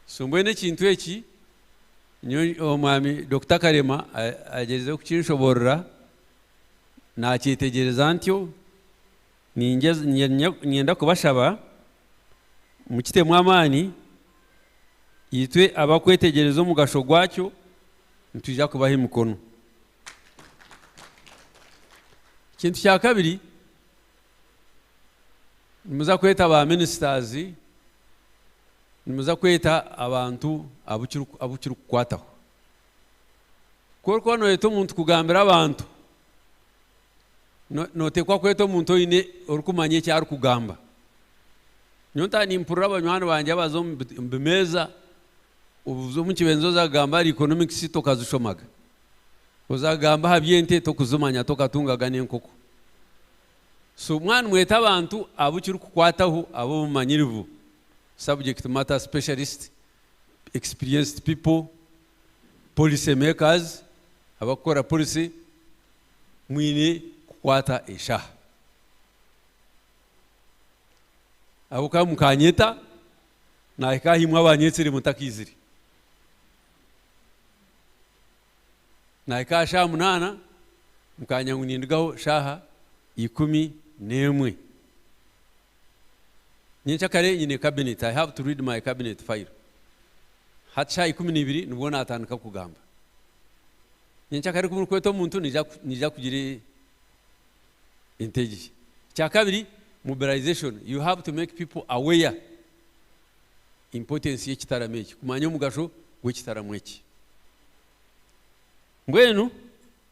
So mbwenu ekintu eki nyowe omwami Dokita Karema agyerizeho kukinshoboorora, naakyetegyereza ntyo, niinyenda kubashaba mukitemu amaani, itwe abakwetegyereza omugasho gwakyo nitwija kubaha emikono. Ekintu kya kabiri, nimuza kweta ba ministers, nimuza kweta abantu abu kirikukwataho. Ku orikuba nooyeta omuntu kugambira abantu, nooteekwa kweta omuntu oine orikumanya eki arikugamba. Nyowe ntaaha nimpurira banywani bangye abaza omu bimeeza, obuza omu kibenzi oza kugamba ahari economics tokazishomaga. Oza kugamba aha by'ente tokuzimanya tokatungaga n'enkoko. So mwaba nimweta abantu abu kirikukwataho ab'obumanyirivu, subject matter specialist, experienced people, policy makers, abakukora policy, mwine kukwata eshaaha. Ahabw'okuba mukanyeta, nahika aha imwe abanyetsire mutakaizire. Nahika aha shaaha munaana, mukanya ngu nindugaho shaaha 11. Nyencakare nyine cabinet, I have to read my cabinet file. Hati shaaha 12 nibwo natandika kugamba. Nyencakare ku murikweta omuntu naija kugira entegye. Ekyakabiri, mobilization, you have to make people aware importance y'ekitaramo eki, kumanya omugasho gw'ekitaramo eki. Mbwenu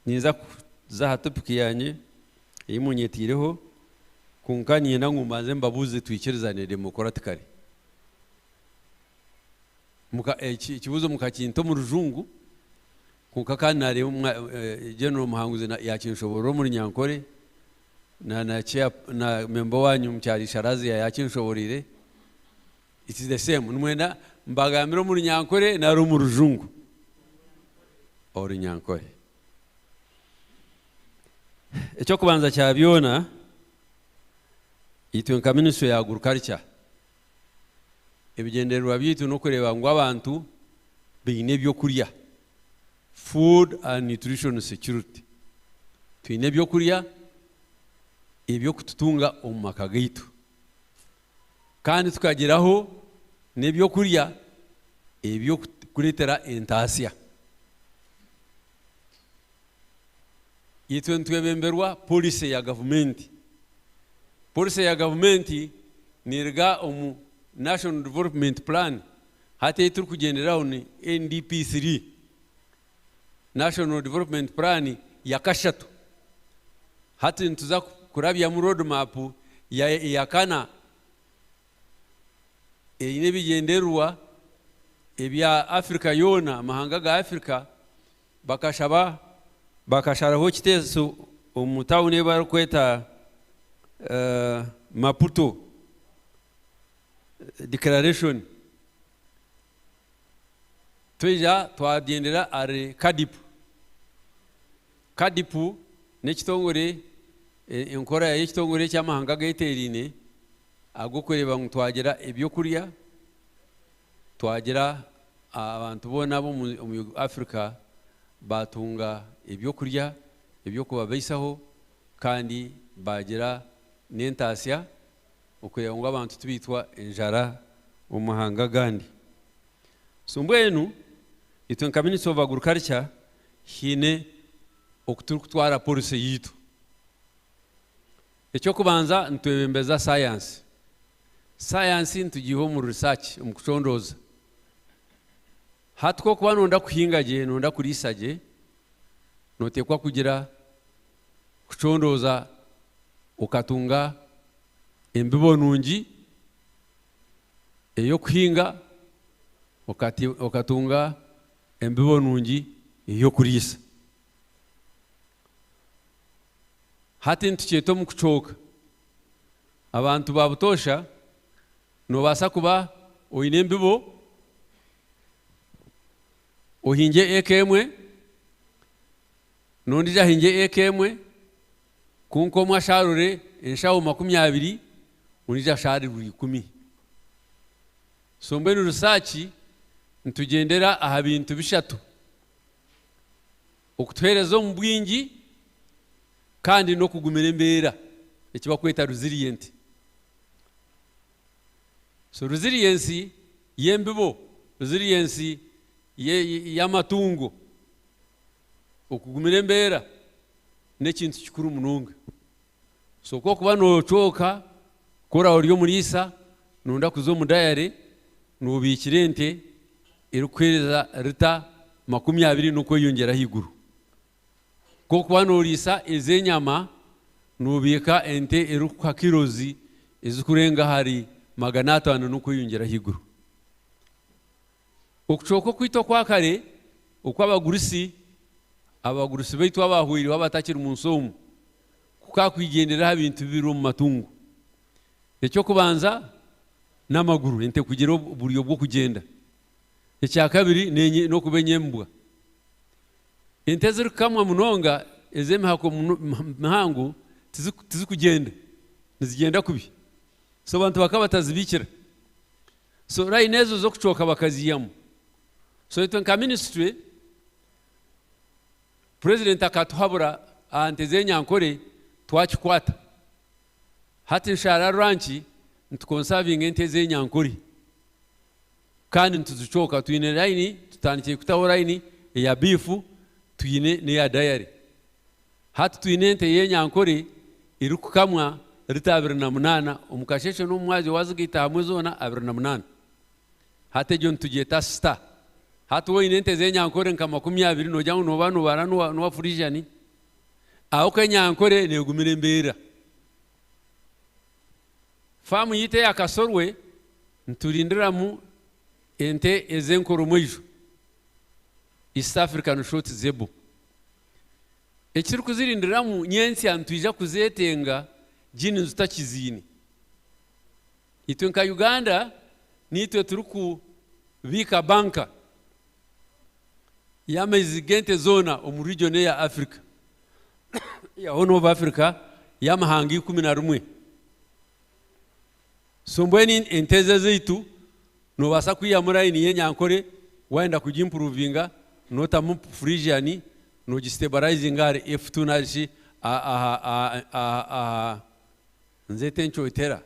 ninza kuza aha topic yangye ei munyeteireho kwonka niinyenda ngu mbanze mbabuuze twikirizane democratically. Muka ekibuuzo mukakinta omu rujungu kwonka kandi nareeba General Muhanguzi yakinshoborora omu runyankore na na chair na member wanyu mukyara Isharaziya yakinshoboreire. It is the same. Nimwenda mbagambire omu Runyankore nari omu Rujungu? Orunyankore. Eky'okubanza kya byona, itwe nka ministry ya agriculture, ebigyendererwa byaitu n'okureeba ngu abantu baine ebyokurya, food and nutrition security. Twine ebyokurya eby'okututunga omu maka gaitu. Kandi tukagiraho n'eby'okurya eby'okureetera entaasya. Itwe nitwebemberwa policy ya gavumenti. Policy ya gavumenti neeruga omu National Development Plan, hati ei turikugyenderaho ni NDP three, National Development Plan ya kashatu. Hati nituza kurabyamu road map eya kana eine ebigyendererwa ebya Africa yoona, amahanga ga Africa bakashaba bakasharaho ekiteeso omu tawuni ei barikweta Maputo declaration. Twija twagyendera ahari CADIP. CADIP n'ekitongore, enkora y'ekitongore eky'amahanga ageteeraine ag'okureeba ngu twagira eby'okurya, twagira abantu boona ab'omu Africa baatunga eby'okurya eby'okubabaisaho kandi baagira n'entaasya okureeba ngu abantu tibaitwa enjara omu mahanga agandi. So mbwenu itwe nka Ministry of Agriculture haine oku turikutwara policy yaitu. Eky'okubanza nitwebembeza science. Science nitugiiha omu research, omu kucondooza. Hati ku orikuba nooyenda kuhinga gye, nooyenda kuriisa gye, nooteekwa kugira kucondooza okatunga embibo nungi ey'okuhinga, okatunga embibo nungi ey'okuriisa. Hati nitukyeta omu kucooka. Abantu ba butoosha noobaasa kuba oine embibo, ohingye eka emwe, n'ondiijo ahingye eka emwe, kwonka omwe ashaarure enshaho 20, ondiijo ashaarirwe ikumi. So mbwenu risaaki. Nitugyendera aha bintu bishatu, okutuheereza omu bwingi kandi n'okugumira embeera eki barikweta resilient. So resilience y'embibo, resilience y'amatungo, okugumira embeera n'ekintu kikuru munonga. So ku orikuba noocooka, ku oraabe ori omuriisa nooyenda kuza omu dayare, noobiikira ente erikukuheereza rita 20 n'okweyongyera ahaiguru. Ku orikuba nooriisa ez'enyama, noobiika ente erikukuha kilos ezirikurenga ahari 500 n'okweyongyera ahaiguru. Okucooka okwaitu okwa kare okw'abagurusi, abagurusi baitu abaahweireho abatakiri mu nsi omu, kukakwigyendera aha bintu bibiri omu matungo. Eky'okubanza n'amaguru, ente kugira oburyo bw'okugyenda. Ekyakabiri n'okuba enyembwa. Ente ezirikukamwa munonga ez'emihako mihango tizikugyenda, nizigyenda kubi. So abantu bakaba batazibiikira. So line ezo z'okucooka bakaziihamu. So itwe nka ministry, President akatuhabura aha nte z'enyankore twakikwata. Hati Nshaara Ranch nitukonsavinga ente z'enyankore kandi nituzicooka. Twine line, tutandikire kutaho line eya beef twine n'eya dairy. Hati twine ente y'enyankore erikukamwa rita 28 omu kasheeshe n'omu mwazyo waazigaita hamwe zoona 28. Hati egyo nitugyeta star. Hati waaba oine ente z'enyankore nka 20 noogira ngu nooba noobara n'owa Friesian? Ahabw'okuba enyankore neegumira embeera. Faamu yaitu eya Kasorwe niturindiramu ente ez'enkoromaijo, East African Short Zebu. Eki turikuzirindiramu nyentsya nitwija kuzeetenga genes tutakiziine. Itwe nka Uganda niitwe turikubiika banka y'amaizi g'ente zoona omu region eya Africa, eya Horn of Africa y'amahanga 11. So mbwenu ente ezi ezaitu noobaasa kwihamu line y'enyankore waayenda kugimpuruvinga nootamu Friesian noogistabarayizinga ahari F2 narishi aha aha nzeeta encwetera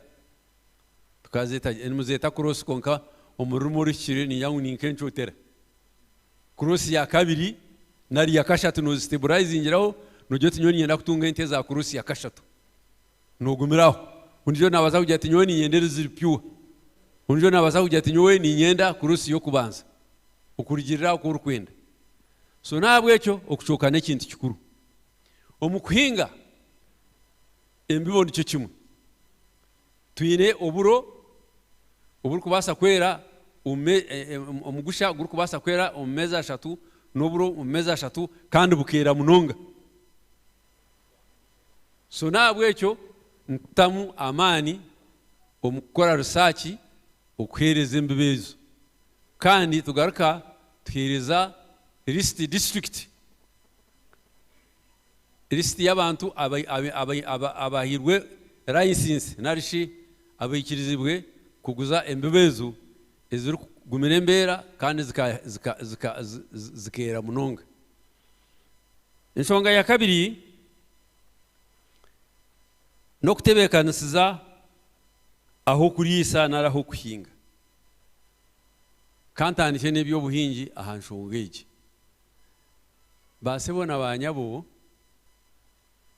tukazeeta nimuzeeta cross kwonka omu rurimi oruhikire ningira ngu ni nk'encwetera. Cross ya kabiri nari ya kashatu noozistaburaizingiraho noogira oti nyowe niinyenda kutunga ente eza cross ya kashatu. Noogumira aho. Ondiijo naabaasa kugira ati nyowe niinyenda eziri pure. Ondiijo naabaasa kugira ati nyowe niinyenda cross y'okubanza. Okurugiirira aha ku orikwenda. So n'ahabw'ekyo okucooka n'ekintu kikuru. Omu kuhinga embibo nikyo kimwe. Twine oburo oburikubaasa kwera omugusha gurikubaasa kwera omu meezi ashatu n'oburo omu meezi ashatu kandi bukeera munonga. So n'ahabw'ekyo nitutamu amaani omu kukora risaaki okuheereza embibo ezo kandi tugaruka tuheereza lisiti disiturikiti. Lisiti y'abantu abahairwe layisinsi nari shi abaikirizibwe kuguza embibo ezo ezirikugumira embeera kandi zikeera munonga. Enshonga ya kabiri n'okutebeekanisiza ah'okuriisa nari ah'okuhinga. Ka ntandikye n'eby'obuhingi aha nshonga egi. Baasebo na baanyabo,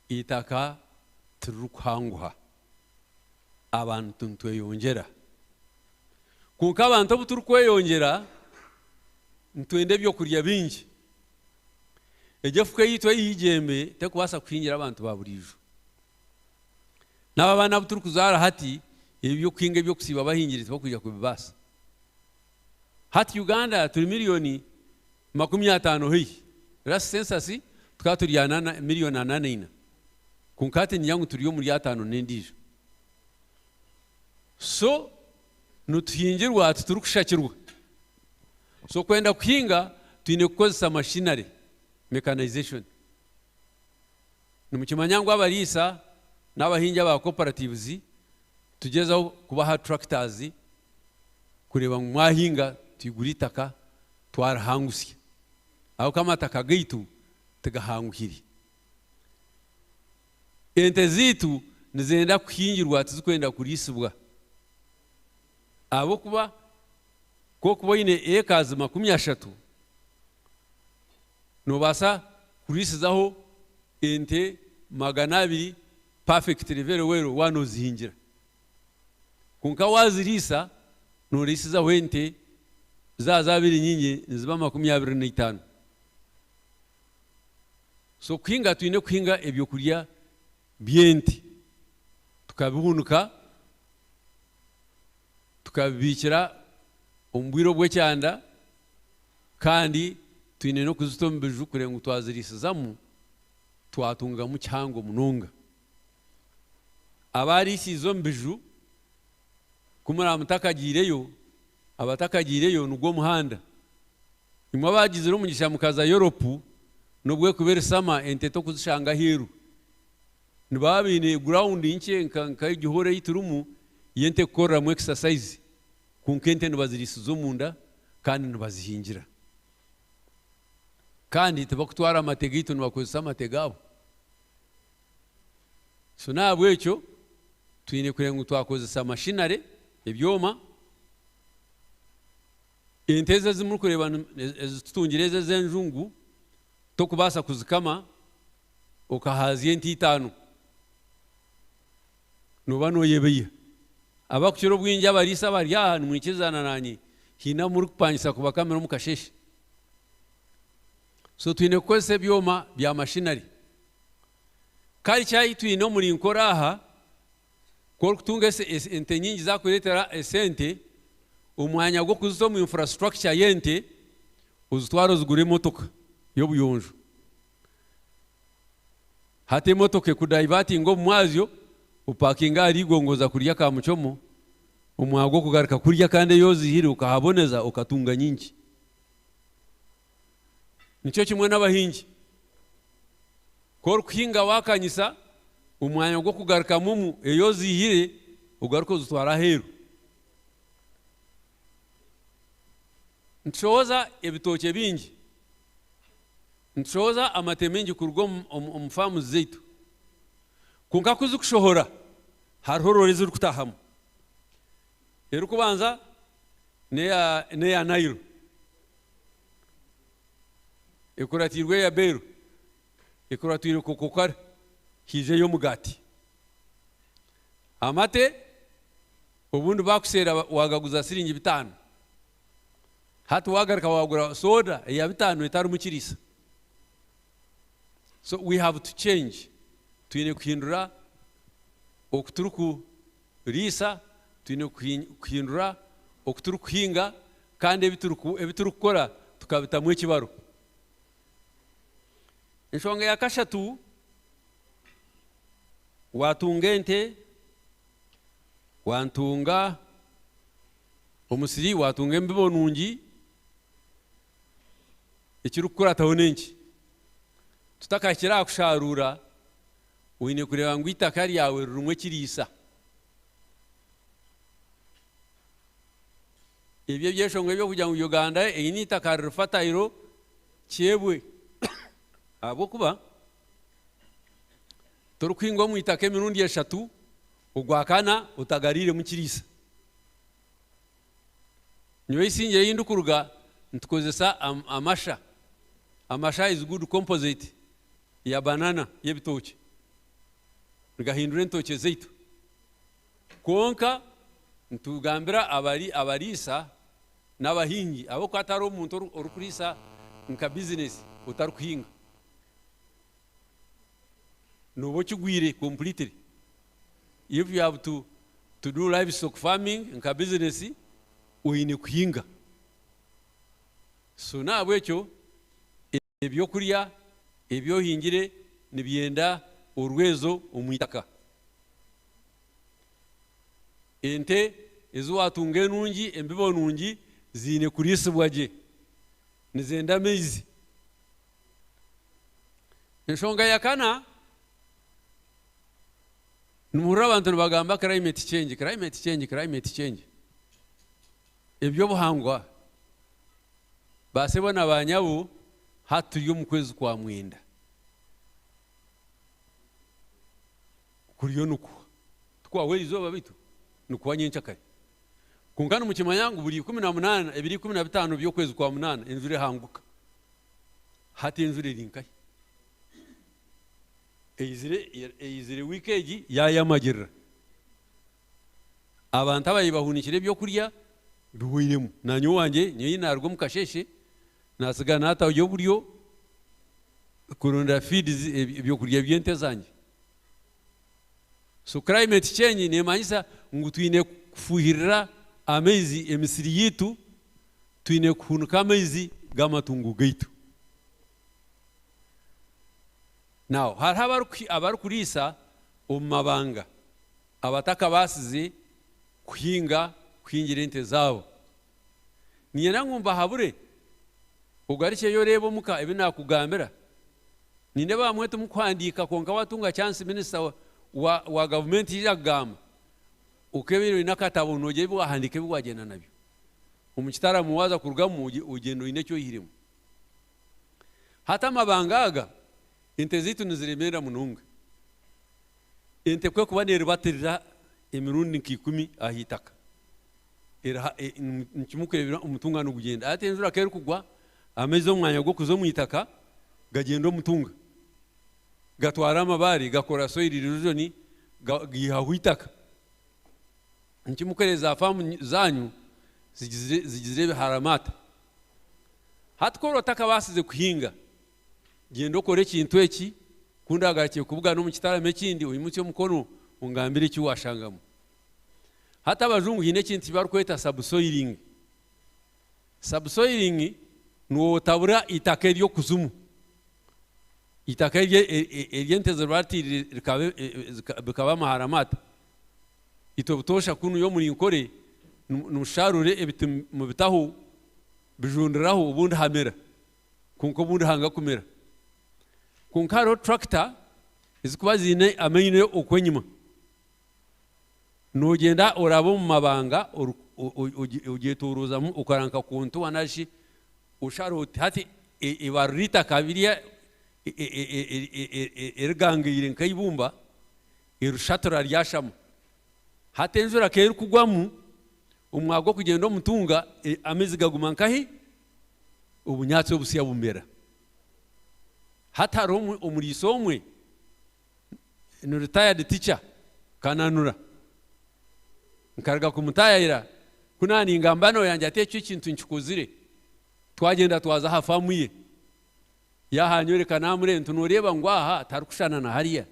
eitaka tiririkuhanguha. Abantu nitweyongyera. Kwonka abantu obu turikweyongyera, nitwenda ebyokurya bingi. Egyo efuka eyaitu ey'eigyembe terikubaasa kuhingira abantu ba buriijo. N'aba abaana abu turikuzaara hati, ebi eby'okuhinga eby'okusiiba bahingire tibakwija kubibaasa. Hati Uganda turi miriyoni 50 haihi. Last census tukaba turi anana, miriyoni 44. Kwonka hati ningira ngu turi omuri ataano n'endiijo. So nituhingirwa titurikushakirwa. So kwenda kuhinga twine kukozesa machinery, mechanization. Nimukimanya ngu abariisa n'abahingi aba cooperatives tugyezaho kubaha tractors kureeba ngu mwahinga twigura eitaka. twarihangusya ahabw'okuba amataka gaitu tigahanguhire. Ente zaitu nizenda kuhingirwa tizikwenda kuriisibwa ahabw'okuba ku orikuba oine ekazi 30 noobaasa kuriisizaho ente 200 perfectly very well waaba noozihingira. Kwonka waaziriisa, nooriisizaho ente zaaba zaabaire nyingi niziba 25. So kuhinga twine kuhinga ebyokurya by'ente tukabihunika, tukabibiikira omu bwire obw'ekyanda kandi twine n'okuzita omu biju kureba ngu twaziriisizamu twatungamu kihango munonga. Abaariisiize omu biju ku muraba mutakagiireyo, abatakagiireyo nigwo muhanda. Imwe abaagizire omugisha mukaza Europe, n'obu erikuba eri summer ente tokuzishanga aheeru. Nibaba baine ground nkye nka egi hall ei turimu y'ente kukoreramu exercise kwonka ente nibaziriisiza omunda kandi nibazihingira. Kandi tibakutwara mate gaitu nibakozesa amate gaabo. So n'ahabw'ekyo twine kureeba ngu twakozesa machinery, ebyoma. Ente ezi ezi murikureeba ezi tutungire ezi ez'enjungu tokubaasa kuzikama okahaazya ente itaano. Nooba nooyebeiha. Abakukira obwingi abariisa abari aha nimwikirizana naanye, haine abu murikupangisa kubakamira omu kasheeshe. So twine kukozesa ebyoma bya machinery. Culture ei twine omuri Nkore aha, ku orikutunga ente nyingi zakureetera esente, omwanya gw'okuzita omu infrastructure y'ente, ozitwara ozigura emotoka y'obuyonjo. Hati emotoka ekudivertinga omu mwazyo, opakinga ahari Igongo oza kurya ka muchomo, omwanya gw'okugaruka kurya kandi ei ozihire okahaboneza okatunga nyingi. Nikyo kimwe n'abahingi. Ku orikuhinga waakanyisa, omwanya gw'okugarukamu omu ei oziihire, ogaruke ozitware aheeru. Nitushohoza ebitookye bingi, nitushohoza amate maingi kuruga omu faamu zaitu. Kwonka ku zirikushohora, hariho roore ezirikutaahamu. Erikubanza n'eya Nile. Ekuratiirwe eya Bell, ekuratiirwe Kokokara, haija ey'omugaati. Amate obundi baakuseera waagaguza siringi bitaano. Hati waagaruka waagura sooda eya bitaano etarimu kiriisa. So we have to change. Twine kuhindura oku turikuriisa, twine kuhindura oku turikuhinga kandi ebi turikukora tukabitamu ekibaro. Enshonga ya kashatu, waatunga ente, wantunga omusiri, waatunga embibo nungi, ekirikukurataho n'enki? Tutakahikire aha kushaaruura, oine kureeba ngu eitaka ryawe ririmu ekiriisa. Ebyo ebyeshongoro eby'okugira ngu Uganda eine eitaka riri fertile kyebwe ahabw'okuba torikuhinga omu itaka emirundi eshatu ogwakana otagariiremu kiriisa. Nyowe eisingye ei ndikuruga nitukozesa amasha. Amasha is good composite ya banana y'ebitookye. Nigahindura entookye zaitu. Kwonka nitugambira abari abariisa n'abahingi ahabw'okuba tihariho omuntu orikuriisa nka bizinesi otarikuhinga. Nooba okigwire completely. If you have to to do livestock farming nka bizinesi oine kuhinga. So n'ahabw'ekyo Ebyokurya ebi ohingire nibyenda orwezo omu itaka. Ente ezi waatunga enungi, embibo nungi, ziine kuriisibwa gye. Nizenda amaizi. Enshonga ya kana, nimuhurira abantu nibagamba climate change, climate change, climate change. Eby'obuhangwa. Baasebo na baanyabo, hati turi omu kwezi kwa mwenda. Kuriyo nikuhwa. Tikwahwa erizooba beitu nikuhwa nyenkyakare. Kwonka nimukimanya ngu buri 18, ebiro 15 by'okwezi kwa munaana enjura ehanguka. Hati enjura eri nkahi? Eizire, eizire wiiki egi yaayamagirira. Abantu ababaire bahunikire ebyokurya bihweiremu. Naanye owangye nyowe ei naaruga omu kasheeshe naatsiga naatayo oburyo kuronda feeds ebyokurya by'ente zangye. So climate change neemanyisa ngu twine kufuuhirira amaizi emisiri yaitu, twine kuhunika amaizi g'amatungo gaitu. Now hariho abarikuriisa omu mabanga abatakabaasize kuhinga kuhingira ente zaabo. Niinyenda ngu mbahabure ogarukyeyo oreebe omuka ebi naakugambira. Nindeeba bamwe timukuhandiika kwonka waatunga chance minisita wa wa gavumenti yaija kugamba okeebaire oine akatabo noogira ebi waahandiika ebi waagyenda nabyo. Omu kitaramo waaza kurugamu ogyenda oine eki oihiremu. Hati amabanga aga ente zaitu niziremeera munonga. Ente ku erikuba neeribatirira emirundi nka ikumi aha itaka, nikimukureebera omutunga nigugyenda. Hati enjura ku erikugwa, amaizi omu mwanya gw'okuza omu itaka, gagyenda omutunga. Gatwara amabaare gakora soil erosion gaihaho eitaka. Nikimukureeba za faamu zaanyu zigizire ebiharamaata. Hati ku oriba otakabaasize kuhinga, Gyenda okore ekintu eki, ku ndaagarukye kubugana omu kitaramo ekindi, oimutsye omukono ongambire eki waashangamu. Hati abajungu haine ekintu eki barikweta subsoiling. Subsoiling nootabura eitaka ery'okuzimu, eitaka eri ente ziriba ritiire bikaba amaharamata. Itwe butoosha kunu omuri Nkore nimushaarura ebiti mubitaho bijundiraho obundi hamera. Kwonka obundi hanga kumera. Kwonka hariho turakita ezikuba ziine amaino okwo enyima. Noogyenda oraba omu mabanga ogyetoorozamu okora nka kontuwa nari shi oshara oti hati eibaaro ry'eitaka biriya erigangaire nk'eibumba erishatura ryashama. Hati enjura ku erikugwamu, omwaga okugyenda omutunga amaizi gaguma nkahi? Obunyaatsi obusya bumera. Hati hariho omuriisa omwe ni retired teacher Kananura. Nkaruga kumutaayayira ku naaba ningamba nawe yangira ati ekyo ekintu nkikozire. Twagyenda twaza aha faamu ye. Yaahanyoreka naamureeba nti nooreeba ngu aha tiharikushushana na hariya.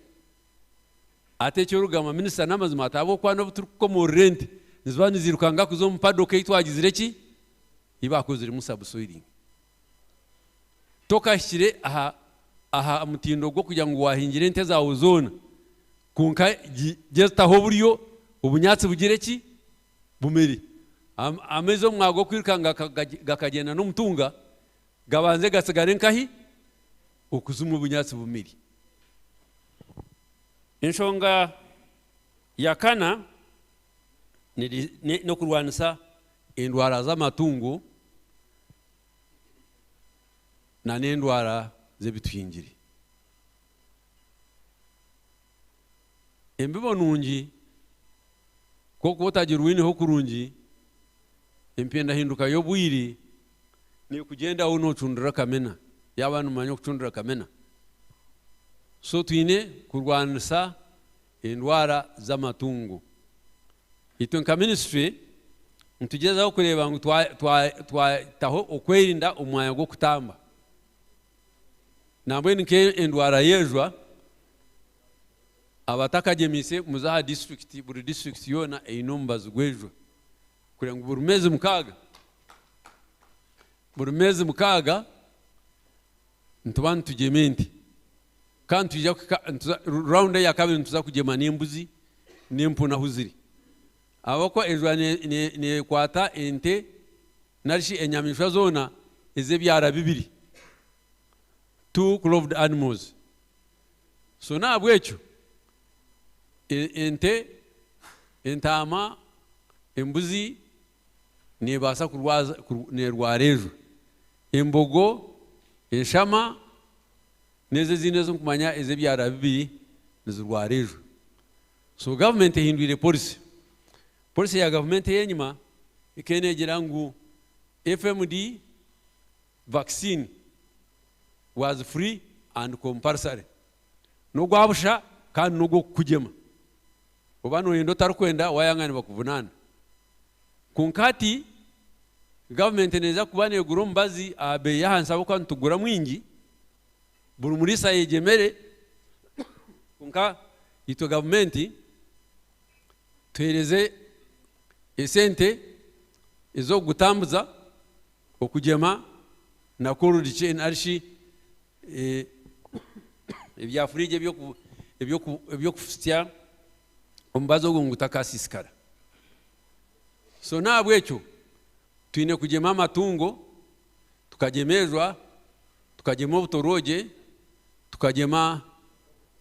Ati eki orikugamba minisita n'amazima ati ahabw'okuba n'obu turikukomoorora ente niziba niziirukanga kuza omu paddock ei twagizire ki? Ei baakoziremu subsoiling. Tokahikire aha aha mutindo gw'okugira ngu waahingira ente zaawe zoona kwonka gyetaho oburyo obunyaatsi bugire ki? Bumere. Amaizi omu mwanya gw'okwirukanga gakagyenda n'omutunga gabanze gatsigare nkahi? Okuzimu obunyaatsi bumire. Enshonga ya kana n'okurwanisa endwara z'amatungo n'endwara z'ebituhingire. Embibo nungi ku orikuba otagirwineho kurungi, empindahinduka y'obwire neekugyendaho noocundura kamena, yaaba nimumanya okucundura kamena. So twine kurwanisa endwara z'amatungo. Itwe nka minisitule nitugyezaho kureeba ngu twataho okwerinda omu mwanya gw'okutamba. Nambwenu nk'endwara y'ejwa, abatakagyemiise muze aha disiturikiti, buri disiturikiti yoona eine omubazi gw'ejwa kureba ngu buri meezi mukaaga, buri meezi mukaaga nituba nitugyema ente. Kandi nitwija kuhika, nituza, rawundi eya kabiri nituza kugyema n'embuzi n'empunu ahu ziri. Ahabw'okuba enjura neekwata ente nari shi enyamaishwa zoona ez'ebyara bibiri, two cloved animals. So n'ahabw'ekyo ente, entaama, embuzi neebaasa kurwaza, neerwara enjura. Embogo, enshama n'ezo ezindi ezi ndikumanya ez'ebyara bibiri nizirwara ejo. So gavumenti ehindwire policy. Policy ya gavumenti ey'enyima ekaba neegira ngu FMD vaccine was free and compulsory. N'ogwa busha kandi n'ogw'okukugyema. Oba nooyenda otarikwenda waayanga nibakuvunaana. Kwonka hati gavumenti neeza kuba neegura omubazi aha beeyi y'ahansi ahabw'okuba nitugura mwingi, buri muriisa ayegyemere, kwonka itwe gavumenti tuheereze esente ez'okugutambuza, okugyema na cold chain nari shi ebya fridge eby'okufutsya omubazi ogwo ngu gutakasiisikara. So n'ahabw'ekyo twine kugyema amatungo, tukagyema ejwa, tukagyema obutorogye, tukagyema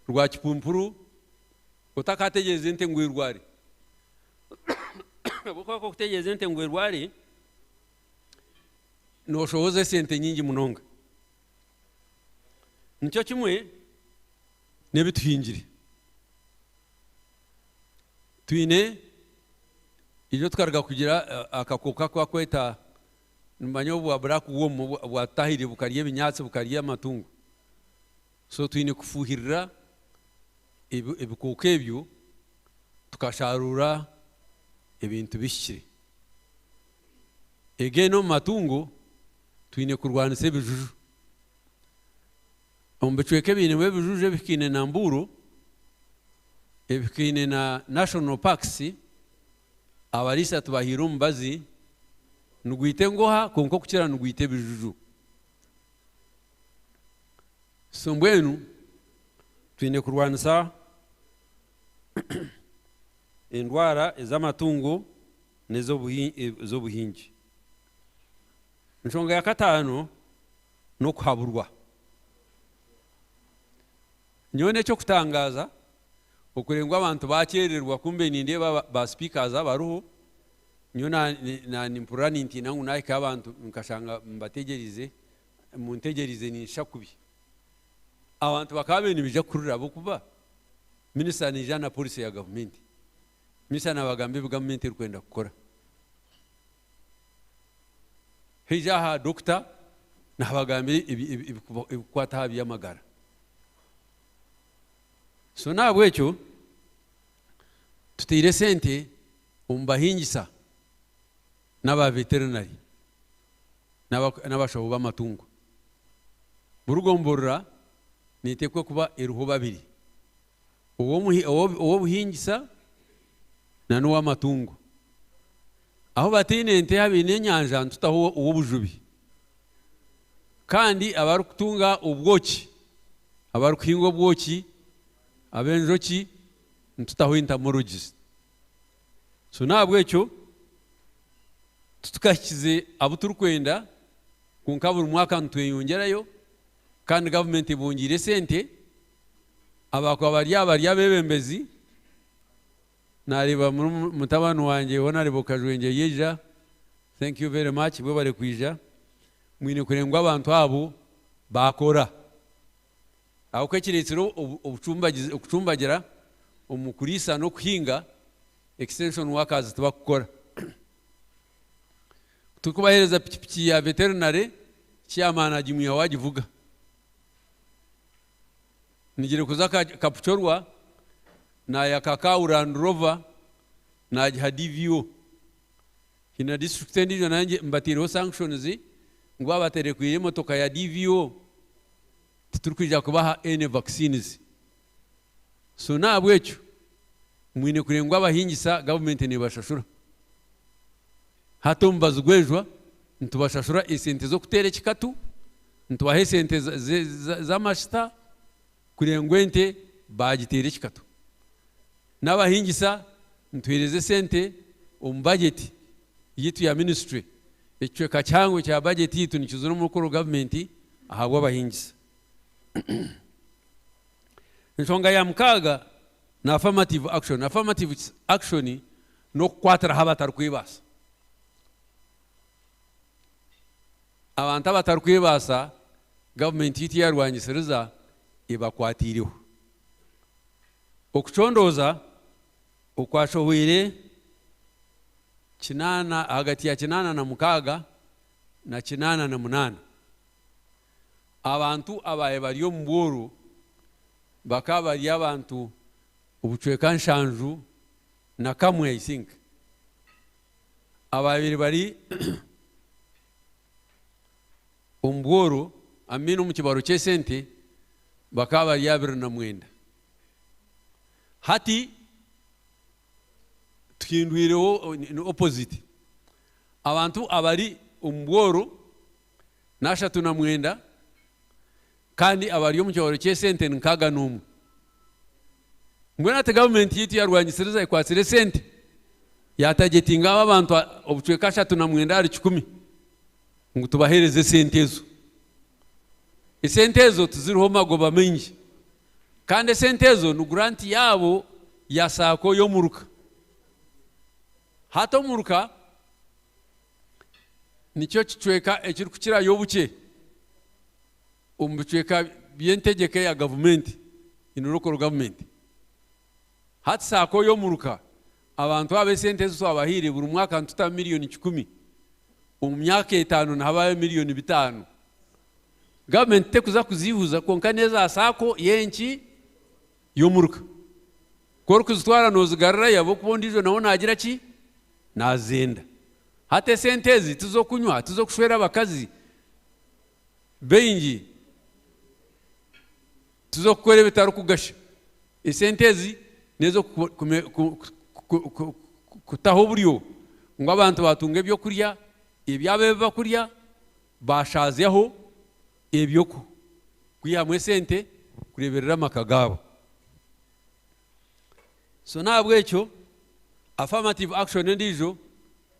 rwakipumpuru, otakategyereza ente ngu erware. Ahabw'okuba ku orikutegyereza ente ngu erware, nooshohoza esente nyingi munonga. Nikyo kimwe n'ebi tuhingire. Twine ijo tukaruga kugira akakooko aku barikweta nimumanya obwa black worm obwatutahirire bukarya ebinyaatsi bukarya amatungo. So twine kufuhirira ebikooko ebyo tukasharuura ebintu bihikire. Again omu matungo twine kurwanisa ebijuju. Omu bicweka ebiinemu ebijuju ebihikaine na Mbuuro, ebihikaine na National Parks, abariisa tubahaire omubazi nigwita engoha kwonka okukira nigwita ebijuju. So mbwenu twine kurwanisa endwara ez'amatungo n'ez'obuhingi. Enshonga ya kataano n'okuhaburwa. Nyowe n'eky'okutangaaza okureeba ngu abantu baakyerererwa kumbe nindeeba ba speakers abariho, nyowe na nimpurira nintiina ngu naahikayo abantu nkashanga mbategyereize, muntegyereize ninsha kubi. Abantu bakaba babaire nibaija kuhurira ahabw'okuba minisita naija na policy ya gavumenti. Minisita naabagambira ebi gavumenti erikwenda kukora. Haija aha dokita naabagambira ebikukwata aha by'amagara. So n'ahabw'ekyo tutaire esente omu bahingisa n'aba veterinary n'abashaho b'amatungo. Buri gomborora neeteekwa kuba eriho babiri, ow'obuhingisa n'ow'amatungo. Ahu bataine ente habaine enyanja nitutaho ow'obujubi. Kandi abarikutunga obwoki, abarikuhinga obwoki, ab'enjoki nitutaho entomologist. So n'ahabw'ekyo titukahikize abu turikwenda kwonka buri mwaka nitweyongyerayo kandi gavumenti ebongiire esente, abakuba bari aha bari abeebembezi, Nareeba mutabani wangye Honarebo Kajwengye yaija, thank you very much mwebare kwija, mwine kureba ngu abantu abo baakora ahabw'okuba ekiretsire okucumbagira omu kuriisa n'okuhinga extension workers tibakukora. Turikubahereza pikipiki ya veterinary, chairman agimwihaho agivuga. Nigire kuza Kapchorwa nayaka Kau Land Rover nagiha DVO. Haine na district endijo nayo mbateireho sanctions ngu baaba baterekwire emotoka ya DVO titurikwija kubaha any vaccines. So nahabwekyo mwine kureba ngu abahingisa government nebashashura. Hati omubazi gw'enjwa nitubashashura esente z'okuteera ekikatu, nitubaha esente z'amashita kureba ngu ente baagiteera ekikatu. N'abahingisa nituheereza esente omu bajeti yaitu ya minisitule. Ekicweka kihango kya bajeti yaitu nikiza omu Rukoro gavumenti ahabw'abahingisa. Enshonga ya mukaaga ni affirmative action. Affirmative action n'okukwatiraho abatarikwebaasa. Abantu abatarikwebaasa gavumenti yaitu yaarwangisiriza ebakwatiireho. Okucondooza okwashohweire kinaana ahagati ya 86 na 88, abantu abaabaire bari omu bworo bakaba bari abantu obucweka 71, I think, abaabaire bari omu bworo, I mean omu kibaro ky'esente bakaba bari 29. Hati tuhindwireho ni opposite. Abantu abari omu bworo n'39 kandi abari omu kibaro ky'esente ni 61. Mbwenu hati gavumenti yaitu yarwangisiriza ekwatsire esente yatagetinga aba abantu obucweka 39 ahari kikumi ngu tubaheereze esente ezo. Esente ezo tiziriho magoba maingi kandi esente ezo ni guranti yaabo ya saako y'omuruka. Hati omuruka nikyo kicweka ekirikukirayo obukye omu bicweka by'entegyeka eya gavumenti, in local government. Hati saako y'omuruka abantu aba esente ezi twabahaire buri mwaka nitutamu miriyoni 100, omu myaka 5 nihabayo miriyoni 5. Gavumenti tekuza kuziihuza kwonka n'eza saako y'enki? Y'omuruka. Ku orikuzitwara noozigarurayo ahabw'okuba ondiijo nawe naagira ki? Naazenda. Hati esente ezi tiz'okunywa, tiz'okushwera abakazi baingi, tiz'okukora ebitarikugasha. Esente ezi n'ez'okutaho oburyo ngu abantu baatunga ebyokurya, ebyabo ebi bakurya baashaazyaho eby'okwihamu esente kureeberera amaka gaabo. So n'ahabw'ekyo affirmative action endiijo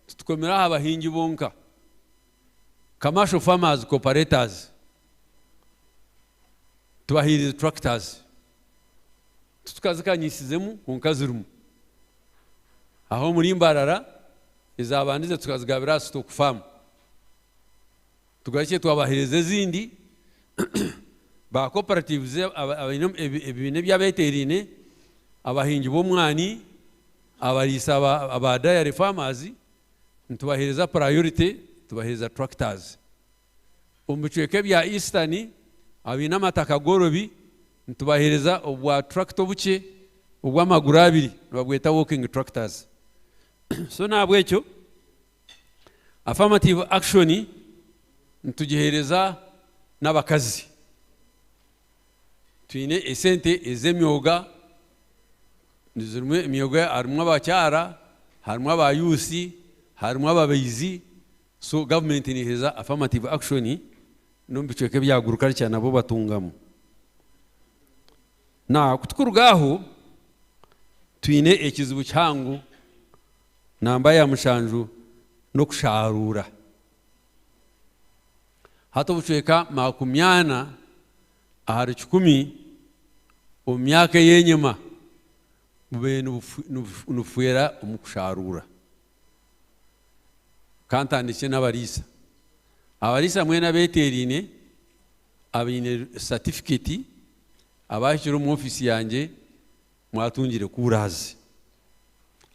titukomire aha bahingi bonka. Commercial farmers cooperators tubahaire tractors, titukazikanyisizemu kwonka zirimu. Aha omuri Mbarara ezabandize tukazigabira aha stock farm. Tugarukye twabaheereza ezindi ba cooperatives abaine ebibiina eby'abeteeraine, abahingi b'omwani, abariisa aba dairy farmers, nitubaheereza priority, tubaheereza tractors. Omu bicweka ebya Eastern, abaine amataka gorobi, nitubaheereza obwa tractor obukye obw'amaguru abiri, nibabweta walking tractors. So n'ahabw'ekyo affirmative action nitugiheereza n'abakazi. Twine esente ez'emyoga, zirimu emyoga harimu abakyara, harimu aba youth, harimu ababaizi, so gavumenti neeheereza affirmative action n'omu bicweka ebya agriculture nabo batungamu. Now ku tukuruga aho, twine ekizibu kihango namba ya mushanju n'okushaaruura. Hati obucweka 40 ahari kikumi omu myaka ey'enyima bubaire nibufeera omu kushaaruura. Ka ntandikye n'abariisa. Abariisa mwena abeeteeraine abaine satifiketi abahikire omu ofiisi yangye mwatungire kuurazi.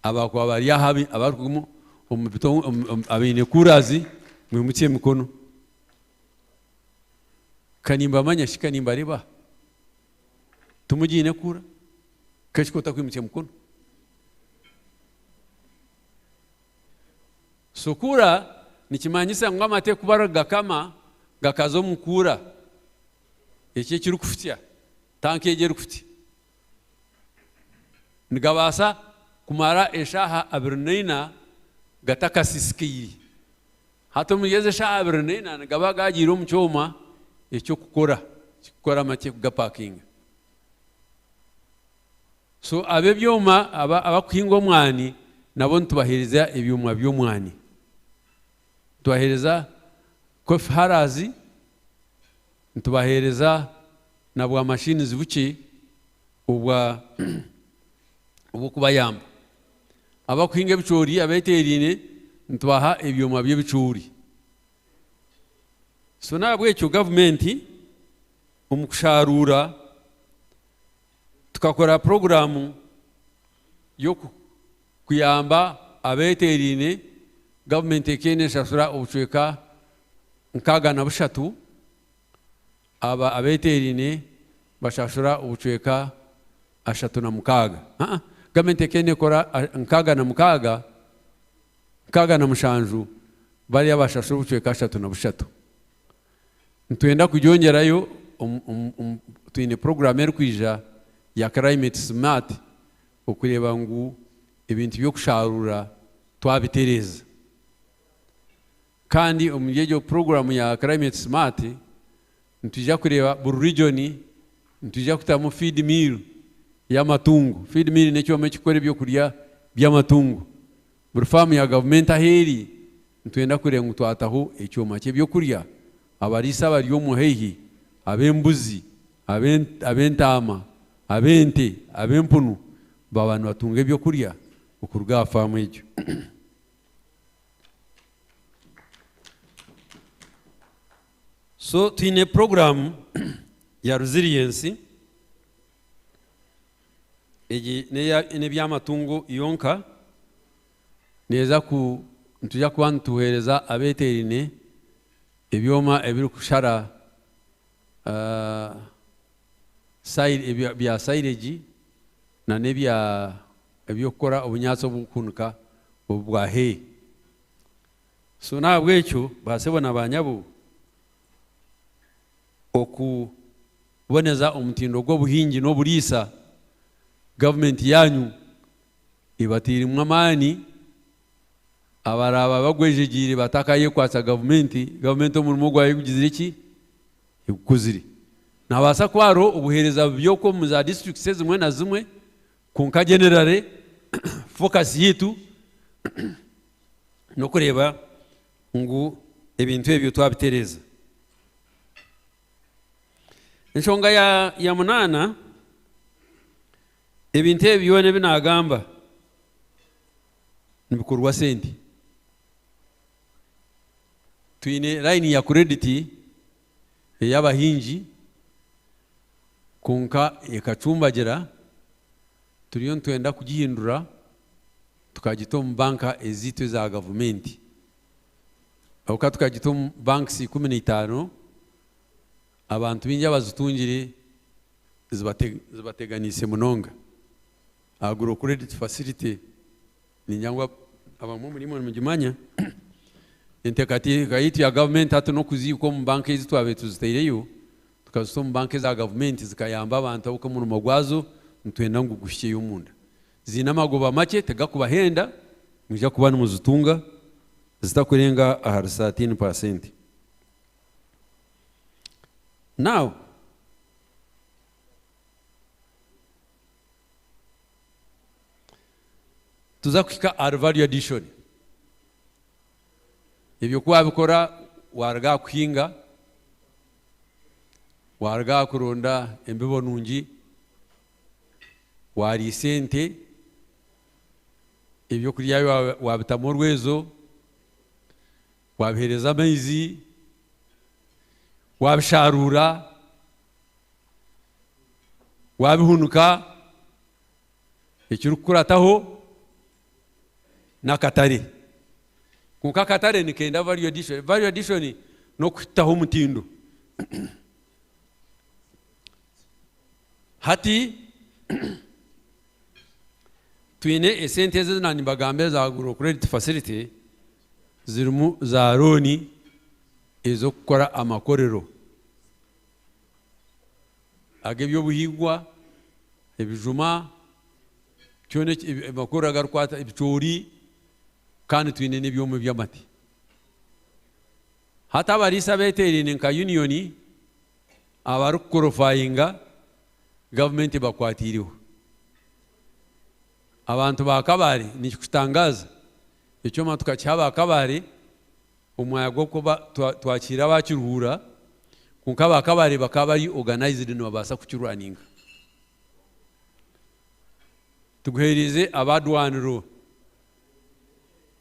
Abakuba bari aha abarikuba abaine kuurazi mwimutsye emikono. Ka nimbamanya shi ka nimbareeba? Timugiine kuura? Keki ku otakwimutsya mukono? So kuura nikimanyisa ngu amate ku barikugakama gakaza omu kuura, eki ekirikufutsya, tanka egi erikufutsya, nigabaasa kumara eshaaha 24 gatakasisikaire. Hati omuri ezo eshaaha 24 nigaba gaagiire omu kyoma eky'okukora, ekirikukora amate kugapakinga. So ab'ebyoma abakuhinga omwani nabo nitubaheereza ebyoma by'omwani. Nitubaheereza coffee hullers, nitubaheereza na bwa machines bukye obwa obw'okubayamba. Abakuhinga ebicoori abeeteeraine nitubaha ebyoma by'ebicoori. So n'ahabw'ekyo gavumenti omu kushaaruura tukakora puroguraamu y'okuyamba abeeteeraine, gavumenti ekaba neeshashura obucweka 63, aba abeeteeraine bashashura obucweka 36. Aa, gavumenti ekaba neekora 66, 67, bariya bashashura obucweka 33. Nitwenda kugyongyerayo, twine puroguraamu erikwija ya Climate Smart okureeba ngu ebintu by'okusharuura twabitereeza. Kandi omuri egyo puroguraamu ya Climate Smart nitwija kureeba buri region nitwija kutamu feed mill y'amatungo. Feed mill n'ekyoma ekirikukora ebyokurya by'amatungo. Buri faamu ya gavumenti ahu eri nitwenda kureeba ngu twataho ekyoma ky'ebyokurya, abariisa abari omwo haihi, ab'embuzi, ab'entaama, ab'ente, ab'empunu baaba nibatunga ebyokurya okuruga aha faamu egyo. So twine puroguraamu ya resilience, egi n'eby'amatungo yonka, neeza ku nitwija kuba nituheereza abeeteeraine ebyoma ebirikushara bya silage na n'ebya eby'okukora obunyaatsi oburikuhunika obu bwa hay. So n'ahabw'ekyo baasebo na baanyabo, okuboneza omutindo gw'obuhingi n'oburiisa, gavumenti yaanyu ebatairemu amaani, abaraaba bagwejegyeire batakayekwatsa gavumenti, gavumenti omurimo gwayo egugizire ki? Egukuzire. Nihabaasa kuba hariho obuheereza bubi okwo omu za disiturikiti ezimwe na zimwe, kwonka generally focus yaitu n'okureeba ngu ebintu ebyo twabitereeza. Enshonga ya, ya munaana, ebintu ebi byona ebi naagamba nibikorwa sente. Twine layini ya credit ey'abahingi kwonka ekacumbagira, turiyo nitwenda kugihindura tukagita omu banka ezaitu eza gavumenti. Ahabw'okuba tukagita omu banks 15, abantu baingi abazitungire zibateganiise munonga. Agro Credit Facility Ningira ngu abamwe omuri imwe nimugimanya. Enteekateeka yaitu ya gavumenti hati n'okuziika omu banka ezi twabaire tuzitaireyo, tukazita omu banka eza gavumenti zikayamba abantu ahabw'okuba omurimo gwazo nitwenda ngu guhikyeyo omunda. Ziine amagoba makye, tigakubahenda, nimwija kuba nimuzitunga zitakurenga ahari 13%. Now. Tuza kuhika ahari value addition. Ebyo ku wabikora waruga aha kuhinga, waruga aha kuronda embibo nungi, wariisa ente, ebyokurya wabitamu orwezo, wabihereza amaizi, wabisharuura, wabihunika, Ekirikukurataho n'akatare. Kwonka akatare nikenda value addition. Value addition n'okutaho omutindo. Hati twine esente ezi ezi nibagamba eza Agro Credit Facility zirimu za looni ez'okukora amakorero ag'eby'obuhingwa, ebijuma, kyona amakuru agarikukwata ebicoori kandi twine n'ebyoma eby'amate. Hati abariisa abeeteeraine nka yuniyoni abarikukorofayinga gavumenti ebakwatiireho. Abantu ba Kabale nikikutangaaza ekyoma tukakiha aba Kabale omu mwanya gw'okuba twakiire aba Kiruhura kwonka aba Kabale bakaba bari organized nibabaasa kukirwaninga. Tuguheereize aba Dwaniro.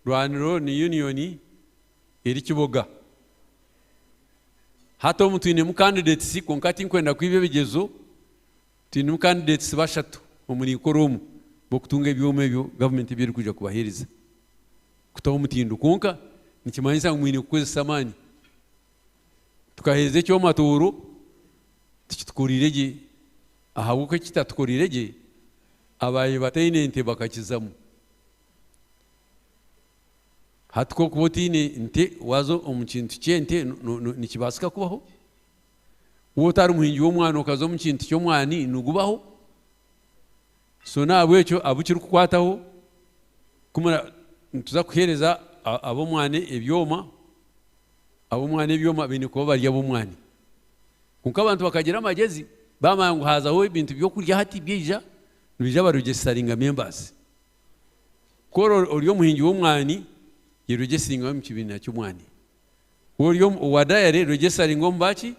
Dwaniro ni union eri Kiboga. Hati omu twinemu candidates kwonka tinkwenda kwiba ebigyezo, twinemu candidates bashatu omuri Nkore omu b'okutunga ebyoma ebyo gavumenti ebi erikwija kubaheereza kutaho omutindo. Kwonka nikimanyisa ngu mwine kukozesa amaani. Tukaheereza ekyoma Tooro tikitukoriire gye ahabw'okuba ekitatukoreire gye abaabaire bataine nte bakakizamu. Hati ku orikuba otaine nte waaza omu kintu ky'ente nikibaasika kubaho? Waaba otari muhingi w'omwani okaza omu kintu ky'omwani nigubaho? So n'ahabw'ekyo abu kirikukwataho ku nituza kuheereza ab'omwani ebyoma, ab'omwani ebyoma baine kuba bari ab'omwani. Kwonka abantu bakagira amagyezi baamanya ngu haazaho ebintu by'okurya hati byaija, nibaija baregestaringa members. Ku ori omuhingi w'omwani, yeregestaringa omu kibiina ky'omwani. Ku ori owa dayare, regestaringa omu baki.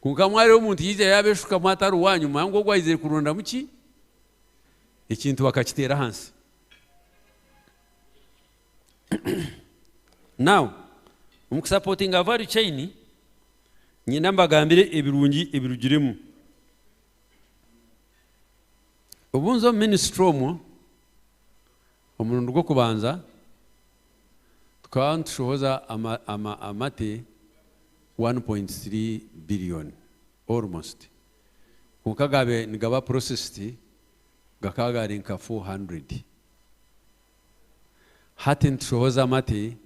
Kwonka mwareeba omuntu yaija yaabeshukamu atari waanyu, manya ngu ogwo aizire kurondamu ki? Ekintu bakakiteera ahansi. Now, omu kusapotinga value chain, niinyenda mbagambire ebirungi ebirugiremu. Obu nza omu minisitule omwo, omurundi gw'okubanza tukaba nitushohoza amate 1.3 billion almost kwonka gaabaire nigaba processed gakaba gari nka 400. Hati nitushohoza amate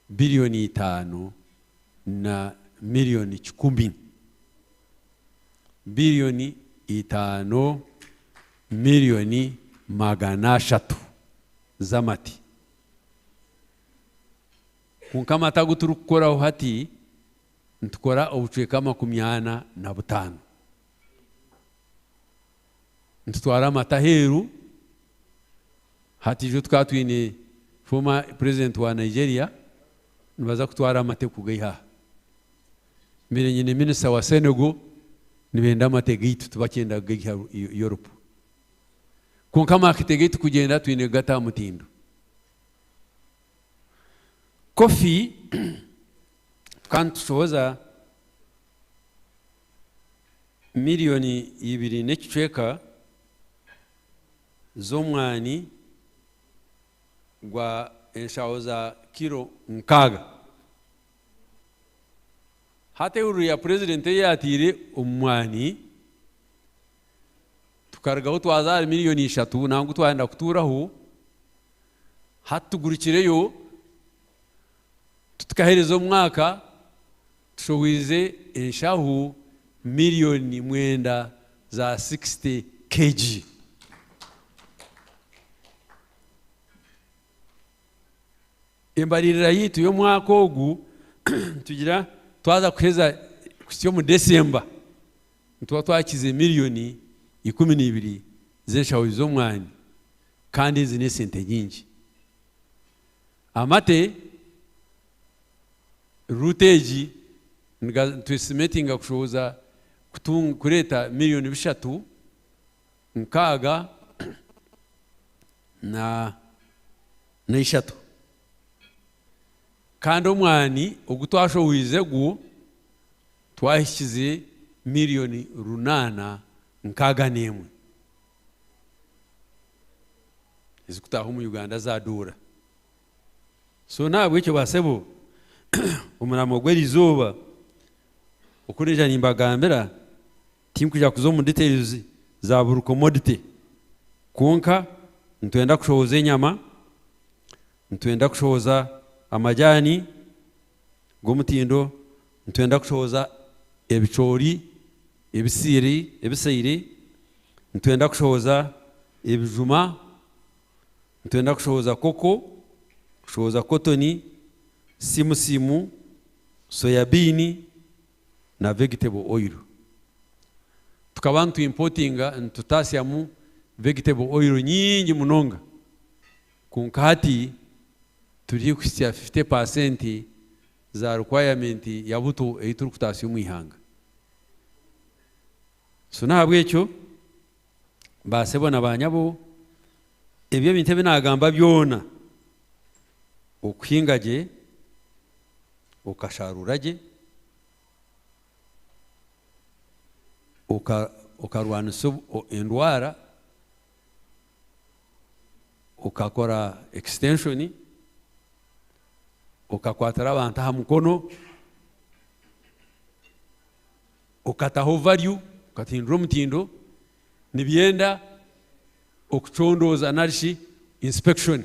biliyoni itaano na miliyoni kikumi. Biliyoni itaano miliyoni 300 z'amate. Kwonka amate agu turikukoraho hati nitukora obucweka 45. Nitutwara amate aheeru. Hati ijo tukaba twine former president wa Nigeria nibaza kutwara amate kugaiha aha. Mbaire nyine minisita wa Senegal nibenda amate gaitu tibakyenda kugaiha Europe. Kwonka amate gaitu kugyenda twine kugata aha mutindo. Coffee tukaba nitushohoza miliyoni ibiri n'ekicweka z'omwani gwa enshaho za kiro 60. Hati ehururu ya purezidenti ei yaataire omu mwani, tukarugaho twaza ahari miliyoni ishatu nangwa twayenda kutuuraho, hati tugurukireyo titukahereza omwaka tushohwize enshaho miliyoni mwenda za 60 kg. Embaririra yaitu y'omwaka ogu nitugira twaza kuheza kuhitsya omu December nituba twakize miliyoni 12 z'enshaho z'omwani kandi ezi n'esente nyingi. Amate route egi nitwesimetinga kushohoza kureeta miliyoni bishatu nkaaga na ishatu. Kandi omwani ogu twashohoize gwo twahikize miliyoni runaana 61 ezikutaaha omu Uganda zaaduura. So n'ahabw'ekyo baasebo omuramo gw'erizooba oku naija nimbagambira tinkwija kuza omu details za buri commodity kwonka nitwenda kushohoza enyama, nitwenda kushohoza amajaani g'omutindo, nitwenda kushohoza ebicoori ebisiire ebiseire, nitwenda kushohoza ebijuma, nitwenda kushohoza koko, kushohoza kotoni, simusimu, soya bean na vegetable oil. Tukaba nituimpotinga nitutaasyamu vegetable oil nyingi munonga kwonka hati turi kuhitsya 50% za requirement ya buto ei turikutaasya omu ihanga. So n'ahabw'ekyo baasebo na baanyabo ebyo ebintu ebi naagamba byona okuhinga gye, okasharuura gye, Okarwanisa endwara, okakora extension, okakwatira abantu aha mukono, okataho value, okahindura omutindo, nibyenda okucondooza narishi inspection.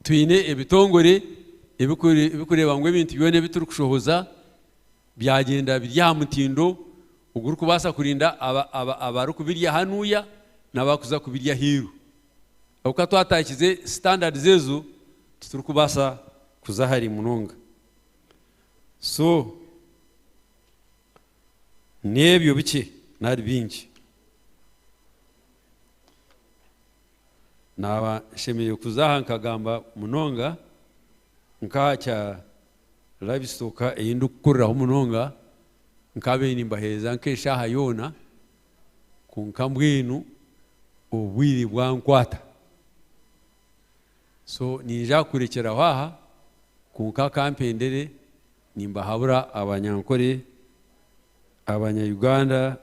Twine ebitongore ebirikureeba ngu ebintu byona ebi turikushohoza byagyenda biri aha mutindo ogurikubaasa kurinda abarikubirya hanuya n'abarikuza kubirya aheeru. Ahabw'okuba twatakize standards ezo titurikubaasa kuza hare munonga. So n'ebyo bikye nari bingi. Naaba nshemereire kuza aha nkagamba munonga nk'aha kya livestock ei ndikukuriraho munonga nkabaire nimbaheereza nk'eshaaha yoona kwonka mbwenu obwire bwankwata. So niinyija kurekyeraho aha kwonka kampendere nimbahabura Abanyankore, Abanya Uganda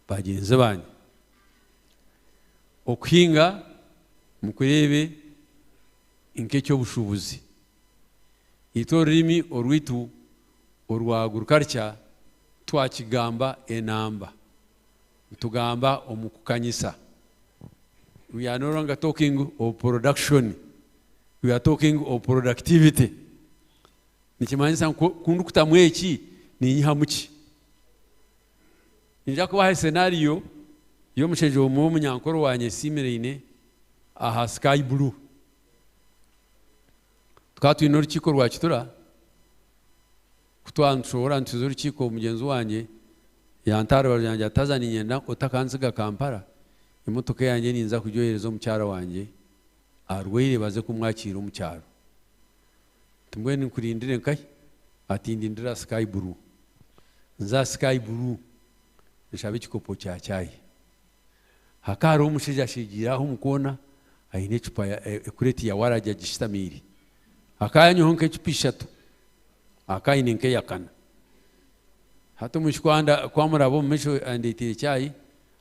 bagyenzi bangye. Okuhinga mukureebe nk'eky'obushuubuzi. Itwe orurimi orwaitu orwa agriculture twakigamba enamba, nitugamba omu kukanyisa. We are no longer talking of production, we are talking of productivity. Nikimanyisa ngu ku ndikutamu eki, ninyihamu ki? Ninza kubaha scenario y'omushaija omwe w'omunyankore owanyesiimiraine aha Sky Blue. Tukaba twine orukiiko rwa Kitura, ku twaba nitushohora nituza orukiiko mugyenzi wangye yanta aha rubaju yangira ati haza niinyenda otakantsiga Kampala, emotoka eyangye ninza kugyohereza omukyara wangye arwaire baze kumwakiira omu kyaro. Nti mbwenu nkurindire nkahi? Ati ndindira aha Sky Blue. Nza aha Sky Blue nshaba ekikopo kya chai. Hakaba hariho omushaija ashegiire aho omu koona aine ecupa ya ekureti ya waragi agishutamiire. Akaba yanywaho nk'ecupa ishatu, akaba aine nk'eyakana. Hati omwishiki ku amuraba omu maisho andeteire chai,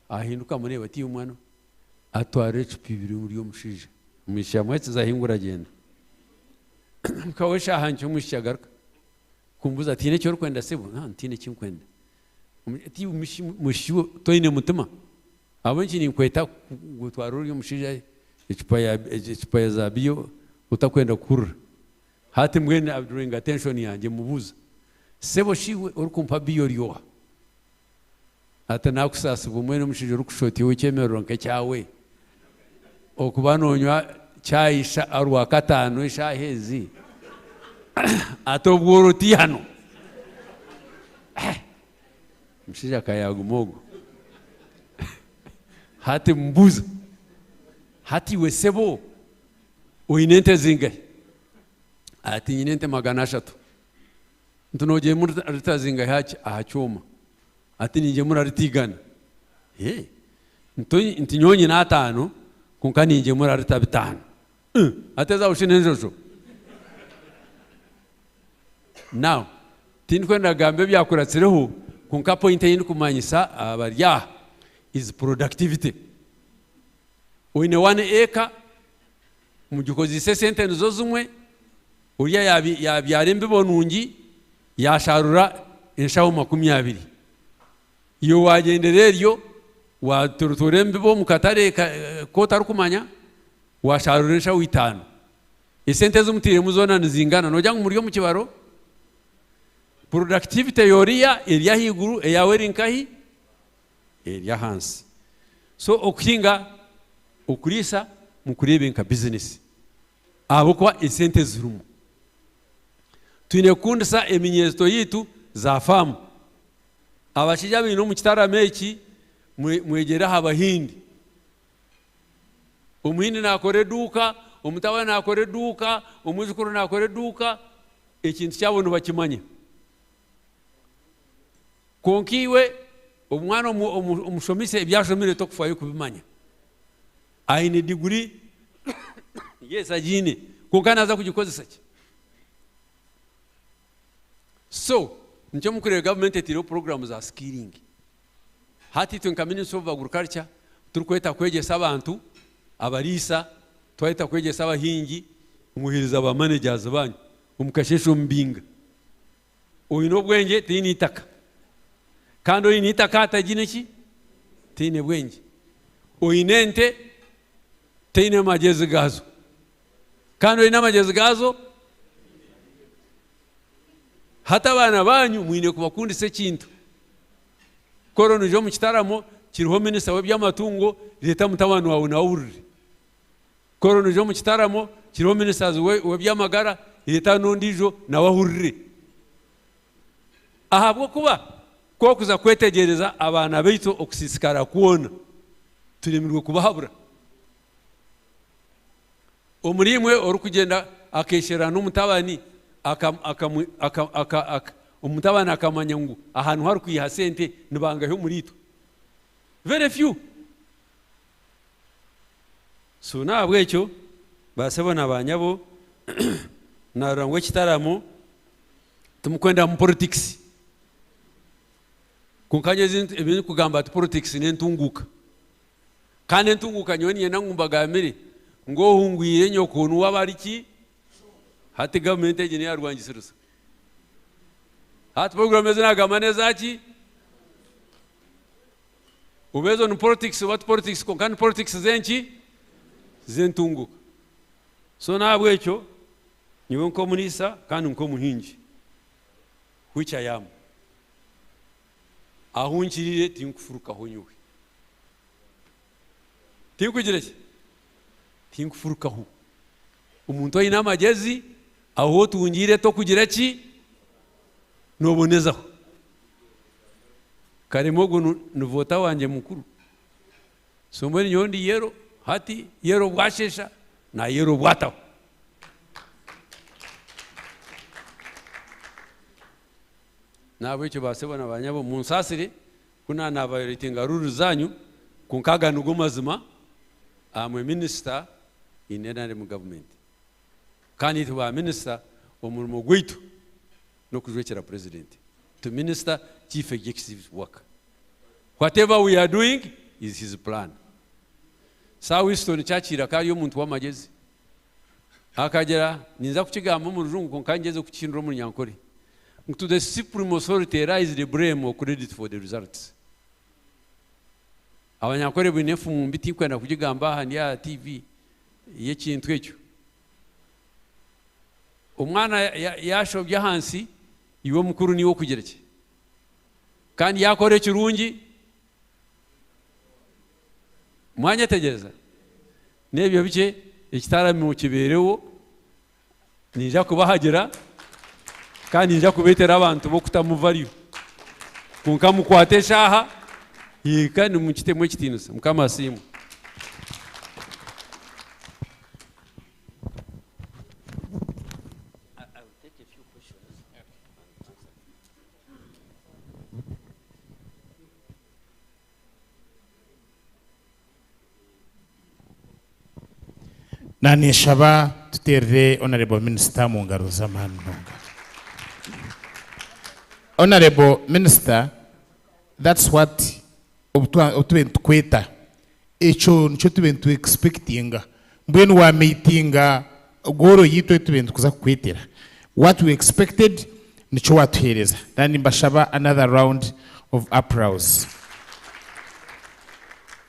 ahinduka amureeba ati iwe mwana we, atwara ecupa ibiri omuri omushaija. Omwishiki amwetsiza ahingura agyenda. Mpaho eshaaha nkye omwishiki agaruka kumbuuza ati, Haine eki orikwenda sebo? Naaba nti, Tihaine eki nkwenda. Ati, Mwishiki we toine mutima? Ahabw'enki ninkweta ngu otware ori omushaija ecupa ya ecupa ya zaabiya otakwenda kuhurira? Hati mbwenu adrawinga attention yangye mubuuza, Sebo shi iwe orikumpa biya ori oha? Ati nakusaasibwa mbwenu omushaija orikushusha oti ow'ekyemerero nk'ekyawe okuba noonywa chai orwakataano eshaaha ezi ati obwo ori oti hanu omushaija aka yaaguma ogwo hati mubuuza hati iwe sebo oine ente zingahi? Ati nyine ente 300. Nti noogyemura lita zingahi aha kyoma? Ati ningyemura lita igana. Ee, nti nyowe nyine ataano kwonka ningyemura lita bitaano. Ati ezaawe shi n'enjojo? Now, tindikwenda kugamba ebyakuratsireho kwonka point ei ndikumanyisa abari aha is productivity. Oine one acre, mugikozeise esente nizo zimwe, oriya yaabyara embibo nungi, yaasharura enshaho 20. Iwe waagyendera eryo, waatooratoora embibo omu katare ku otarikumanya, waasharura enshaho itaano. Esente ezi mutairemu zoona nizingana, noogira ngu muri omu kibaro? Productivity y'oriya eri ahaiguru, eyaawe eri nkahi? Eri ahansi. So okuhinga okuriisa mukureebe nka bizinesi ahabw'okuba esente zirimu. Twine kukundisa eminyeeto yaitu za faamu. Abashaija abaine omu kitaramo eki mwegyere aha Bahindi. Omuhindi naakora eduuka, omutabani naakora eduuka, omwijukuru naakora eduuka, ekintu kyabo nibakimanya. Kwonka iwe omwana omushomese ebi ashomire tokufayo kubimanya. Aine diguri, yes agiine, kwonka naaza kugikozesa ki? So, Nikyo murikureeba gavumenti etaireho puroguraamu za skilling. Hati itwe nka Ministry of Agriculture turikweta kwegyesa abantu, abariisa, twayeta kwegyesa abahingi, mwohereza ba managers baanyu omu kasheeshe omu binga. Oine obwengye taine itaka kandi oine itaka tagiine ki? Taine bwengye. Oine ente taine magyezi gaazo kandi oine amagyezi gaazo Hati abaana baanyu mwine kubakundisa ekintu. Ku ori noija omu kitaramo kiriho minisita w'eby'amatungo, reeta mutabani waawe nawe ahurire. Ku ori noija omu kitaramo kiriho minisita w'eby'amagara, reeta n'ondiijo nawe ahurire. Ahabw'okuba ku orikuza kwetegyereza abaana baitu okusiisikara kwona, turemirwe kubahabura. Omuriimwe orikugyenda akeesherera n'omutabani, omutabani akamanya ngu aha niho arikwiha sente, ni bangahi omuriitwe? Very few. So n'ahabw'ekyo baasebo na baanyabo, naarora ngu ekitaramo timukwenda mu politics. Kwonka nyowe ebi ndikugamba ti politics n'entunguuka. Kandi entunguuka nyowe niinyenda ngu mbagambire ngu ohungwire nyoko niwe aba ari ki? Hati gavumenti egi neya rwangisiriza. Hati puroguramu ezi nagamba neza ki? Oba ezo ni politics oba ti politics kwonka ni politics z'enki? Z'entunguuka. So n'ahabw'ekyo nyowe nk'omuriisa kandi nk'omuhingi which I am, Ahu nkiriire tinkufurukaho nyowe. Tinkugira ki? Tinkufurukaho. Omuntu oine amagyezi, ahu otungiire tokugira ki? Noobonezaho. Karema ogwo ni voota wangye mukuru. So mbwenu nyowe ndi yero hati, yero bwasheesha na yero bwataho. N'ahabw'ekyo baasebo na baanyabo, munsaasire ku naanavayoretinga rules zaanyu, kwonka aga nigo mazima, am a minister in nrm government. Kandi itwe ba minister omurimo gwaitu n'okujwekyera president. To minister chief executive's work. Whatever we are doing is his plan. Sir Winston Churchill akaba ari omuntu w'amagyezi. Akagira, ninza kukigamba omu rujungu kwonka ngyeze kukihindura omu runyankore, ngu to the supreme authority lies the blame or credit for the results. Abanyankore baine enfumu mbi tinkwenda kugigamba aha ndi aha TV y'ekintu ekyo. Omwana yashobya ahansi, iwe omukuru niiwe okugira ki? Kandi yakora ekirungi, mwanyetegyereza? N'ebyo bikye, ekitaramo kibeereho, niinyija kubahagira kandi niinyija kubeetera abantu b'okutamu value. Kwonka mukwate eshaaha kandi mukitemu ekitiinisa. Mukama asiimwe. Na ninshaba tuteerere Honourable Minister omu ngaro z'amaani munonga. Honourable Minister, that's what obu tube nitukweta, ekyo nikyo tube nitu expectinga. Mbwenu wa meetinga goal yaitu ei tube nitukuza kukwetera. What we expected nikyo watuheereza. Na nimbashaba another round of applause.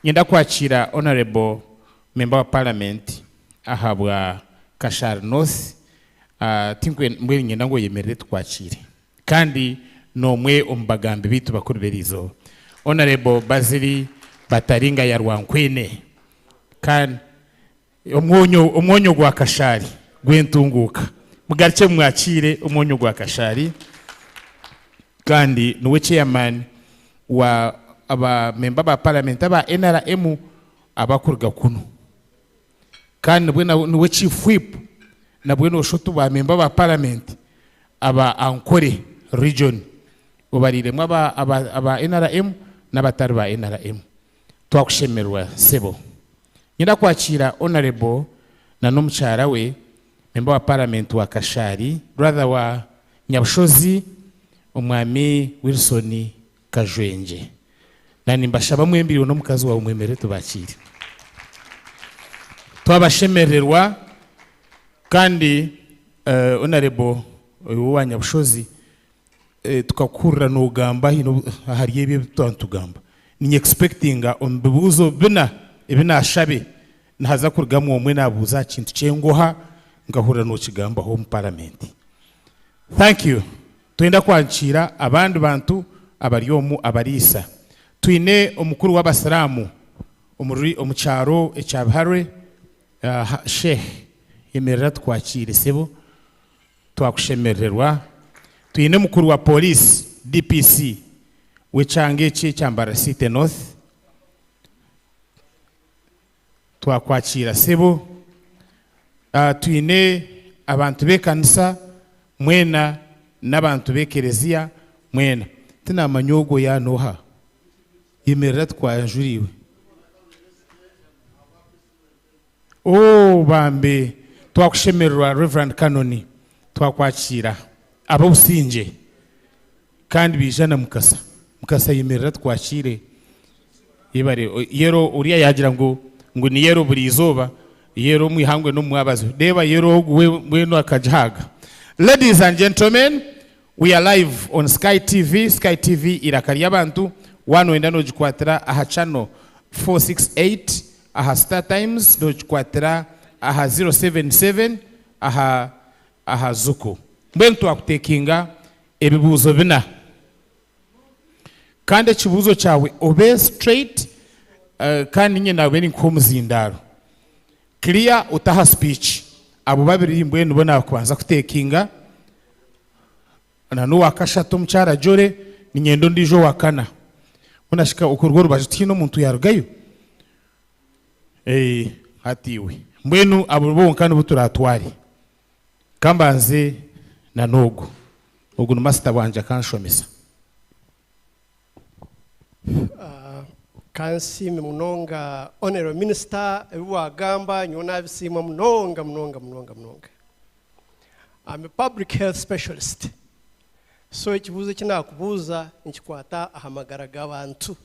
Nyenda kwakiira Honourable Member wa Parliament ahabwa Kashari North, tinkwe mbwenu niinyenda ngu oyemerere tukwakiire. Kandi n'omwe omu bagambi baitu bakuru b'eriizooba. Honourable Bazili Bataringa Yarwankwene. Kandi omwonyo omwonyo gwa Kashari gw'entunguuka. Mugarukye mumwakiire omwonyo gwa Kashari. Kandi niwe chairman wa aba member ba parliament aba NRM abakuruga kunu. Kandi nibwe niwe chief whip nabwe noshusha oti ba member ba parliament aba Ankole region obariremu aba aba aba NRM n'abatari ba NRM. Twakushemererwa sebo. Nyenda kwakiira Honourable na n'omukyara we member wa parliament wa Kashari rather wa Nyabushozi. Omwami Wilson Kajwengye. Na nimbashaba mwembi iwe n'omukazi waawe mwemerere tubakiire. Twabashemererwa kandi Honourable owa Nyabushozi tukakuhurira noogamba haine obu ahari ebi ebi twaba nitugamba. Ninye expectinga omu bibuuzo bina ebi naashabe nihaza kurugamu omwe naabuuza aha kintu ky'engoha nkahurira nookigambaho omu paramenti. Thank you. Twenda kwakiira abandi bantu abari omu abariisa. Twine omukuru w'abasiraamu omuri omu kyaro ekya Biharwe, Sheikh yemerera tukwakiire sebo. Twakushemerererwa. Twine mukuru wa Police, DPC, w'ekyanga eki ekya Mbarara City North. Twakwakiira sebo. Twine abantu b'ekanisa mwena n'abantu b'ekereziya mwena. Tinamanya ogwo ya n'oha? Yemerera tukwanjure iwe. Ooh bambe twakushemererwa Rev Canon twakwakiira abobusingye kandi baija na Mukasa. Mukasa yemerera tukwakiire yebare yero oriya yagira ngu ngu ni yero buri izooba yero omu ihangwe n'omu mwabazo reeba yero ogu we mbwenu akagihaaga. Ladies and gentlemen we are live on Sky TV, Sky TV eiraka ry'abantu waaba noyenda nogikwatira aha channel 468 Aha Star Times nokikwatira aha 077 aha aha Zuku. Mbwenu twakutekinga ebibuuzo bina. Kandi ekibuuzo kyawe obe straight kandi ninye nabe ninkuha omuzindaaro. Clear otaha speech. Abo babiri mbwenu nibo nakubanza kutekinga. Na n'owakashatu omukyara Jolly, niinyenda ondiijo owakana. Mbwenu shi orwo orubaju tihaine omuntu yaarugayo? Ee, hati iwe. Mbwenu abo bonka nibo turaatware. Ka mbanze na n'ogu. Ogu ni masita wangye akanshomesa. Ka nsiime munonga Honourable Minister ebi waagamba nyowe naabisiima munonga munonga munonga munonga. I'm a public health specialist so ekibuuzo eki naakubuuza nikikwata aha magara g'abantu.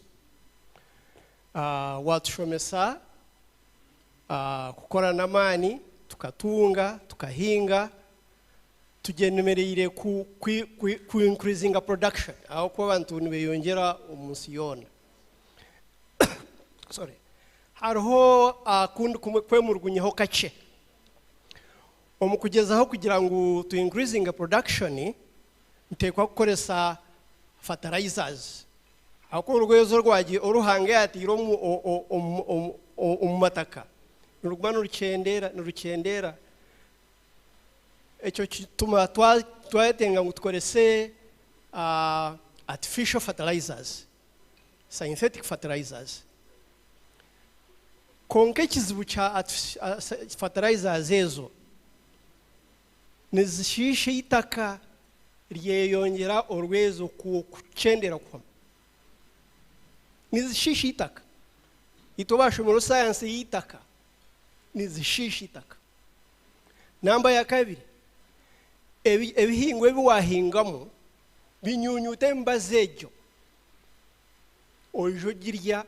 Waatushomesa kukora n'amaani tukatunga, tukahinga, Tugyemereire ku ku increasinga production ahabw'okuba abantu nibeyongyera omu nsi yoona. Sorry. Hariho akundi kumwe kwemurugunyaho kakye. Omu kugyezaho kugira ngu tu increasinge production, niteekwa kukoresa fertilizers ahabw'okuba orwezo orwagiire oru Ruhanga yaataire omu omu omu mataka niruguma nirukyendeera nirukyendeera. Ekyo kituma twayetenga ngu tukorese artificial fertilizers, synthetic fertilizers. Kwonka ekizibu kya fertilizers ezo, nizishiisha eitaka ryeyongyera orwezo kukyendera kuhoma. Nizishiisha eitaka. Itwe abashomireho sayansi y'eitaka, nizishiisha eitaka. Namba ya kabiri, ebihingwa ebi waahingamu binyuunyuuta emibazi egyo oije ogirya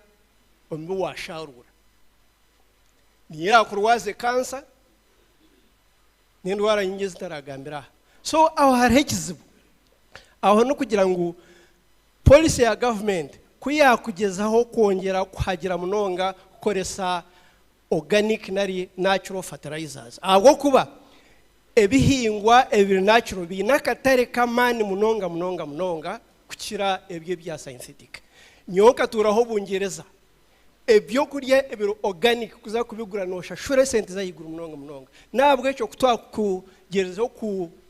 omu bi waashaaruura. Niyo eraakurwaze kansa n'endwara nyingi ezi ntaragambire aha. So aho hariho ekizibu. Aho n'okugira ngu Policy ya gavumenti ku yaakugyezaho kwongyera kuhagira munonga kukoresa organic nari natural fertilizers ahabw'okuba ebihingwa ebiri natural biine akatare k'amaani munonga munonga munonga kukira ebyo ebya synthetic. Nyowe nkatuuraho Bungyereza, ebyokurya ebiri organic kuza kubigura nooshashura esente z'ahaiguru munonga munonga. N'ahabw'ekyo ku twakugyerezeho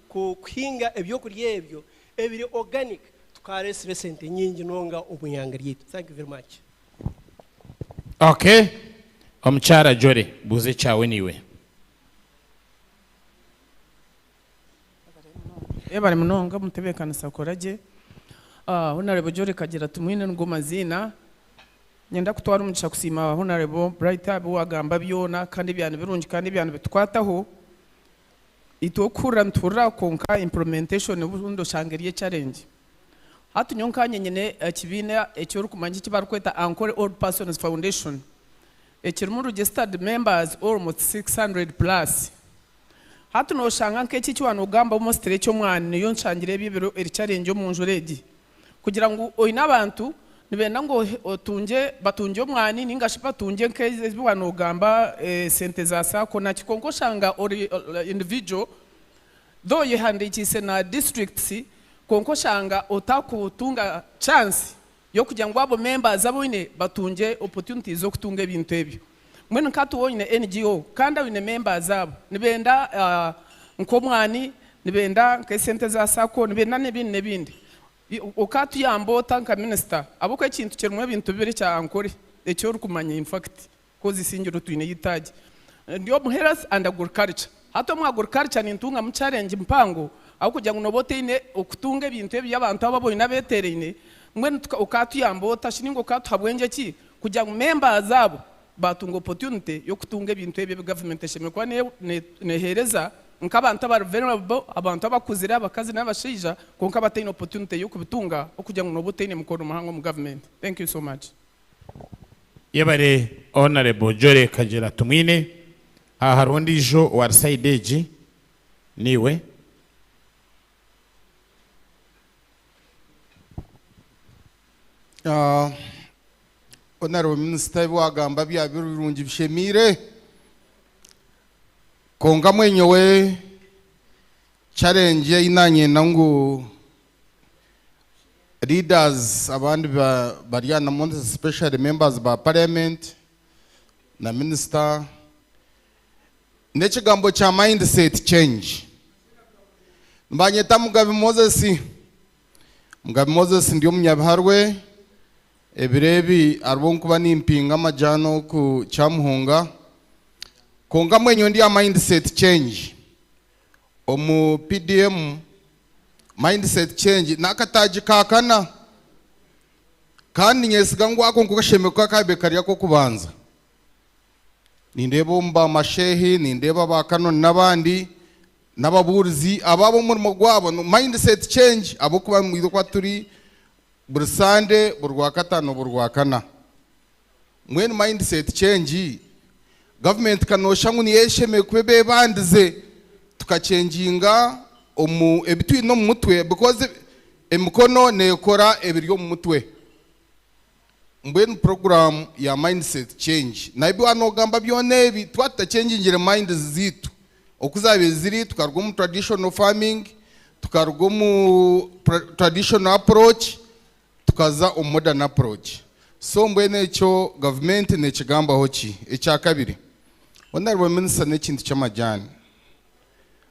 kuhinga ebyokurya ebyo ebiri organic tukaareetsire esente nyingi munonga omu ihanga ryaitu. Thank you very much. Ok omukyara Jolly buuza ekyawe niiwe. Yebare munonga omutebekanisa akora gye. Honarebo Jolly Kagira Tumwine nigo maziina. Nyenda kutwara omugisha kusiima Honarebo Bright aha biwagamba byona kandi ebya nibirungi kandi ebya nibitukwataho. Itwe okuhurira nituhurira kwonka implementation obundi oshanga eri echallenge. Hati nyowe nkanye nyine ekibiina eki orikumanya eki barikweta Ankole Old Persons Foundation ekirimu registered members almost 600 plus. Hati noshanga nk'eki eki waanogamba mostly eky'omwani niyo nshangire ebyo ebiro eri challenge omu njura egi. Kugira ngu oine abantu nibenda ngu otungye batungye omwani ninga shi batungye nk'ebi waanogamba esente za sacco naki kwonka oshanga ori individual though oyehandiikiise na districts kwonka oshanga otakutunga chance y'okugira ngu abo members abu oine batungye opportunities z'okutunga ebintu ebyo. Mbwenu nka hati waaba oine NGO kandi oine members abo nibenda nk'omwani, nibenda nk'esente za sacco, nibenda n'ebindi n'ebindi. Okaatuyamba ota nka minisita? Ahabw'okuba ekintu kirimu ebintu bibiri ekya Ankole eki orikumanya in fact. Coz Isingiro twineyo eitaagi. Ndi omu health and agriculture. Hati omu agriculture nintungamu challenge mpango ahabw'okugira ngu nooba otaine okutunga ebintu ebi abantu abo abu oine abeeteeraine, mbwenu okaatuyamba ota shi nainga okaatuha bwengye ki kugira ngu members abo baatunga opportunity y'okutunga ebintu ebi ebi government eshemereire kuba neeheereza nk'abantu abari vulnerable, abantu abakuzire, abakazi n'abashaija kwonka abataine opportunity y'okubitunga okugira ngu nooba otaine mukono muhango omu government. Thank you so much. Yebare Honourable Jolly Kagira Tumwine. Aha hariho ondiijo owari side egi, niiwe. Honourable Minister ebi wagamba byaba biri birungi bishemiire, kwonka mbwenu nyowe challenge ei nanyenda ngu Leaders abandi bari aha na especially members ba parliament na minister n'ekigambo kya mindset change. Nibanyeta Mugabi Moses, Mugabi Moses ndi omunyabiharwe, ebiro ebi hariho nkuba nimpinga amajani oku Kyamuhunga, kwonka mbwenu nyowe ndi aha mindset change. Omu PDM mindset change n'akataagi ka kana kandi ninyesiga ngu ako niko kashemereire kuba kaabaire kari ak'okubanza. Nindeeba omu ba masheehi, nindeeba ba Canon n'abandi n'ababuurizi abo ab'omurimo gwabo mindset change ahabw'okuba nimwija kuba turi buri Sande, buri Rwakataano, buri Rwakana. Mbwenu mindset change, government kanoshusha ngu niyo eshemereire kuba eba ebandize tukachenginga omu ebi twine omu mutwe because emikono nekora ebiri omu mutwe. Mbwenu program ya mindset change nayo ebi waaba nogamba byona ebi twaba tutachengingire minds zaitu oku zabaire ziri tukaruga omu traditional farming, tukaruga omu traditional approach, tukaza omu modern approach. So mbwenu ekyo gavumenti nekigambaho ki? Ekyakabiri, Honourable Minister n'ekintu ky'amajaani.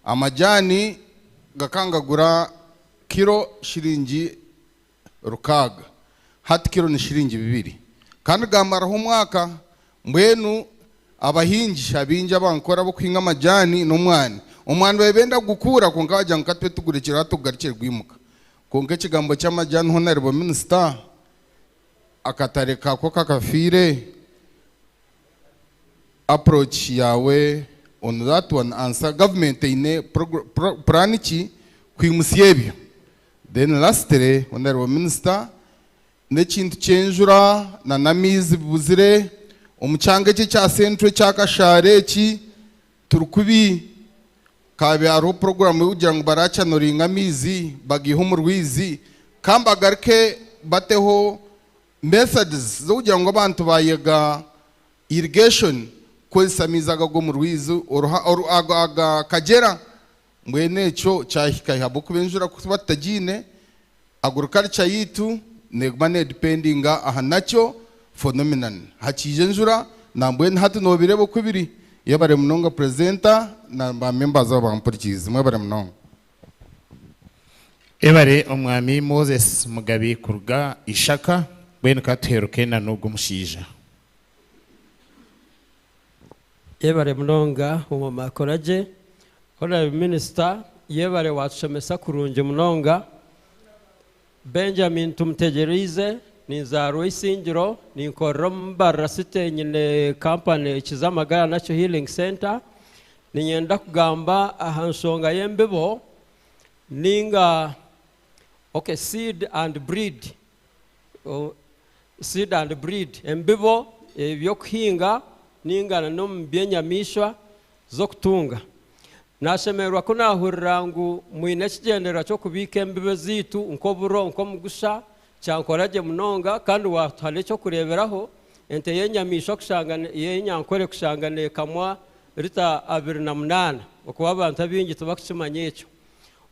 Amajaani gakaba nigagura kiro shiringi rukaaga, hati kiro ni shiringi bibiri kandi gamaraho omwaka. Mbwenu abahingi abaingi abankora ab'okuhinga amajaani n'omwani, omwani babaire benda kugukuura kwonka bagira ngu katube tugurekire hati tugugarukire gwimuka. Kwonka ekigambo ky'amajaani Honarebo Minisita, akatare kako kakafiire, approach yaawe on that one answer, government eine plan ki kwimutsya ebyo? Then lastly Honarebo Minisita, n'ekintu ky'enjura na n'amaizi bibuzire omu kyanga eki ekya Central ekya Kashaare eki turi kubi Kaabe hariho puroguraamu y'okugira ngu barakyanoringa amaizi bagaihe omu rwizi kandi bagaruke bateho methods z'okugira ngu abantu baayega irrigation kukozesa amaizi ago ag'omu rwizi aga Kagyera. Mbwenu ekyo kyahika hi ahabw'okuba enjura ku tuba tutagiine, agriculture yaitu neeguma needipendinga aha natural phenomenon. Hakiija enjura, nambwenu hati noobireeba oku biri. Yebare munonga presenter na ba members abampurikiize. Mwebare munonga. Yebare Omwami Moses Mugabi kuruga Ishaka, mbwenu ka tuheeruke na n'ogu omushaija. Yebare munonga omwami akoragye. Honourable Minister yebare watushomesa kurungi munonga. Benjamin Tumutegyereize, ninzaarwa Isingiro, ninkorera omu Mbarara City nyine kampani ekiza amagara Natural Healing Centre. Niinyenda kugamba aha nshonga y'embibo ninga. Okay, seed and breed. Seed and breed, embibo, eby'okuhinga ninga na n'omu by'enyamaishwa z'okutunga. Naashemererwa ku naahurira ngu mwine ekigyendererwa ky'okubiika embibo ezaitu nk'oburo, nk'omugusha, kyankora gye munonga kandi waatuha n'eky'okureeberaho, ente y'enyamaishwa kushanga y'enyankore kushanga neekamwa rita 28, okuba abantu abaingi tibakukimanya ekyo.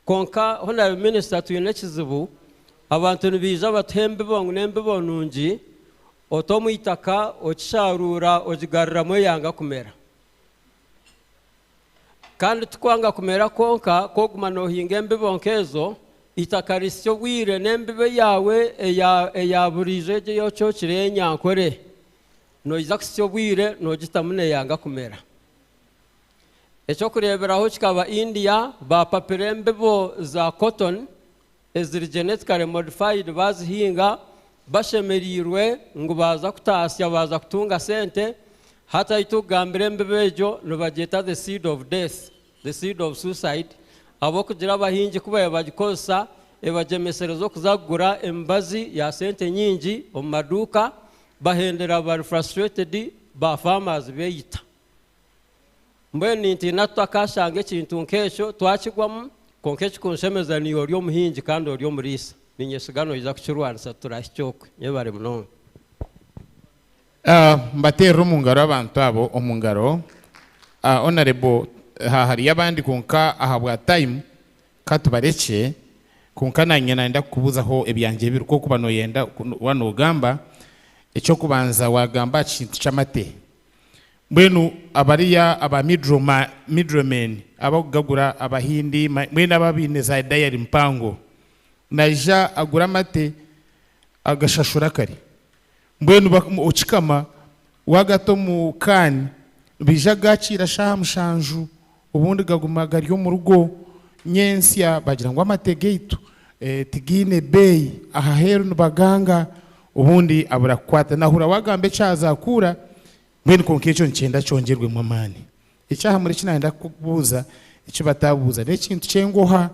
Kwonka Honarable Minister twine ekizibu, abantu nibaija batuha embibo ngu n'embibo nungi, ota omu itaka okisharuura ogigaruramu eyanga kumera. Kandi tikwanga kumera kwonka, ku oguma noohinga embibo nk'ezo, eitaka rihitsya obwire n'embibo eyaawe eya eya buriijo egyo ei ocookire ey'enyankore, noija kuhitsya obwire noogitamu neeyanga kumera. Eky'okureeberaho kikaba India, baapapira embibo za cotton eziri genetically modified baazihinga bashemereirwe ngu baaza kutaasya baaza kutunga sente, hati ahu turikugambira embibo egyo nibagyeta the seed of death, the seed of suicide ahabw'okugira abahingi ku baabaire bagikozesa ebagyemesereza okuza kugura emibazi ya sente nyingi omu maduuka bahendera bari frustrated ba farmers beeyita. Mbwenu nintiina tutakashanga ekintu nk'ekyo twakigwamu, kwonka ekikunshemeza niiwe ori omuhingi kandi ori omuriisa. Niinyesiga noija kukirwanisa turahikye okwe. Mwebare munonga. Mbateerere omu ngaro abantu abo omu ngaro. Honourable hariyo abandi kwonka ahabwa time katubarekye kwonka nanye nayenda kukubuuzaho ebyangye bibiri ku orikuba noyenda waaba nogamba ekyokubanza wagamba aha kintu ky'amate. Mbwenu abariya aba middlemen abakugagura abahindi mbwenu abo abaine za dairy mpango naija agura amate agashashura kare mbwenu okikama wagata omu can baija kugakiira shaaha mushanju obundi gaguma gari omu rugo nyentsya bagira ngu amate gaitu tigaine beeyi aha heeru nibaganga obundi abura kukwata nahurira wagamba ekyazakuura Mbwenu kwonka ekyo nikyenda kyongyerwemu amaani. Eky'aha muheru eki naayenda kukubuuza eki bataabuuza n'ekintu ky'engoha,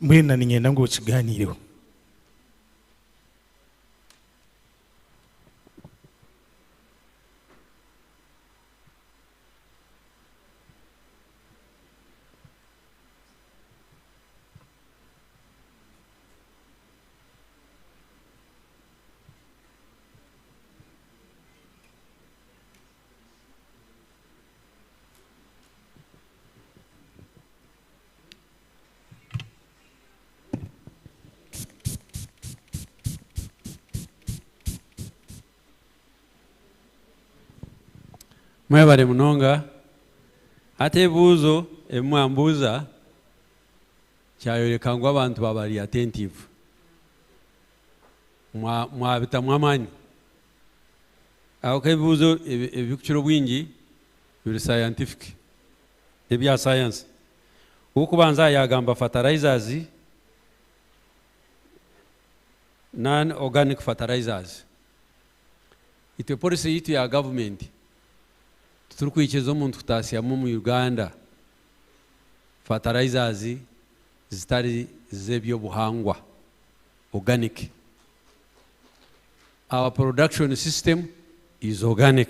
mbwenu na niinyenda ngu okigaaniireho. Mwebare munonga. Hati ebibuuzo ebi mwambuuza kyayoreka ngu abantu baaba bari attentive. Mwabitamu amaani. Ahabw'okuba ebibuuzo ebirikukira obwingi biri scientific, n'ebya sayansi. Ow'okubanza yaagamba fertilizers, non organic fertilizers. Itwe policy yaitu ya gavumenti titurikwikiriza omuntu kutaasyamu omu Uganda fertilizers zitari z'eby'obuhangwa. Organic. Our production system is organic.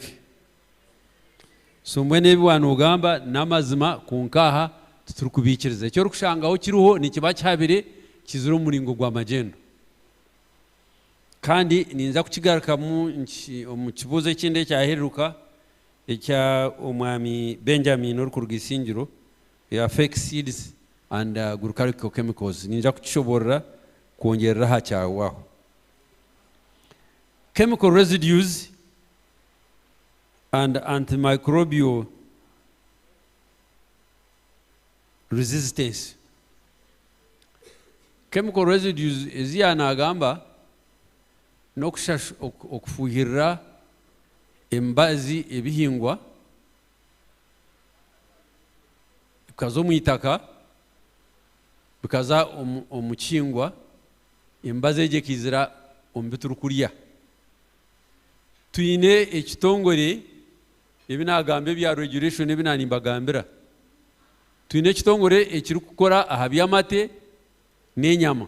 So mbwenu ebi wanogamba namazima kwonka aha titurikubiikiriza. Eki orikushangaho kiriho nikiba kihabire kizire omu muringo gwa magyendo. Kandi ninza kukigarukamu omu kibuuzo ekindi ekyahereruka ekya omwami Benjamin orikuruga Isingiro eya fake seeds and agricultural chemicals. Ninza kukishoboorora kwongyerera aha kyawe aho. Chemical residues and antimicrobial resistance. Chemical residues ezi yaanagamba n'okufuuhirira emibazi ebihingwa bikaza omu itaka, bikaza omu kihingwa, emibazi egyo ekaizira omu bi turikurya. Twine ekitongore, ebi naagamba ebya regulation ebi naanimbagambira, twine ekitongore ekirikukora aha by'amate n'enyama.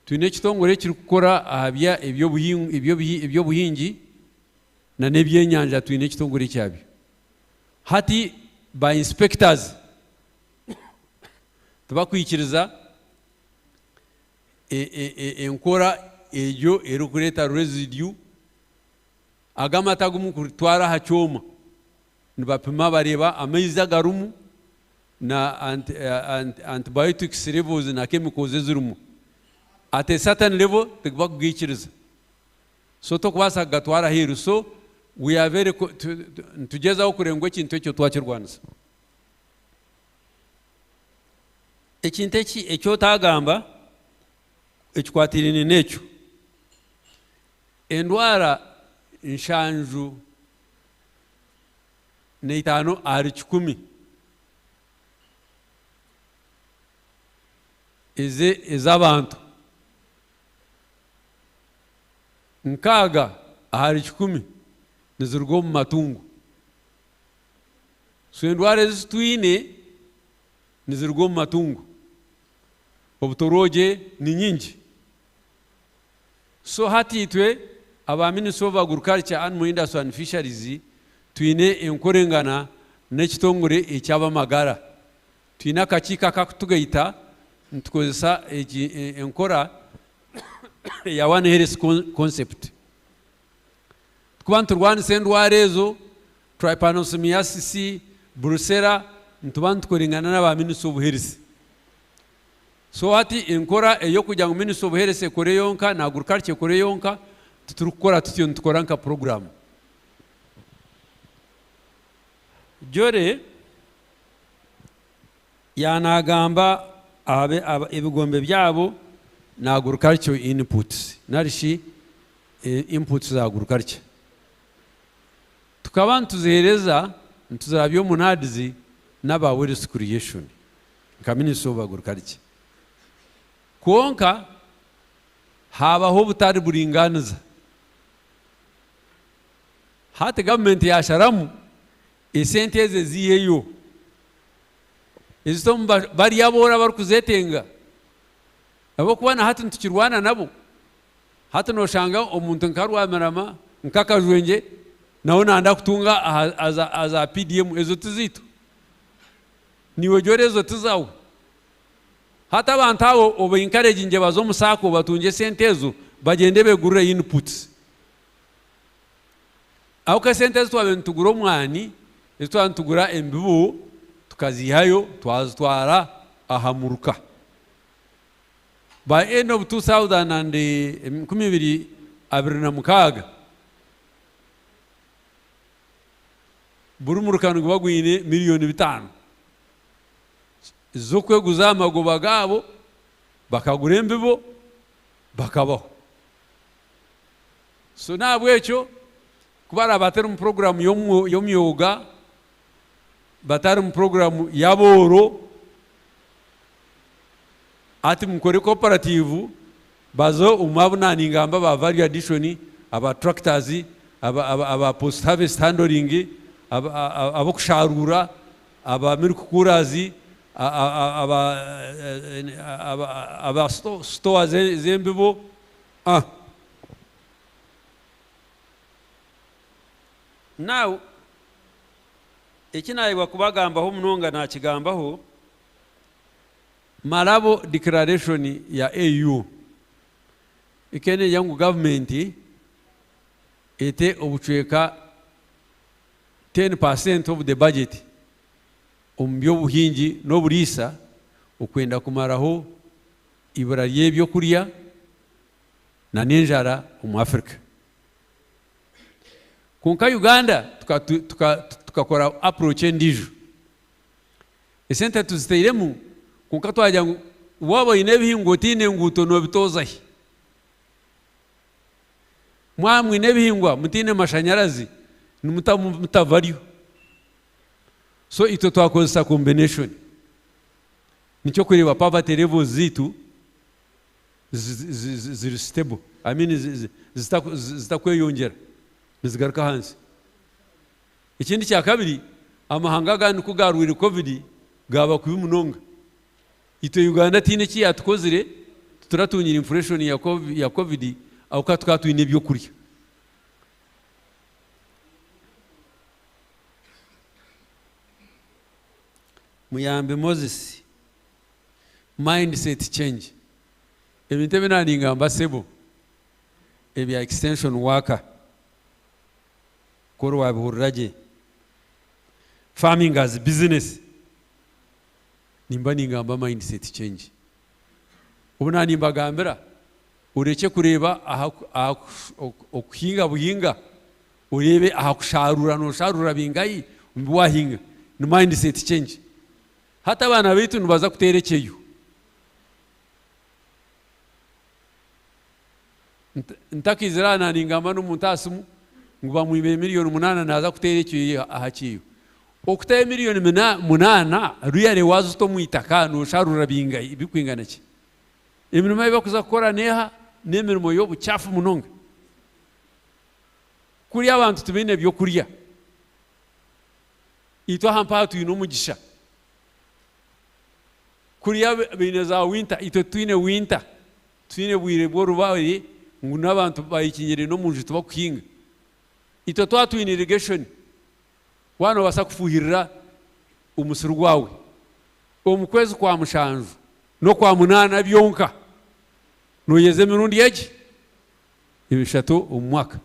Twine ekitongore ekirikukora aha bya eby'obuhingi na n'ebyenyanja twine ekitongore kyabyo. Hati ba inspectors tibakwikiriza enkora egyo erikureeta residue, aga amata agu murikutwara aha kyoma nibapima bareeba amaizi agarimu na antibiotics levels na chemicals ezirimu. At a certain level tibakugiikiriza. So tokubaasa kugatwara aheeru. So we are very nitugyezaho kureeba ngu ekintu ekyo twakirwanisa. Ekintu eki eki otaagamba ekikwatiraine n'ekyo, endwara nshanju n'eitaano ahari kikumi ez'abantu, 6 ahari kikumi niziruga omu matungo. So endwara ezi twine niziruga omu matungo. Obutorogye ni nyingi. So hati itwe aba Ministry of Agriculture, Animal Industry and Fisheries twine enkorengana n'ekitongore eky'abamagara. Twine akakiiko akakutugaita nitukozesa egi enkora eya One Health Concept. Tukuba niturwanisa endwara ezo, trypanosomiasis, brucella, nituba nitukorengana n'aba Ministry of Health. So hati enkora ey'okugira ngu Ministry of Health ekore yonka na Agriculture ekore yonka, titurikukora tutyo, nitukora nka puroguraamu. Jolly yaanagamba aha ebigombe byabo na Agriculture inputs nari shi inputs za Agriculture. Tukaba nituziheereza nituzirabya omu NAADS n'aba Wealth Creation nka Ministry of Agriculture. Kwonka haabaho obutari buringaaniza. Hati gavumenti yaasharamu esente ezo eziiheyo ezite omu bari abooro abarikuzeetenga ahabw'okuba na hati nitukirwana nabo. Hati nooshanga omuntu nka Rwamirama, nka Kajwengye nawe nayenda kutunga aha za PDM, ezo ti zaitu. Naiwe jora ezo ti zaawe. Hati abantu abo oba encouragingye baze omu sacco batungye esente ezo bagyende begurire inputs. Ahabw'okuba esente ezi twabaire nitugura omwani, ezi twabaire nitugura embibo, tukaziihayo twazitwara aha muruka. By end of 2026, buri muruka niguba gwine miriyoni bitaano z'okweguza aha magoba gaabo bakagura embibo bakabaho. So n'ahabw'ekyo ku baraabe batari mu puroguraamu y'omyoga, batari mu puroguraamu y'abooro, hati mukore cooperative baze omu abu naaningamba aba value addition, aba tractors, aba post harvest handling, ab'okushaaruura, aba milk coolers, aba store z'embibo. Ah. Now, eki naayebwa kubagambaho munonga naakigambaho. Malabo Declaration ya AU ekaba ngu gavumenti ete obucweka 10% of the budget omu by'obuhingi n'oburiisa okwenda kumaraho ibura ry'ebyokurya na n'enjara omu Africa. Kwonka Uganda tukakora approach endiijo. Esente tuzitairemu kwonka twagira ngu waaba oine ebihingwa otaine enguuto noobitooza hi? Mwaba mwine ebihingwa mutaine mashanyarazi nimutavaryo. So itwe twakozesa combination. Nikyo kureeba poverty levels zaitu ziri stable. I mean zitakweyongyera nizigaruka ahansi. Ekindi kya kabiri, amahanga agandi ku gaarwaire covid gaaba kubi munonga. Itwe Uganda tihaine eki yaatukozire. Tituratungire inflation ya covid ahabw'okuba tukaba twine ebyokurya. Muyambi Moses, Mindset change. Ebintu ebi naaningamba sebo ebya extension worker ku ori waabihurira gye, farming as business, nimba ningamba mindset change. Obu naanimbagambira orekye kureeba aha aha okuhinga buhinga, oreebe aha kusharuura noosharuura bingahi omu bi waahinga. Ni mindset change. Hati abaana baitu nibaza kuteera ekyeyo. Ntakaizire aha naaningamba n'omuntu aha simu ngu bamwibire miriyoni munaana naaza kuteera ekyeyo aha kyeyo. Okutaho emiriyoni munaana really waazita omu itaka noosharura bingahi birikwingana ki? Emirimo ei barikuza kukora n'eha? N'emirimo y'obukyafu munonga. Kuriya abantu tibaine by'okurya. Itwe aha mpaha twine omugisha. Kuriya baine za winter, itwe titwine winter. Titwine bwire bw'orubare ngu n'abantu bayekinyire n'omu nju tibakuhinga. Itwe twaba twine irrigation, waaba noobaasa kufuhirira omusiri gwawe omu kwezi kwa mushanju n'okwa munaana byonka, nooyeza emirundi egi eshatu omu mwaka.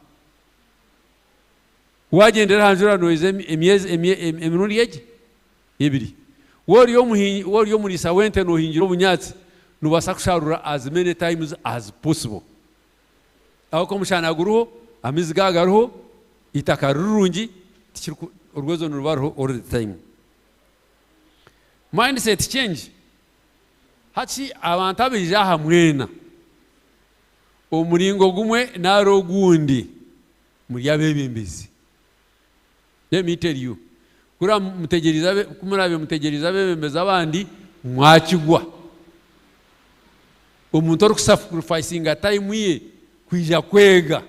Waagyendera aha njura nooyeza emyezi emirundi egi ebiri. Waaba ori omuriisa w'ente noohingira obunyaatsi, noobaasa kushaarura as many times as possible. Ahabw'okuba omushana guriho, amaizi gaaba gariho, eitaka riri rirungi, orwezo niruba ruriho all the time. Mindset change, hati abantu abaija aha mwena, omuringo gumwe nari ogundi muri abeebembezi. Let me tell you, ku muraabe mutegyereize abeebembezi abandi, mwakigwa. Omuntu orikusacrificinga time ye kwija kwega,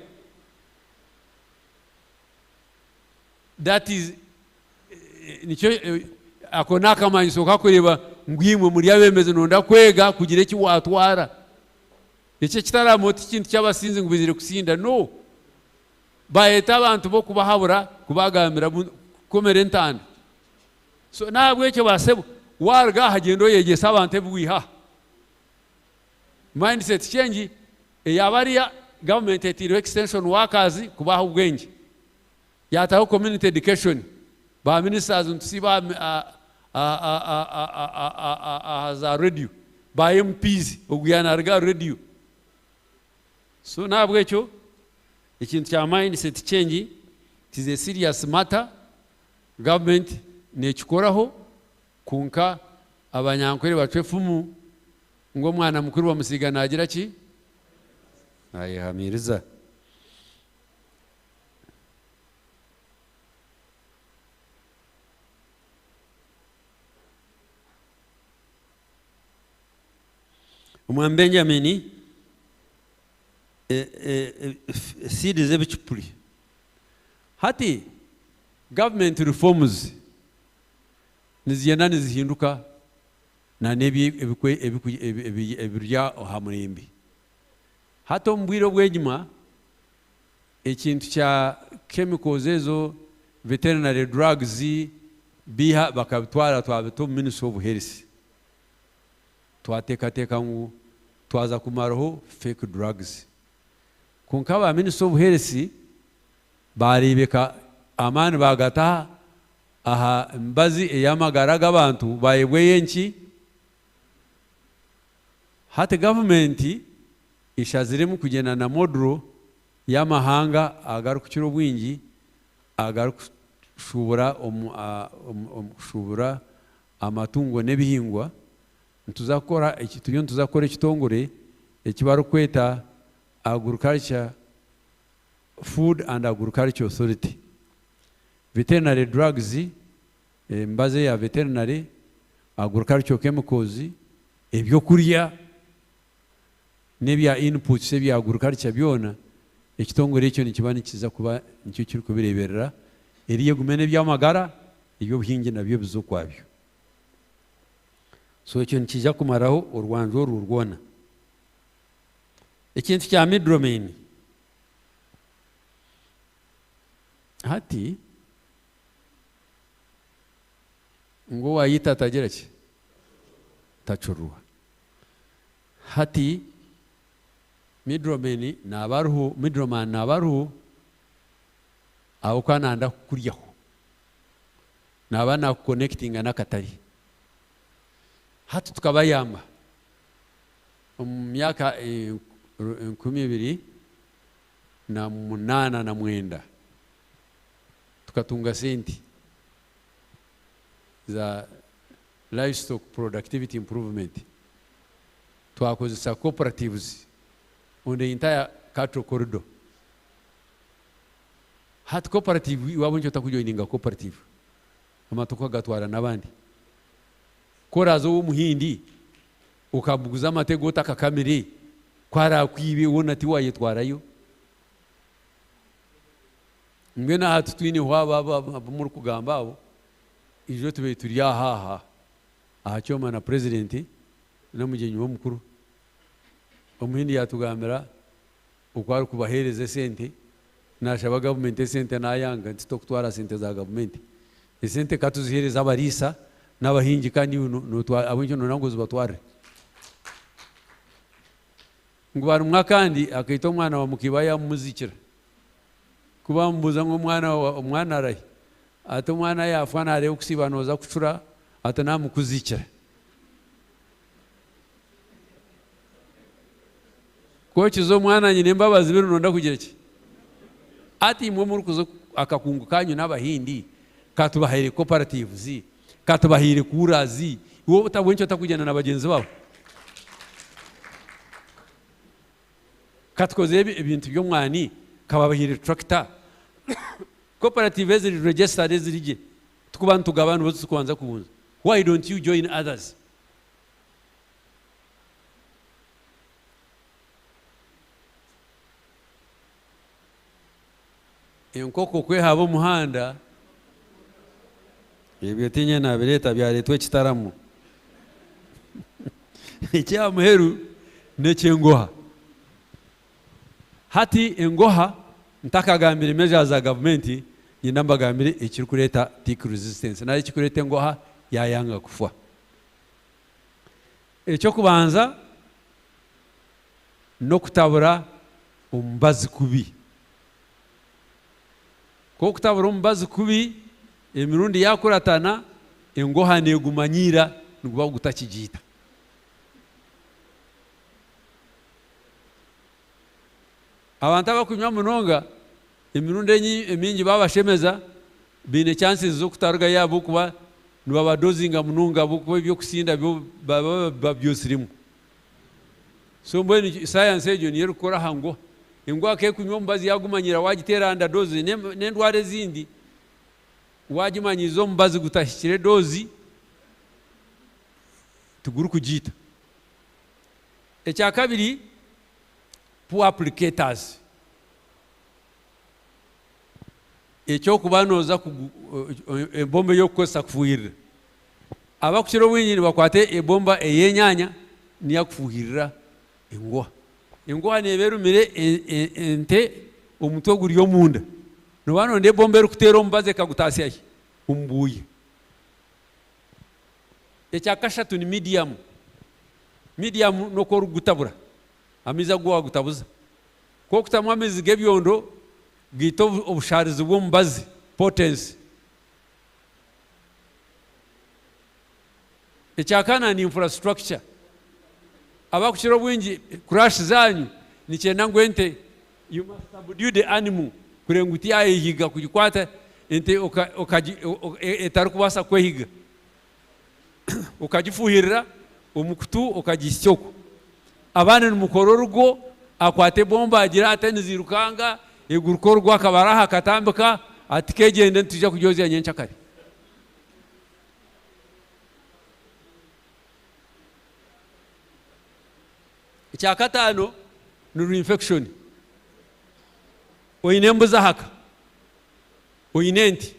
that is, nikyo, ako n'akamanyiso kakureeba ngu imwe muri abeebembezi nooyenda kwega kugira eki waatwara. Eki ekitaramo ti kintu ky'abasinzi ngu baizire kusinda, no. Baayeta abantu b'okubahabura kubagambira kukomera entanda. So n'ahabw'ekyo ba sebo, waaruga aha gyenda oyegyese abantu ebi waiha aha. Mindset change eya bariya, government etaireho extension workers kubaha obwengye. Yaataho community education, ba ministers nitusiiba aha za radio, ba MPs ogu yaaba naaruga aha radio. So n'ahabw'ekyo ekintu kya mindset change it is a serious matter, government nekikoraho kwonka abanyankore bacwa efumu ngu omwana mukuru bamusiiga nagira ki? Nayehamiiriza. Omwami Benjamin seed z'ebicupuri. Hati government reforms nizigyenda nizihinduka na n'ebiri aha murembe. Hati omu bwire obw'enyima ekintu kya chemicals ezo veterinary drugs biiha bakabitwara twabita omu ministry of health. Twateekateeka ngu twaza kumaraho fake drugs. Kwonka ba Minister of Health baareebeka amaani baagata aha mibazi ey'amagara g'abantu baayebwa ey'enki? Hati gavumenti eshaziremu kugyenda na model y'amahanga agarikukira obwingi agarikushuubura omu kushuubura amatungo n'ebihingwa, nituza kukora eki, turiyo nituza kukora ekitongore eki barikweta Agriculture, Food and Agriculture Authority. Veterinary drugs, emibazi eya veterinary, agricultural chemicals, ebyokurya n'ebya inputs ebya agriculture byona, ekitongore ekyo nikiba nikiza kuba nikyo kirikubireeberera, eriyo egume n'eby'amagara, eby'obuhingi nabyo bize okwabyo. So ekyo nikiija kumaraho orwanju orwo rwona. Ekintu kya middlemen hati ngu owayita atagira ki? Tacururwa. Hati middlemen naaba ariho, middleman naaba ariho ahabw'okuba nayenda kukuryaho. Naaba nakuconnectinga n'akatare. Hati tukabayamba omu myaka 2089 tukatunga sente za livestock productivity improvement twakozesa cooperatives on the entire cattle corridor. Hati cooperative iwe ahabw'enki otakujoininga cooperative amate okagatwara n'abandi? Ku oraaze ow'omuhindi okamuguza amate ge otakakamire, ku araakwibe hoona tiwaayetwarayo? Mbwenu aha titwineho abo abu murikugamba abo, ijo tubaire turi aha aha aha kyoma na purezidenti n'omugyenyi we omukuru. Omuhindi yaatugambira oku arikubaheereza esente, naashaba gavumenti esente naayanga nti tokutwara sente za gavumenti. Esente ka tuziheereze abariisa n'abahingi kandi iwe ahabw'enki nooyenda ngu ozibatwarire? Ngu barumwe akandi akaita omwana wa mukiiba yaamumuziikira. Ku baamubuuza ngu omwana omwana arahi? Ati omwana yaafa naareeba okusiiba nooza kucura ati naamukuziikira. Ku okiza omwana nyina embabazi biri noyenda kugira ki? Ati imwe murikuza akakungu kanyu n'abahindi katubahaire cooperatives, katubahaire coolers, iwe ahabw'enki otakugyenda na bagyenzi baawe? Katukozire ebintu by'omwani, kababahaire tractor. Cooperative eziri registered eziri gye, tikuba nitugaba nibo turikubanza kubunza. Why don't you join others? Enkoko kwehaba omuhanda, ebyo tinye nabireeta byareetwa ekitaramo. Ekyaha muheru n'ekyengoha. Hati engoha ntakagambire measures za gavumenti, nyenda mbagambire ekirikureeta tick resistance nari ekirikureeta engoha yayanga kufwa. Eky'okubanza n'okutabura omubazi kubi. Ku okutabura omubazi kubi emirundi yaakuratana, engoha neegumanyiira niguba gutakigiita. Abantu abarikunywa munonga emirundi emingi baabashemeza baine chances z'okutarugayo ahabw'okuba nibabadozinga munonga ahabw'okuba eby'okusinda byo baba babyosiremu. So mbwenu sayansi egyo niyo erikukora aha nguha. Enguha ku erikunywa omubazi yaagumanyira waagiteera under dose n'endwara ezindi waagimanyiiza omubazi gutahikire doozi tigurikugiita. Ekyakabiri, poor applicators. Eky'okuba nooza ebomba ey'okukozesa kufuuhirira. Abakukira obwingi nibakwata ebomba ey'enyaanya niyo akufuuhirira engoha. Engoha neeba erumire ente omutwe guri omunda. Nooba nooyenda ebomba erikuteera omubazi ekagutaasya hi? Omu bwoya. Ekyakashatu ni medium. Medium n'oku orikugutabura, amaizi agu waagutabuza. Ku okutamu amaizi g'ebyondo gaita obushaarizi bw'omubazi, potency. Ekyakana ni infrastructure. Abakukira obwingi crash zanyu nikyenda ngu ente you must subdue the animal kureba ngu tiyayehiga kugikwata ente etarikubaasa kwehiga okagifuhirira omu kutu okagihisya okwo. Abandi nimukora orugo akwata ebomba agire ati nizirukanga eguruka orugo akaba ari aha akatambika ati kegyende nitwija kugyozya nyenkyakare. Ekyakataano ni reinfection. Oine embuzi aha ka, oine ente,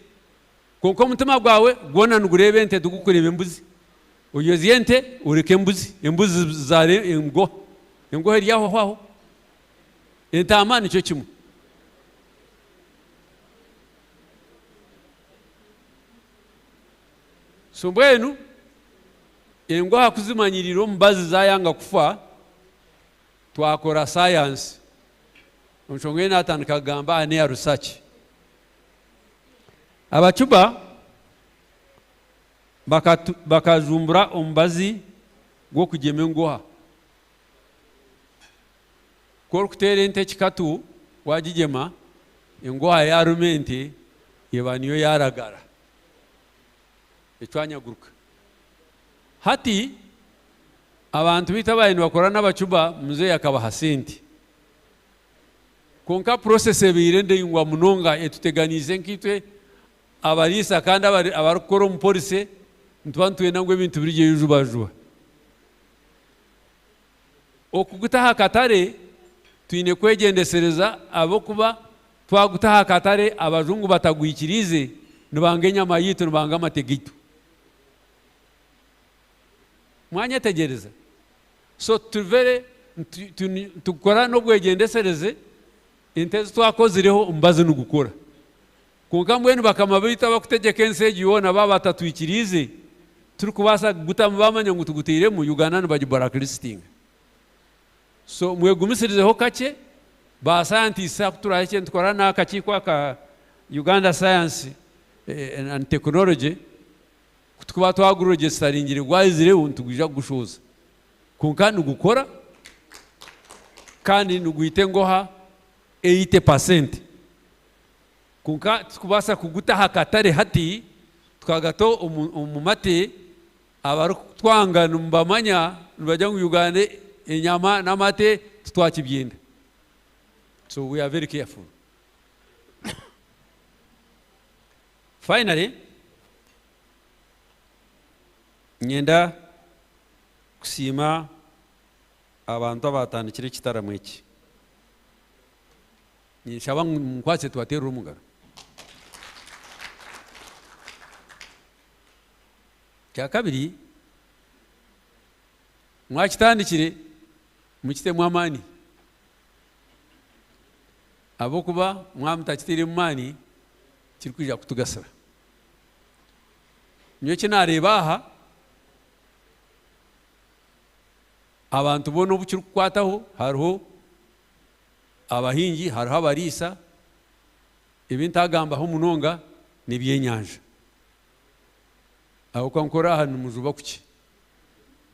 kwonka omutima gwawe gwona nigureeba ente tigukureeba embuzi. Oyozya ente oreka embuzi, embuzi zizaara engoha, engoha eri aho aho. Entaama nikyo kimwe. So mbwenu engoha ku zimanyiriire omubazi zaayanga kufa, twakora sayansi. Enshonga ei naatandika kugamba aha n'eya research. Abacuba bakajumbura omubazi gw'okugyema engoha. Ku orikuteera ente ekikatu waagigyema, engoha yaaruma ente eba niyo yaaragara, ecwanyaguruka. Hati abantu baitu abaabaire nibakora n'abacuba, muzeeyi akabaha sente. Kwonka process ebaire ndaingwa munonga etuteganiise nkaitwe abariisa kandi abarikukora omu policy, nituba nitwenda ngu ebintu birugyeyo jubajuba. Okuguta aha katare twine kwegyendesereza ahabw'okuba twaguta aha katare abajungu batagwikiriize nibanga enyama yaitu nibanga amate gaitu. Mwanyetegyereza? So turi very nitukora n'obwegyendesereze ente ezi twakozireho omubazi nigukora. Kwonka mbwenu bakama baitu abakutegyeka ensi egi yoona baaba batatwikiriize, turikubaasa kugutamu baamanya ngu tugutairemu, Uganda nibagiblacklistinga. So mwegumisirizeho kakye, ba scientists aku turahikye nitukora n'akakiiko aka Uganda Science and Technology, ku tukuba twaguregisitaringire gwaizireho nitugwija kugushohoza. Kwonka nigukora kandi nigwita engoha 80%. Kwonka titukubaasa kuguta aha katare hati, tukagata omu mate, abarikutwanga nibamanya nibagira ngu Uganda enyama n'amate titwakibyenda. So we are very careful. Finally, niinyenda kusiima abantu abaatandikire ekitaramo eki. Ninshaba ngu munkwatse tubateerere omu ngaro. Ekyakabiri, mwakitandikire mukitemu amaani ahabw'okuba mwaba mutakitairemu maani tikirikwija kutugasira. Nyowe eki naareeba aha, abantu boona obu kirikukwataho hariho Abahingi hariho abariisa, ebi ntagambaho munonga n'ebyenyanja. Ahabw'okuba nkora aha nimujuba kukye.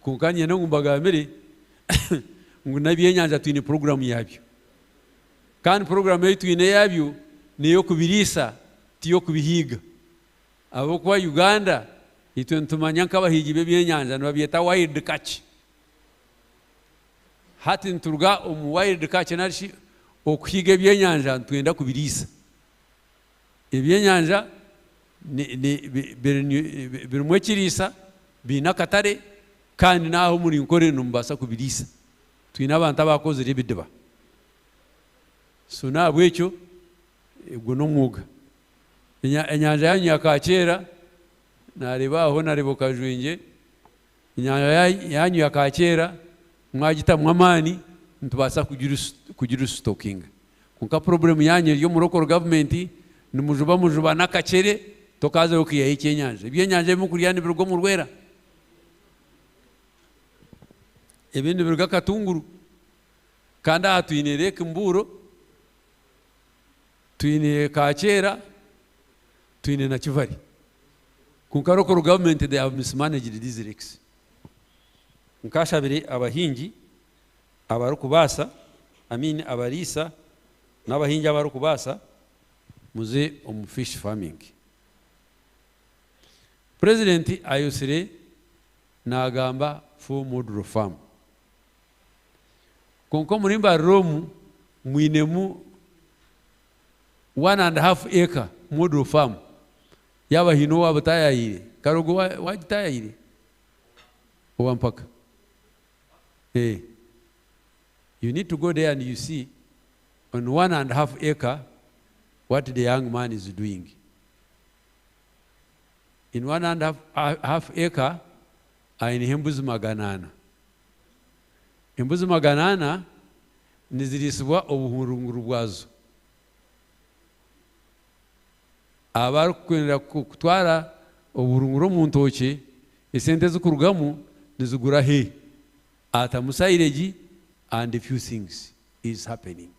Kwonka niinyenda ngu mbagambire ngu n'ebyenyanja twine puroguraamu yaabyo. Kandi puroguraamu ei twine yaabyo n'ey'okubiriisa tiy'okubihiiga. Ahabw'okuba Uganda itwe nitumanya nk'abahiigi b'ebyenyanja nibabyeta wild catch. Hati nituruga omu wild catch nari shi okuhiiga ebyenyanja nitwenda kubiriisa. Ebyenyanja birimu ekiriisa, biine akatare kandi n'aha omuri Nkore nimubaasa kubiriisa. Twine abantu abaakozire ebidiba. So n'ahabw'ekyo ogwo n'omwoga. Enyanja yaanyu ya Kaakyera naareeba aho Honarebo Kajwengye Enyanja yaanyu ya Kaakyera mwagitamu amaani nitubaasa kugirisitokinga. Kwonka purobulemu yaanyu eri omu local government nimujuba mujuba n'akakyere tokaazayo okaihayo ekyenyanja. Ebyenyanja ebi murikurya nibiruga omu Rwera, ebindi nibiruga Katunguru. Kandi aha twine Lake Mburo, twine Kaakyera, twine na Kivari. Kwonka local government they have mismanaged these lakes. Nkashabire abahingi abarikubaasa, I mean abariisa n'abahingi abarikubaasa muze omu fish farming. President ayotsire nagamba for model farm. Kwonka omuri Mbarara omu mwinemu one and half acre model farm Yaaba haine owaabutaayaayire, kare ogwo waagitaayaayire? Owa mpaka? Eh. You need to go there and you see on one and half acre what the young man is doing. In one and half, half acre aineho embuzi 400. Embuzi 400 niziriisibwa obuhurunguru bwazo. Abarikwenda kutwara obuhurunguru omu ntookye, esente ezirikurugamu nizigura hay, atamu silage and a few things is happening.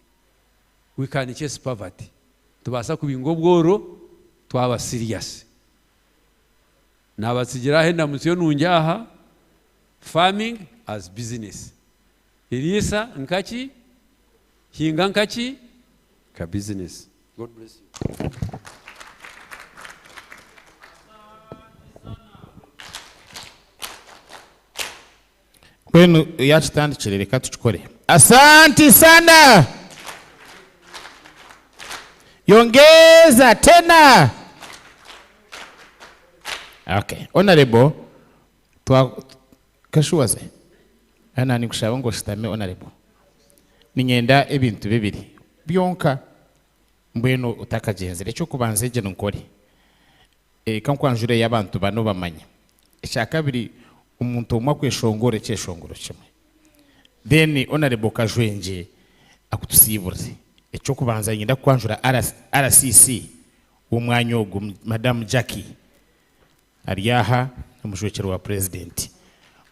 We can chase poverty. Nitubaasa kubinga obworo twaba serious. Naabatsigira aha endamutsyo nungi aha, farming as business. Riisa nka ki? Hinga nka ki? Nka business. God bless you. Mbwenu yakitandikire reka tukikore. Asanti sana! Yongeza tena! Okay. Honorable, twa kashuwaze. Hana ninkushaba ngu oshutame honorable. Ninyenda ebintu bibiri byonka mbwenu otakagyenzire. Ekyokubanza egyo ninkore. Reka nkwanjure ei abantu banu bamanya. Ekyakabiri omuntu omwe akweshongora ekyeshongoro kimwe. Then Honourable Kajwengye akutusiiburire. Ekyokubanza niinyenda kukwanjura RCC w'omwanya ogu Madam Jackie ari aha omujwekyerwa wa Purezidenti.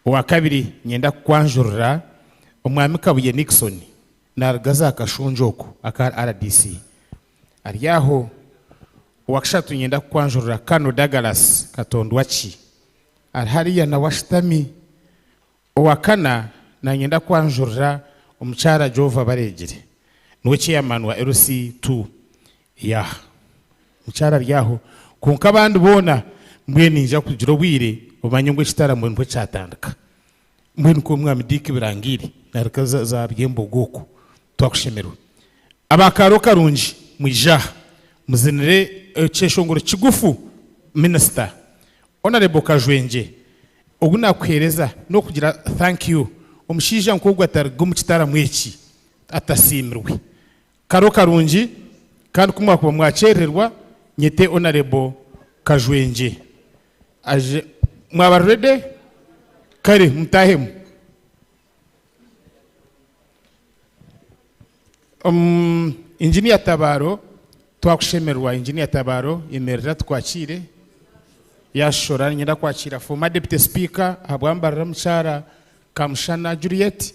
Owakabiri niinyenda kukwanjurira Omwami Kabuye Nixon naruga za Kashongye okwo aka RDC ari aho. Owakashatu niinyenda kukwanjurira Kano Douglas Katondwaki ari hariya nawe ashutami. Owakana nanyenda kwanjurira omukyara Jova Baregire niwe chairman wa LC2 eyaha. Omukyara ari aho kwonka abandi boona mbwenu ninyija kugira obwire omanye ngu ekitaramo nibwo kyatandika. Mbwenu ku Omwami Dick Birangiire naruga za Byembogo okwo twakushemererwa. Aba Kaaro Karungi mwije aha muzinire ekyeshongoro kigufu Minisita. Honourable Kajwengye ogu nakuhereza nokugira thank you omushaija nkogu ataruga omu kitaramo eki atasiimirwe. Karo karungi kandi kumwakuba mwakyerererwa nyete Honourable Kajwengye aje mwaba ready? Kare mutahemu. Engineer Tabaro twakushemererwa Engineer Tabaro yemerera tukwakiire yashora niinyenda kwakira former deputy speaker ahabwa Mbarara omukyara Kamushana Juliet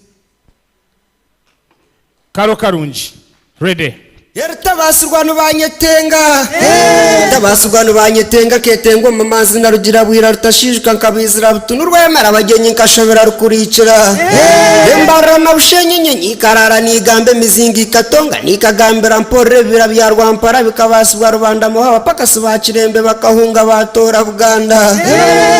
Karo Karungi ready. Eritabaasirwa nibanyetenga Eritabaasirwa nibanyetenga Keetengwa omu mamanzi na Rugira bwira Rutashiijuka nkabaizira butunu Rwemera abagyenyi nkashobera Rukuriikira Embarura na Bushenyi Enyonyi ikaraara niigamba Emizinga ikatonga niikagambira Mporera ebibira bya Rwampara Bikabaasibwa rubanda Muha abapakasi ba Kirembe Bakahunga baatoora Buganda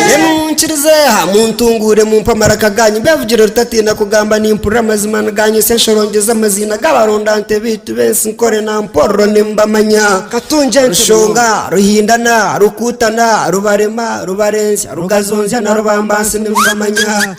Nimunkirize aha muntunguure Mumpe amaraka gaanyu Mbevugire Rutatiina kugamba Nimpurira amazima Niganyutsya enshorongye z'amaziina G'abarondante baitu b'ensi Nkore na mpororo nimbamanya. Rushonga, Ruhindana, Rukuutana, Rubarema, Rubarenzya, Rugazonzya na Rubambansi nimbamanya.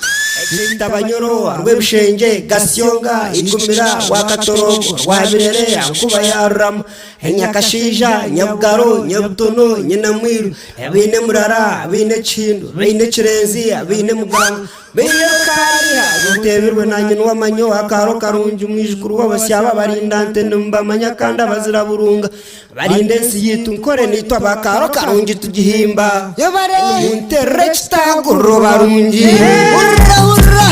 Kitabanyoro, Rwebishengye, Gasyonga, Igumira, Rwakatorongo, Rwabirere, Nkuba ya Rurama, Nyakashaija, Nyabugaro, Nyabutono, Nyinamwiru, Baine Murara, Baine Kihindu, Baine Kirenzi, Baine Muganga. Baine Rukaariha, Ruteebirwe na nyina w'amanyo, Akaaro karungi, mwijukuru w'Abasyaba, Abarinda nte nimubamanya kandi abazira burunga, Abarinda ensi yaitu Nkore naitwe ab'akaaro karungi tugihimba. Nimunterere ekitaaguriro barungi. Hurira hurira!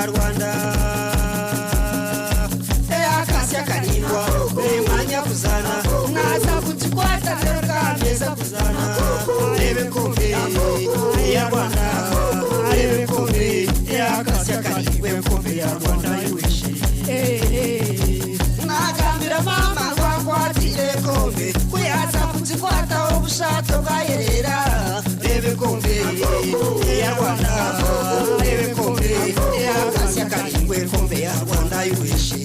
ya Rwanda. Eyakasya karaingwa emwanya kuzaana naaza kugikwata ngaruka neza kuzaana. Reeba enkombe ya Rwanda, reeba enkombe eyakasya karaingwa enkombe ya Rwanda iweshe. Nagambira mama ngu ankwatire enkombe ku yaaza kugikwata obushato bwayerera. Reeba enkombe ya Rwanda, reeba enkombe eyakasya karaingwa enkombe ya Rwanda iweshe.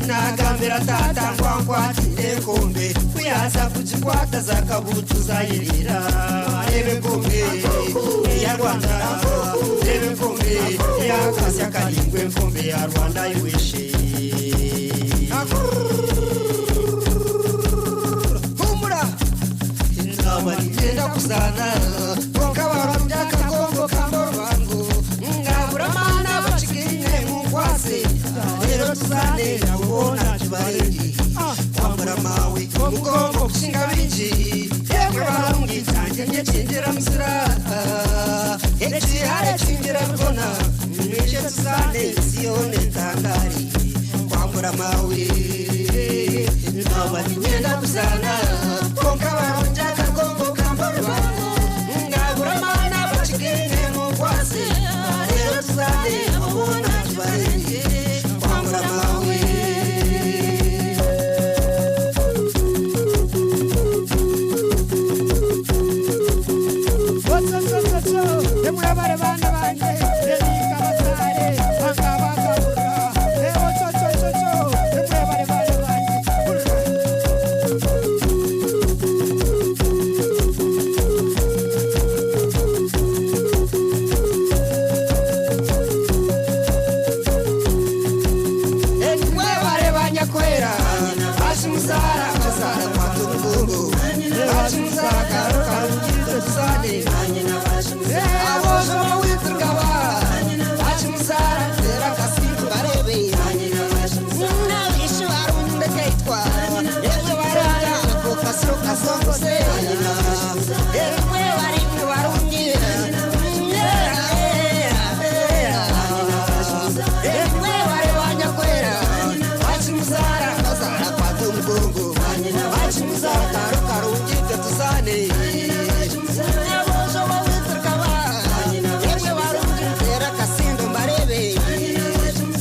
Nagambira tata ngu ankwatire enkombe ku yaaza kugikwata zakabuutu zayerera. Reeba enkombe ya Rwanda, reeba enkombe eyakasya karaingwa enkombe ya Rwanda iweshe. Humura naba ningenda kuzaana kwonka barondya akagongo kamborubango ngabura amaani abakigaine munkwase reero tuzaane nabo boona tubarenge kwambura mawe omugongo kusinga bingi yemwe barungi kyangye nyekingira muzira ekihare kingira bigona mwije tuzaane ensi yoona etangare kwambura mawe naba niinyenda kuzaana kwonka barondya akagongo kamborubango ngabura amaani abakigaine munkwase reero tuzaane nabo boona tubarenge kwambura mawe. Mwebare baana bangye, nebiika bazaare, banga bakahurira. Ococococo, mwebare baana bangye, hurira. Mwebare banyakwera, bakimuzaara kazaara kwata omugongo, bakimuzaara karo karungi tuzaane. Aboojo bawitirigaba, bakimuzaara teera akasimbu bareebe. N'abaishe barungi ndekaitwa, ebyo barungi ako kasiro kasongose. Mwebare imwe barungi, mwebare banyakwera, bakimuzaara kazaara kwata omugongo, bakimuzaara karo karungi tuzaane. Aboojo bawitirigaba, ebyo barungi teera akasimbu mbarebe.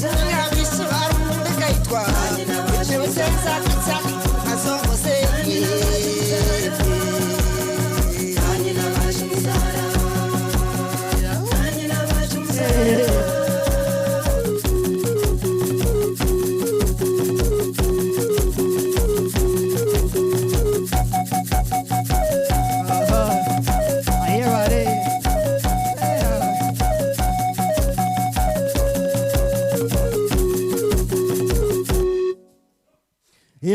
N'abaishe barungi ndekaitwa, ekyo kyenza katsa kasongose. Ayebare.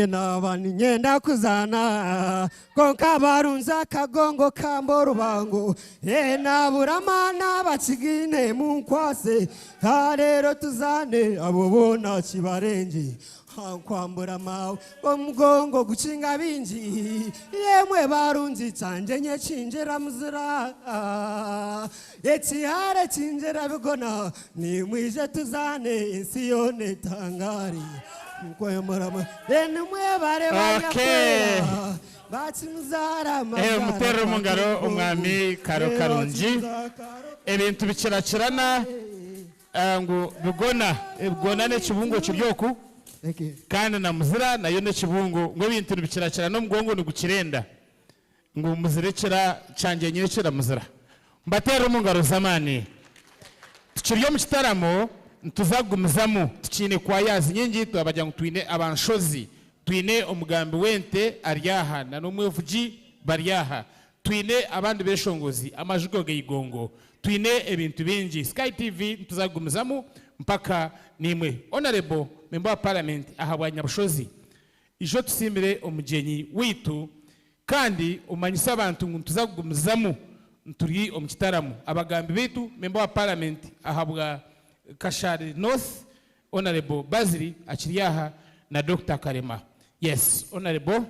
Naba niinyenda kuzaana kwonka barunze akagongo kamborubango nabura amaani abakigaine munkwase reero tuzaane abo boona kibarengye nkwambura mawe omugongo gukinga bingi yemwe barungi kyangye nyekingira muzira ekihare kingira bigona nimwije tuzaane ensi yoona etangare nkwemurama nimwebare banyakwera bakimuzaara Muterere omu ngaro omwami Karo Karungi. Ebintu bikirakirana ngu bigona, ebigona n'ekibungo kiri oku kandi na muzira nayo n'ekibungo ngu ebintu nibikirakirana omugongo nigukirenda ngu muzira ekira kyangye nyowe ekira muzira. Mbaterere omu ngaro z'amaani. Tukiri omu kitaramo nituza kugumizamu tukiine kwayazi nyingi twabagira ngu twine abanshozi, twine omugambi w'ente ari aha na n'omwevugi bari aha, twine abandi beshongozi amajugo geigongo, twine ebintu bingi. Sky TV nituza kugumizamu mpaka nimwe. Honorable Member wa Parliament aha bwa Nyabushozi, ijo tusiimire omugyenyi waitu kandi omanyise abantu ngu nituza kugumizamu turi omu kitaramo. Abagambi baitu Member wa Parliament aha bwa Kashari North Honorable Bazili akiri aha na Dr. Karema. Yes, Honorable.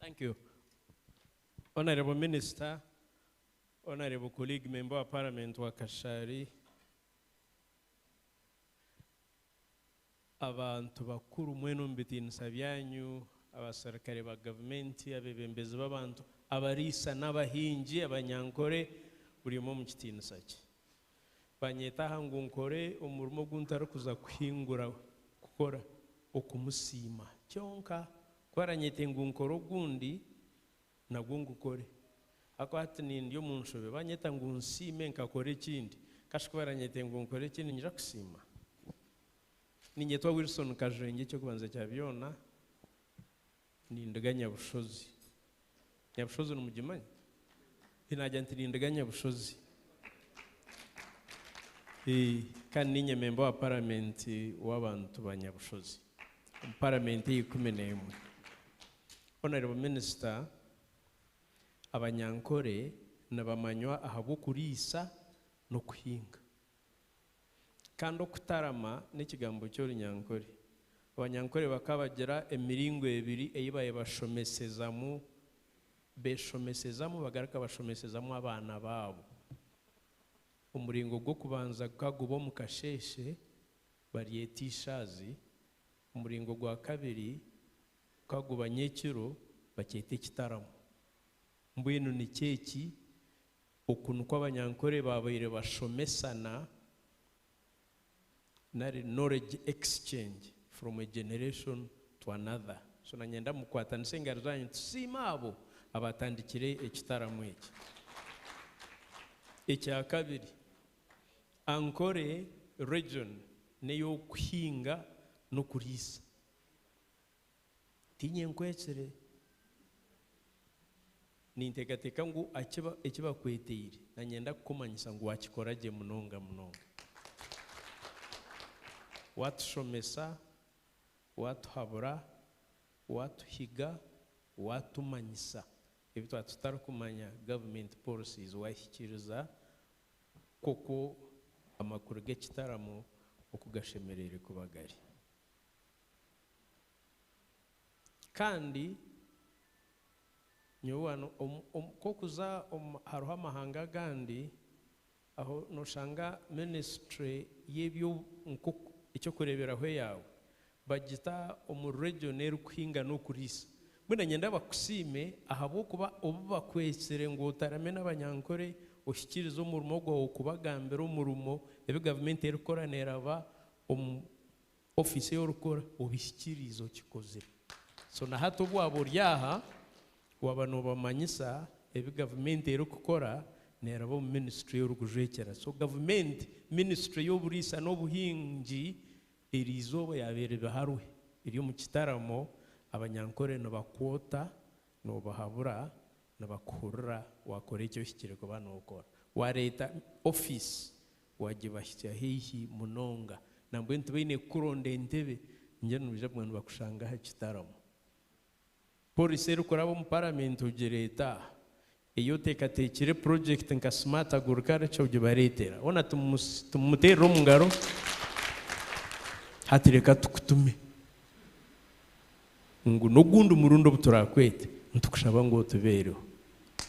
Thank you. Honorable Minister, Honorable colleague, Member of Parliament wa Kashari, abantu bakuru mwena omu bitiinisa byanyu, abaserukare ba gavumenti, abeebembezi b'abantu, abariisa n'abahingi, abanyankore, buri omwe omu kitiinisa kye. Banyeta aha ngu nkore omurimo ogu ntarikuza kuhingura kukora, okumusiima kyonka. Ku aranyete ngu nkore ogundi, nagwo ngukore. Ahakuba hati nindi omu nshobe, banyeta ngu nsiime nkakora ekindi, kashi ku baranyete ngu nkore ekindi niinyija kusiima? Niinyetwa Wilson Kajwengye eky'okubanza kya byona ninduga Nyabushozi. Nyabushozi nimugimanya? Naagira nti ninduga Nyabushozi. Kandi niinye memba wa paramenti w'abantu ba Nyabushozi omu paramenti eya 11. Honourable Minister, Abanyankore nibamanywa ahabw'okuriisa n'okuhinga. Kandi okutarama n'ekigambo ky'Orunyankore. Abanyankore bakaba bagira emiringo ebiri ei baye bashomesezamu, beshomesezamu bagaruka bashomesezamu abaana baabo. Omuringo gw'okubanza gukaba guba omu kasheeshe baryeta ishaazi, omuringo gwa kabiri gukaba guba nyekiro bakyeta ekitaramo. Mbwenu nikyo eki, oku nikwo Abanyankore baabaire bashomesana nari knowledge exchange from a generation to another. So nanyenda mukwatanise engaro zanyu tusiime abo abatandikire ekitaramo eki. Ekya kabiri, Ankore region n'ey'okuhinga n'okuriisa. Tiinye nkwetsire. Ninteekateeka ngu eki bakweteire nanyenda kukumanyisa ngu wakikora gye munonga munonga. Watushomesa, watuhabura, watuhiga, watumanyisa ebi twaba tutarikumanya government policies wahikiiriza nk'oku amakuru g'ekitaramo oku gashemereire kuba gari. Kandi nyowe wano nk'okuza hariho amahanga agandi aho noshanga ministry y'ebyo eky'okureeberaho eyaawe bagita omu region erikuhinga n'okuriisa. Mbwenu niinyenda bakusiime ahabw'okuba obu bakwetsire ngu otarame n'Abanyankore ohikiirize omurimo gwawe kubagambira omurimo ebi gavumenti erikukora neeraba omu ofiisi ei orikukora obihikiriize okikozire. So na hati obu waaba ori aha waaba noobamanyisa ebi gavumenti erikukora neeraba omu ministry ei orikujwekyera. So gavumenti ministry y'oburiisa n'obuhingi eriizooba yaabaire biharwe eri omu kitaramo Abanyankore nibakwota, noobahabura, nibakuhurira waakora eki ohikire kuba nookora. Waareeta ofiisi waagibahitsya haihi munonga. Nambwenu tibaine kukuronda entebe, ningira nibaija kuguma nibakushanga aha kitaramo. Policy erikuraba omu paramenti ogireeta aha. Ei oteekateekire project nka smart agriculture ogibareetera. Hoona tumumuteerere omu ngaro. Hati reka tukutume ngu n'ogundi murundi obu turaakwete nitukushaba ngu otubeereho.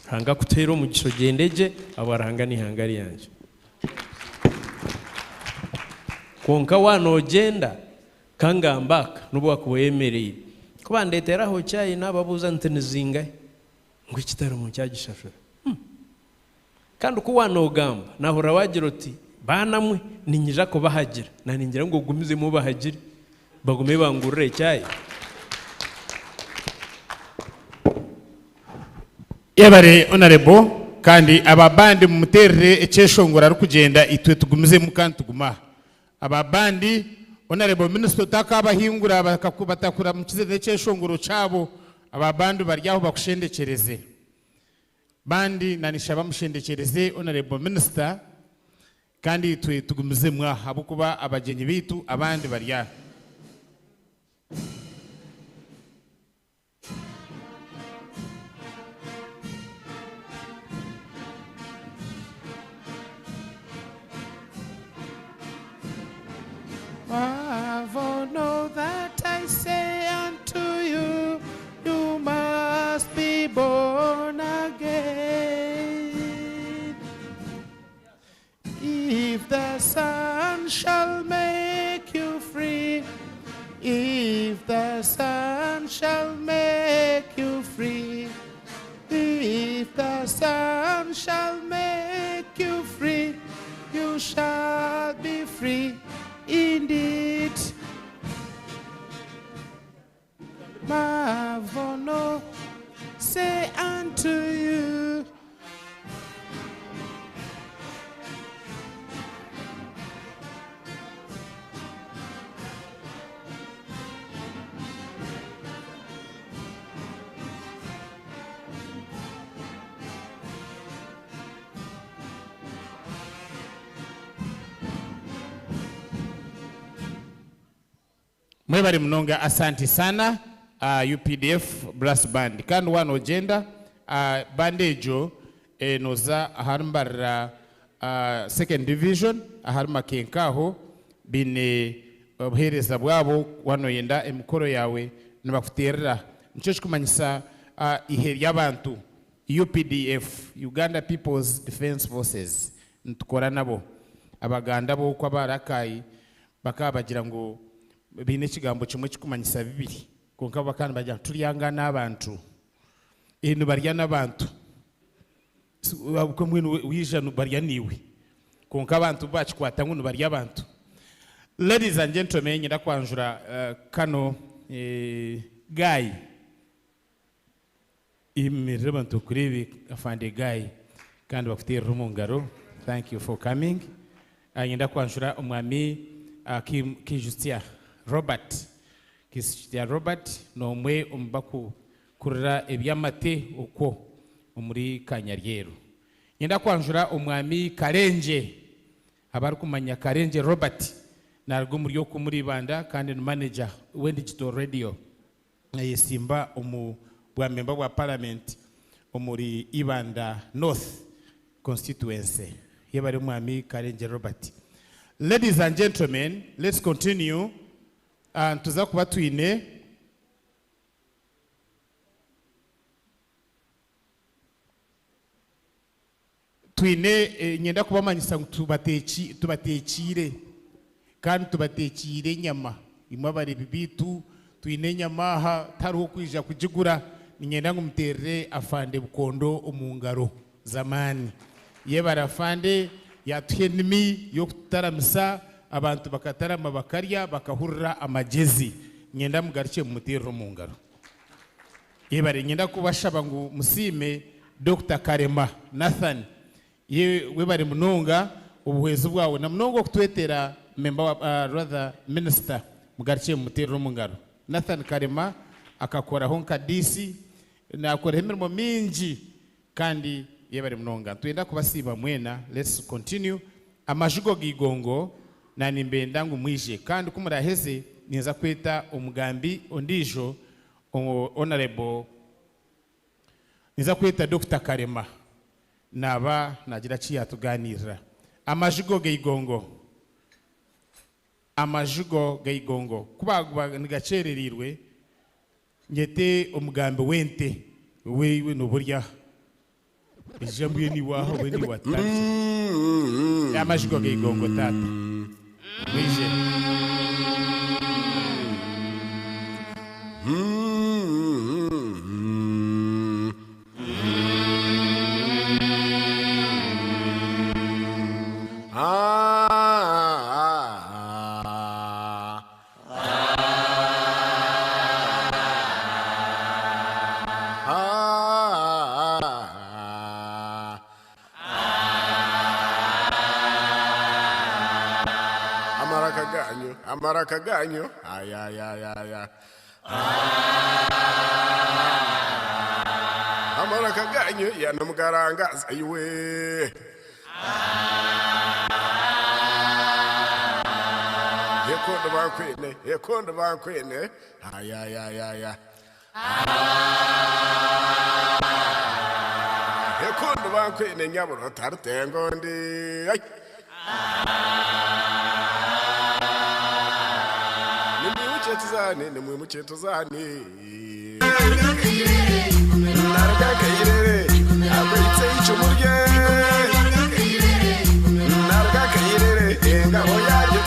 Ruhanga akutuheere omugisha ogyende gye ahabwa Ruhanga n'eihanga ryangye. Kwonka waaba noogyenda, ka ngambe aka n'obu waakuba oyemereire. Ku bandeetera aho chai naababuuza nti ni zingahi? Ngu ekitaramo nkyagishashura. Kandi ku waanoogamba, naahurira waagira oti, Baana mwe, niinyija kubahagira. Na ningira ngu ogumizemu obahagire, bagume bangurire chai. Yebare Honourable kandi aba band mumuterere ekyeshongoro arikugyenda itwe tugumizemu kandi tugume aha. Aba band Honourable Minister otakabahingura batakuramukize n'ekyeshongoro kyabo aba band bari aho bakushendekyereze. Band na nishaba mushendekyereze Honourable Minister kandi itwe tugumizemu aha ahabw'okuba abagyenyi baitu abandi bari aha. Marvel know that I say unto you, you must Son shall make you free, if the Son shall make you free, if the Son shall make you free, you shall be free indeed. Mavono, say unto you. Mwebare munonga asanti sana UPDF brass band kandi waaba nogyenda band egyo noza ahari Mbarara second division ahari Makenke aho baine obuheereza bwabo waaba noyenda emikoro yaawe nibakuteerera nikyo kirikumanyisa eihe ry'abantu UPDF Uganda People's Defence Forces nitukora nabo Abaganda bo oku abarakayi bakaba bagira ngu baine ekigambo kimwe ekirikumanyisa bibiri kwonka bo bakaba nibagira ngu turyanga n'abantu nibarya n'abantu mbwenu waija nibarya naiwe kwonka abantu bakikwata ngu nibarya abantu. Ladies and gentlemen nyenda kwanjura kano guy Yemerera abantu bakureebe Afande Guy kandi bakuteerere omu ngaro. Thank you for coming. Niinyenda kwanjura Omwami Kiijutsya Robert. Kiijutsya Robert n'omwe omu bakukurira eby'amate okwo omuri Kanyaryeru. Niinyenda kwanjura Omwami Karengye. Abarikumanya Karengye Robert naaruga omuri okwo omuri Ibanda kandi ni manager w'Endigital Radio. Nayesimba omu bwa memba bwa paramenti omuri Ibanda North constituency. Yebare Mwami Karengye Robert. Ladies and gentlemen, let's continue. Nituza kuba twine. Twine, niinyenda kubamanyisa ngu tubateekiire kandi tubateekiire enyama. Imwe abareebi baitu, twine enyama aha, tihariho kwija kugigura. Niinyenda ngu muteerere Afande Bukondo omu ngaro z'amaani. Yebare Afande, yaatuha enimi y'okututaramisa, abantu bakatarama bakarya bakahurira amagyezi. Niinyenda mugarukye mumuteerere omu ngaro. Yebare, niinyenda kubashaba ngu musiime Dokita Karema Nathan. Webare munonga obuhwezi bwawe na munonga okutwetera member wa rather minister. Mugarukye mumuteerere omu ngaro. Nathan Karema akakoraho nka DC, nakoraho emirimo mingi kandi yebare munonga. Nitwenda kubasiima mwena, let's continue. Amajugo g'eigongo na nimbenda ngu mwije kandi ku muraheze ninza kweta omugambi ondiijo Honourable ninza kweta Dokita Karema naaba naagira ki yaatugaaniirira. Amajugo g'eigongo Amajugo g'eigongo ku baaguba nigakyerereirwe, nyete omugambi w'ente we iwe nooba ori aha. Ija mbwenu iwe aha obe niiwe watutandikira. Amajugo g'eigongo taata. Mwije. Amaraka ganyu, amaraka ganyu, ayayayaya. Amaraka ganyu yanamugarangaza iwe. Ekondo bankwene, ekondo bankwene, ayayayaya. Ekondo bankwene nyaburo tarutengo ndi. Ai. Nimwimukye tuzaane, nimwimukye tuzaane. Naruga Kayirere, akwaitse eicumu rye. Naruga Kayirere, engabo yaagye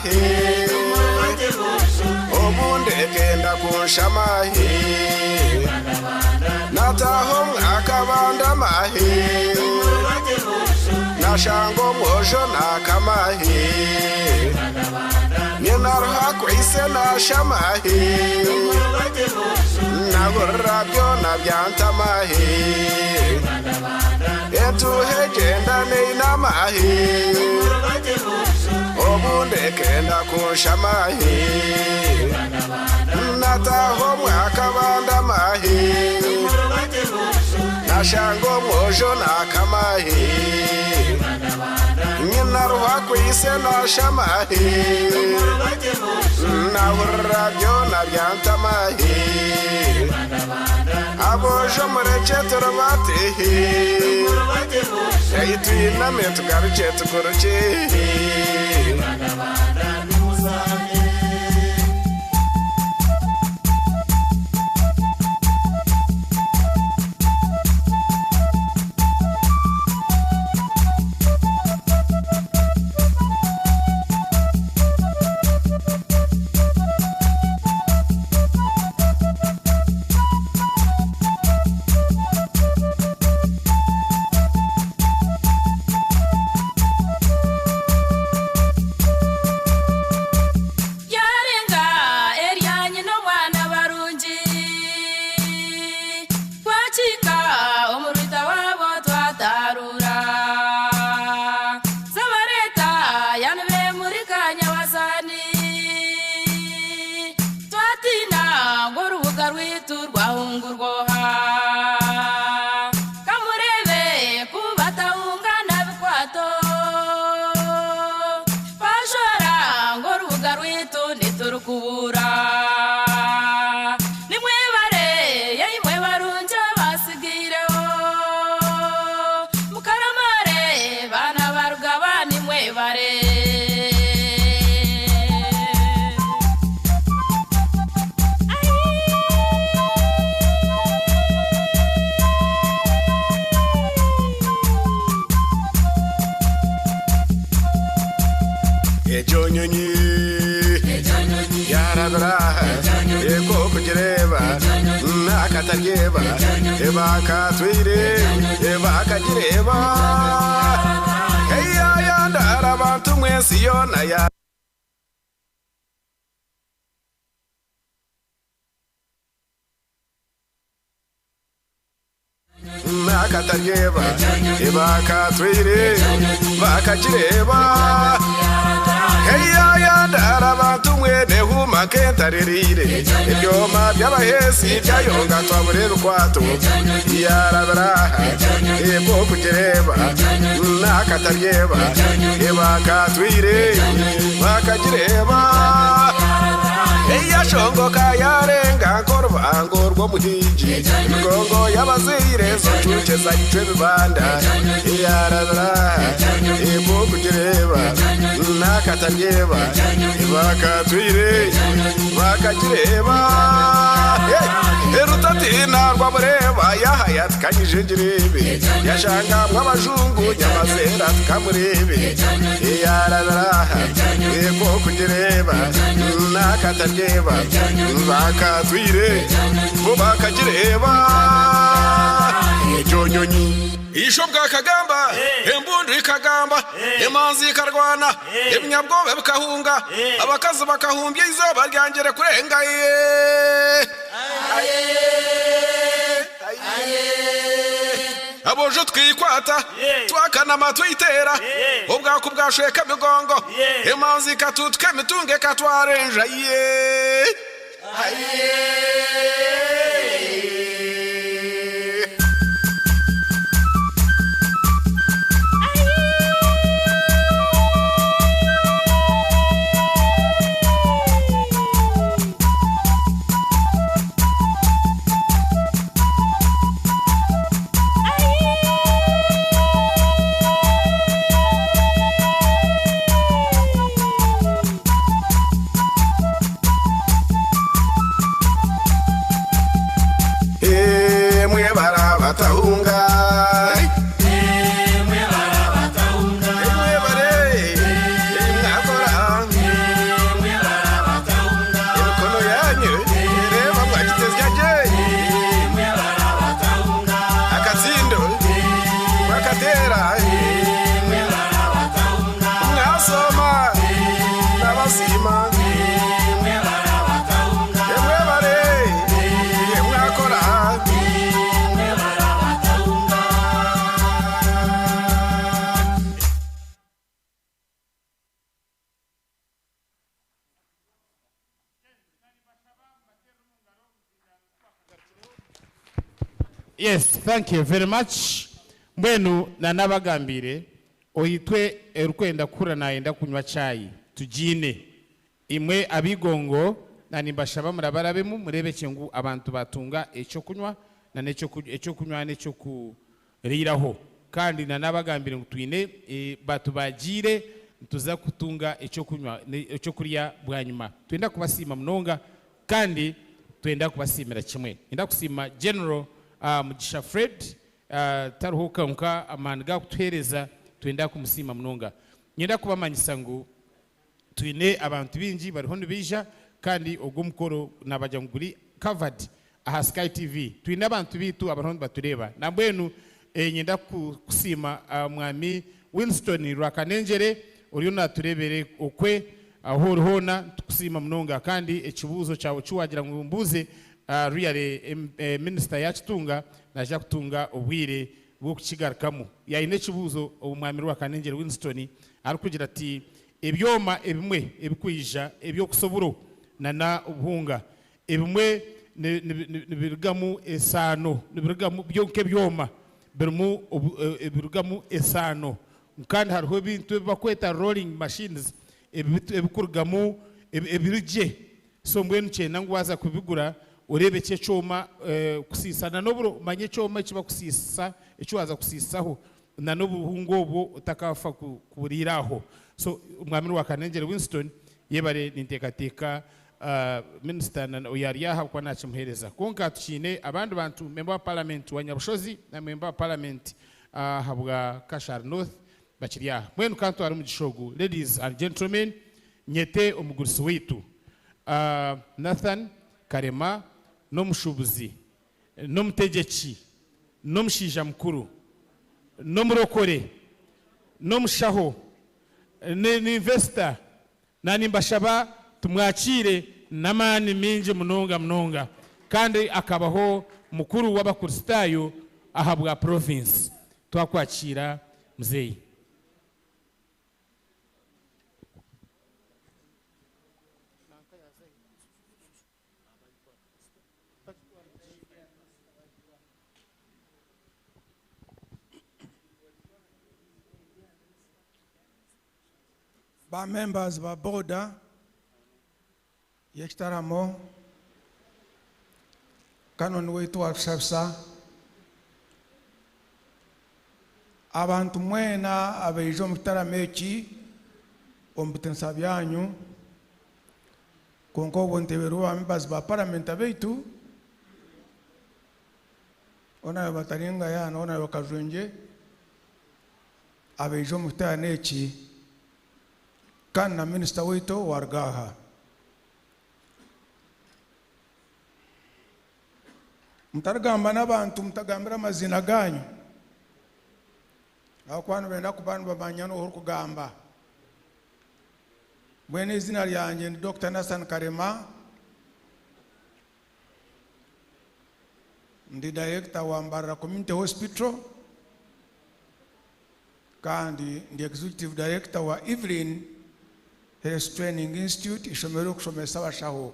mahe Obundi ekenda kunshama he Nataho mwakabanda mahe Nashango omwojo nakamahe Nyinaruha kwise nashamahe Nahurira byona byantamahe Etuhe gyenda neinamahe Obundi ekenda kunshamahe Nataho mwakabanda mahe Nashanga omwojo nakamahe Nyinaruha kwise nashamahe Nahurira byona byantamahe Abojo mureke turubatehe Eitwiname tugaruke tuguruke Yarenga eryanyi n'omwana barungi twakika omurwita wabo twatarura sabareta yanube muri kanyabasani twatina ng'orubuga rwitu rwahungurwoha kamurebe kubatahungana bikwato bashora ng'orubuga rwitu niturukubura nimwebare yeimwe barungi abasigireho mukaramare bana barugaba nimwebare Ekyo nyonyi yarabira ekokugireba nakataryeba ebakatwire ebakagireba eyayandara abantu mwensi yona ya nakataryeba ebakatwire bakagireba eyayandara abantu mwene huma nkentaririire ebyoma by'abahesi byayonga twabura ebikwato yarabira ekokugireba nakataryeba ebakatwire bakagireba eyashongoka yarenga nk'orubango rw'omuhigi emigongo y'abazaire zocuce zayicwa ebibanda yarabira ekokugireba nakataryeba bakatwire bakagireba erutatina rwabureba yahaya tukanyijengirebe yashangamwe abajungu nyamazera tukamurebe yarabira ekokugireba nakataryeba bakatwire bo bakagireba ekyo nyonyi isho bwakagamba embundu ikagamba emanzi ikarwana ebinyabwoba bikahunga abakazi bakahumbya izuba ryangere kurenga ye abojo twikwata twakanama twitera obwaku bwashweka emigongo emanzi ikatutuka emitungo ekatwarenja ye Yes, thank you very much. Mbwenu nanabagambiire oitwe orikwenda kuhurira nayenda kunywa chai tugiine. Imwe ab'igongo na nimbashaba murabarabemu mureebekye ngu abantu batunga ekyokunywa na n'ekyokunywa n'ekyokuriiraho. Kandi nanabagambire ngu twine batubagiire nituza kutunga ekyokunywa ekyokurya bwanyima. Twenda kubasiima munonga kandi twenda kubasiimira kimwe. Niinyenda kusiima General Mugisha Fred tariho kwonka amaani gakutuheereza twenda kumusiima munonga. Niinyenda kubamanyisa ngu Twine abantu baingi bariho nibaija kandi ogu omukoro nabagira ngu guri covered aha Sky TV. Twine abantu baitu abariho nibatureeba. Nambwenu niinyenda kusiima Mwami Winston Rwakanengyere oriyo natureebera okwe ahu ori hoona nitukusiima munonga kandi ekibuuzo kyawe eki wagira ngu mbuuze really minisita yakitunga naija kutunga obwire bw'okukigarukamu. Yaine ekibuuzo Omwami Rwakanengyere Winston arikugira ati, Ebyoma ebimwe ebikwija eby'okusa oburo nana obuhunga ebimwe nibirugamu esaano, nibirugamu byo nk'ebyoma birimu ebirugamu esaano kandi hariho ebintu ebi barikweta rolling machines ebikurugamu ebiri gye. So mbwenu kyenda ngu waaza kubigura oreebe eki ekyoma kusiisa na n'oburo omanye ekyoma eki bakusiisisa eki waaza kusiisisaho na n'obuhunga obwo otakaafa kuburiira aho. So Omwami Rwakanengyere Winston yebare ninteekateeka minisita oyo ari aha kuba naakimuheereza. Kwonka tukiine abandi bantu memba wa paramenti wa Nyabushozi na memba wa paramenti ahabwa Kashari North bakiri aha. Mbwenu ka ntware omugisha ogu ladies and gentlemen Nyete omugurusi waitu Nathan Karema n'omushuubuzi, n'omutegyeki, n'omushaija mukuru, n'omurokore, n'omushaho, ni investor. Na nimbashaba tumwakiire n'amaani maingi munonga munonga kandi akabaho mukuru w'abakurisitaayo ahabwa province. Twakwakiira muzeeyi. Ba members ba boda y'ekitaramo, Canon waitu wa Rushabisa, abantu mwena abaija omu kitaramo eki omu bitinisa byanyu, kwonka obwo nteberwe ba members ba parliament abaitu, Hon. Bataringaya na Hon. Kajwengye abaija omu kiteerane eki kandi na minisita waitu owaruga aha. Mutarigamba n'abantu, mutagambira amaziina gaanyu ahabw'okuba nibenda kuba nibamanya n'ohu orikugamba. Mbwenu eiziina ryangye ni Dokita Nathan Karema. Ndi Director wa Mbarara Community Hospital kandi ndi Executive Director wa Evelyn Health Training Institute, ishomero ririkushomesa abashaho.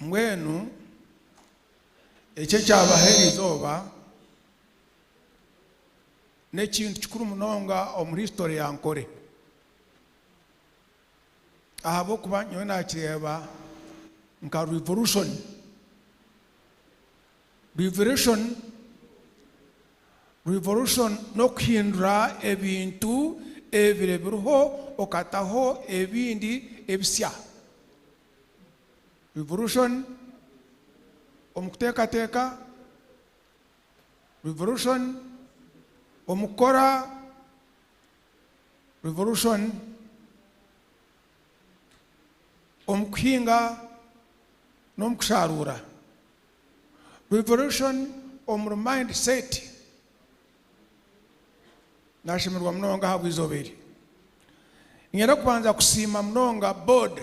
Mbwenu eki ekyabaho erizooba n'ekintu kikuru munonga omuri history ya Ankole. Ahabw'okuba nyowe naakireeba nka revolution. Revolution, revolution n'okuhindura ebintu ebibire biriho okataho ebindi ebisya. Revolution omu kuteekateeka, revolution omu kukora, Revolution omu kuhinga n'omu kusharuura. Revolution omuri mind set. Nashemererwa munonga ahabw'eizooba eri. Niinyenda kubanza kusiima munonga board.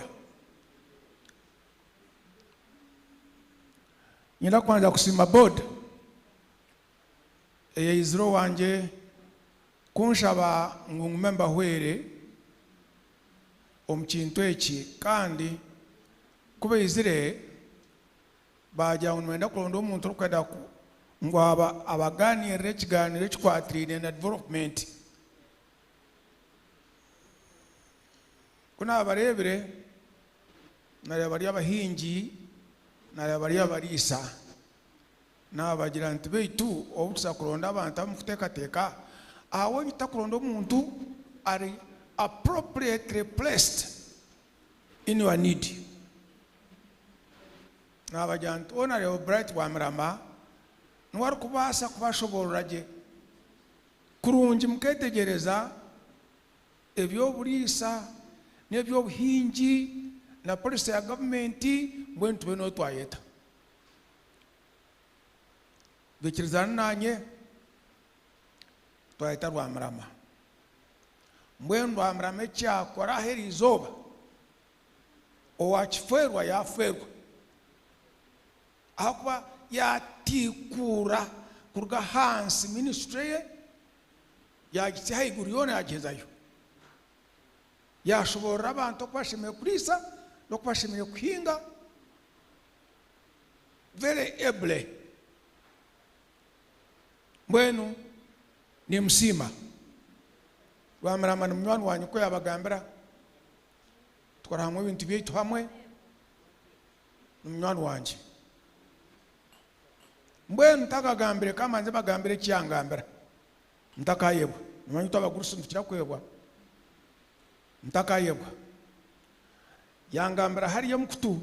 Niinyenda kubanza kusiima board eyaizire owangye kunshaba ngu ngume mbahwere omu kintu eki kandi ku baizire Baagira ngu nibenda kuronda omuntu orikwenda ngu abaganirire ekiganiro ekikwatiraine na development. Ku naabareebire, naareeba bari abahingi, naareeba bari abariisa. Naabagira nti, Beitu obu tuza kuronda abantu abu murikuteekateeka, ahabw'enki tutakuronda omuntu ari appropriately placed in your need? Naabagira nti, Honourable Bright Rwamirama niwe arikubaasa kubashoboorora gye kurungi mukeetegyereza eby'oburiisa n'eby'obuhingi na policy ya gavumenti, mbwenu tube niwe twayeta. Baikirizana naanye, twayeta Rwamirama. Mbwenu Rwamirama eki yaakora aha eriizooba, owaakifeerwa yaafeerwa ahakuba yaatiikuura kuruga ahansi minisitule ye yaagitsya ahaiguru yoona yaagihezayo. Yaashoboorora abantu oku bashemereire kuriisa n'oku bashemereire kuhinga very ably. Mbwenu nimusiima. Rwamirama ni munywani wangye nk'oku yaabagambira. Tukora hamwe ebintu byaitu hamwe, ni munywani wangye. Mbwenu ntakagambire ka mbanze mbagambire eki yangambira ntakayebwa. Nimanya itwe abagurusi nitukira kwebwa. Ntakayebwa. Yangambira hariya omu kutu,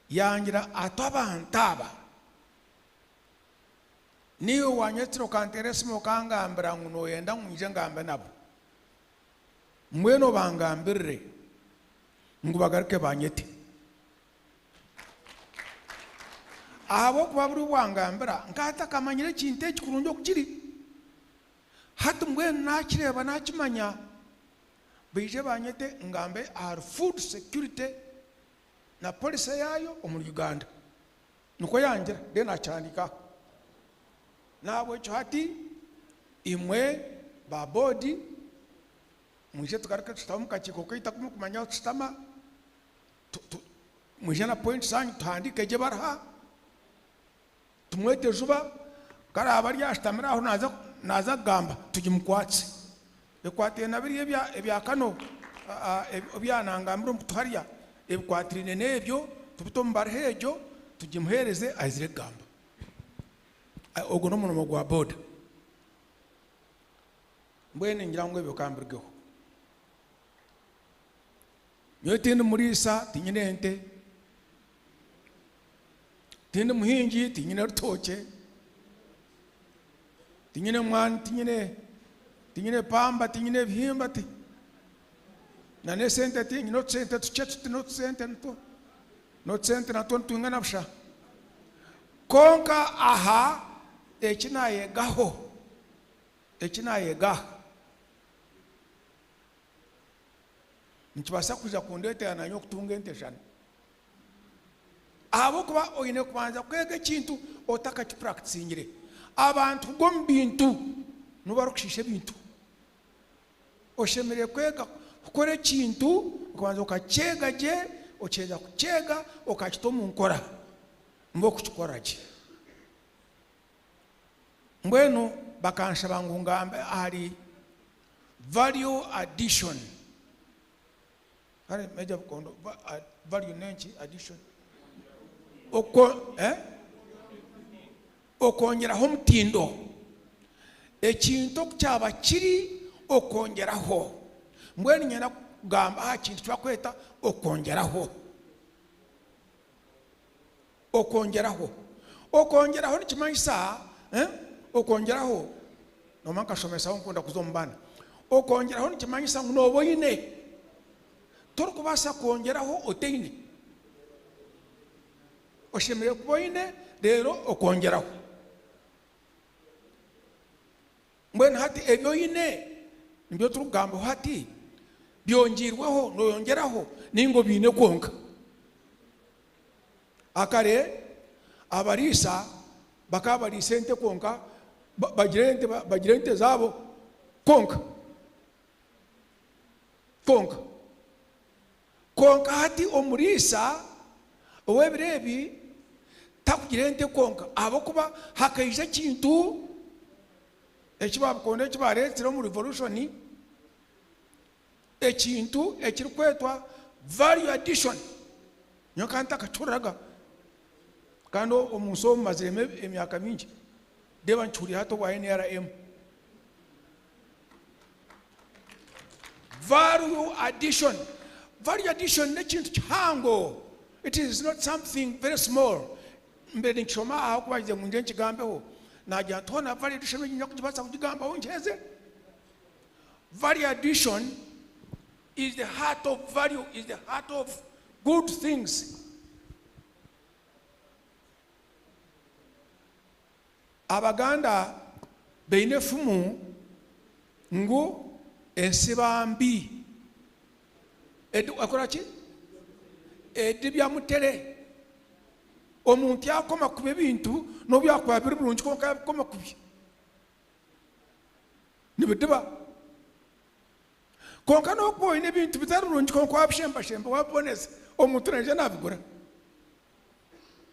yangira ati abantu aba niiwe wanyetsire okanteera esimu okangambira ngu noyenda ngu nyije ngambe nabo. Mbwenu obangambirire ngu bagaruke banyete. Ahabw'okuba buri obu wangambira nkaba ntakamanyire ekintu eki kurungi oku kiri. Hati mbwenu nakireeba nakimanya, baije banyete ngambe ahari food security na policy yaayo omuri Uganda. Nikwo yangira, then nakihandiika aha. Nahabwekyo hati imwe ba board mwije tugaruke tushutame omu kakiiko kaitu aku murikumanya ahu tushutama, mwije na points zanyu tuhandiike gye baruha, tumwete juba ku araabe ari ashutamire aho naaza kugamba tugimukwatse. Ebikwatiraine na biriya ebya kano ebi yaanangambire omu kutu hariya, ebikwatiraine n'ebyo tubite omu baruha egyo tugimuheereze aizire kugamba. Ogwo n'omurimo gwa boda. Mbwenu ningira ngu ebyo ka mbirugeho. Nyowe tindi muriisa, tinyine ente, tindi muhingi, tinyine rutookye, tinyine mwani, tinyine tinyine pamba, tinyine ebihimba, ti na n'esente tinyine otusente tukye tuti n'otusente nitwo n'otusente natwo nitwingana busha. Kwonka aha eki naayegaho, eki naayega aha, nikibaasa kwija kundeetera naanye okutunga ente shana. Ahabw'okuba oine kubanza kwega ekintu otakakipurakitisingire. Abantu kugwa omu bintu nibo barikushiisha ebintu. Oshemereire kwega kukora ekintu okabanza okakyega gye, okiheza kukyega okakita omu nkora nibwo orikukikora gye. Mbwenu bakanshaba ngu ngambe ahari value addition. Kare Major Bukondo, value n'enki addition? Oko, eh? Okwongyeraho omutindo. Ekintu oku kyaba kiri okwongyeraho. Mbwenu niinyenda kugamba aha kintu eki barikweta okwongyeraho. Okwongyeraho. Okwongyeraho nikimanyisa, eh, okwongyeraho, noomanya nkashomesaho nkunda kuza omu baana. Okwongyeraho nikimanyisa ngu nooba oine. Torikubaasa kwongyeraho otaine. Oshemereire kuba oine reero okongyeraho. Mbwenu hati ebi oine nibyo turikugambaho hati, byongyeirweho nooyongyeraho nainga obiine kwonka? Akare abariisa bakaba bariisa ente kwonka, bagira ente bagira ente zaabo kwonka kwonka. Kwonka hati omuriisa ow'ebiro ebi Takugira ente kwonka ahabw'okuba hakaija ekintu eki babukonda eki bareetsire omu revolution, ekintu ekirikwetwa value addition. Nyowe nkaba ntakakihuriraga kandi omu nsi omu maziremu emyaka mingi, reeba nkihuriire hati obwa NRM. Value addition. Value addition n'ekintu kihango. It is not something very small. Mbere ninkishoma aha ku bagize ngu ngye nkigambeho, nagira nti hoona value addition egi nyine kugibaasa kugigambaho ngyeze. Value addition is the heart of value, is the heart of good things. Abaganda baine efumu ngu ensiba mbi ekora ki? Edibya mutere. Omuntu yakoma kubi ebintu nobu byakuba biri birungi kwonka yabikoma kubi nibidiba. Kwonka nobu okuba oine ebintu bitari birungi kwonka wabishembashemba wabiboneza omuntu naija nabigura.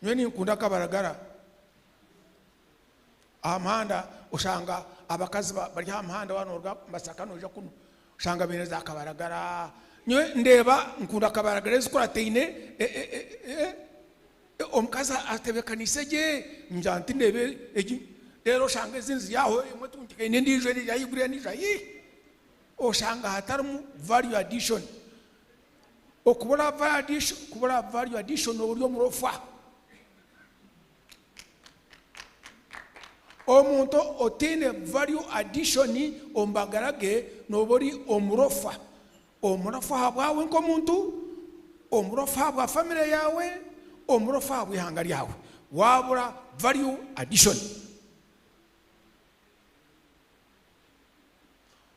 Nyowe ninkunda akabaragara. Aha muhanda oshanga abakazi bari aha muhanda waaba nooruga Masaka noija kunu oshanga baine za kabaragara. Nyowe ndeeba nkunda kabaragara ezikurataine e, e, e, e, omukazi atebeekaniise gye ngira nti ndeebe egi reero oshanga ezindi ziri aho emwe etungikaine endiijo eri ahaiguru endiijo ahi oshanga hatarimu value addition. Okubura value addition, kubura value addition ori omurofa. Omuntu otaine value addition omu magara ge nooba ori omurofa. Omurofa ahabwawe nk'omuntu, omurofa ahabwa famire yaawe, omurofa ahabw'eihanga ryawe. Waabura value addition.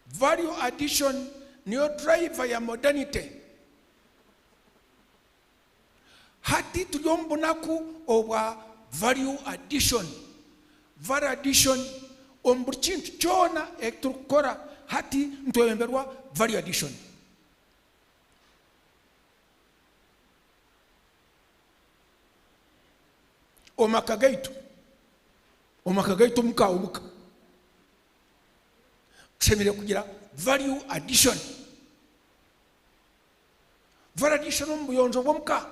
Value addition niyo driver ya modernity. Hati turi omu bunaku obwa value addition. Value addition omu buri kintu kyona eki turikukora hati nitwebemberwa value addition. Omu maka gaitu, omu maka gaitu omuka omuka tushemereire kugira value addition. Value addition omu buyonjo bw'omuka.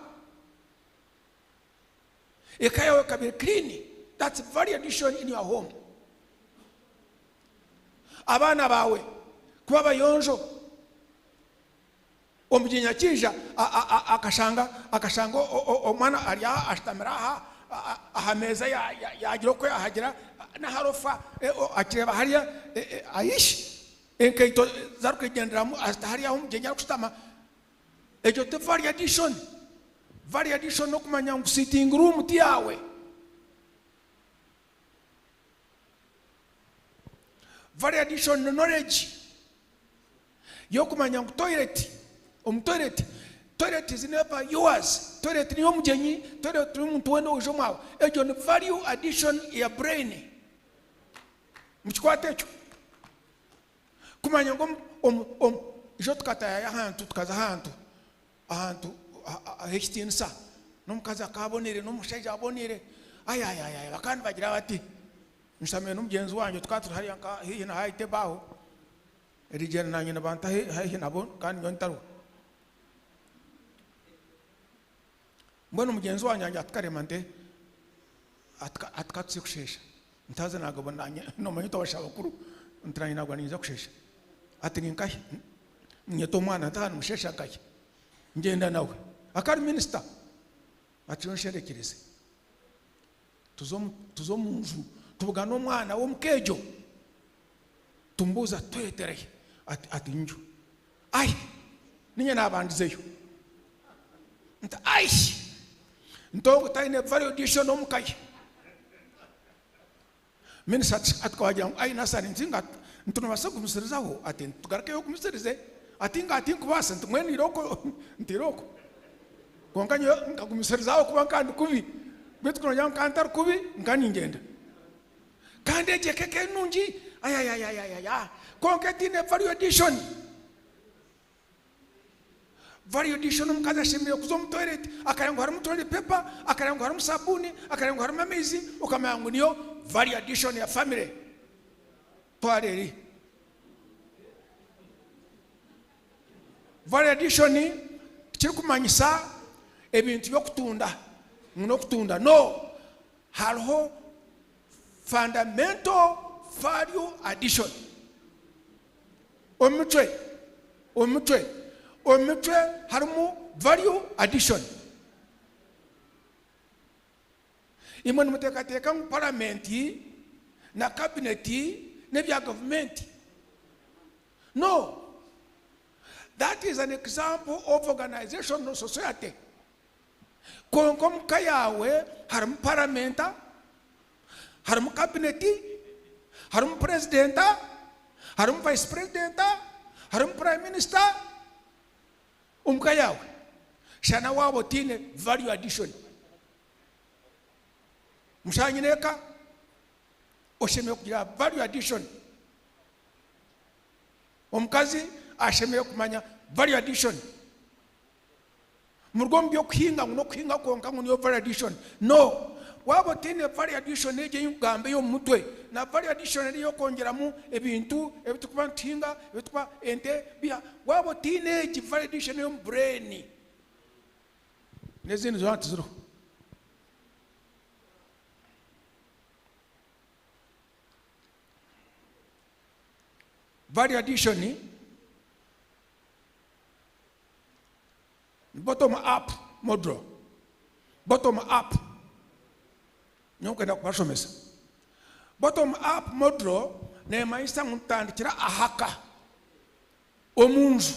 Eka yaawe ekaba eri clean, that's value addition in your home. Abaana baawe kuba abayonjo, omugyenyi akiija akashanga akashanga omwana ari aha ashutamire aha aha meeza yaagira oku yaahagira n'aharofa akireeba hariya ayishi Enkaito ezi arikugyenderamu azita hariya ahu omugyenyi arikushutama. Egyo ti value addition. Value addition n'okumanya ngu sitting room ti yaawe. Value addition ni knowledge y'okumanya ngu toilet, omu toilet, toilet is never yours. Toilet ni ey'omugyenyi, toilet ni ey'omuntu weena owaija omwawe. Egyo ni value addition ya brain. Mukikwate ekyo. Kumanya ngu omu, omu, ijo tukataayayo ahantu, tukaza ahantu, ahantu ah'ekitiinisa, n'omukazi akaba aboneire, n'omushaija aboneire, ayayayaya, bakaba nibagira bati, nshamire n'omugyenzi wangye, tukaba turi hariya nka haihi na high table aho, erigyenda naanye nibanta haihi nabo kandi nyowe ntariho. Mbwenu mugyenzi wangye yangira ati Karema nte, ati ka tuze kusheesha. Nti haza naagamba naanye noomanya itwe abashaija bakuru, nti naanye naagwa niinyija kusheesha. Ati ni nkahi? Nyeta omwana nti aha nimusheesha nkahi? Ngyenda nawe. Akaba ari minisita. Ati onsherekyereze. Tuza omu nju tubugana omwana w'omuka egyo, tumubuuza twereterehi? Ati nju. Ai! Niinye naabandizeyo. Nti ai! Nti ogu taine value addition omu ka ye. Minisita ati wagira ngu ai nasani nti nga nti noobaasa kugumisirizaho? Ati tugarukeyo ogumisirize. Ati nga tinkubaasa nti mbwenu irooko nti irooko. Kwonka nyowe nkagumisirizaho kuba nka ndi kubi. Beitu ku noogira ngu nka ntari kubi nka ningyenda. Kandi egyo eka ekaba eri nungi ayayayayaya kwonka etaine value addition. Value addition omukazi ashemereire kuza omu toilet akareba ngu harimu toilet paper, akareba ngu harimu sabuuni, akareba ngu harimu amaizi, okamanya ngu niyo value addition ya family. Twara eri. Value addition tikirikumanyisa ebintu by'okutunda ngu n'okutunda. No, hariho fundamental value addition. Omu micwe, omu micwe, omu micwe harimu value addition. Imwe nimuteekateeka ngu paramenti na kabineti n'ebya gavumenti? No. That is an example of organizational society. Kwonka omu ka yaawe harimu paramenta, harimu kabineti, harimu purezidenta, harimu vayisi purezidenta, harimu purayime minisita omu ka yaawe. Shana waaba otaine value addition. Mushaija nyineeka oshemereire kugira value addition. Omukazi ashemereire kumanya value addition. Muruge omu by'okuhinga ngu n'okuhinga kwonka ngu niyo value addition. No. Waaba otaine value addition egyo ei nkugamba ey'omu mutwe, na value addition eri ey'okwongyeramu ebintu ebi turikuba nituhinga, ebi turikuba, ente, biha, waaba otaine egi value addition ey'omu brain, n'ezindi zoona tiziriho. Value addition Bottom up model, bottom up nyowe nkwenda kubashomesa. Bottom up model nemanyisa ngu nitutandikira aha ka, omu nju.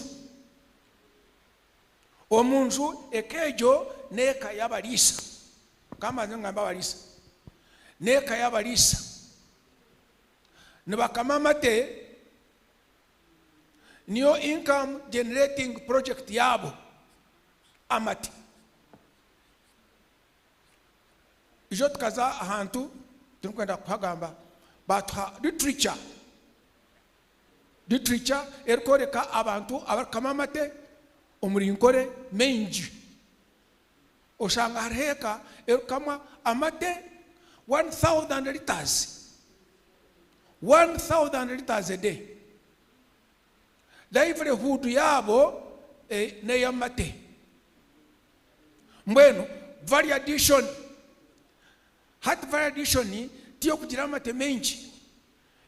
Omu nju eka egyo n'eka y'abariisa. Kambanze ngambe abariisa. N'eka y'abariisa. Nibakama amate. Niyo income generating project yaabo amate. Ijo tukaza ahantu turikwenda kuhagamba batuha literature, literature erikworeka abantu abarikukama amate omuri Nkore maingi. Oshanga hariho eka erikukamwa amate 1000 litres, 1000 litres a day. Livelihood yaabo n'ey'amate. Mbwenu value addition, hati value addition tiy'okugira amate maingi,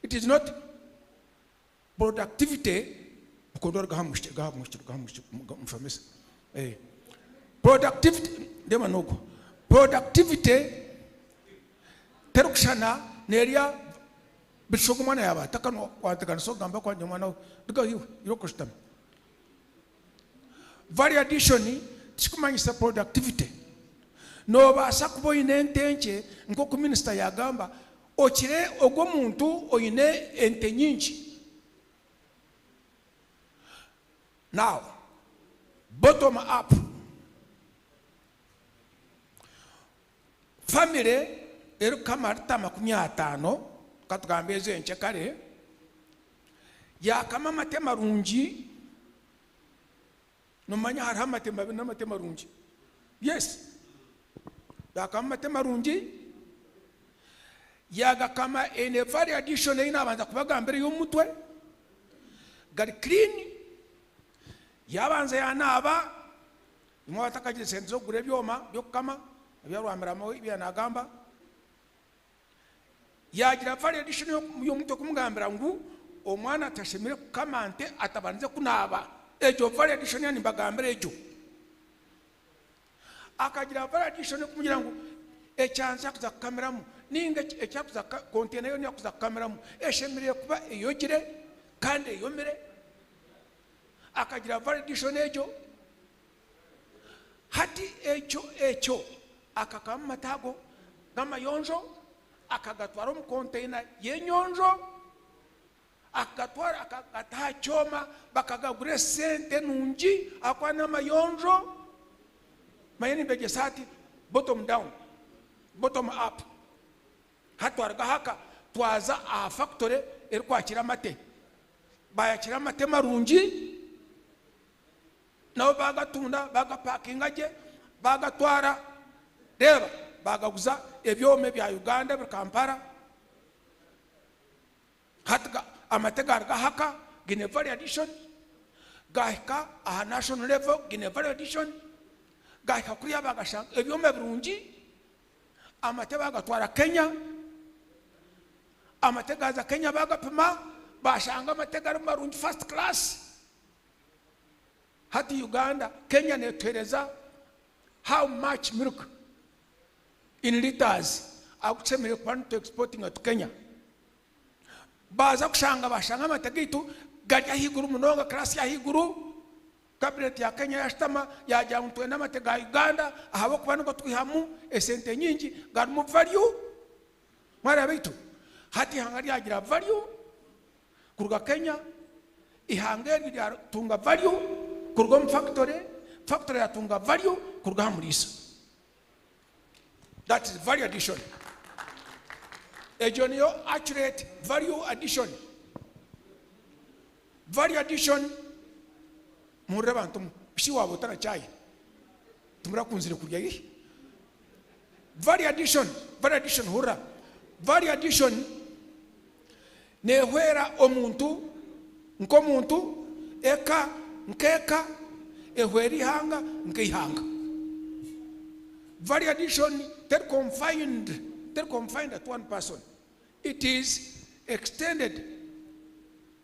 it is not Productivity bukondo ruga aha mwishiki ruga aha mwishiki ruga aha mwishiki mushomesa eh productivity ndeba nogwo productivity terikushana nerya bishusha ogu omwana yaba atakanwa wateganisa okugamba kwangye omwana we rugaho iwe irooko oshutame value addition tikikumanyisa productivity nobaasa kuba oine ente nkye nkoku minisita yagamba Okire ogwo omuntu oine ente nyingi. Now, bottom up. Family erikukama lita 50, katugambe ezo enkye kare, yakama amate marungi, nomanya hariho amate mabi n'amate marungi. Yes. Yakama amate marungi, yagakama eine value addition ei nabanza kubagambira ey'omu mutwe, gari clean, yabanza yanaaba, imwe abatakagiire sente z'okugura ebyoma by'okukama, ebi Rwamirama ebi yaanagamba, Yaagira value addition y'omutwe kumugambira ngu omwana tashemereire kukama nte atabandize kunaaba. Egyo value addition ya nimbagambira egyo. Akagira value addition kumugira ngu ekyansi akuza kukamiramu ninga ekyakuza container yoona eyakuza kukamiramu eshemereire kuba eyogire kandi eyomire. Akagira value addition egyo. Hati ekyo, ekyo akakama amate ago g'amayonjo, akagatwara omu konteina y'enyonjo, akagatwara akagata aha kyoma, bakagagura esente nungi ahakuba n'amayonjo. Manya nimbegyesa hati bottom down, bottom up. Hati twaruga aha ka twaza aha fakitore erikwakira amate. Baayakira amate marungi. Nabo baagatunda, baagapakinga gye, baagatwara, reeba baagaguza ebyoma ebya Uganda ebiri Kampala. Hati amate gaaruga ahaka gaine value addition, gaahika aha national level gaine value addition, gaahika kuriya baagashanga ebyoma birungi, amate baagatwara Kenya, amate gaaza Kenya baagapima baashanga amate gari marungi first class. Hati Uganda, Kenya netuhereza how much milk in litres agu tushemereire kuba nitu exportinga to Kenya. Baaza kushanga bashanga amate gaitu gari ahaiguru munonga class y'ahaiguru, cabinet ya Kenya yashutama yagira ngu nitwenda amate ga Uganda ahabw'okuba nigo twihamu esente nyingi garimu value. Mwareeba beitu hati eihanga ryagira value kuruga Kenya, eihanga eryo ryatunga value kuruga omu factory, factory yatunga value kuruga aha muriisa. That is value addition. Egyo niyo accurate value addition. Value addition, muhurire bantu mwe, shi waaba otarakyaye, timurakunzire kurya ihi? Value addition, value addition, hurira, value addition neehwera omuntu nk'omuntu, eka nk'eka, ehwera eihanga nk'eihanga. Value addition teri confined, teri confined at one person. It is extended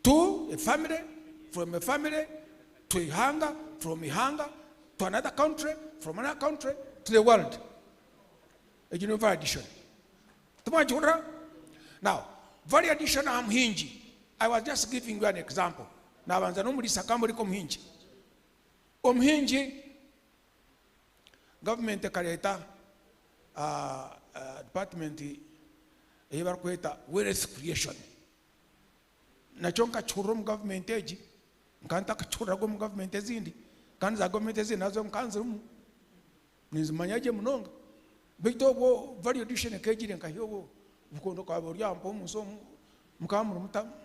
to a family, from a family to eihanga, from eihanga to another country, from another country to the world. Egyo niyo value addition. Timwagihurira? Now, value addition aha muhingi, I was just giving you an example. Nabanza n'omuriisa akamurika omuhingi. Omuhingi, government ekareeta department ei barikweta wealth creation. Nakyo nkakihurira omu government egi, nkaba ntakakihuriraga omu government ezindi, kandi za government ezindi nazo nkaba nzirimu, ninzimanya gye munonga. Beitu obwo value addition ekeegire nkahi obwo obukondo bukaba buri aha mpaho omunsi omu, mukaba muri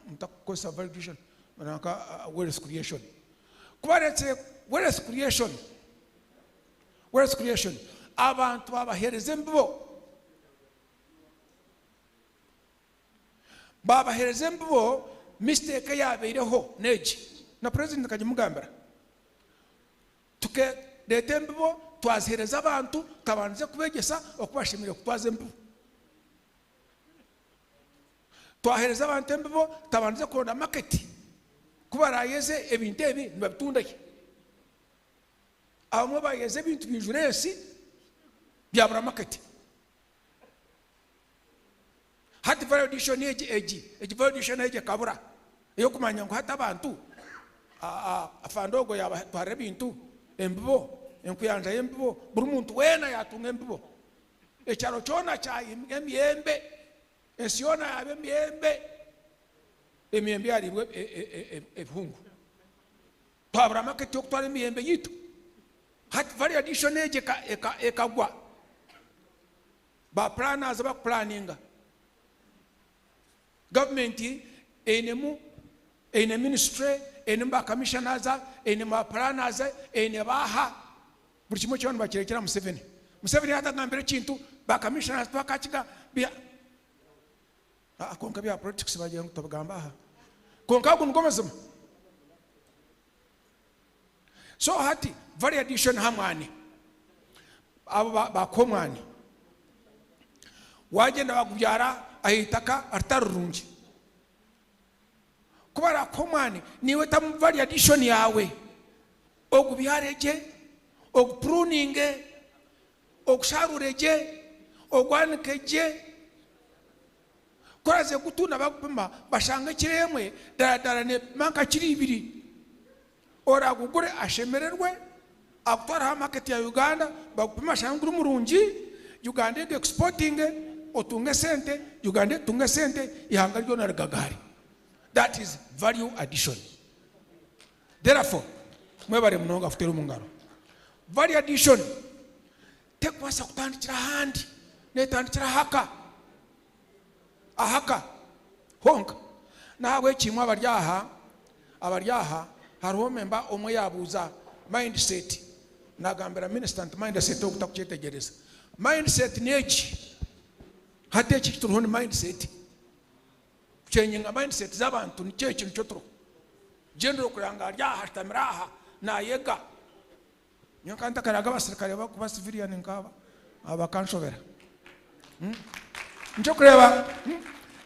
mutakukozesa value addition nanka wealth creation. Ku bareetsire wealth creation, wealth creation, abantu baabaheereza embibo, baabaheereza embibo, mistake eyaabaireho n'egi, na president nkagimugambira, tukareeta embibo twaziheereza abantu tutabandize kubeegyesa oku bashemereire kutwaza embibo. Twaheereza abantu embibo tutabandize kuronda market, ku baraayeze ebintu ebi nibabitunda hi? Abamwe bayeza ebintu biijura ensi byabura market. Hati value addition egi egi egi value addition egi ekabura ey'okumanya ngu hati abantu afande ogwo yaabatwarira ebintu, embibo, enkuyanja y'embibo, buri muntu weena yaatunga embibo. Ekyaro kyona kyahimbwa emiyembe, ensi yoona yaaba emiyembe, emiyembe yaariibwa ebihungu. Twabura market y'okutwara emiyembe yaitu. Hati value addition egi ekagwa. Ba planners abakupulaninga. Gavumenti einemu eine ministry, einemu ba commissioners, einemu ba planners, eine baaha. Buri kimwe kyona nibakirekyera Museveni. Museveni yaatagambira ekintu, ba commissioners tibakakiga. Aa kwonka ebya politics bagira ngu tobigamba aha. Kwonka ago nigo mazima. So hati value addition aha mwani. Abo bakuha omwani. Wagyenda bagubyara aha itaka ritari rirungi. Ku barakuha omwani, niiwe tamu value addition yaawe. Ogubyare gye, ogupruninge, Ogusharuure gye, ogwanike gye. Ku oraaze kugutunda bakupima bashanga ekiro emwe daradara neepima nka kiro ibiri. Oraagugure ashemererwe, agutware aha market ya Uganda bagupime bashange guri murungi, Uganda egu exportinge otunge esente, Uganda etunge esente, eihanga ryona rigagahare. That is value addition. Therefore, mwebare munonga kuteera omu ngaro. Value addition terikubaasa kutandikira ahandi, neetandikira ahaka. Ahaka honka. N'ahabw'ekyo imwe abari aha, abari aha, hariho memba omwe yaabuuza Mindset. Nagambira minisita nti mindset okutakukyetegyereza. Mindset n'egi. Hati eki ekituriho ni mindset. Kukyenginga mindset z'abantu nikyo eki nikyo turiho. General kuranga ari aha ashutamire aha nayega. Nyowe nkaba ntakaraaga abasirikare bakuba civilian nk'aba aba bakanshobera. Nikyo kureeba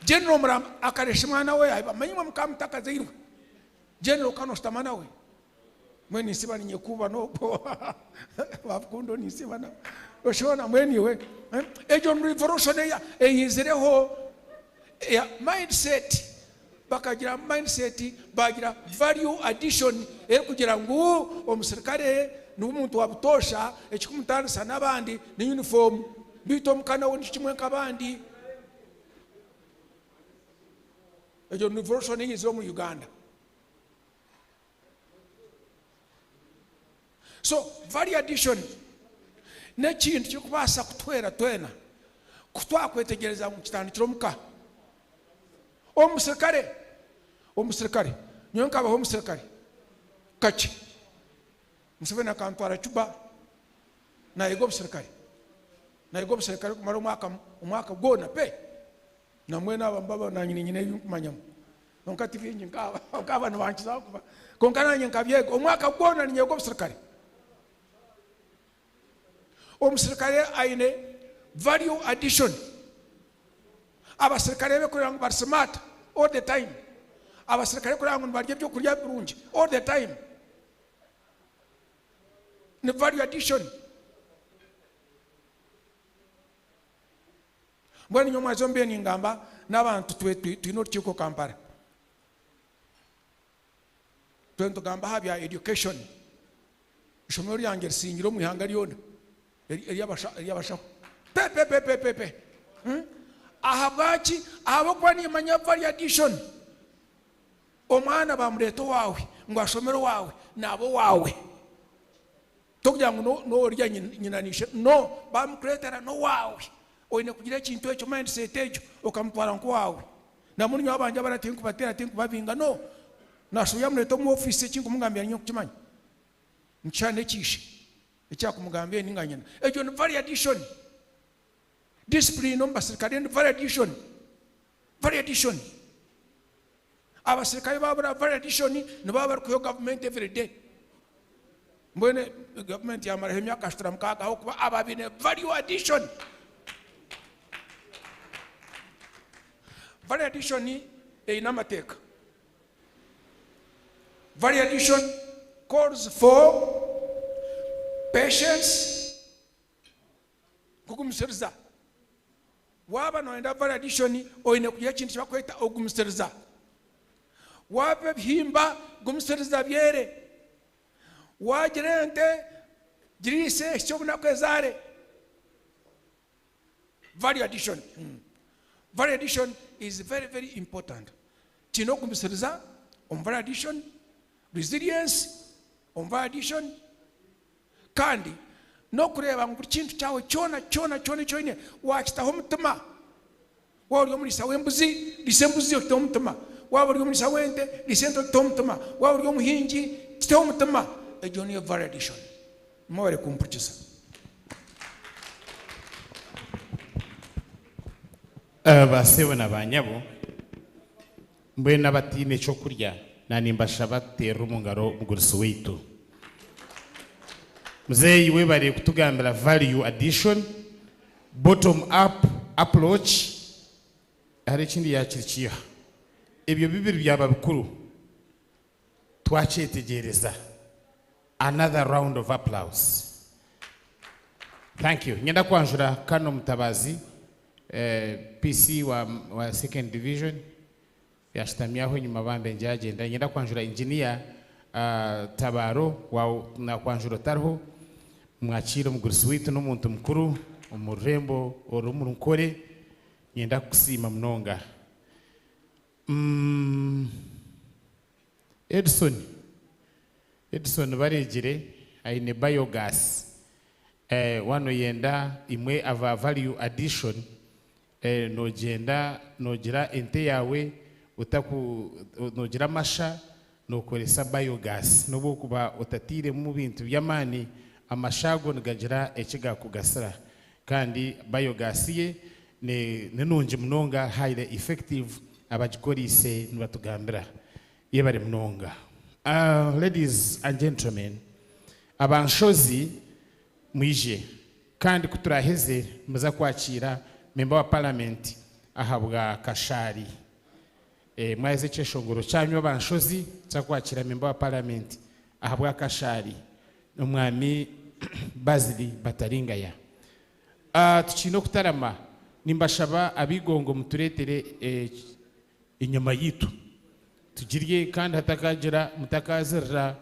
General Muramba akaresha omwana we ahi imwe mukaba mutakazairwe. General kanu oshutama nawe. Mbwenu ninsiba ninyekuuba n'ogwo Babukundo ninsiba nawe. Oshoona mbwenu iwe. Egyo ni revolution eyizireho eya mindset. Bakagira mindset bagira value addition erikugira ngu omusirikare niwe muntu wa butoosha, ekirikumutaanisa n'abandi ni uniform, beitu omuka nawe nikyo kimwe nk'abandi. Egyo ni revolution eizire omuri Uganda. So value addition n'ekintu kirikubaasa kutuhwera twena ku twakwetegyereza ngu kitandikire omuka. Omusirikare, omusirikare, nyowe nkabaho omusirikare kakye, Museveni akantwara Cuba nayega obusirikare, nayega obusirikare kumara omwaka, omwaka gwona pe, na mbwenu aba mbaba nanye niinyine ebi nkumanyamu kwonka ti bingi nkaaba, nkaaba nibankizaho kuba, kwonka nanye nkabyega, omwaka gwona niinyega obusirikare. Omusirikare aine value addition. Abasirikare be kureba ngu bari smart all the time. Abasirikare kureba ngu nibarya ebyokurya birungi all the time. Ni value addition. Mbwenu nyowe omwazyo mbiire ningamba n'abantu twine orukiiko Kampala. Twena nitugamba aha bya education. Ishomero ryangye risingire omu ihanga ryona ery'abashaho. Pe pe pe pe pe pe. Ahabwaki? Ahabw'okuba nimanya value addition. Omwana bamureeta owaawe ngu ashomere owaawe, naaba owaawe. Tokugira ngu n'orya nyina na ishe, no, bamukureetera n'owaawe. Oine kugira ekintu ekyo, mindset egyo, okamutwara nk'owaawe. Nambwenu nyowe abangye abana tinkubateera, tinkubabinga, no. Nashoboire yamureeta omu ofiisi ekinkumugambira ninye nkukimanya. Nikishushana n'ekiishe ekyakumugambire ninga nyina. Egyo ni value addition. Discipline omu basirikare ni value addition. Value addition. Abasirikare babura value addition nibaba barikuhayo gavumenti every day. Mbwenu gavumenti yamaraho emyaka ashatu na mukaaga ahabw'okuba aba baine value addition. Value addition eine amateeka. Value addition calls for patience, kugumisiriza. Waaba nooyenda value addition oine kugira ekintu eki barikweta okugumisiriza. Waaba ebihimba gumisiriza byere. Waagira ente giriise ehikye obunaku ezaare. Value addition. Value addition is very very important. Kiine okugumisiriza omu value addition, resilience omu value addition, kandi n'okureeba ngu buri kintu kyawe kyona kyona kyona eki oine waakitaho omutima. Waaba ori omuriisa w'embuzi, riisa embuzi okiteho omutima. Waaba ori omuriisa w'ente, riisa ente okiteho omutima. Waaba ori omuhingi, kiteho omutima. Egyo niyo value addition. Mwebare kumpurikiza. Ba sebo na ba nyabo, mbwenu abataine ky'okurya na nimbashaba tuteerere omu ngaro omugurusi waitu. Muzeeyi webare kutugambira value addition, bottom up approach, hariho ekindi yakiri kiiha? Ebyo bibiri byaba bikuru twakyetegyereza. Another round of applause. Thank you. Nyenda kwanjura Kano Mutabazi, PC wa second division, yashutami aho enyima bambe ngyagenda. Nyenda kwanjura engineer Tabaro, nakwanjura otariho, mwakiire omugurusi waitu n'omuntu mukuru omu rurembo oru Nkore. Nyenda kukusiima munonga. Edson, Edson Baregire aine biogas waaba noyenda imwe ava value addition nogyenda nogira ente yaawe otaku nogira amasha Nookoresa biogas. N'obu okuba otatairemu bintu by'amaani, amasha ago nigagira eki gaakugasira. Kandi biogas ye ni nungi munonga, highly effective, abagikoreise nibatugambira. Yebare munonga. Ladies and gentlemen, aba Nshozi mwije kandi ku turaaheze nimuza kwakiira memba wa paramenti ahabwa Kashari. Mwaheza ekyeshongoro kyanyu aba Nshozi, nituza kwakiira memba wa paramenti ahabwa Kashari, Omwami Bazili Bataringaya. Tukiine okutarama, nimbashaba ab'eigongo mutureetere enyama yaitu tugirye kandi hatakagira mutakaazirira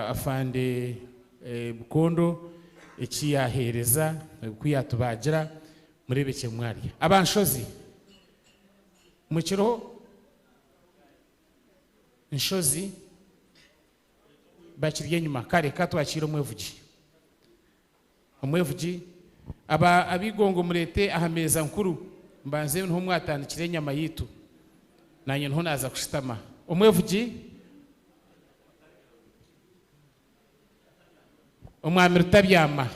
Afande Bukondo eki yaaheereza, oku yaatubaagira, mureebekye mwarya. Aba Nshozi mukiriho? Nshozi bakiri enyima. Kare ka twakiire omwevugi. Omwevugi, Aba ab'eigongo mureete aha meeza nkuru, mbanze niho mwatandikira enyama yaitu. Naanye niho naaza kushutama. Omwevugi, Omwami Rutabyama.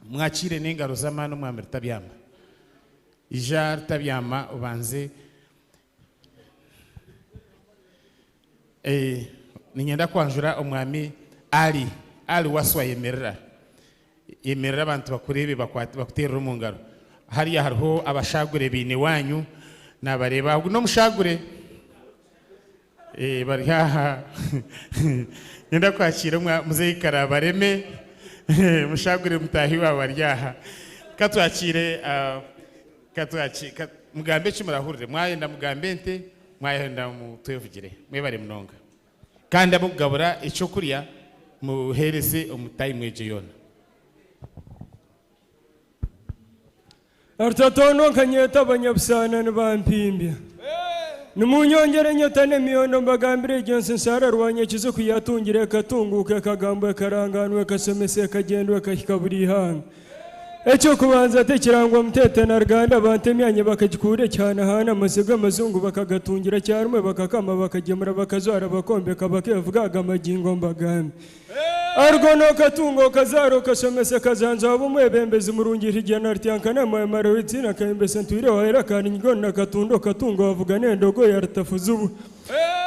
Mwakiire n'engaro z'amaani Omwami Rutabyama. Ija Rutabyama obanze. Eh, niinyenda kwanjura Omwami Ali. Ali Waswa yemerera. Yemerera abantu bakureebe bakwate bakuteerere omu ngaro. Hariya hariho abashaagure baine waanyu naabareeba. Ogu n'omushaagure. Eh, bari aha. Niinyenda kwakiira omwa Muzeeyi Karabareme. Mushaagure mutaahi waawe ari aha. Ka twakiire ah, Ka twaki, ka, mugambe eki murahurire. Mwayenda mugambe ente, mwayenda mutwevugire. Mwebare munonga. Kandi ab'okugabura eky'okurya muheereze omu tayimu egyo yoona. Rutatondo nkanyeta abanyabusaana nibampimbya. Nimunyongyere enyota n'emiyondo mbagambire egyo nsi nsaara Rwanyekizi ku yatungire ekatunguuka ekagambwa ekarangaanwa ekasomesa ekagyendwa ekahika buri ihanga. Eky'okubanza tekirangwa Muteete na Ruganda abantu emyanya bakagikuura ekihanahaana amasyo g'amazungu bakagatungira kyarumwe bakakama bakagyemura bakajwara bakombeka bakevuga aga magingo mbagambe. Arugo nokatunga okazaara okashomesa kajanja waba omwebembezi murungi Higyana Rutyankana Mwemare W'eiziina Kayembese Ntwire Wahera Karinyigo na Katunda okatunga wavuga n'endogoya Rutafuzibwa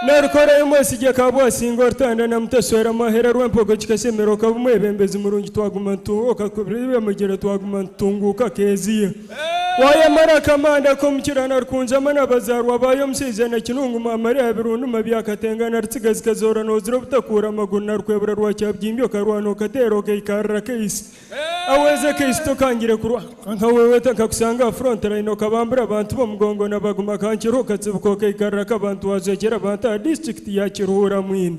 Narukorayo Mwesigye Kabwasinga Orutanda na Muteswera Mwahera Rwempogo Kikasemera okaba omwebembezi murungi Twaguma nitutunguuka Kubira Twaguma nitutunguuka Keziya Wayamara akamanda k'omukira na Rukunjama n'abazaarwa baayo Omushaija na Kinungu Mwamare Birundu Mabya Katenga na Rutsigazi Kazoora Noozira obutakuura amaguru na Rukwebura rwa Kyabugimbi Okarwana okateera okaikarira Kaisi Aweze Kaisi tokangire kurwana nka Weweta Nkakushanga aha front line Okabambura abantu b'omugongo na Baguma Kankiriho Okatsibuka okaikarira Kabantu Wajwekyera abantu aha disiturikiti ya Kiruhura Mwine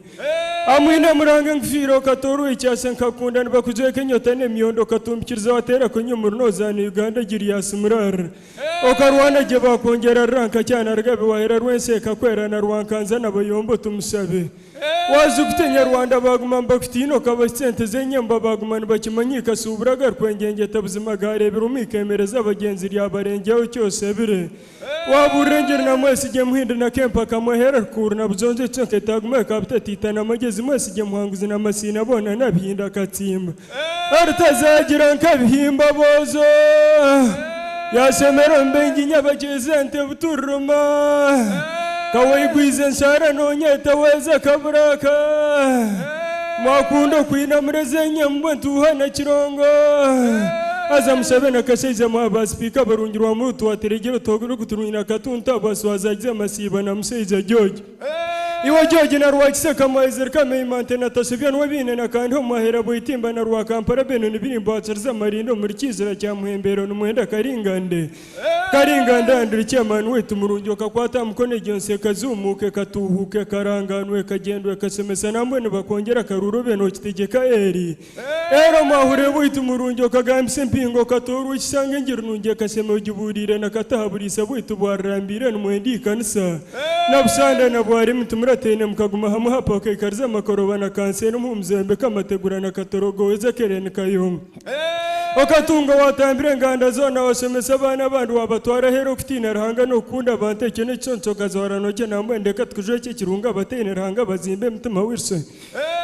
Amwine Murange nkufiire okatoorwa oikyase nkakunda nibakujweka enyota n'emyondo okatumbikiriza wateera kunyumuru nozaana Uganda Julius Murara okarwana gye bakwongyera ranka kyana Rugabe wahera Rwensi ekakwera na Rwankanza na Bayombo tumusabe Waaza okutinya Rwanda baaguma nibakutiina okabahitsya ente z'enyemba baaguma nibakimanya ikasuubura agarikwengyengyeeta buzima gaareebirwe omu ikeemereza abagyenzi ryabarengyeho kyose bire Waabuurira engiri na Mwesigye Muhindi na Kempaka Mwehera Rukuuru na Bujonjo Ekyo nketaaguma ekaabutatiitana Amagezi Mwesigye Muhanguzi na Masiina boona n'abihinda Katsimba Rutazagira nk'abihimba boojo Yashemera omu baingi Nyabagyezi ente butururuma Kawaigwiza enshaara noonyeta weeza kaburaka Mwakunda okwinamura ez'enyembwa entuuha na kirongo Haza mushabe na kashaija mwa ba sipiika barungi Rwamurutu wa Teregero Torikuturwina Katuntu Abaswazagize Masiiba na Mushaija George Iwe George na Rwakiseka Mwaizirika Meimante na Tashobya niwe baine na Kandiho Mwahera Bweitimba na Rwakampara Benoni Birimbo Hakiriza Marinda omuri Kiizira kya Muhembeero Nimwenda Karingande Karingande Andrew Chairman waitu murungi okakwata aha mukono egyo nsi ekazuumuuka ekatuuhuuka ekarangaanwa ekagyendwa ekashemesa nambwenu bakwongyera akaruuru obe nokitegyeka Eri Eri omwahure bwaitu murungi okagambisa empingo okatoorwa ekishanga engiri nungi ekashema ogibuuriire na kataha buriisa bwaitu bwarirambiire nimwenda eikanisa na bushanda na bwarimi timurataine mukaguma hamwe hapa okaikariza amakoroba na kanseri muhumuza oyombeka amategura na katorogo weza kereni kayongo. Okatunga waatambira enganda zoona, waashomesa abaana abandi, waabatwara aheeru okutiina Ruhanga n'okukunda abantu, ekyo n'ekiconco okazoora noogye nambwenu reka tukujwekye ekirunga abataine Ruhanga bazimbe emitima Wilson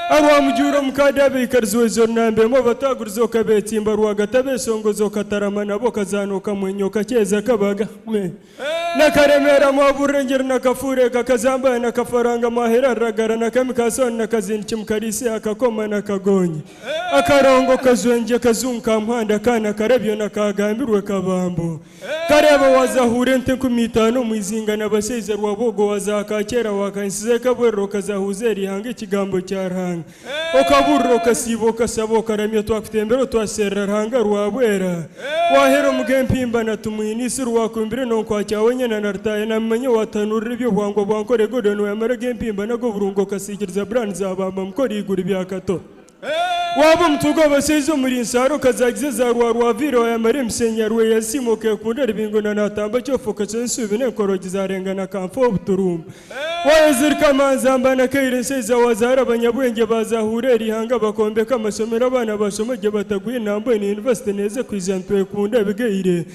Arwamujuura omukaadi abaikarizi waija orunamba emwe obataguriza okabeetsimba rwagati abeeshongozi okatarama nabo okazaana okamwenya okakyeza kabaga Nakaremera mwaburira engeri nakafuura eka kazambaya na kafaranga mwahera ruragara na kami ka sooni na kazindiki mukarisia akakoma na kagonye akarongo kajwengye kajungu ka muhanda akaana karabyo na kagambirwe kabambo kareeba wazahuura ente 50 omu izinga na bashaija rwabwogo wazaha kakyera wakansiza ekabwerere okazahuuza eri ihanga ekigambo kya Ruhanga Okaburira, okasiiba, okashaba, okaramya, twakutembera otwasherura Ruhanga rwabwera. Wahera omuga empimba na Tumwine Isiru wakumbire nonkwakyawe nyena na Rutaaya na Mumanya watuhanurira eby'obuhangwa bwa Nkore Gordon wayamara ag'empimba n'ag'oburunga okasiikiriza Brian Zabamba Mukore Iguru bya Kato. Waaba omutwe gw'abashaija omuri Nsaro okazagiza eza Rwarwaviire wayamara emishenyi ya Rweyasiima okekunda Rubingo na Natamba Kyofu okacwa enshubi n'enkorogi zarengana Kanfa Obuturumba. Waayezirika amanzamba na kaire enshaija waazaara abanyabwengye baazahuura eri ihanga bakombeka amashomero abaana baashoma gye batagwire nambwenu yunivasite neeza kwija nitwekunda ebigaire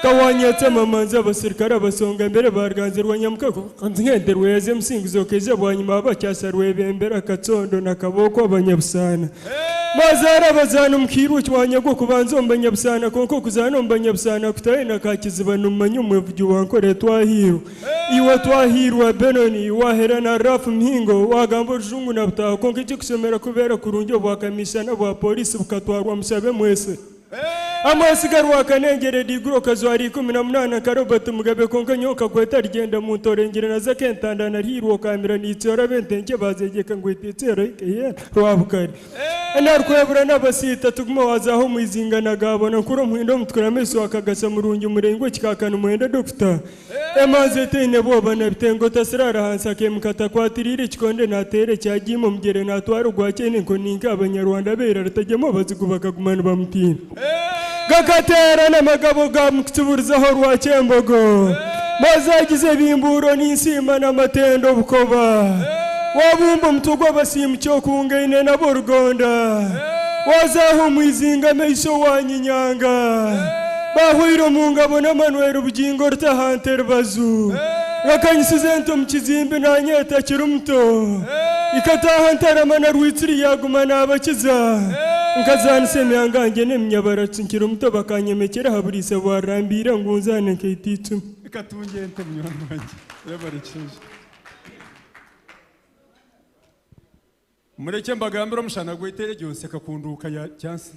ka waanyetsa amamanzi abasirikare abasonga mbere baarganzirwa nyamukago nkente rweyeza emusinguzi okaija bwanyima abakyasha rwebembera kacondo na kabooko abanyabusaana Mwazaara abazaana omu kiirwe ky'omwanya gw'okubanza omu banyabusaana kwonka okuzaana omu banyabusaana kutahe na kakiziba nimumanya omwevugi wa Nkore Twahiirwa Iwe Twahirwa Benoni, waahera na Ralph Mihingo, waagamba orujungu na butaaho kwonka ekirikushemera kubeera kurungi obwakamishana bwa pooriisi bukatwarwa Mushabe Mwese. Amwesiga Rwakanengyera Ediguru okajwara 18 nka Robert Mugabe kwonka nyowe nkakweta Rugyenda muntu orengire na Zaka entanda na Riirwa okaamira niitsyora ab'ente nkye baazegyeka ngu etitsera ohike Rwabukari. Narukwebura n'abasiita tuguma wazaaha omu izinga nagaabona nkuru omuhindo omutukura amaisho akagasha murungi muraingwa ekikaaka nimwenda dokita. Emanzi etaine bwoba na bitengo tasiraara ahansi akeemuka atakwatiriire ekikonde naateera ekyagiima omugyere naatwara ogwakyeine enkoni nke abanyarwanda abeira rutagyema abazigu bakaguma nibamutiina. Gakateera n'amagabo gaamukituburizaho Rwakyembogo. Mwazagiza ebimbuuro ninsiima n'amatendo obukoba. Waabumba omutwe gw'abasiimukye okungaine n'ab'orugonda. Waazaaha omu izinga amaisho waanyinyanga. Baahweire omu ngabo na Manuel Bugingo Rutahante Rubaju. Bakanyisiza ente omu kizimbi naanye etakiri muto. Ikataaha Ntarama na Rwitsiri yaaguma naabakiza. Nkazaanisa emyangangye n'eminyabaratsi nkiri muto bakanyemekyera aha buriisa bwa Rurambiire ngu nzaane nkaita eicumu. Reka tungye ente munywani wangye. Webare kishaija. Murekye mbagambire omushana gwaitu egyo nsi ekakunduuka ya kyansi.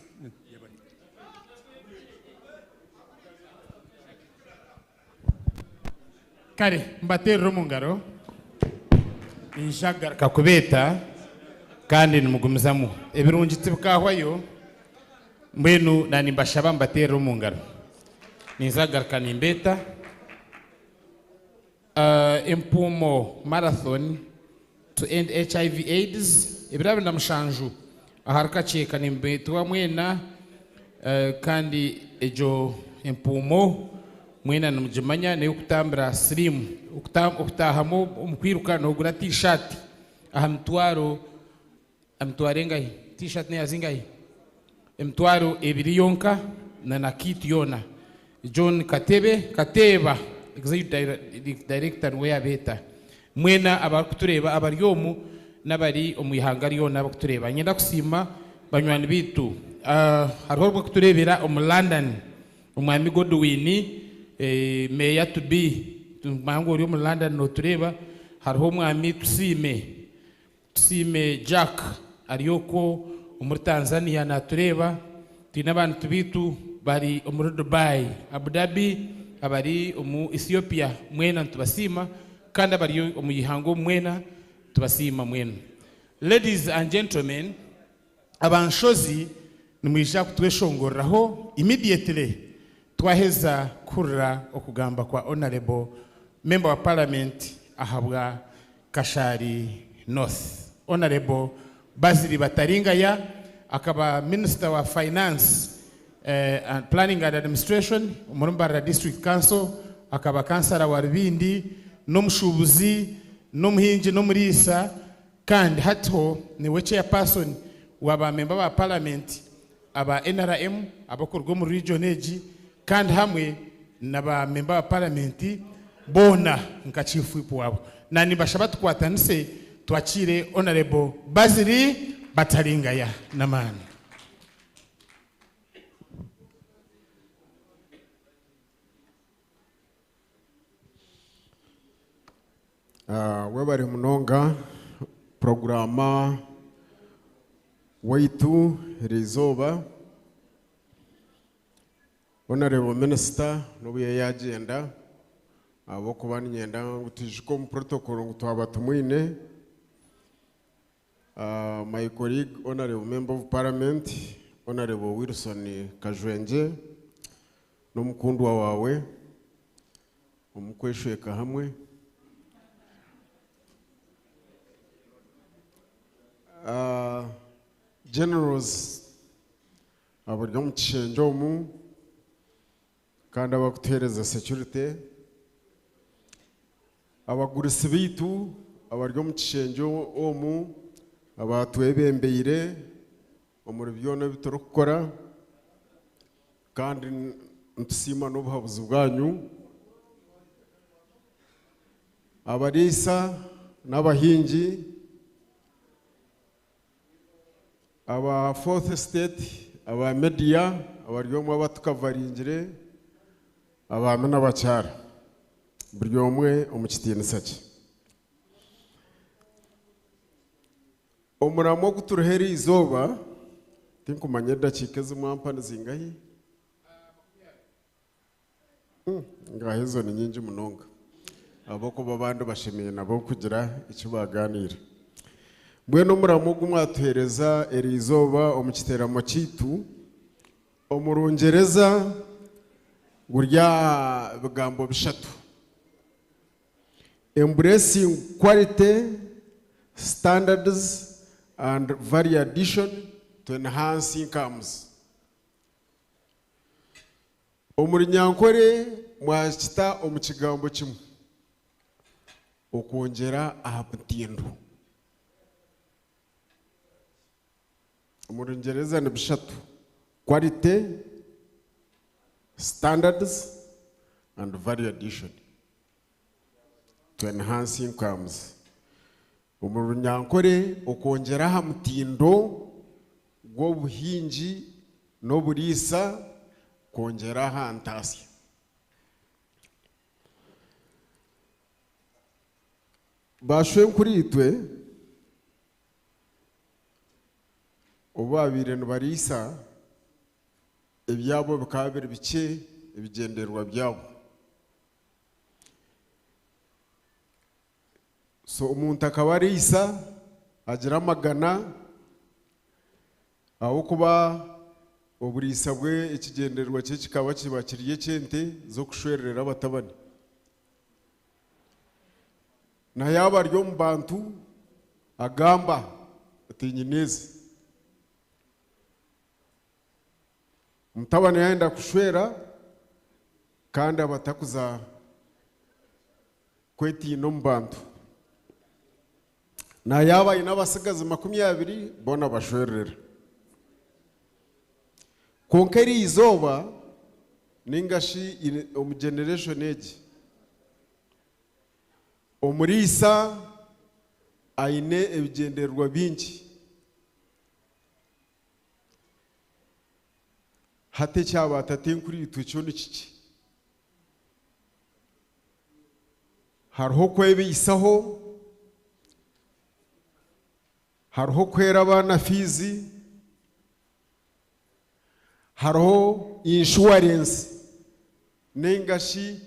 Kare mbateerere omu ngaro. Ninyija kugaruka kubeeta kandi nimugumizamu. Ebirungi tibikaahwayo. Mbwenu na nimbashaba mbateerere omu ngaro. Ninza kugaruka nimbeeta. Empuumo Marathon to end HIV AIDS ebiro 27 ahari Kakyeka nimubeetwa mwena kandi egyo empuumo mwena nimugimanya n'ey'okutambira siriimu. Okutaahamu omu kwiruka noogura T-shirt aha mitwaro Emitwaro engahi? T-shirt neya zingahi? Emitwaro ebiri yonka na na kit yoona. John Katebe, Kateeba, Executive Director niwe yabeeta. Mwena abarikutureeba abari omu n'abari omu ihanga ryona abarikutureeba. Niinyenda kusiima banywani baitu. Hariho orikutureebera omu London, Omwami Godwin, Meeya to be, nitumanya ngu ori omu London nootureeba. Hariho Omwami Tusiime. Tusiime Jack ari okwo omuri Tanzania natureeba. Twine abantu baitu bari omuri Dubai, Abu Dhabi, abari omu Ethiopia mwena nitubasiima kandi abari omu ihanga omu mwena nitubasiima mwena. Ladies and gentlemen, Abanshozi nimwija kutweshongoreraho immediately twaheza kuhurira okugamba kwa Honourable Member wa Parliament ahabwa Kashari North Honourable Bazili Bataringaya akaba Minister wa Finance and Planning and Administration omuri Mbarara District Council, akaba Kansara wa Rubindi, n'omushuubuzi, n'omuhingi n'omuriisa Kandi hatiho niwe Chairperson wa ba memba ba Paramenti aba NRM abakuruga omu region egi kandi hamwe na ba memba ba paramenti boona nka chief whip waabo. Na nimbashaba tukwatanise twakiire Honourable Bazili Bataringaya n'amaani. Ah, webare munonga purogurama waitu eriizooba Honourable Minister n'obu yagyenda ahabw'okuba niinyenda ngu twijuke omu protocol ngu twaba tumwine. My colleague Honourable Member of Parliament Honourable Wilson Kajwengye n'omukundwa waawe omukweshweka hamwe. Generals abari omu kishengye omu kandi abarikutuheereza security, abagurusi baitu abari omu kishengye omu abatwebembeire omuri byona ebi turikukora kandi nitusiima n'obuhabuzi bwanyu, abariisa n'abahingi, Aba fourth estate, aba media abari omwe abatukavaringire, abaami n'abakyara, buri omwe omu kitiinisa kye. Omuramwa ogu turiho eri izooba, tinkumanya edakiika ezi mwampa ni zingahi? Ngaaha ezo ni nyingi munonga ahabw'okuba abandi bashemereire nabo kugira eki baagaaniira. Mbwenu omuramo ogu mwatuheereza eri izooba omu kiteeramo kyaitu, omu Rungyereza guri aha bigambo bishatu, Embracing quality, standards and value addition to enhance incomes. Omu Runyankore mwakita omu kigambo kimwe, okwongyera aha mutindo. Omu Rungyereza ni bishatu, quality, standards and value addition to enhance incomes. Omu Runyankore okwongyera aha mutindo gw'obuhingi n'oburiisa kwongyera aha ntaasya. Baashwenkuriitwe obu baabaire nibariisa, ebyabo bikaba biri bikye ebigyendererwa byabo. So omuntu akaba ariisa agira amagana ahabw'okuba oburiisa bwe ekigyendererwa kye kikaba kiba kiri eky'ente z'okushwererera abatabani. Na yaaba ari omu bantu agamba ati nyine ezi. Omutabani yaayenda kushwera kandi aba atakuza kwetiina omu bantu. Na yaaba aine abatsigazi 20 boona abashwererera. Kwonka eri izooba ninga shi omu generation egi, omuriisa aine ebigyendererwa bingi. Hati ekya baatatenkuriitwe kyo ni kiki? Hariho okwebaisaho, hariho okuheera abaana fiizi, hariho inshuwarensi nainga shi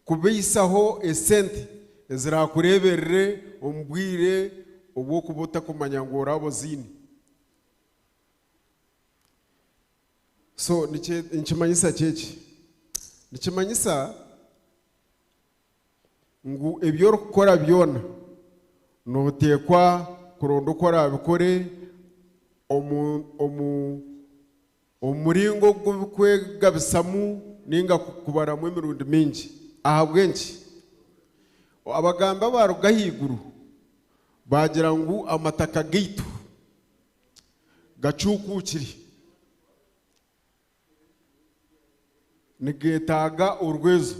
kubaisaho esente eziraakureeberere omu bwire obu orikuba otakumanya ngu oraabe oziine. So nikimanyisa ki eki? Nikimanyisa ngu ebi orikukora byona nooteekwa kuronda oku oraabikore omu omu omu muringo ogu birikwegabisamu nainga kubaramu emirundi mingi. Ahabw'enki? Abagambi abaaruga ahaiguru baagira ngu amataka gaitu gacuukuukire. Nigeetaaga orwezo.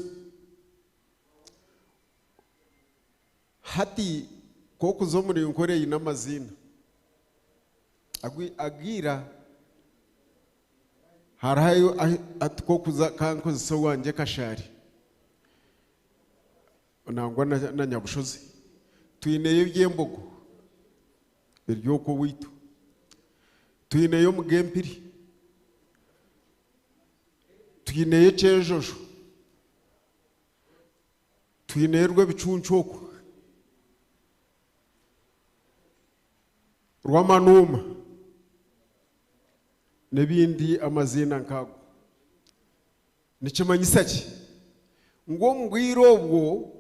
Hati ku orikuza omuri Nkore eine amaziina aga ira, hariho hati ku orikuza ka nkozese owangye Kashaari nangwa na Nyabushozi, twineyo eby'embogo eri okwo owaitu, twineyo Omugempiri, twineyo Kyenjojo. Twineyo Rwebicuncu okwo, Rwamanuuma n'ebindi amaziina nk'ago. Nikimanyisa ki? Ngu omu bwire obwo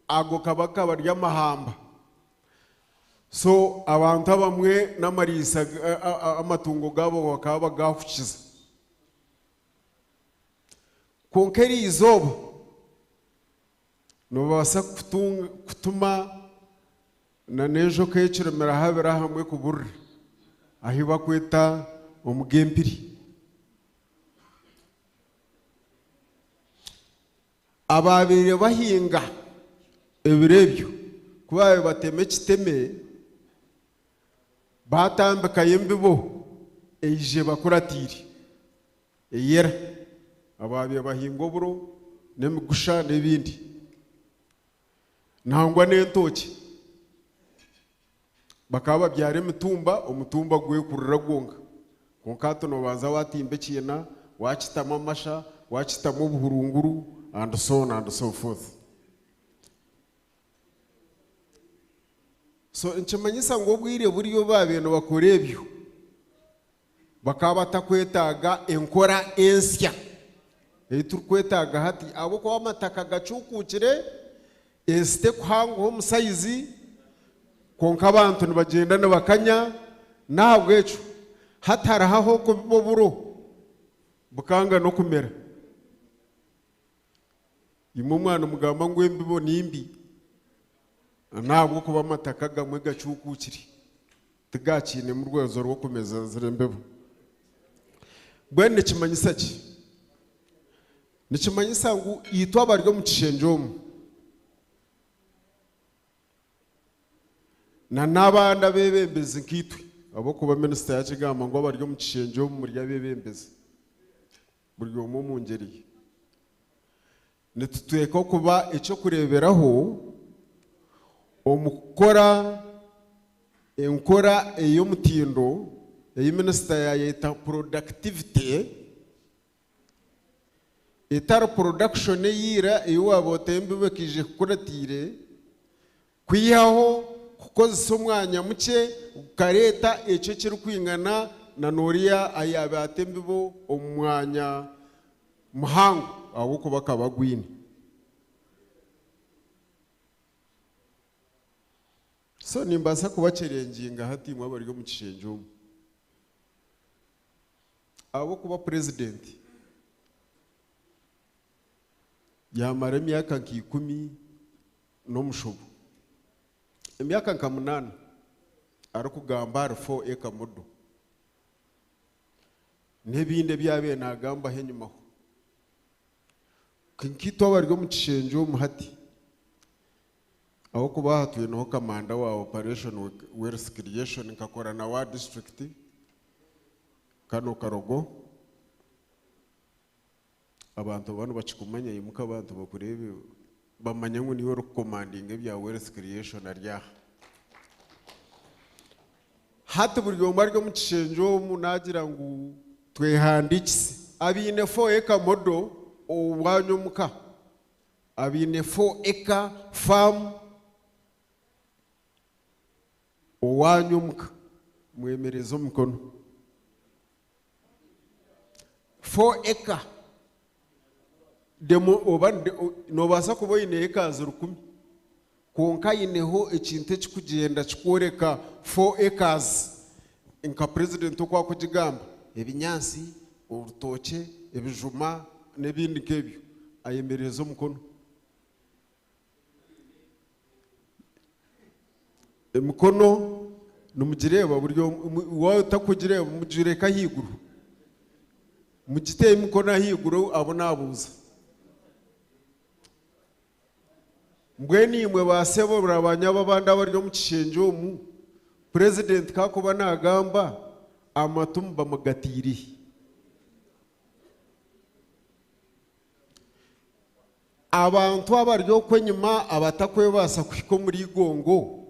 ago kaba kaba amahamba. So abantu abamwe n'amariisa amatungo gaabo bakaba bagahukiza. Kwonka eri izooba noobaasa kutuma na n'enjoka y'ekirumira habiri ahamwe kuburira ahu barikweta omu g'empiri. Abaabaire bahinga ebiro ebyo ku baabaire batema ekiteme, baatambikayo embibo eija ebakuratiire. Eyera, abaabaire bahinga oburo n'emigusha n'ebindi nangwa n'entookye. Bakaba babyara emitumba, omutumba gwekurira gwonka. Kwonka hati noobanza waatimba ekiina, waakitamu amasha, waakitamu obuhurunguru and so on and so forth. So nikimanyisa ngu obwire buriya obu baabaire nibakora ebyo, Bakaba batakwetaaga enkora ensya ei turikwetaaga hati ahabw'okuba amataka gacuukuukire, ensi terikuhanguha omu sayizi, kwonka abantu nibagyenda nibakanya, n'ahabw'ekyo hati hariho ah'okubiba oburo bukanga n'okumera. Imwe mwaba nimugamba ngu embibo ni mbi, n'ahabw'okuba amataka agamwe gacuukuukire, tigakiinemu rwezo rw'okumeza ziri embibo. Mbwenu nikimanyisa ki? Nikimanyisa ngu itwe abari omu kishengye omu, na n'abandi abeebembezi nkaitwe, ahabw'okuba minisita yaakigamba ngu abari omu kishengye omu muri abeebembezi. Buri omwe omu ngyeri ye. Nituteekwa kuba eky'okureeberaho omu kukora enkora ey'omutindo ei minisita yaayeta productivity, etari production eya ira ei waaba otaho embibo ekaija ekukuratiire, Kwihaho kukozesa omwanya mukye gukareeta ekyo ekirikwingana na n'oriya ayaabe ata embibo omu mwanya muhango ahabw'okuba akaba agwine. So nimbaasa kubakyerengyinga hati imwe abari omu kishengye omu, ahabw'okuba purezidenti yaamara emyaka nka ikumi n'omushobo. Emyaka nka munaana arikugamba ahari 4 Acre Model n'ebindi ebi yaabaire naagambaho enyimaho. Nkaitwe abari omu kishengye omu hati, ahabw'okuba aha twineho kamanda wa Operation Wealth Creation nkakora nawe aha disiturikiti, kanu Karogo. Abantu banu bakikumanya imuka abantu bakureebe bamanye ngu niiwe orikukomandinga ebya wealth creation ari aha. Hati buri omwe ari omu kishengye omu naagira ngu twehandiikise. Abaine 4 acre model owanyu omuka, abaine 4 acre farm owanyu omuka mwemereze omukono. 4 acre demo oba nobaasa kuba oine acres rukumi kwonka aineho ekintu ekikugyenda kikworeka 4 acres nka president oku akugigamba ebinyaatsi, orutookye, ebijuma n'ebindi nk'ebyo ayemereze omukono. Emikono nimugireeba buri omwe waaba otarikugireeba mugireke ahaiguru. Mugite emikono ahaiguru abu naabuuza. Mbwenu imwe baasebo banyabo abandi abari omu kishengye omu, purezidenti ku arikuba naagamba, amatu muba mugataire hi? Abantu abari okwo enyima abatakwebaasa kuhika omuri Igongo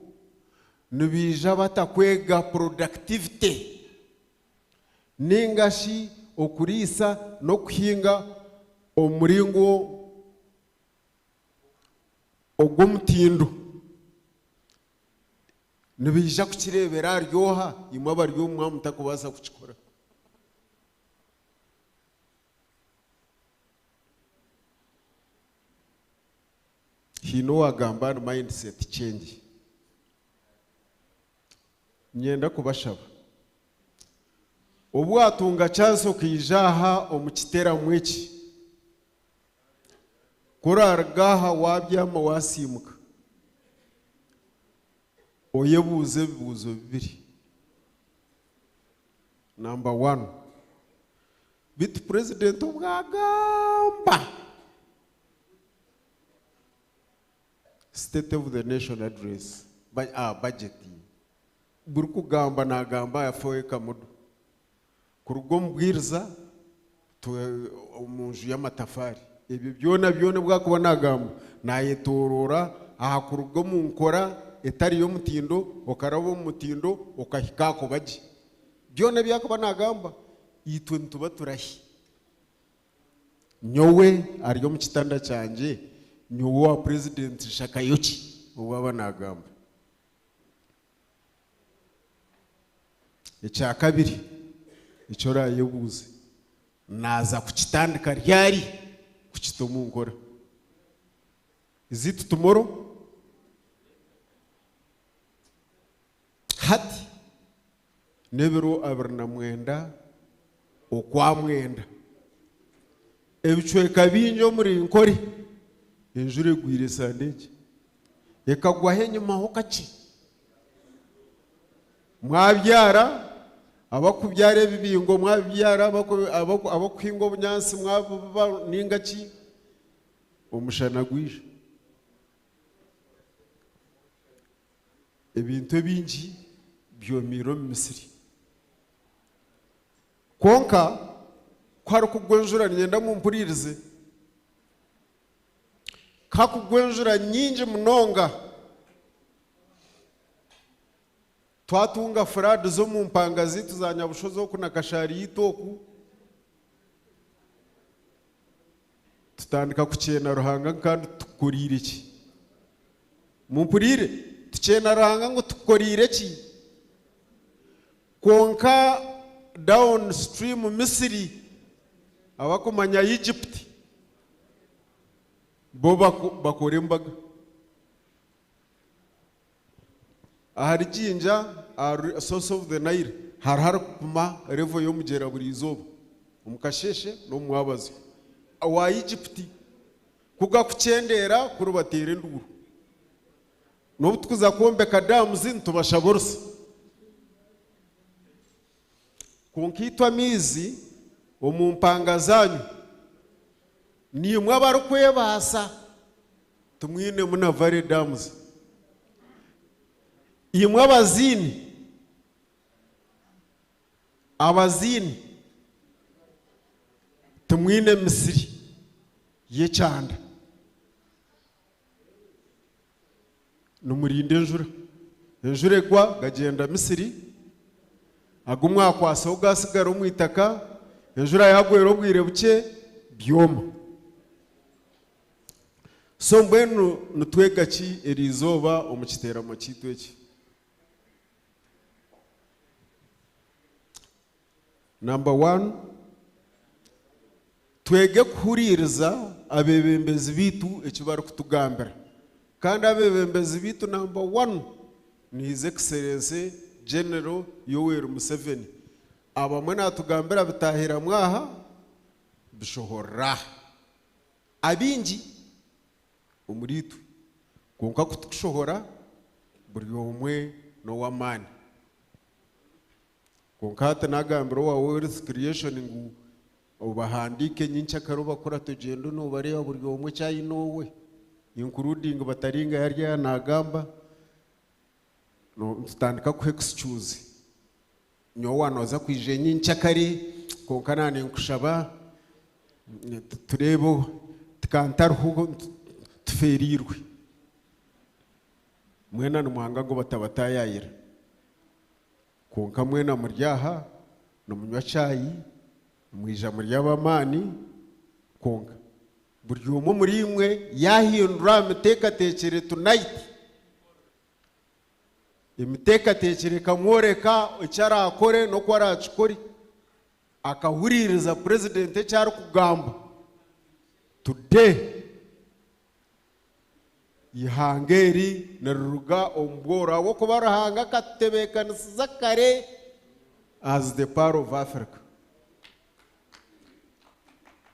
nibaija batakwega productivity ninga shi okuriisa n'okuhinga omu muringo ogw'omutindo. Nibaija kukireebera ahari oha imwe abari omu mwaba mutakubaasa kukikora? Haine owagamba ahari mindset change. Niinyenda kubashaba, obu waatunga chance okaija aha omu kiteeramo eki, ku oraaruga aha waabyama waasiimuka, oyebuuze ebibuuzo bibiri. Namba wani, beitu purezidenti obu agamba State of the Nation Address, aha budget, buri kugamba naagamba aha four acre model, kuruga omu bwiriza to omu nju y'amatafaari. Ebyo byona byona obu arikuba naagamba, naayetooroora aha kuruga omu nkora etari y'omutindo okaraba omu mutindo okahika aha kuba gye. Byona ebi arikuba naagamba, itwe nituba turahi? Nyowe ari omu kitanda kyangye, nyowe owa purezidenti nshakayo ki obu aba naagamba? Ekya kabiri eki oraayebuuze, naaza kukitandika ryari kukita omu nkora? Is it tomorrow? Hati n'ebiro 29 Okwamwenda. Ebicweka bingi omuri Nkore enjura egwire esande egi. Ekagwaho enyimaho kakye. Mwabyara, abakubyara ebibingo mwabibyara, abakuhinga obunyaatsi mwabubiba ninga ki, omushana gwija. Ebintu ebingi byomiire omu misiri. Kwonka ku harikugwa enjura, niinyenda mumpuriirize, ku hakugwa enjura nyingi munonga, twatunga furaadi z'omu mpanga zaitu za Nyabushozi oku na Kashaari yaitu oku, tutandika kukyeena Ruhanga kandi tukukoreire ki? Mumpuriire? Tukyeena Ruhanga ngu tukukoreire ki? Kwonka down stream Misiri, abakumanya Egypt, bo bakora embaga. Ahari Jinja, ahari source of the Nile, hariho arikupima level y'omugyera buri izooba, omu kasheeshe n'omu mwabazyo. Owa Egypt ku gakukyendeera kuri bateera enduuru. N'obu turikuza kwombeka dams nitubashaba orusa. Kwonka itwe amaizi omu mpanga zaanyu niimwe abarikwebaasa timwinemu na valley dams. Imwe abaziini, abaziini timwine misiri y'ekyanda. Nimurinda enjura. Enjura egwa gagyenda misiri, agu mwakwatsaho gasigara omu itaka, enjura yagwera obwire bukye byoma. So mbwenu nitwega ki eri izooba omu kiteeramo kyaitu eki? Namba wani, twege kuhuriiriza abeebembezi baitu eki barikutugambira. Kandi abeebembezi baitu namba wani ni His Excellency General Yoweri Museveni. Abamwe naatugambira bitaahiramu aha, bishohorera aha. Abaingi omuriitwe. Kwonka ku tukushohora, buri omwe n'ow'amaani. Kwonka hati nagambira owa Wealth Creation ngu Obahandiike nyenkyakare obakurate ogyende noobareeba buri omwe eki aine owe including Bataringa yari aha naagamba nitutandika kuha excuse nyowe waaba nooza kwija nyenkyakare kwonka naaba ninkushaba tureebe tikantariho tufeereirwe. Mwena nimwanga ngu batabataayaayira. Kwonka mwena muri aha nimunywa chai, nimwija muri ab'amaani, kwonka buri omwe omuriimwe yaahindura aha miteekateekyere tonight, emiteekateekyere ekamworeka eki araakore n'oku araakikore, akahuriiriza purezidenti eki arikugamba, today Eihanga eri niriruga omu bworo ahabw'okuba Ruhanga akatutebeekanisiza kare as the pearl of Africa.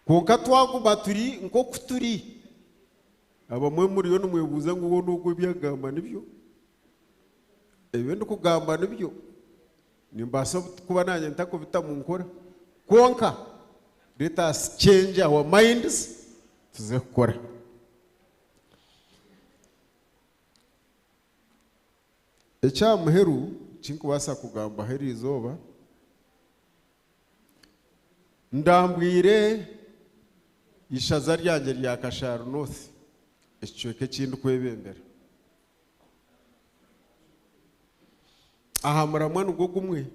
Kwonka twaguma turi nk'oku turi, abamwe muriyo nimwebuuza ngu hoona ogu ebi agamba nibyo? Ebi ndikugamba nibyo? Nimbaasa kuba naanye ntakubita mu nkora, kwonka let us change our minds tuze kukora. Eky'aha muheru eki ndikubaasa kugambaho eri izooba, ndambwire eishaza ryangye rya Kashari North, ekicweka eki ndikwebembera. Aha muramwa nigwo gumwe,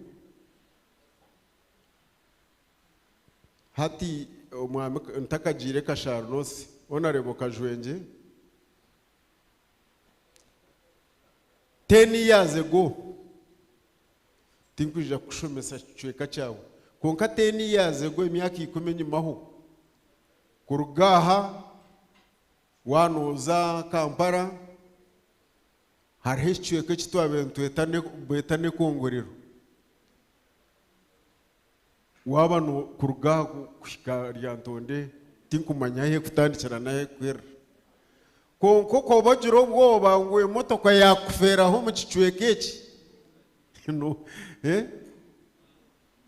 hati omwami ntakagiire Kashari North, Honourable Kajwengye, ten years ago, tinkwija kukushomesa kicweka kyawe, kwonka ten years ago, emyaka ikumi enyimaho, kuruga aha waaba nooza Kampala, Hariho ekicweka eki twabaire nitweta beeta n'ekongorero. Waaba kuruga aha kuhika Lyantonde tinkumanya ahu erikutandikira n'ahu erikuherera. Kwonka okaba ogira obwoba ngu emotoka yaakufeeraho omu kicweka eki,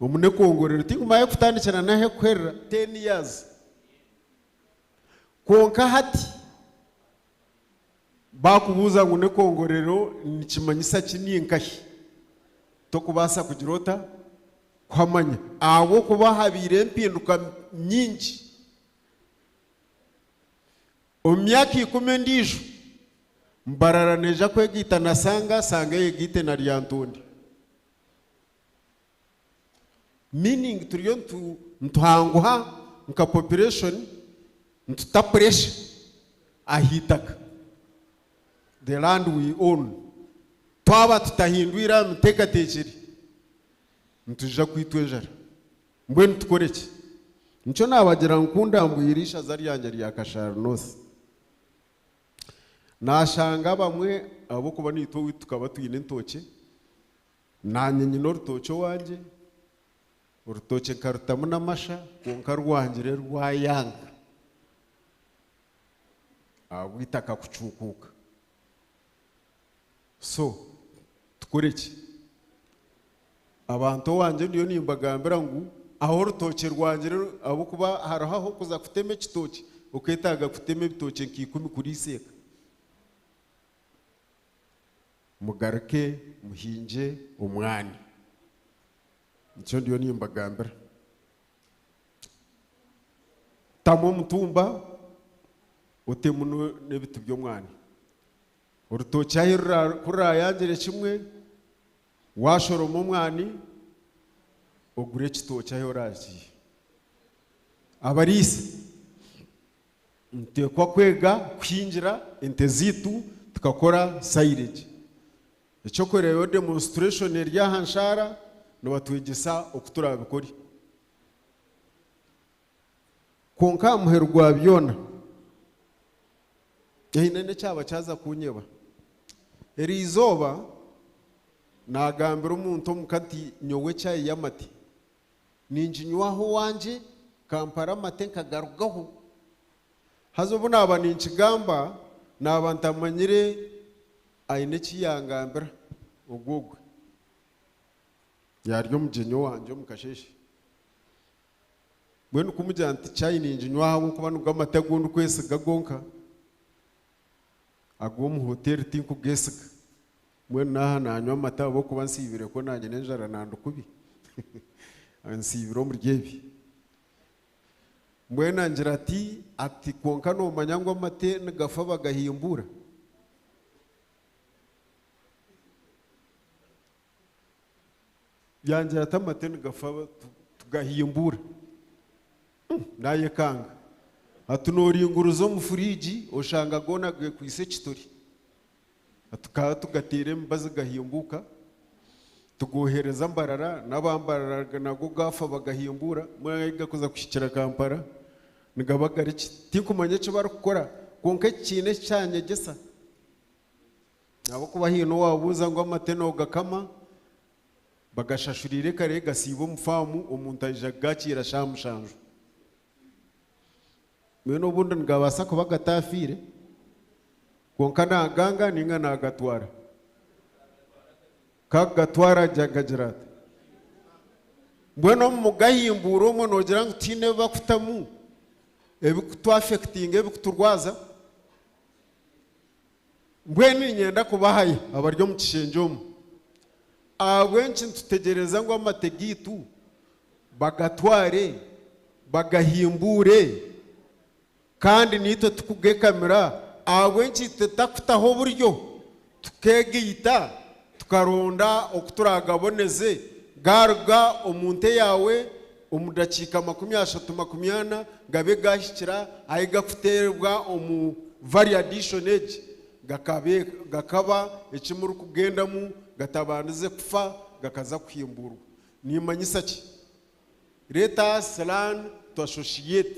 omu n'ekongorero tinkumanya ahu erikutandikira n'ahu erikuherera, ten years. Kwonka hati Baakubuuza ngu n'ekongorero nikimanyisa ki ninkahi? Tokubaasa kugira ota? Kuhamanya. Ahabw'okuba habaire empinduka nyingi. Omu myaka ikumi endiijo, Mbarara neija kwegaita na Sanga, Sanga eyegaite na Lyantonde. Meaning turiyo nituhanguha nka population nituta pressure aha itaka, the land we own. Twaba tutahindwire aha miteekateekyere nitwija kwitwa enjara. Mbwenu tukore ki? Nikyo naabagira ngu ku ndambwire eishaza ryangye rya Kashari North, naashanga abamwe ahabw'okuba naitwe owaitu tukaba twine entookye, Naanye nyine orutookye owangye, orutookye nkarutamu n'amasha kwonka rwangire rwayanga ahabw'eitaka kucuukuuka. So tukore ki? Abantu owangye ndiyo nimbagambira ngu ahu orutookye rwangire ahabw'okuba hariho ah'okuza kutema ekitookye okeetaaga kutema ebitookye nka ikumi kuriisa eka. Mugaruke muhingye omwani. Nikyo ndiyo nimbagambira. Tamu omutumba, otemu n'ebiti by'omwani. Orutookye ahi ku ruraayangire kimwe, waashoroma omwani, ogure ekitookye ahi oraakiihe. Abariisa. Nituteekwa kwega kuhingira ente zaitu tukakora silage. Eky'okureeberaho demonstration eri aha nshaara nibatwegyesa oku turaabikore. Kwonka aha muheru gwa byona, haine n'ekyaba kyaza kunyeba. Eriizooba naagambira omuntu omuka nti nyowe chai y'amate Ninginywaho owangye, kampara amate nkagarugaho. Haza obu naaba ninkigamba, naaba ntamanyire aine eki yangambira ogwo ogwe. Yaarya omugyenyi owangye omu kasheeshe. Mbwenu kumugira nti chai ninginywa ahabw'okuba nigo amate agu ndikwesiga gonka, ag'omu hoteeri tinkugesiga. Mbwenu naaha naanywa amate ahabw'okuba nsiibire kwo naanye n'enjara nandi kubi. Nsiibire omuri ebi. Mbwenu angira ati, ati kwonka noomanya ngu amate nigafa bagahimbuura? Yangira ati amate nigafa tugahimbuura. Naayekanga. Ati nooringuruza omu furiigi oshanga goona geekwitse ekitori. Tukaba tugateera emibazi gahimbuuka, tugoohereza Mbarara, n'aba Mbarara nago gaafa bagahimbuura, mbwenu ahi garikuza kuhikira Kampala nigaba gari ki? Tinkumanya eki barikukora kwonka eki kiine eki kyanyegyesa. Ahabw'okuba haine owaabuuza ngu amate noogakama, bagashashuriire kare gasiiba omu faamu, omuntu aija kugakiira shaaha mushanju. Mbwenu obundi nigabaasa kuba gataafiire, kwonka naaganga nainga naagatwara. Ku akugatwara agagira ata? Mbwenu omu mugahimbuura omwo noogira ngu tihaine ebi barikutamu ebirikutwafekitinga, ebirikuturwaza? Mbwenu niinyenda kubahaya abari omu kishengye omu, ahabw'enki nitutegyereza ngu amate gaitu bagatware bagahimbuure kandi naitwe tukugekamira? Ahabw'enki itwe tutakutaho oburyo tukeegaita tukaronda oku turaagaboneze gaaruga omu nte yaawe omu dakiika 30, 40 gabe gaahikira ahi garikuteebwa omu value addition egi gakaba eki murikugendamu gatabandize kufa gakaza kuhimbuurwa. Nimanyisa ki? Let us learn to associate.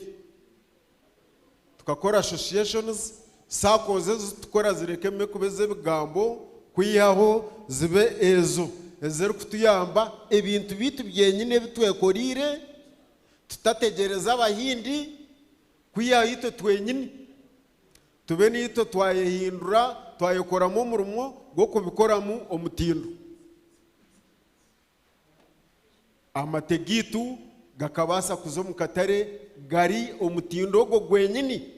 Tukakora associations, SACCOs ezi tukora zirekeme kuba ez'ebigambo kwihaho zibe ezo ezirikutuyamba ebintu byaitu byenyine ebi twekoreire tutategyereza abahindi kwihaho itwe twenyine tube niitwe twayehindura twayekoramu omurimo gw'okubikoramu omutindo. Amate gaitu gakabaasa kuza omu katare gari omutindo ogwo gwenyini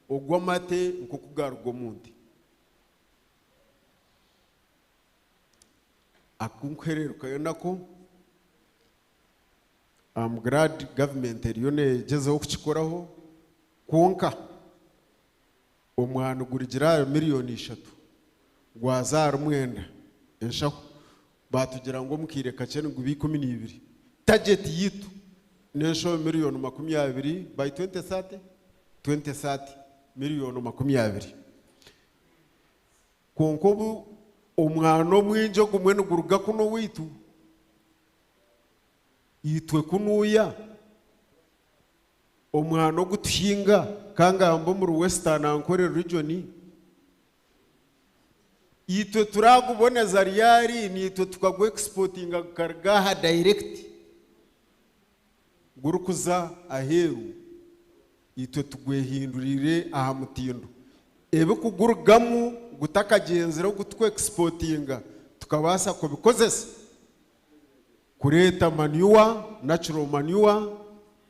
ogw'amate nk'oku garuga omu nte. Aku nkuhererukayo nako, I'm glad government eriyo negyezaho kukikoraho kwonka Omwani gurugire ahari miriyoni ishatu gwaza ahari mwenda enshaho. Baatugira ngu omu kaire kakye niguba 12. Tageti yaitu n'enshaho miriyoni 20 by 2030, 2030 miriyoni 20. Kwonka obu omwani omwingi ogumwe niguruga kunu owaitu, itwe kunuuya. Omwana ogu tuhinga ka ngambe omuri Western Ankole region, itwe turaguboneza ryari naitwe tukagu exportinga gukaruga aha direct gurikuza aheeru itwe tugwehindurire aha mutindo. Ebikugurugamu gutakagyenzire ogu tuku exportinga tukabaasa kubikozesa. Kureeta manure, natural manure,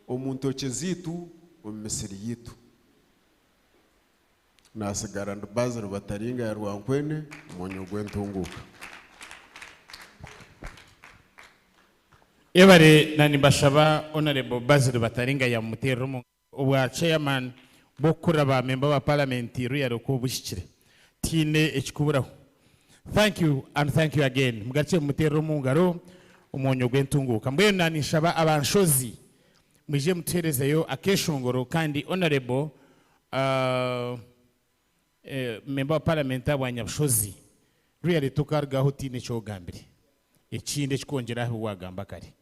omu ntookye zaitu, omu misiri yaitu. Nasigara ndi Basil Bataringa ya Rwankwene, omwonyo gw'entunguuka. Yebare na nimbashaba Honourable Basil Bataringa yamuterera omu Obwa chairman bw'okukurira ba member ba parliament Royal oku buhikire tihaine ekikuburaho. Thank you and thank you again. Mugarukye mumuterere omungaro omwonyo gw'entunguuka. Mbwenu na ninshaba aba Nshozi mwije mutuherezeyo akeshongoro kandi honourable uh, Member wa parliament ahabwa Nyabushozi, really tokarugaho otaine eki ogambire ekindi ekikwongyera aha bi wagamba kare.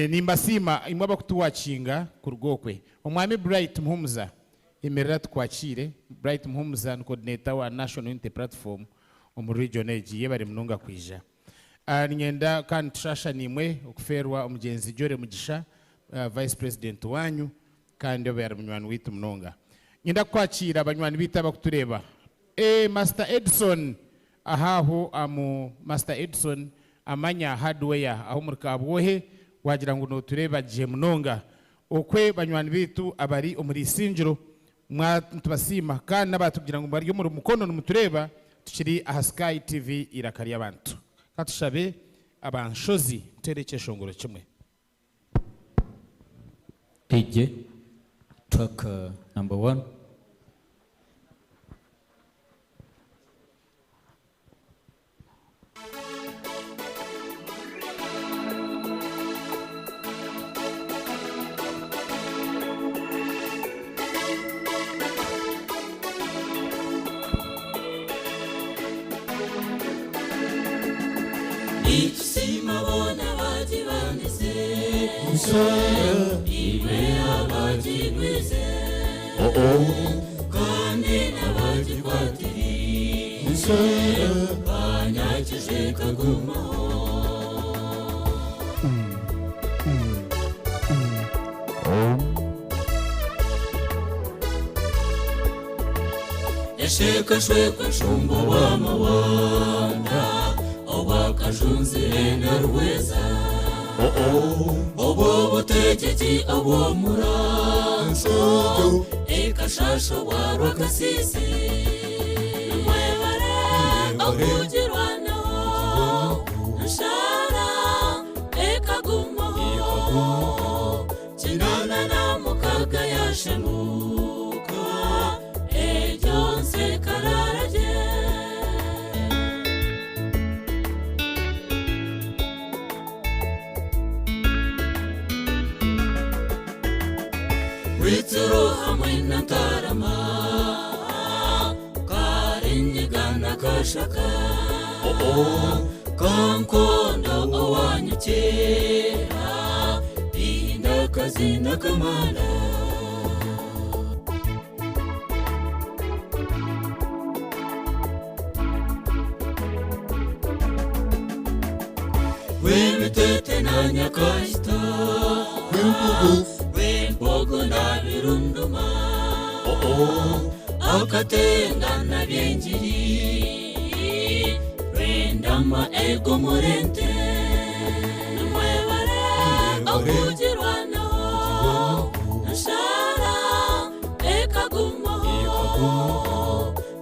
Nimbasiima imwe abakutuwakinga kuruga okwe. Omwami Bright Muhumuza yemerera tukwakiire. Bright Muhumuza ni coordinator wa National Unity Platform omu region egi. Yebare munonga kwija. Niinyenda kandi tushasha naimwe okufeerwa omugyenzi Jolly Mugisha, Vice President waanyu kandi obe ari munywani waitu munonga. Niinyenda kukwakiira banywani baitu abakutureeba. Ee Master Edson aha aho amu Master Edson Amanya Hardware aho omuri Kabwohe waagira ngu nootureeba gye munonga. Okwe banywani baitu abari omuri Isingiro nitubasiima kandi n'abaatugira ngu bari omuri Mukono nimutureeba tukiri aha Sky TV Eiraka ry'Abantu. Ka tushabe aba Nshozi kuteera ekyeshongoro kimwe. DJ, track number one. Nitusiima boona abagibandize imwe abagigwize kandi n'abagikwatirire banyakize kagumaho. Eshekashwekwe nshumba w'amawanda obwakajunzire na rweza obwo butegeki obw'omuranzo ekashasha obwa rwakasisi nimwebare okugirwanaho nshara ekagumaho kinana na mukaga yashemuka egyo nsekararagye. Rwitsiro hamwe na Ntarama Karinyiga na Kashaka Kankondo owanyu kera Bindakazi na Kamala. Rw'emitete na Nyakahita Rw'embogo na Birunduma Akatenga na Byenjiri Rw'endama ego murente Nimwebare okugirwanaho Nshara ekagumaho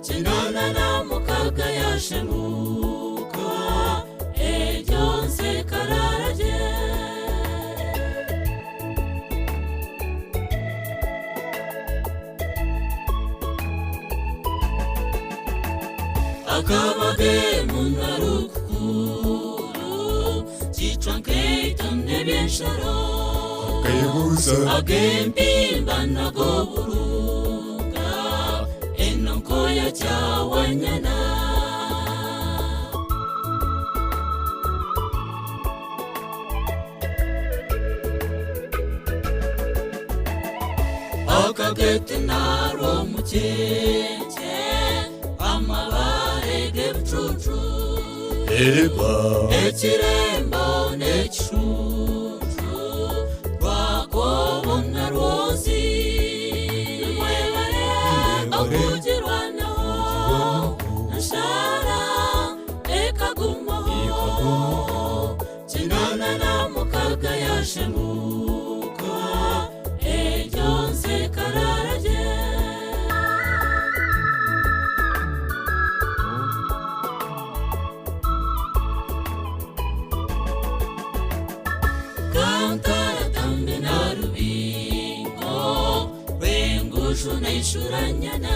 Kinana na mukaga yashemuka egyo nsekararagye. Akabage munarukuru Chicwa nkeito n'ebyensharo Akayebuuza. Agempimba nagoburunga Eno nkoya kyawanyana. Akagete narwo mukeke Amabare g'ebicucu Eba. Ekirembo n'ekishuushu Rwakobona rwozi Nimwebare okugirwanaho Nshara ekagumaho Kinana na mukaga yashemuka Egyo nsekararagye. Kankara tambe na rubingo Rwengushu na ishuranyana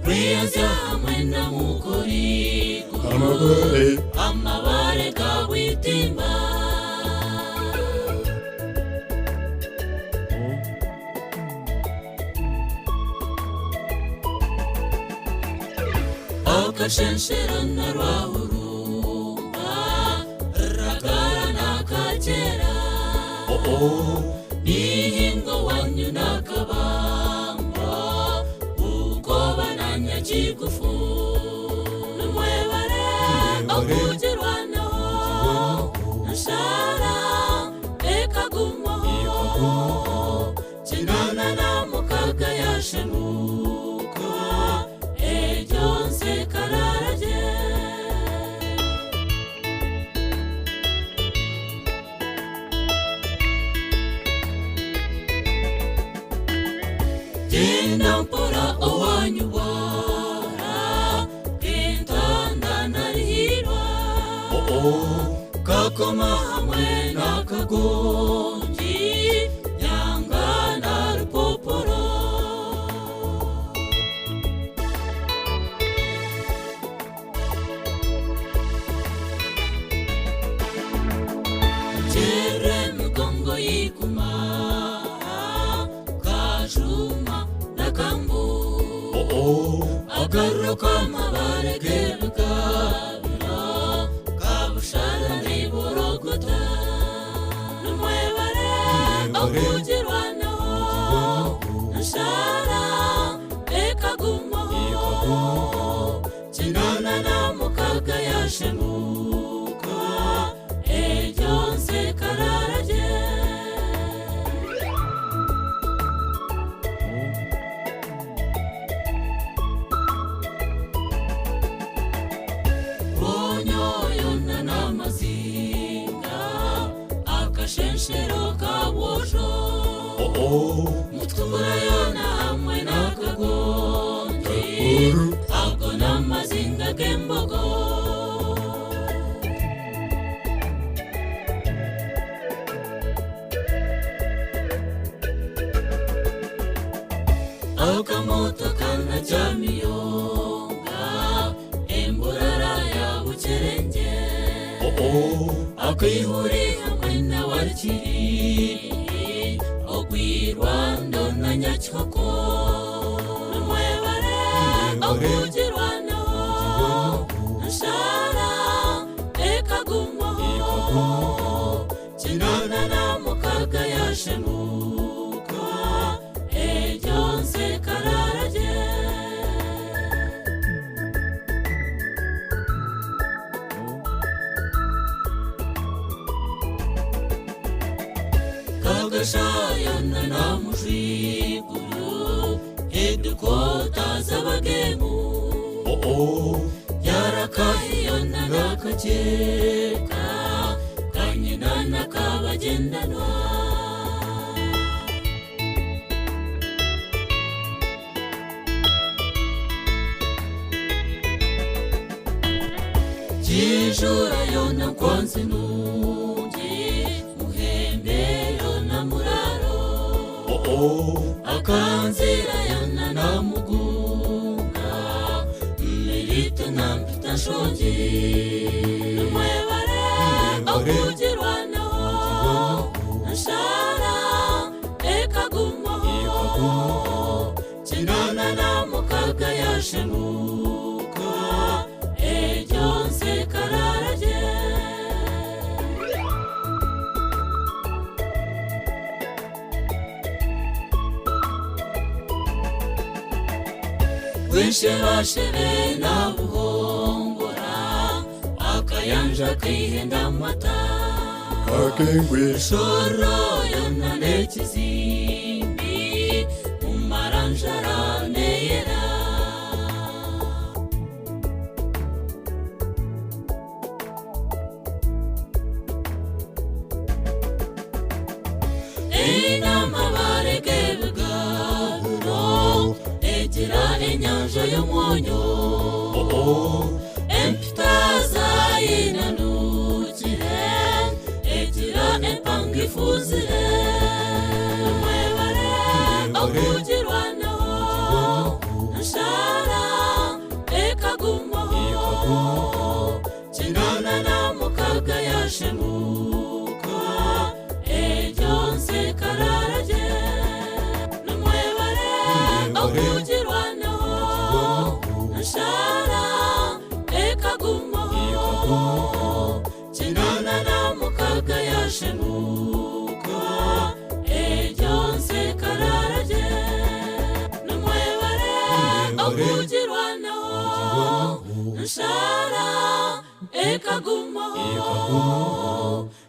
Rwiyaza hamwe na mukorigo Amabare. Amabare gabwitimba. Akashenshero na rwahurumba Ragara na kagera Nihingo wanyu n'akabambo Ukoba na nyakigufu Nimwebare okugirwanaho Nshara ekagumaho Kinana na mukaga yashemuka Egyo nsekararagye. Genda mpora owanyu bwara Kentanda narihirwa Kakoma hamwe n'akagongi Nyanga na rupoporo Chere mugongo yikuma Kajuma na kambu Akarro kamabare kebikabiro Kabushara niborokota Numwebare okugirwanaho Nshara ekagumaho Kinana na mukaga yashemuka Egyo nsekararaje Bonyoyona n'amazinga Akashenshero kabwojo Mutwurayona hamwe n'akagondi Ago n'amazinga g'embogo Akamoto kanajamiyonga Emburara ya bucherenge Akihuri hamwe na warikiri Ogwirwando na nyakihoko Numwebare okugirwanaho Nshara ekagumaho Kinana na mukaga yashemuka Egyo nsekararaje Kagashayana na mujiguru Edukota z'abagemu Yarakahiyana nakakeka Kanyina nakabagendanwa Kijura yona nkwanzi nungi Muhembe yona muraro Akanzira yona namugunga Mmirito nampita nshongi Numwebare okugirwanaho Nshara ekagumaho Kinana na mukaga yashemuka Egyo nsekararaje Wishebashebe na buhongora Akayanja kihenda amata Akengwe. Shoro yona n'ekizimbi Mumaranjara neyera Einamabare g'ebigabiro Egira enyanja y'omwonyo Empita zayinanukire Egira empanga ifuzire Mwebare okugirwanaho Nshara ekagumaho Kinana na mukaga yashemuka Egyo nsekararaje Numwebare okugirwanaho Nshara ekagumaho Kinana na mukaga yashemuka Egyo nsekararaje Numwebare okugirwanaho Nshara ekagumaho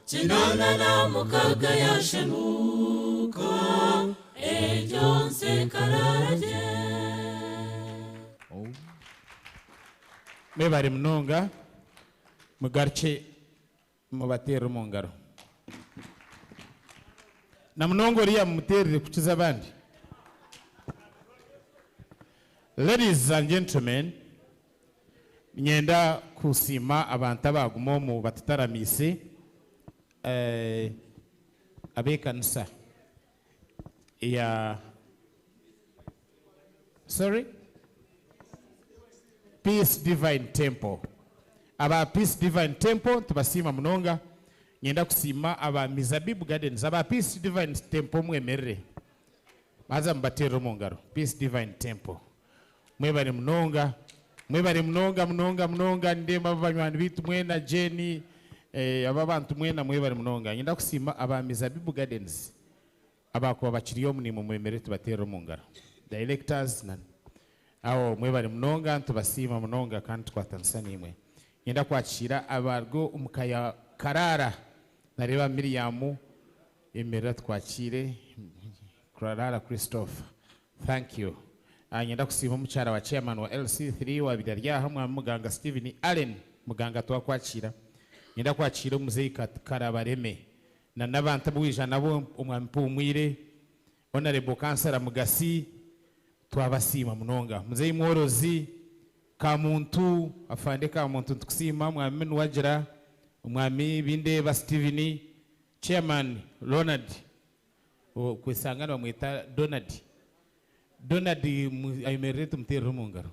Kinana na mukaga yashemuka Egyo nsekararaje Mwebare munonga mugarukye mubateerere omu ngaro na munonga oriya mumuteerere kukiza abandi. Ladies and gentlemen, niinyenda kusiima abantu abaaguma omu batutaramiise, eh, ab'ekanisa ya sorry? Peace Divine Temple. Aba Peace Divine Temple nitubasiima munonga. Niinyenda kusiima aba Mizabibu Gardens. Aba Peace Divine Temple mwemerere. Haza mubateerere omu ngaro. Peace Divine Temple. Mwebare munonga. Mwebare munonga munonga munonga. Nindeeba aba banywani baitu mwena, Jane, eh, aba abantu mwena mwebare munonga. Niinyenda kusiima aba Mizabibu Gardens abakuba bakiri omu naimwe mwemerere tubateerere omu ngaro. Directors na aho mwebare munonga nitubasiima munonga kandi tukwatanisa naimwe. Niinyenda kwakiira abaruga omu ka ya Karaara. Nareeba Miriam Yemerera tukwakiire Clara Christopher. Thank you. Niinyenda kusiima omukyara wa chairman wa LC3 owabaire ari aha Omwami Muganga Steven Allen. Muganga twakwakiira. Niinyenda kwakiira omuzeeyi Karabareme na n'abantu abu waija nabo Omwami Mpumwire, Honourable Kansara Mugasi, twabasiima munonga. Muzeeyi Mworozi, Kamuntu, Afande Kamuntu nitukusiima, Omwami Nuwagira, Omwami Bindeeba Steven, Chairman Ronald okwesanga nibamweta Donald. Donald ayemerere tumuterere omu ngaro.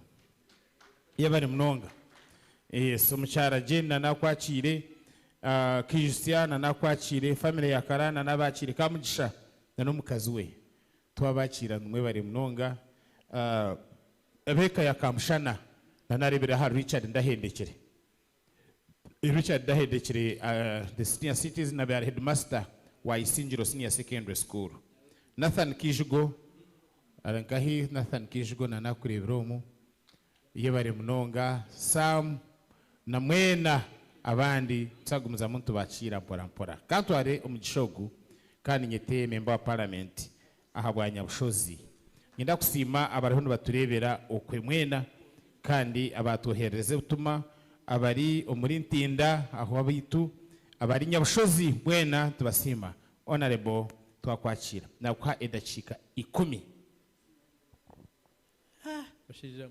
Yebare munonga. Yes, omukyara Jane na nakwakiire, Kijutsya na nakwakiire, family ya Kara na nabakiire, Kamugisha na n'omukazi we. Twabakiira mwebare munonga. Ab'eka ya Kamushana na narebera aha Richard Ndahendekire. Richard Ndahendekire the senior citizen abe ari headmaster wa Isingiro Senior Secondary School. Nathan Kijugo ari nkahi Nathan Kijugo na nakureebera omu. Yebare munonga Sam na mwena abandi twagumizamu nitubakiira mpora mpora. Kantware omugisha ogu kandi nyete member wa parliament ahabwa Nyabushozi. Niinyenda kusiima abariho nibatureebera okwe mwena kandi abaatwoherereza ebituma abari omuri Ntinda ahu abaitu abari Nyabushozi mwena nitubasiima. Honourable twakwakiira. Naakuha edakiika ikumi. Mushaija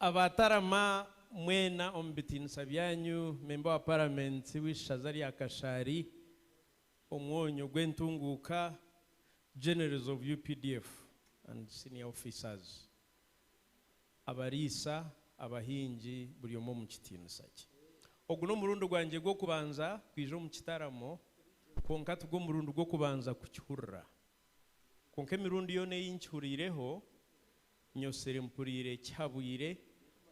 Abatarama mwena omu bitiinisa byanyu, Memba wa Paramenti w'eishaza rya Kashari, Omwonyo gw'entunguuka, Generals of UPDF and Senior Officers, abariisa, abahingi buri omwe omu kitiinisa kye. Ogu n'omurundi gwangye gw'okubanza kwija omu kitaramo kwonka tigwo murundi gw'okubanza kukihurira. Kwonka emirundi yoona ei nkihuriireho, Nyotsire mpuriire kihabwire,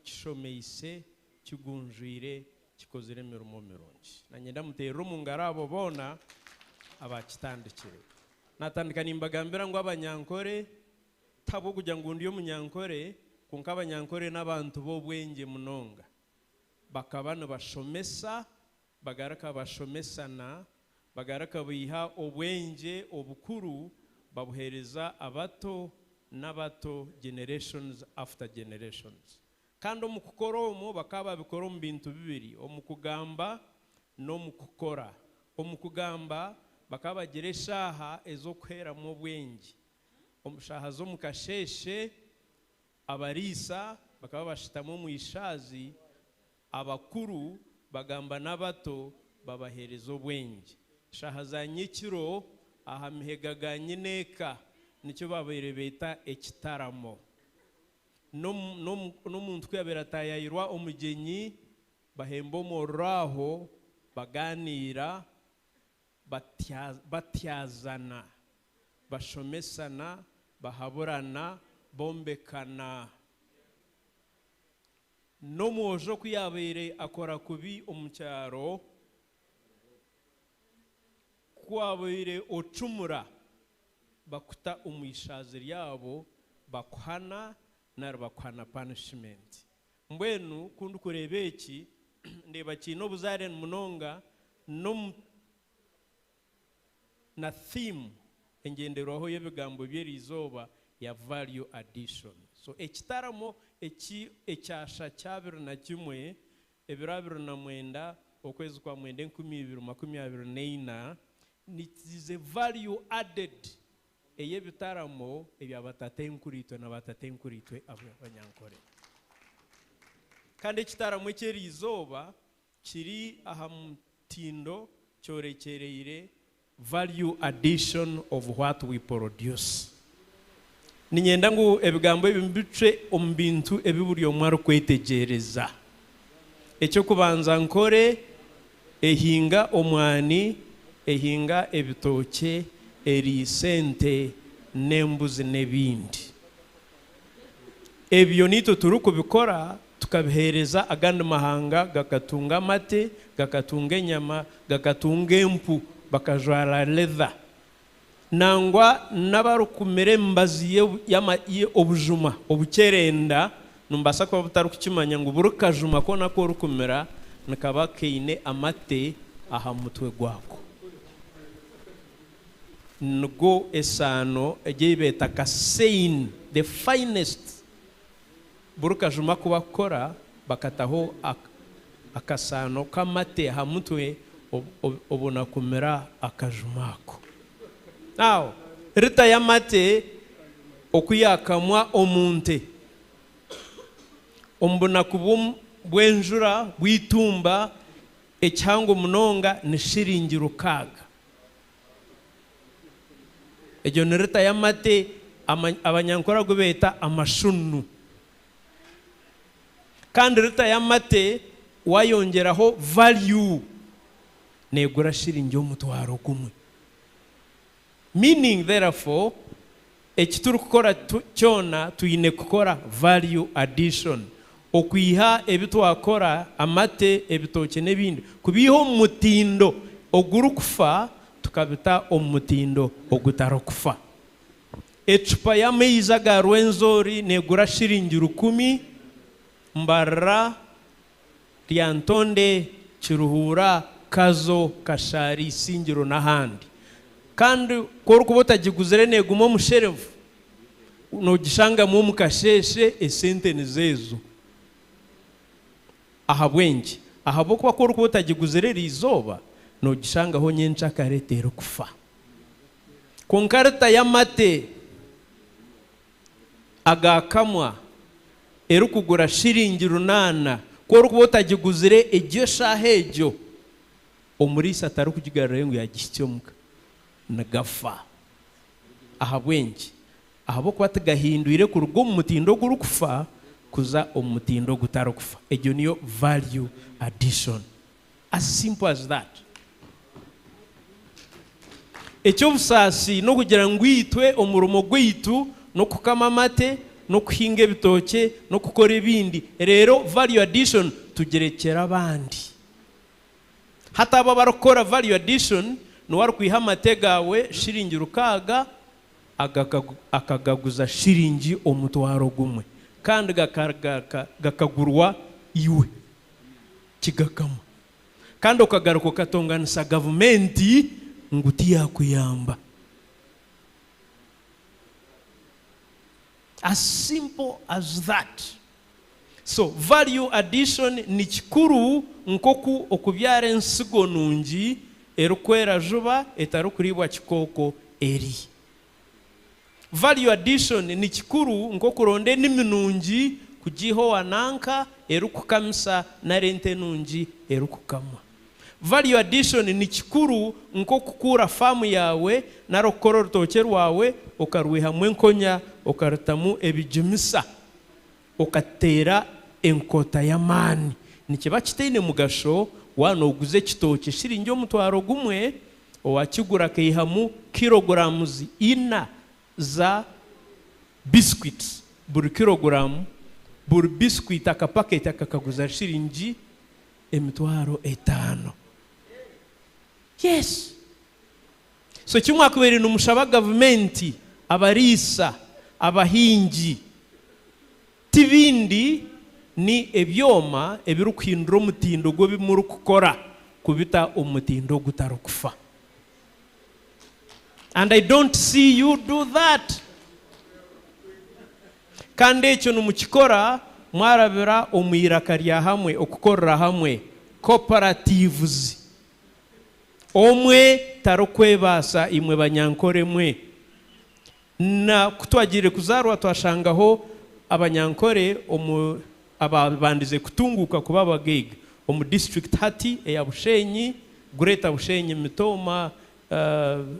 kishomeise, kigunjwire, kikozire emirimo mirungi. Nanye ndamuteerera omu ngaro abo boona abaakitandikire. Naatandika nimbagambira ngu Abanyankore, tihabw'okugira ngu ndi Omunyankore, kwonka Abanyankore n'abantu b'obwengye munonga. Bakaba nibashomesa Bagaruka bashomesana, bagaruka baiha obwengye obukuru babuheereza abato n'abato generations after generations. Kandi omu kukora omwo bakaba babikora omu bintu bibiri, omu kugamba n'omu kukora. Omu kugamba bakaba bagira eshaaha ez'okuheeramu obwengye. Omu shaaha z'omu kasheeshe abariisa bakaba bashutami omu ishaazi Abakuru bagamba n'abato babaheereza obwengye. Shaaha za nyekiro aha mihega ga nyineeka nikyo babaire beeta ekitaramo. N'omuntu ku yaabaire ataayaayirwa omugyenyi, bahemba omuriro aho bagaaniira, batyazana, bashomesana, bahaburana, bombekana. N'omwojo ku yaabaire akora kubi omu kyaro, ku waabaire ocumura bakuta omu ishaazi ryabo bakuhana nari bakuha na punishment. Mbwenu ku ndikureeba eki, ndeeba kiine obuzaare munonga n'omu na theme, engyenderwaho y'ebigambo by'eriizooba ya value addition. So ekitaramo eki ekyasha ky'abiri na kimwe, ebiro 29 okwezi kwa mwenda 2024, it is a value added. ey'ebitaramo ebya batatenkuriitwe na batatenkuriitwe Abanyankore. Kandi ekitaramo eky'eriizooba kiri aha mutindo kyorekyereire Value addition of what we produce. Niinyenda ngu ebigambo ebi mbicwe omu bintu ebi buri omwe arikwetegyereza. Eky'okubanza Nkore ehinga omwani, ehinga ebitookye, eriisa ente n'embuzi n'ebindi. Ebyo naitwe turikubikora tukabiheereza agandi mahanga gakatunga amate, gakatunga enyama, gakatunga empu bakajwara leather. Nangwa n'abarikumira emibazi y'obujuma obukyerenda, nimubaasa kuba mutarikukimanya ngu buri kajuma koona aku orikumira nikaba kaine amate aha mutwe gwako. Nigo esaano egi ei beeta casein, the finest. Buri kajuma aku barikukora bakataho akasaano k'amate aha mutwe obona kumira akajuma ako. Now, rita y'amate oku yaakamwa omu nte omu bunaku bw'enjura bw'eitumba ekihango munonga ni shiringi rukaaga. Egyo ni rita y'amate Abanyankore agu beeta amashunu. Kandi rita y'amate waayongyeraho value neegura shiringi omutwaro gumwe. Meaning therefore eki turikukora kyona twine kukora value addition. Okwiha ebi twakora, amate, ebitookye n'ebindi, kubiiha omu mutindo ogurikufa tukabita omu mutindo ogutarikufa. Ecupa y'amaizi aga Rwenzori neegura shiringi rukumi, Mbarara, Lyantonde, Kiruhura, Kazo, Kashari, Isingiro n'ahandi. Kandi ku orikuba otagiguzire neeguma omu sherefu, noogishangamu omu kasheeshe esente nizo ezo. Ahabw'enki? Ahabw'okuba ku orikuba otagiguzire eriizooba, noogishangaho nyenkyakare terikufa. Kwonka rita y'amate agaakamwa erikugura shiringi runaana, ku orikuba otagiguzire egyo eshaaha egyo, omuriisa tarikugigarurayo ngu yaagihitsya omuka. Nigafa. Ahabw'enki? Ahabw'okuba tigahindwire kuruga omu mutindo ogurikufa kuza omu mutindo ogutarikufa. Egyo niyo value addition. As simple as that. Eky'obusaasi n'okugira ngu itwe omurimo gwaitu n'okukama amate, n'okuhinga ebitookye, n'okukora ebindi, reero value addition tugirekyera abandi. Hati abo abarikukora value addition niwe arikwiha amate gaawe shiringi rukaaga akagaguza shiringi omutwaro gumwe kandi gakagurwa iwe kigakama kandi okagaruka okatonganisa gavumenti ngu tiyakuyamba. As simple as that. So value addition nikikuru nkoku okubyara ensigo nungi erikwera juba etarikuriibwa kikooko eri. Value addition nikikuru nkokuronda enimi nungi kugiiha owa nanka erikukamisa nari ente nungi erikukamwa. Value addition nikikuru nkokukuura faamu yaawe nari okukora orutookye rwawe okarwihamu enkonya okarutamu ebigimisa. Okateera enkota y'amaani. Nikiba kitaine mugasho waaba nooguza ekitookye shiringi omutwaro gumwe, owaakigura akaihamu kiloguraamuzi ina za biscuits buri kiloguraamu, buri biscuit akapaketi akakaguza shiringi emitwaro etaano. Yes! So eki mwakubaire nimushaba gavumenti, abariisa, abahingi, ti bindi ni ebyoma ebirikuhindura omutindo gw'ebi murikukora kubita omu mutindo ogutarikufa. And I don't see you do that. Kandi ekyo nimukikora mwarabira omu iraka rya hamwe, okukorera hamwe, cooperatives. Omwe tarikwebaasa imwe banyankore mwe. Na ku twagiire kuzaarwa twashangaho Abanyankore omu ababandize kutunguuka kuba abagaiga omu disiturikiti hati eya Bushenyi, Greater Bushenyi, Mitooma,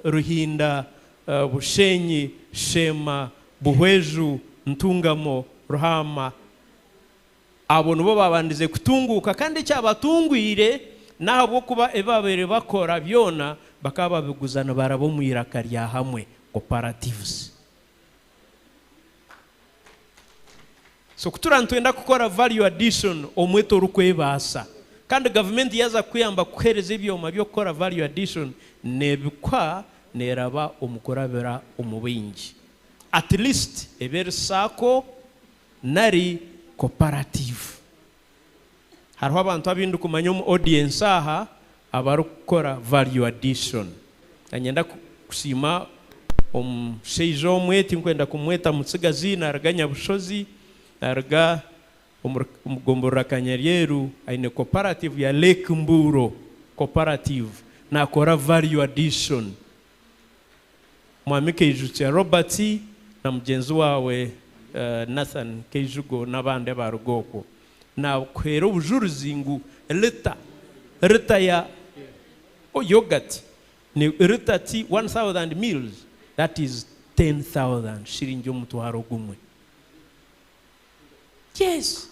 Ruhinda, Bushenyi, Sheema, Buhweju, Ntungamo, Ruhaama. Abo nibo baabandize kutunguuka kandi ekyabatungwire n'ahabw'okuba ebi baabaire bakora byona bakaba babiguza nibaraba omu iraka rya hamwe, cooperatives. So ku turaba nitwenda kukora value addition omwe torikwebaasa kandi gavumenti yaaza kukuyamba kukuheereza ebyoma by'okukora value addition neebikuha neeraba omu kurabira omu baingi at least ebe eri sacco nari cooperative. Hariho abantu abu ndikumanya omu audience aha abarikukora value addition. Niinyenda kusiima omushaija omwe, tinkwenda kumweta mutsigazi, naaruga Nyabushozi, naaruga omu gomborora Kanyaryeru, aine cooperative ya Lake Mburo Cooperative, naakora value addition. Mwami Keijutsya Robert na mugyenzi waawe Nathan Keijugo n'abandi abaaruga okwo. Naakuheera obujurizi ngu lita, lita ya yoghurt ni lita ti 1000 mils, that is 10,000 shiringi omutwaro gumwe. Yes.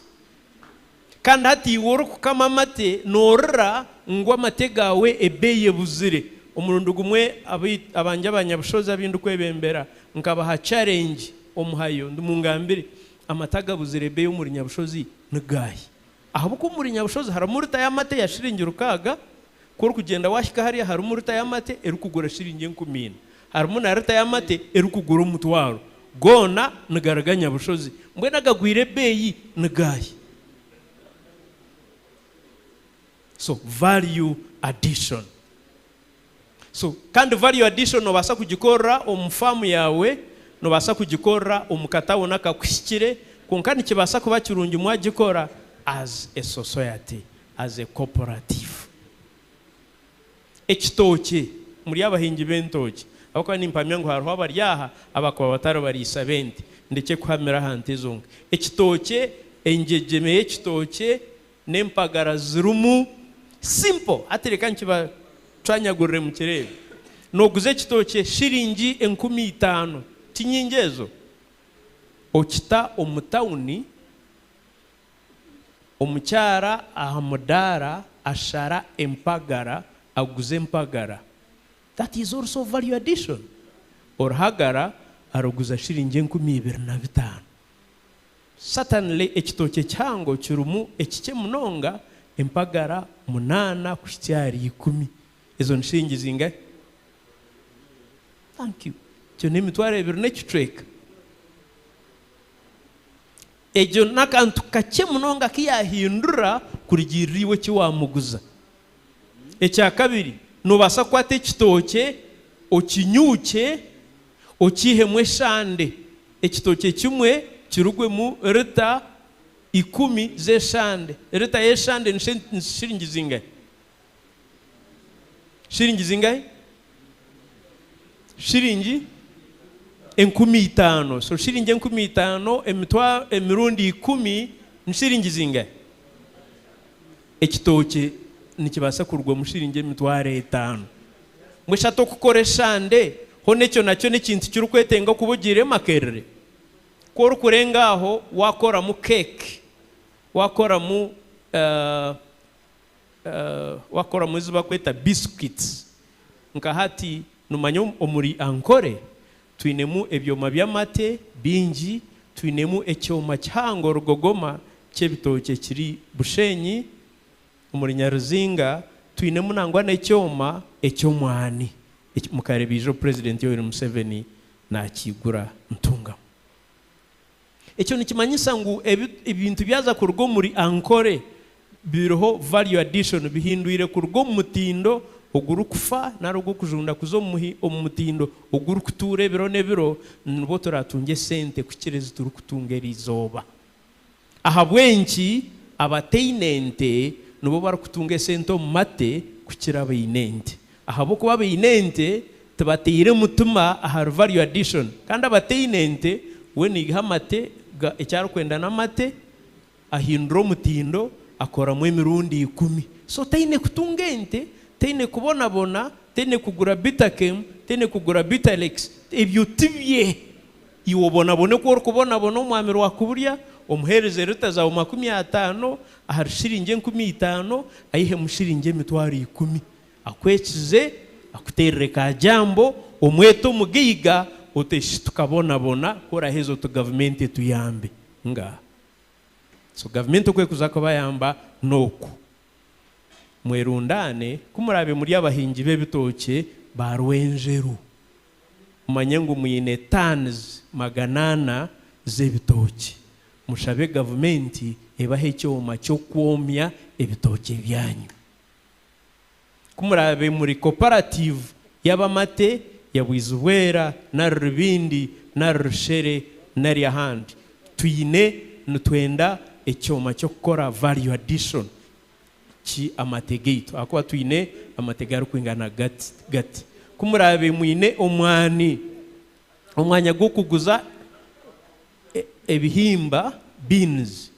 Kandi hati iwe orikukama amate noorira ngu amate gaawe ebeeyi ebuzire. Omurundi gumwe abangye abanyabushozi abu ndikwebembera nkabaha challenge omuhayo nti mungambire amate agabuzire ebeeyi omuri Nyabushozi ni gaahi? Ahabw'okuba omuri Nyabushozi harimu rita y'amate eya shiringi rukaaga, ku orikugyenda waahika hariya harimu rita y'amate erikugura shiringi enkumi ina. Harimu na rita y'amate erikugura omutwaro. Goona nigaruga Nyabushozi. Mbwenu agagwire ebeeyi ni gaahi? So value addition. So kandi value addition nobaasa kugikorera omu faamu yaawe, nobaasa kugikorera omu katawuni akakuhikire, kwonka nikibaasa kuba kirungi mwagikora as a society, as a cooperative. Ekitookye, muri abahingi b'entookye, ahabw'okuba nimpamya ngu hariho abari aha abakuba batari bariisa b'ente, ndekye kuhamira aha nte zonka. Ekitookye, engyegyeme y'ekitookye n'empagara zirimu, simple, hati reka nkibacwanyagurire mukireebe. Nooguza ekitookye shiringi 5000, ti nyingi ezo? Okita omu tawuni, Omukyara aha mudaara ashara empagara aguza empagara that is also value addition. Oruhagara aruguza shiringi 2500. Certainly ekitookye kihango kirimu ekikye munonga empagara munaana kuhitsya ahari ikumi. Ezo ni shiringi zingahi? Thank you. Ekyo n'emitwaro ebiri n'ekicweka. Egyo n'akantu kakye munonga aku yaahindura kurugiirira iwe eki waamuguza. Ekya kabiri, noobaasa kukwata ekitookye okinyuukye okiihemu eshande. Ekitookye kimwe kirugwemu rita ikumi z'eshande. Rita y'eshande ni shiringi zingahi? Shiringi zingahi? Shiringi 5000. So shiringi 5000 emitwaro emirundi ikumi ni shiringi zingahi? Ekitookye nikibaasa kurugwamu shiringi 50,000. Mbwenu shi hati okukora eshande hoona ekyo nakyo n'ekintu kirikwetenga okuba ogiire Makerere? Ku orikurenga aho waakoramu keeki, waakoramu Wakoramu ezi bakweta biscuits. Nka hati nomanya omuri Ankole twinemu ebyoma by'amate bingi, twinemu ekyoma kihango rugogoma ky'ebitookye kiri Bushenyi omuri Nyaruzinga, twinemu nangwa n'ekyoma eky'omwani eki mukareeba ijo Purezidenti Yoweri Museveni nakiigura Ntungamo. Ekyo nikimanyisa ngu ebintu byaza kuruga omuri Ankole biriho value addition, bihindwire kuruga omu mutindo ogurikufa nari ogw'okujunda kuza omu mutindo ogurikutuura ebiro n'ebiro, nibwo turaatungye esente kukira ezi turikutunga eriizooba. Ahabw'enki abataine nte nibo barikutunga esente omu mate kukira abaine ente? Ahabw'okuba abaine ente Tibateire mutima ahari value addition. Kandi abataine nte, we naiha amate, eki arikwenda n'amate, ahindura omutindo, akoramu emirundi ikumi. So taine kutunga ente, taine kubonabona, taine kugura Bitakem, taine kugura Bitalex, ebyo tibye. Iwe obonabone oku orikubonabona omwami Rwakuburya, omuheereze lita zaawe 50 ahari shiringi 5000, aihemu shiringi 100,000. Akwekize, akuteerere ka jambo, omwete omugaiga, oti eshi tukabonabona, ku oraheza oti gavumenti etuyambe. Ngaaha. So gavumenti oku erikuza kubayamba n'oku. Mwerundaane, ku muraabe muri abahingi b'ebitookye ba Rwenjeru, mumanye ngu mwine tons 400 z'ebitookye. Mushabe gavumenti ebahe ekyoma ky'okwomya ebitookye byanyu. Ku muraabe muri cooperative y'abamate ya Bwizibwera nari Rubindi nari Rushere nari ahandi, twine nitwenda ekyoma ky'okukora value addition ki amate gaitu ahakuba twine amate garikwingana gati gati. Ku muraabe mwine omwani, omwanya gw'okuguza ebihimba, beans,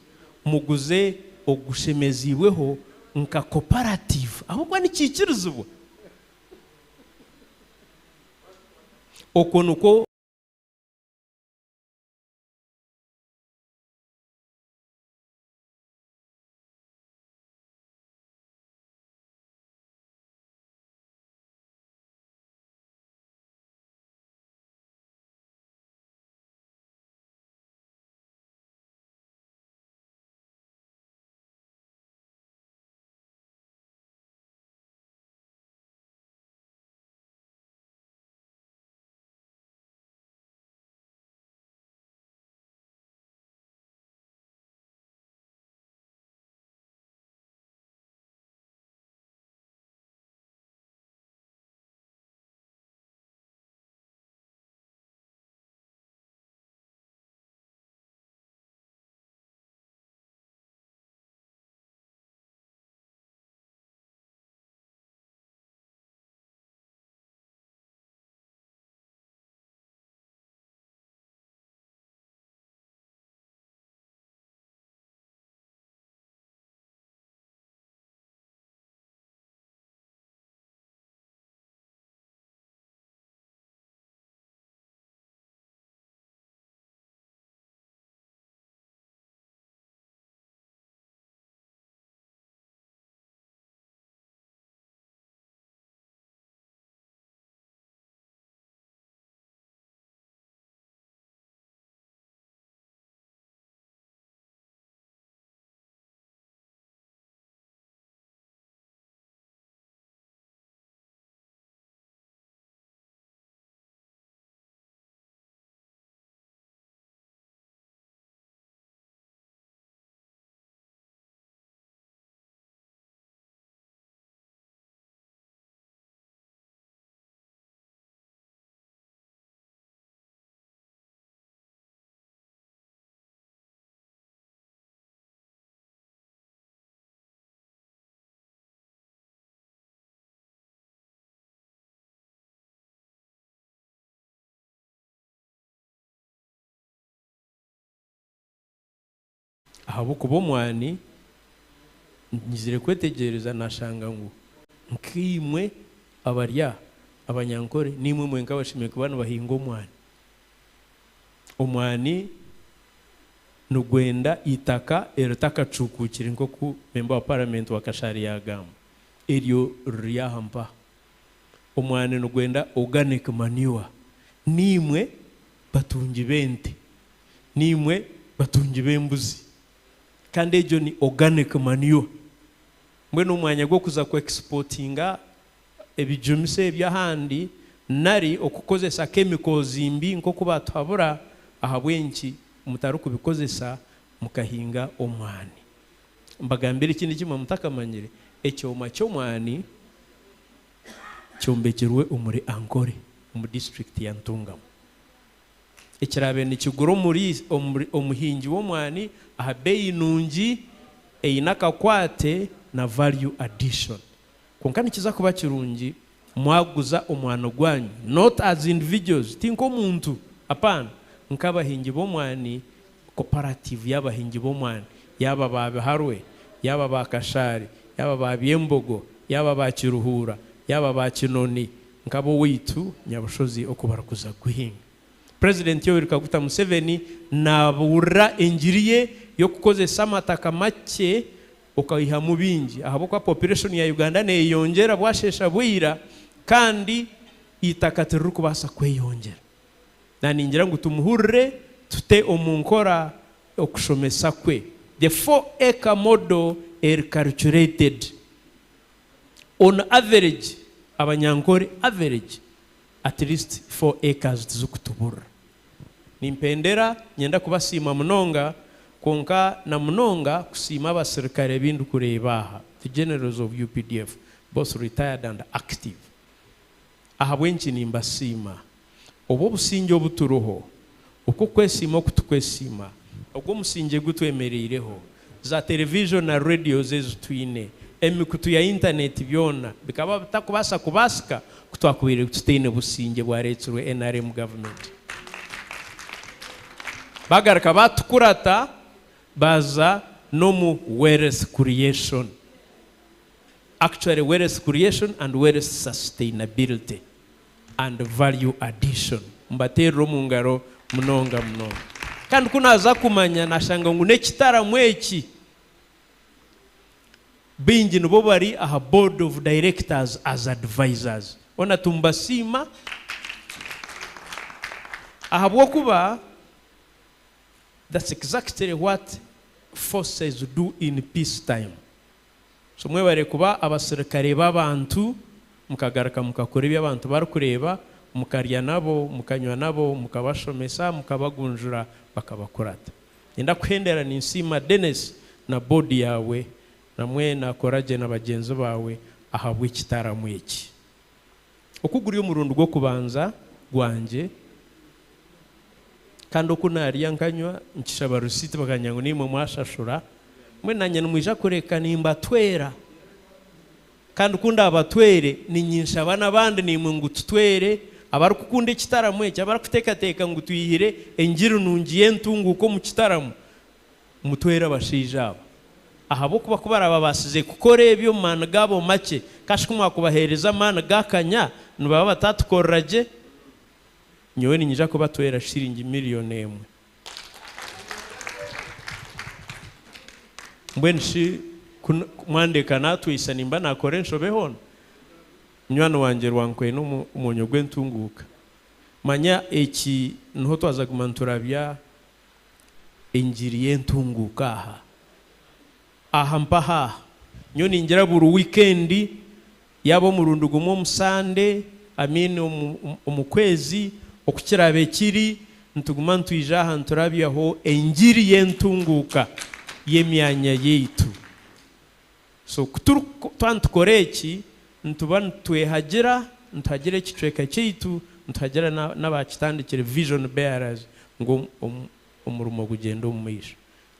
muguze ogushemeziibweho nka cooperative ahabw'okuba nikiikirizibwa. Okwo nikwo. Ahabw'okuba omwani nyizire kwetegyereza nashanga ngu nkaimwe abari aha Abanyankore niimwe mwenka abashemereire kuba nibahinga omwani. Omwani nigwenda eitaka eritakacuukukire nk'oku memba wa paramenti wa Kashari yaagamba. Eryo riri aha mpaha. Omwani nigwenda organic manure. Niimwe batungi b'ente. Niimwe batungi b'embuzi. Kandi egyo ni organic manure. Mbwenu omu mwanya gw'okuza ku exportinga ebijumisa ebyo ahandi nari okukozesa chemicals mbi nk'oku baatuhabura, ahabw'enki mutarikubikozesa mukahinga omwani? Mbagambire ekindi eki imwe mutakamanyire, ekyoma ky'omwani kyombekirwe omuri Ankole omu disiturikiti ya Ntungamo. Ekiraabe nikigura omuhingi w'omwani aha beeyi nungi eine akakwate na value addition. Kwonka nikiza kuba kirungi Mwaguza omwani gwanyu not as individuals, ti nk'omuntu, apaana, nk'abahingi b'omwani, cooperative y'abahingi b'omwani, yaaba ba Biharwe, yaaba ba Kashaari, yaaba ba Byembogo, yaaba ba Kiruhura, yaaba ba Kinoni, nk'ab'owaitu Nyabushozi oku barikuza kuhinga. Purezidenti Yoweri Kaguta Museveni naabuurira engiri ye y'okukozesa amataka makye okaihamu bingi ahabw'okuba population ya Uganda neyeyongyera bwasheesha bwira kandi eitaka tiririkubaasa kweyongyera. Naningira ngu tumuhurire tute omu nkora okushomesa kwe. The 4 acre model eri calculated on average abanyankore average at least 4 acres tizikutuburira. Nimpendera nyenda kubasiima munonga kwonka na munonga kusiima abasirikare bindikureeba aha, the generals of UPDF both retired and active. Ahabw'enki nimbasiima? Obu obusingye obu turiho, oku okwesiima oku tukwesiima, ogu omusingye gu twemereireho, za television na radios ezi twine, emikutu ya intaneti byona bikaba bitakubaasa kubaasika ku twakubaire tutaine busingye bwaretsirwe nrm government. Bagaruka batukurata baza n'omu wealth creation. Actually wealth creation and wealth sustainability and value addition. Mbateerere omu ngaro munonga munonga. Kandi ku naaza kumanya naashanga ngu n'ekitaramo eki baingi nibo bari aha board of directors as advisors. Hoona tumubasiima ahabw'okuba that's exactly what forces do in peace time. So mwebare kuba abasirikare b'abantu, mukagaruka mukakora ebi abantu barikureeba, mukarya nabo, mukanywa nabo, mukabashomesa, mukabagunjura, bakabakurata. Nyenda kuhendera ninsiima Denis na board yaawe namwe nakora gye na bagyenzi baawe ahabw'ekitaramo eki. Oku guri omurundi gw'okubanza gwangye kandi oku naarya nkanywa nkishaba risiiti bakangira ngu naimwe mwashashura, mbwenu naanye nimwija kureka nimbatwera kandi ku ndaabatwere niinyinsaba n'abandi naimwe ngu tutwere abarikukunda ekitaramo eki, abarikuteekateeka ngu twihire engiri nungi y'entunguuka omu kitaramo, Mutwere abashaija aba, ahabw'okuba ku barababaasize kukora ebyo omu maani gaabo makye, kashi ku mwakubaheereza amaani g'akanya, nibaba batatukorera gye? Nyowe niinyija kubatwera shiringi miriyoni emwe. Mbwenu shi ku mwandeka naatwisa nimba naakora enshobe hoona? Munywani wangye Rwankwena omwonyo gw'entunguuka. Manya eki niho twaza kuguma niturabya engiri y'entunguuka aha. Aha mpaho aha. Nyowe ningira buri wiikendi, yaaba omurundi gumwe omu Sande, I mean omu kwezi, oku kiraabe kiri, nituguma nitwija aha niturabyaho engiri y'entunguuka y'emyanya yaitu. So ku turi twaba nitukora eki, nituba nitwehagira, nituhagira ekicweka kyaitu, nituhagira n'abaakitandikire, vision bearers, ngu omurimo gugyende omu maisho.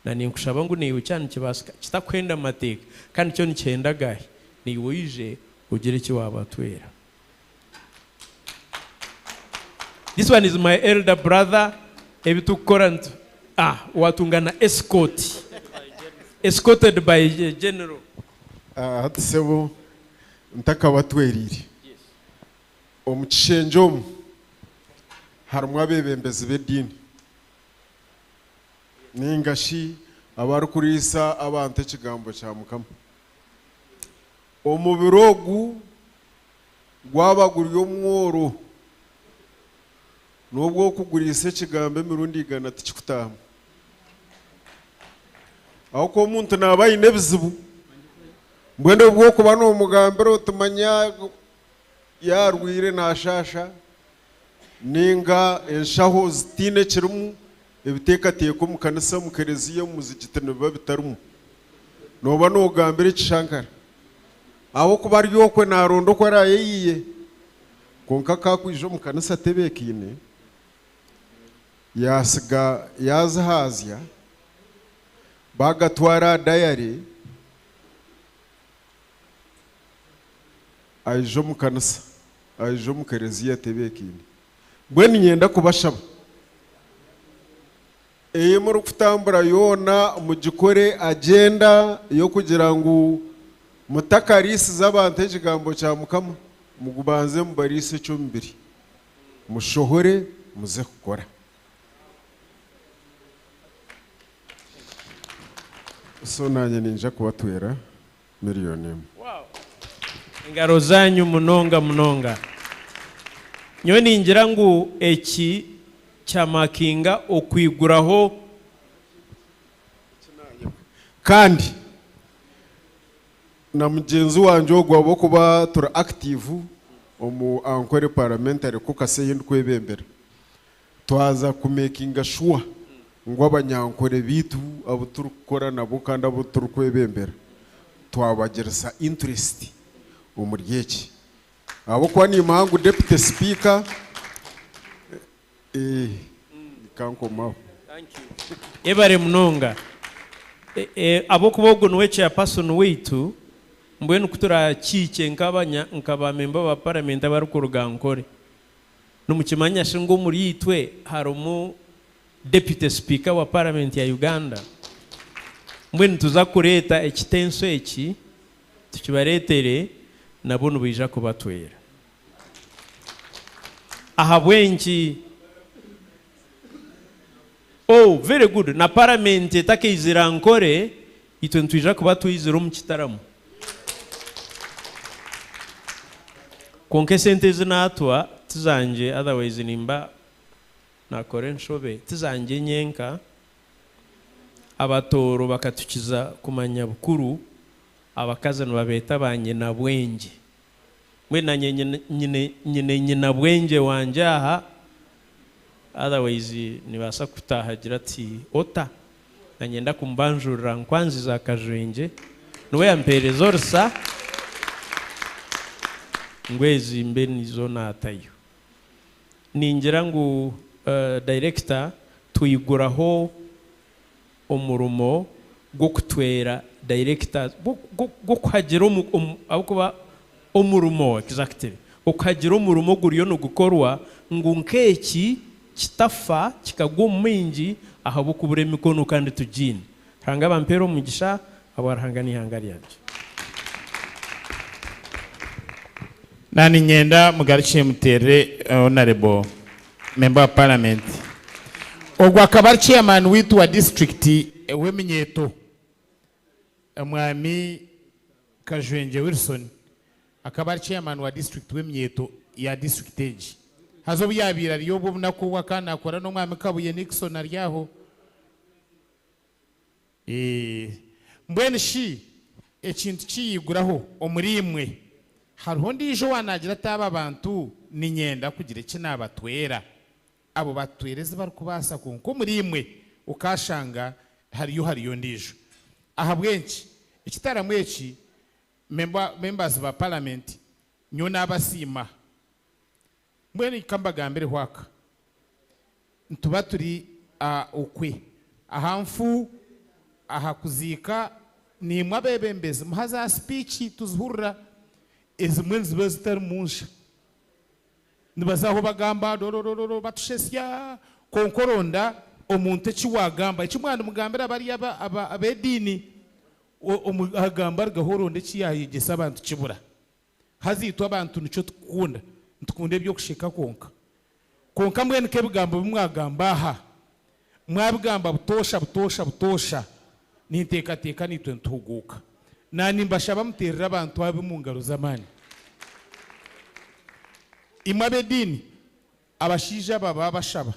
Na ninkushaba ngu naiwe kyaba nikibaasika kitakuhenda amateeka, kandi kyo nikihenda gaahi, naiwe oije ogire eki waabatwera. This one is my elder brother, ebi turikukora nitu ah watunga na escort, escorted by general. Hati sebo ntakabatwereire, omu kishengye omu harimu abeebembezi b'ediini nainga shi abarikuriisa abantu ekigambo kya Mukama. Omubiri ogu gwaba guri omworo, n'obu okuguriisa ekigambo emirundi igana tikikutaahamu. Ahabw'okuba omuntu naaba aine ebizibu, mbwenu obu orikuba noomugambira oti manya yaarwaire naashaasha, nainga enshaho zitaine ekirimu, ebiteekateeko omu kanisa, omu kereziya, omu muzigiti nibiba bitarimu. Nooba noogambira ekishankara. Ahabw'okuba ari okwe naaronda oku araayeyiiye. Kwonka ku akwija omu kanisa atebeekaine, yaatsiga yaazihaazya, baagatwara aha dayare, aija omu kanisa. Aija omu kereziya atebeekaine. Mbwenu niinyenda kubashaba, ei murikutambura yoona mugikore agyenda y'okugira ngu mutakariisiza abantu ekigambo kya Mukama, mubanze mubariise eky'omubiri, mushohore muze kukora. So naanye niinyija kubatwera miriyoni emwe. Engaro zanyu munonga munonga. Nyowe ningira ngu eki kyamakinga okwiguraho. Kandi na mugyenzi wangye ogwo ahabw'okuba turi active omu Ankole Parliamentary Caucus ei ndikwebembera, twaza ku makinga sure ngu abanyankore baitu abu turikukora nabo kandi abu turikwebembera twabagirisa interest omuri eki ahabw'okuba nimanya ngu Deputy Speaker eh, kankomaho. Yebare munonga. Ahabw'okuba ogu niwe chairperson waitu, mbwenu ku turakiikye nk'abanya nka ba member ba parliament abarikuruga Ankole, Nimukimanya shi ngu omuri itwe harimu Deputy Speaker wa Parliament ya Uganda? Mbwenu nituza kureeta ekitenso eki tukibareetere nabo nibaija kubatwera. Ahabw'enki? Oh, very good. Na Parliament etakaizire Ankole, itwe nitwija kuba twizire omu kitaramo. Kwonka esente ezi naatwa ti zangye otherwise nimba naakora enshobe, ti zangye nyenka. Abatooro bakatukiza kumanya bukuru, abakazi nibabeeta ba nyinabwengye. Mbwenu naanye nyine nyine nyinabwengye wangye aha, otherwise nibaasa kutaaha agire ati ota? Nanye ndakumubanjurira Nkwanzi za Kajwengye niwe yampereza orusa ngu ezi mbe nizo natayo. Ningira ngu director twiguraho omurimo gw'okutwera directors gw'okuhagira ahabw'okuba omurimo exactly okuhagira omurimo oguriyo nigukorwa ngu nk'eki kitafa kikagwa omu maingi ahabw'okubura emikono kandi tugiine. Ruhanga abampeere omugisha ahabwa Ruhanga n'eihanga ryangye. Na niinyenda mugarukye muteerere Honourable Member wa Parliament. Ogwo akaba ari Chairman waitu wa disiturikiti ow'eminyeeto, Omwami Kajwengye Wilson akaba ari Chairman wa disiturikiti w'eminyeeto ya disiturikiti egi. Haza obu yaabaire ari obwo obunaku obu akaba naakora n'Omwami Kabuye Nixon ari aho. Mbwenu shi ekintu kiyaiguraho omuriimwe, hariho ondiijo owaanaagira ati, Aba bantu niinyenda kugira eki naabatwera? Abo batwera ezi barikubaasa, kwonka omuriimwe okaashanga hariyo hariyo ondiijo. Ahabw'enki? Ekitaramo eki, members ba Paramenti, nyowe naabasiima. Mbwenu ka mbagambireho aka, nituba turi okwe aha nfu, aha kuziika, naimwe abeebembezi muha za sipiiki tuzihurira, ezimwe niziba zitarimu nsha. Nibaza aho bagamba rororororo batushesya, kwonka oronda omuntu eki waagamba, eki mwaba nimugambira bariya ab'ediini, agamba arugaho oronda eki yaayegyesa abantu kibura. Haza itwe abantu nikyo tukukunda, nitukunda eby'okusheka kwonka. Kwonka mbwenu nk'ebigambo bi mwagamba aha, mwabigamba butoosha butoosha butoosha, ninteekateeka naitwe nituhuguuka. Naanimbashaba muteerere abantu aba omu ngaro z'amaani. Imwe ab'ediini, abashaija aba baabashaba,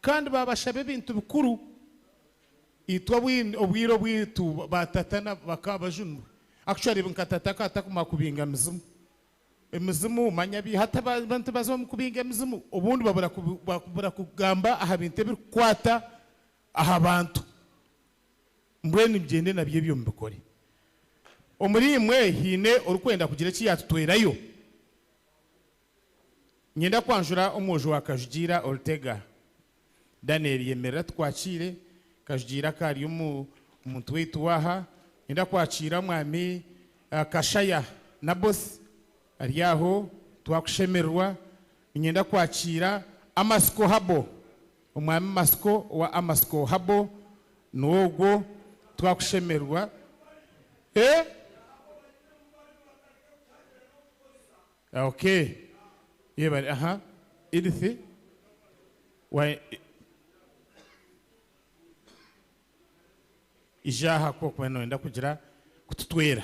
kandi baabashaba ebintu bikuru. Itwe obwire obwitu ba tata na bakaba bajunirwe. Actually nka tata akaba atakumanya kubinga mizimu. Emizimu manya bi hati abantu baza omu kubinga emizimu obundi babura babura kugamba aha bintu ebirikukwata aha bantu. Mbwenu nimugyende nabyo ebyo mubikore. Omuri imwe haine orikwenda kugira eki yatutwerayo? Niinyenda kwanjura omwojo wa Kajugiira Ortega. Daniel yemerera tukwakiire. Kajugiira akaba ari omuntu waitu w'aha. Niinyenda kwakiira Omwami Kashaya Naboth ari aho. Twakushemererwa. Niinyenda kwakiira Amasiko Habo. Omwami Masiko owa Amasiko Habo niwe ogwo. Twakushemererwa. Eh? Okay. Yebare. Aha. Edith. Wa Ija aha ku orikuba nooyenda kugira kututwera.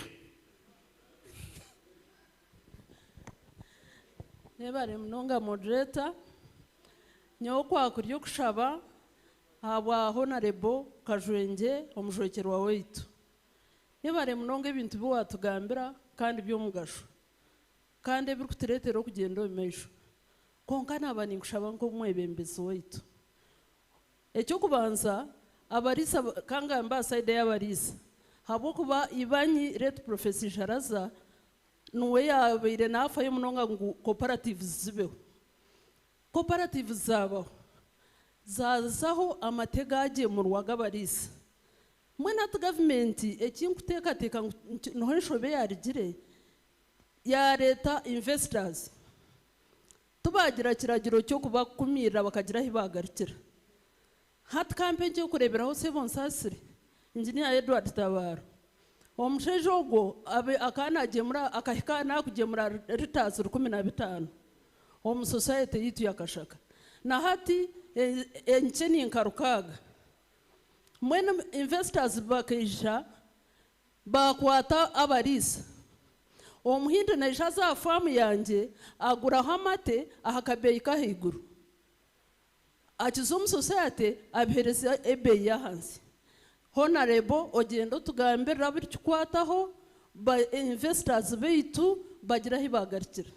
Yebare munonga moderator. Nyowe kwakurya okushaba ahabwa Honarebo Kajwengye omujwekyerwa waitu. Yebare munonga ebintu bi watugambira kandi by'omugasho kandi ebirikutureetera okugyenda omu maisho. Kwonka naaba ninkushaba nk'omwebembezi waitu. Eky'okubanza, abariisa, ka ngambe aha side y'abariisa, ahabw'okuba ibanyi late Professor Isharaza niwe yaabaire naafayo munonga ngu cooperatives zibeho. Cooperatives zaabaho, zaazaho amate gaagyemurwa ag'abariisa. Mbwenu hati gavumenti eki nkuteekateeka ngu niho enshobe yaarugire, yaareeta investors. Tibaagira kiragiro ky'okubakumiirira bakagira ahi baagarukira. Hati ka mpe eky'okureeberaho sebo nsaasire, Engineer Edward Tabaro. Omushaija ogwo abe akaba naagyemura akahika naakugyemura litres 15 omu society yaitu ya Kashaka. Na hati enkye ni nka rukaaga. Mbwenu investors bakaija Baakwata abariisa. Omuhindi naija aza aha faamu yangye aguraho amate aha kabeeyi k'ahaiguru. Akiza omu society abiheereza ebeeyi y'ahansi. Honarebo ogyende otugambirire abu birikukwataho ba investors baitu bagire ahi baagarukira.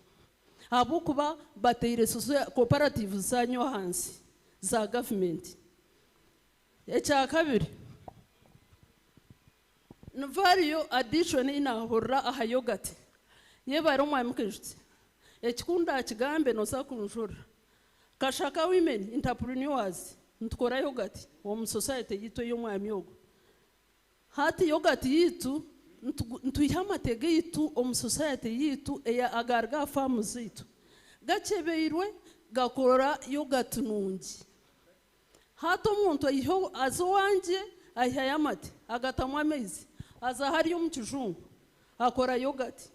Ahabw'okuba bateire cooperatives zaanyu ahansi za gavumenti. Ekyakabiri, ni value addition ei naahurira aha yogati. Yebare Omwami Kijutsi. Eki ku ndaakigambe nooza kunjurira. Kashaka Women Entrepreneurs nitukora yogati omu society yaitu ey'omwami ogu. Hati yogati yaitu nitwiha amate gaitu omu society yaitu eya agaruga aha faamu zaitu. Gakyebeirwe gakora yogati nungi. Hati omuntu aiha aza owangye aihayo amate agatamu amaizi aza hariya omu kijungu akora yogati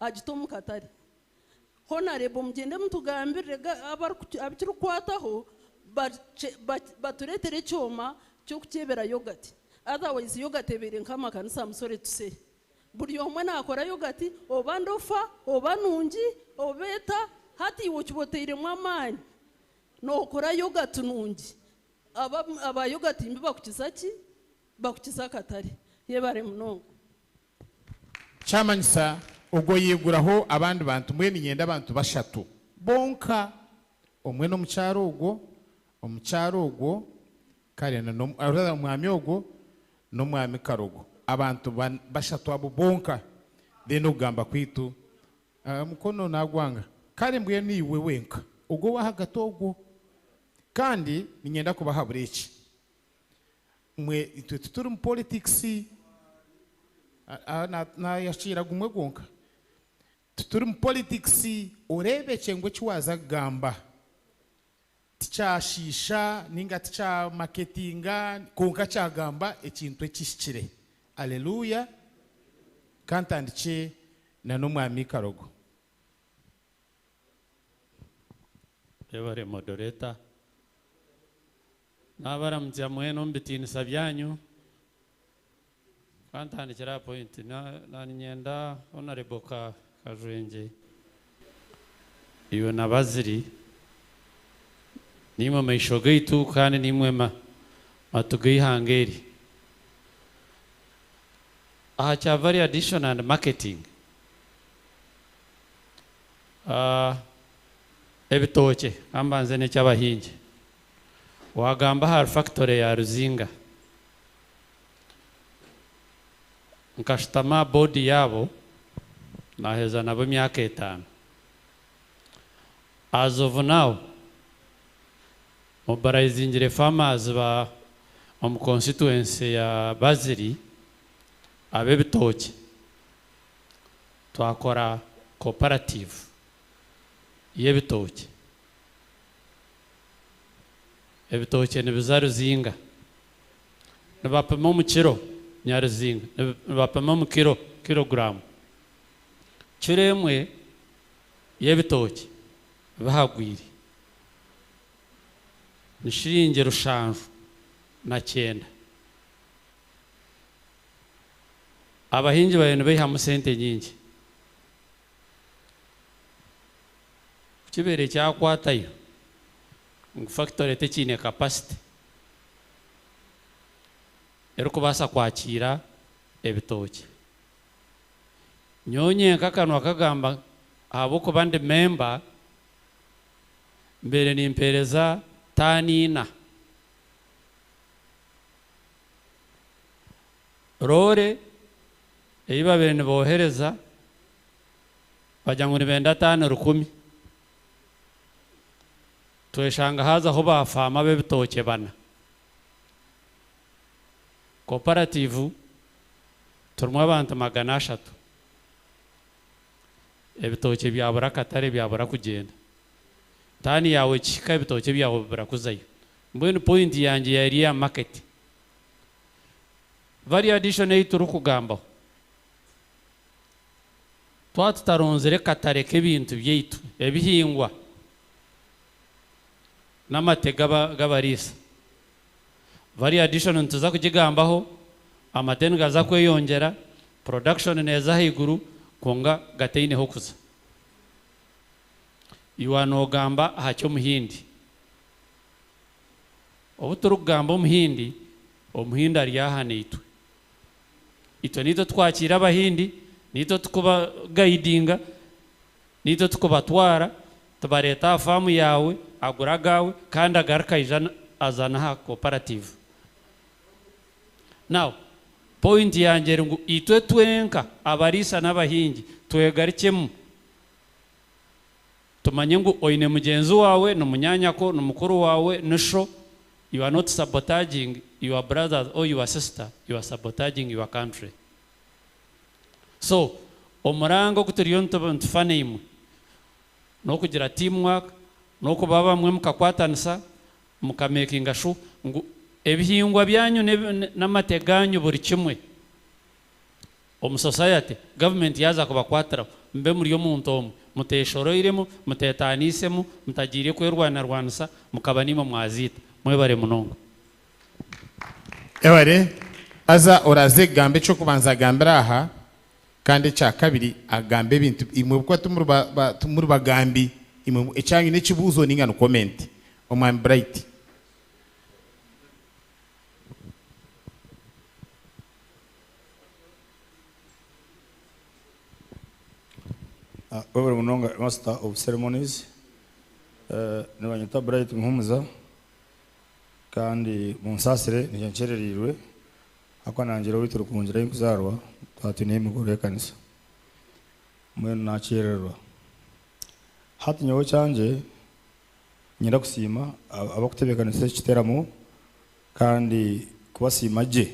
agita omu katare. Honarebo mugyende mutugambirire abu kirikukwataho batureetere ekyoma ky'okukyebera yogati. Otherwise yogati ebaire nk'amakanisa I'm sorry to say. Buri omwe naakora yogati oba ndofa oba nungi oba eta hati iwe okiba otairemu amaani. Nookora yogati nungi. Aba aba yogati mbi bakukiza ki? Bakukiza akatare. Yebare munonga. Kyamanyisa ogwo yaiguraho abandi bantu mbwenu niinyenda abantu bashatu bonka, omwe n'omukyara ogwo, omukyara ogwo kare na rather omwami ogwo n'omwami Karogo, abantu bashatu abo bonka then okugamba kwaitu Mukono nagwanga. Kare mbwenu iwe wenka ogwo owahagati ogwo. Kandi niinyenda kubahabura eki, imwe itwe tituri mu politics, nayakiira gumwe gwonka, tituri mu politics oreebekye ngu eki waaza kugamba tikyashiisha ninga tikya maketinga kwonka kyagamba ekintu ekihikire. Aleluya! Ka ntandikye na n'Omwami Karogo. Webare moderator. Nabaramutsya mwena omu bitiinisa byanyu. Ka ntandikire aha point. Na niinyenda Honourable Kajwengye iwe na Bazili niimwe maisho gaitu kandi niimwe matu g'eihanga eri. Aha kya value addition and marketing, ebitookye ka mbanze n'eky'abahingi. Waagamba ahari factory ya Ruzinga, nkashutama aha board yaabo naaheza nabo emyaka etaano. As of now, mobilizingire farmers ba omu constituency ya Bazili ab'ebitookye twakora cooperative. y'ebitookye. Ebitookye nibiza Ruzinga. Nibapima omu kiro Nyaruzinga, nibapima omu kiro, kilogram. Kiro emwe y'ebitookye bihagwire ni shiringi 79. Abahingi bariyo nibaihamu sente nyingi. Ku kibaire kyakwatayo ngu fakitore tekiine capacity erikubaasa kwakiira ebitookye. Nyowe nyenka akanwa kagamba ahabw'okuba ndi memba mbaire nimpeereza taani ina. Loore ei babaire niboohereza bagira ngu nibenda taani rukumi. Tweshanga haazaho ba faama b'ebitookye bana. Cooperative turimu abantu 300. Ebitookye byabura akatare byabura kugyenda. Taani yaawe ekihika ebitookye byawe bibura kuzayo. Mbwenu point yangye yari eya market. Value addition ei turikugambaho, twaba tutaronzire katare k'ebintu byaitu ebihingwa n'amate g'abariisa, value addition nituza kugigambaho, amate nigaza kweyongyera, production neeza ahaiguru kwonka gataine h'okuza. Iwe noogamba aha ky'omuhindi. Obu turikugamba omuhindi, omuhindi ari aha naitwe. Itwe niitwe twakiira abahindi, niitwe tukubagaidinga, niitwe tukubatwara, tubareeta aha faamu yaawe, agura agaawe kandi agaruka aija aza n'aha cooperative. Now, point yangye eri ngu itwe twenka abariisa n'abahingi twegarukyemu. Tumanye ngu oine mugyenzi waawe, ni munyaanyako, ni mukuru waawe, ni sho, you are not sabotaging your brothers or your sister, you are sabotaging your country. So, omuranga ogu turiyo nitufa naimwe, n'okugira team work, n'okuba bamwe mukakwatanisa, mukamekinga sure ngu ebihingwa byanyu n'amate gaanyu buri kimwe, Omu society, government yaaza kubakwatiraho, mube muri omuntu omwe, muteeshoroiremu, muteetaaniisemu, mutagiire kwerwanarwanisa, mukaba niimwe mwaziita. Mwebare munonga. Ebare, haza oraze kugamba eky'okubanza agambire aha, kandi ekya kabiri agambe ebintu imwe kuba timuri ba, ba, timuri bagambi, imwe ekyanyu n'ekibuuzo ninga ni comment. Omwami Bright. Webare munonga Master of Ceremonies. Nibanyeta Bright Muhumuza kandi munsaasire niinye nkyerereirwe ahabw'okuba nangire owaitu Rukungiri ahi nkuzaarwa twaba twineyo emikoro y'ekanisa mbwenu nakyerererwa. Hati nyowe ekyangye niinyenda kusiima abarikutebeekanisa eki kiteramo Kandi kubasiima gye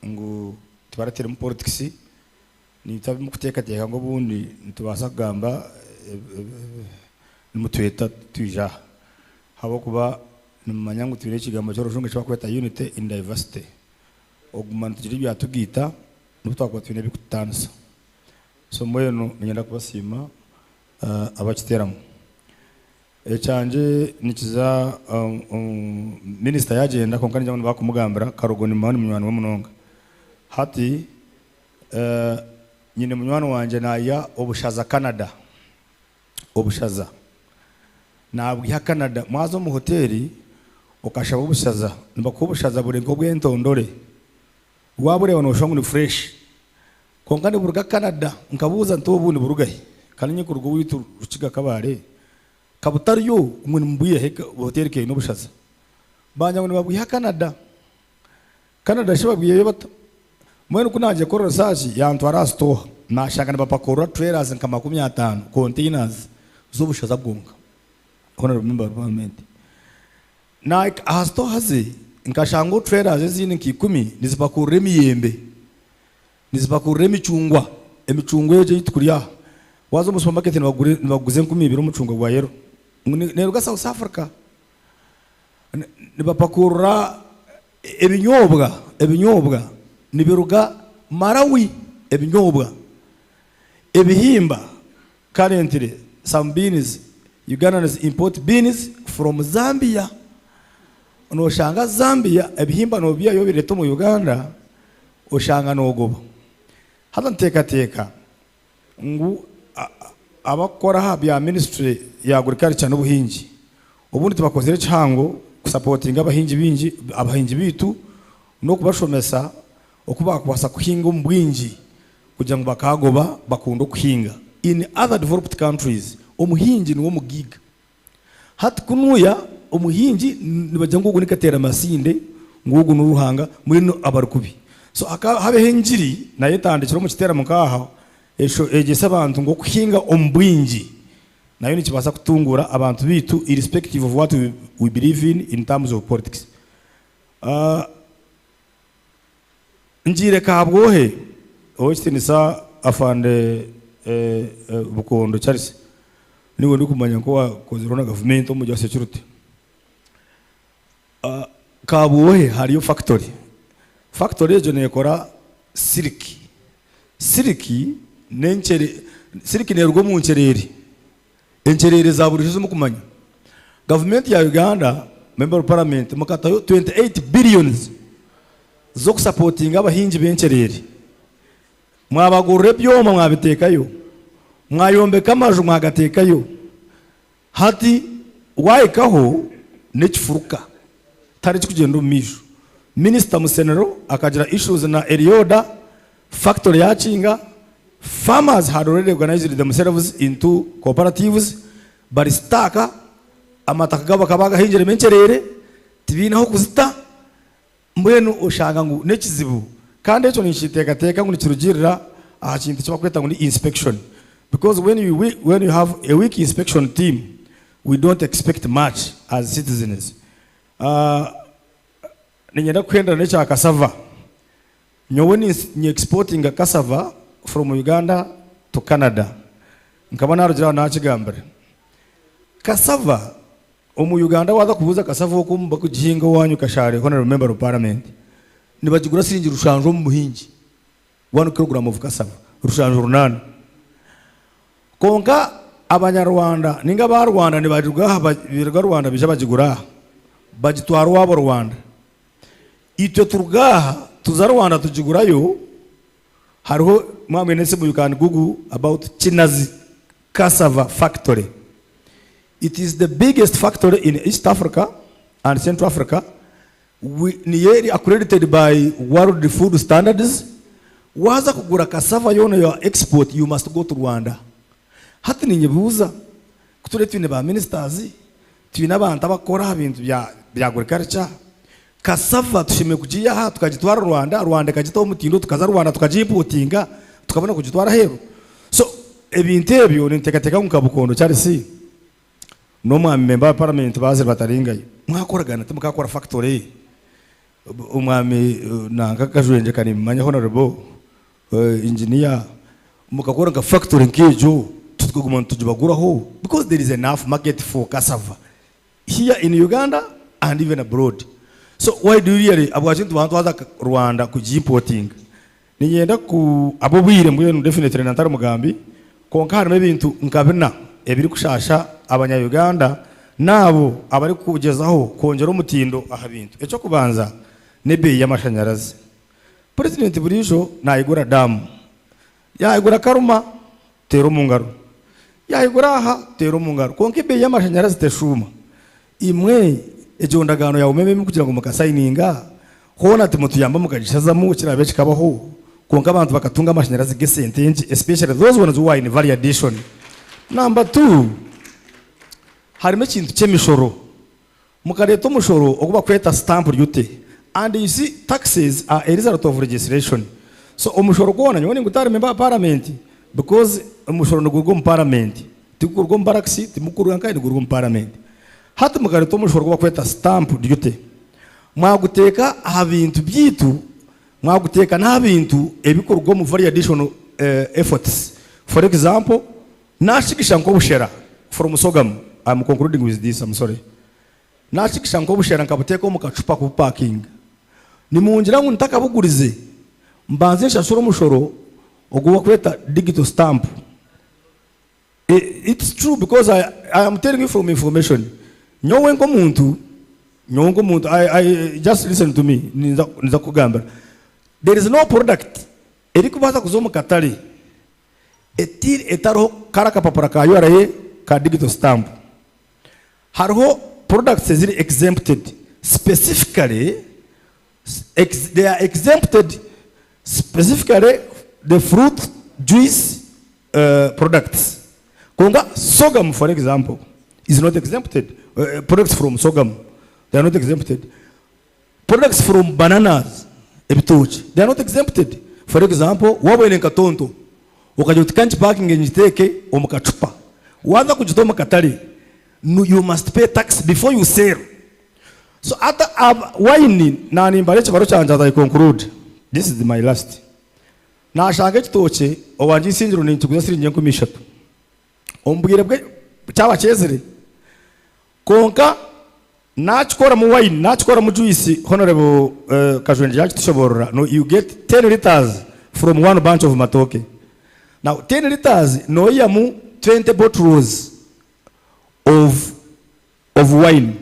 ngu tibarateiremu politics, naitwe abu mukuteekateeka ngu obundi nitubaasa kugamba nimutweta twija aha ahabw'okuba nimumanya ngu twine ekigambo ky'orujungu eki barikweta unity in diversity, okuguma nitugira ebyatugaita n'obu twakuba twine ebirikututaanisa. So mbwenu niinyenda kubasiima abakiteeramu. Ekyangye nikiza minisita yagyenda kwonka ningira ngu nibakumugambira Karugo nimumanya ni munywani we munonga. Hati nyine munywani wangye naiha obushaza Canada, obushaza nabwiha Canada mwaza omu hoteri okashaba obushaza nibakuha obushaza buri nk'obwentondore wabureeba noshusha ngu ni fresh Kwonka niburuga Canada. Nkabuuza nti, Obu niburuga hi? Ka niinye kuruga owaitu Rukiga Kabale. Ka butariyo imwe nimubwiha hi hoteeri ka eine obushaza? Bangira ngu nibabwiha Canada. Canada shi babwihayo bata? Mbwenu ku naagiire kukora research yantwara aha sitooha naashanga nibapakurura trailers nka 50, containers, z'obushaza bwonka. Honourable Member of Parliament. Naahika aha sitooha ze nkashangaho trailers ezindi nka ikumi nizipakurura emiyembe. Nizipakurura emicungwa, emicungwa egyo ei tukurya aha. Waaza omu supermarket nibakuguza 2000 omucungwa gwa yellow. Ngu neeruga South Africa. Nibapakurura ebinyobwa, ebinyobwa nibiruga Malawi, ebinyobwa. Ebihimba, currently some beans, Ugandans import beans from Zambia. Noshanga Zambia ebihimba nobiihayo obireeta omu Uganda, oshanga nogoba. Haza nteekateeka ngu abakukora aha bya ministry ya agriculture n'obuhingi obundi tibakozire kihango kusapotinga abahingi baingi abahingi baitu n'okubashomesa oku bakubaasa kuhinga omu bwingi kugira ngu bakaagoba bakunde okuhinga. In other developed countries omuhingi niwe omugaiga. Hati kunuya omuhingi nibagira ngu ogu ni kateeramasinde ngu ogu ni Ruhanga mbwenu abari kubi. So habeho engiri nayo etandikire omu kiteeramo nk'aha eyegyese abantu ngu okuhinga omu bwingi nayo nikibaasa kutunguura abantu baitu irrespective of what we believe in in terms of politics. Ngiire Kabwohe, Ow'ekitiinisa Afande Bukondo Charles niiwe ndikumanya nk'owakozireho na gavumenti omu bya security. Kabwohe hariyo factory, factory egyo neekora siliki. Siliki n'encere, siliki neeruga omu ncereere, encereere za buriijo ezi murikumanya. Gavumenti ya Uganda, member of parliament mukatayo 28 billions z'okusapotinga abahingi b'encereere. Mwabagurira ebyoma mwabiteekayo, mwayombeka amaju mwagateekayo. Hati waahikaho n'ekifuruka tihariho ekirikugyenda omu maisho. Minisita Musenero akagira issues na Elioda, factory yaakinga, farmers had already organised themselves into cooperatives, bari stuck, amataka gaabo bakaba bagahingiremu encereere, tibaine ah'okuzita. Mbwenu oshanga ngu n'ekizibu kandi ekyo ninkiteekateeka ngu nikirugiirira aha kintu eki barikweta ngu ni inspection because when you when you have a weak inspection team we don't expect much as citizens. Niinyenda kuhendera n'ekya cassava. Nyowe ni exportinga cassava from Uganda to Canada. Nkaba naarugire aho naakigambire. Cassava Omu Uganda waaza kubuuza cassava oku bakugihinga owanyu Kashare Honourable Member of Parliament nibagigura siringi rushanju omu buhingi, one kilogram of cassava rushanju runaana. Kwonka abanyarwanda ninga aba Rwanda nibaruga aha biruga Rwanda baija bagigura aha bagitwara owaabo Rwanda. Itwe turuga aha tuza Rwanda tugigurayo hariho mwaba mwine esimu you can google about Kinazi cassava factory. It is the biggest factory in East Africa and Central Africa, we, niyo eri accredited by World Food Standards. Waaza kugura cassava yoona ya export you must go to Rwanda. Hati ninyebuuza ku turiyo twine ba ministers, twine abantu abakukora aha bintu bya bya agriculture, cassava tushemereire kugiiha aha tukagitwara Rwanda, Rwanda ekagitaho omutindo tukaza Rwanda tukagiimpotinga tukabona kugitwara aheeru? So ebintu ebyo ninteekateeka ngu nka Bukondo Charles n'omwami member wa parliament baazire bataringayo mwakoragana timukakora factory omwami nanka Kajwengye kanimumanya honourable engineer mukakora nka factory nk'egyo tukaguma nitugibaguraho because there is enough market for cassava here in Uganda and even abroad so why do you really habwaki nitubanza twaza Rwanda kugiimpotinga Niinyenda ku ab'obwire mbwenu definitely na ntari mugambi kwonka harimu ebintu nka bina ebirikushaasha abanya Uganda n'abo abarikugyezaho kwongyera omutindo aha bintu. Eky'okubanza n'ebeeyi y'amashanyarazi. Purezidenti buriijo naayigura daamu, yaayigura Karuma teera omu ngaro, yaayigura aha teera omu ngaro kwonka ebeeyi y'amashanyarazi teshuuma. Imwe egyo ndagaano yawe mebe kugira ngu mukasayininga, hoona timutuyamba mukagishazamu ekiraabe kikabaho, kwonka abantu bakatunga amashanyarazi g'esente nkye especially those ones who are in value addition. Number two, harimu ekintu ky'emishoro. Mukareeta omushoro ogu barikweta stamp duty and you see taxes are a result of legislation. So omushoro gwona nyowe ninguta ahari member wa parliament because omushoro niguruga omu parliament. Tigukuruga omu barakisi, timukuruga nkahi, niguruga omu paramenti. Hati mukareeta omushoro ogu barikweta stamp duty, mwaguteeka aha bintu byaitu, mwaguteeka n'aha bintu ebikuruga omu value addition efforts. For example, Nashigisha nk'obushera from sorghum, I'm concluding with this, I'm sorry. Nashigisha nk'obushera nkabuteeka omu kacupa kubupakinga. Nimungira ngu ntakabugurize mbanze nshashure omushoro ogu bakweta digital stamp. It's true because I, I am telling you from information. Nyowe nk'omuntu, nyowe nk'omuntu, I, I, just listen to me, ninza, ninza kukugambira. There is no product erikubaasa kuza omu katare eti etariho kari akapapura ka URA ka digital stamp. Hariho products eziri exempted specifically ex, they are exempted specifically the fruit juice products. Kwonka sorghum for example is not exempted, products from sorghum they are not exempted. Products from bananas, ebitookye, they are not exempted. For example, waaba oine nka tonto, okagira oti ka ngipakinge ngiteeke omu kacupa, waaza kugita omu katare, you must pay tax before you sell. So hati wine, naanimbara ekibaro kyangye as I conclude, this is my last. Naashanga ekitookye owangye eisingiro ninkiguza siringi 3000 omu bwire bwe kyaba kyezire. Kwonka naakikoramu wine, naakikoramu juice, Honourable Kajwengye yaakitushoboorora, no you get ten litres from one bunch of matooke. Now ten litres noihamu 20 bottles of of wine.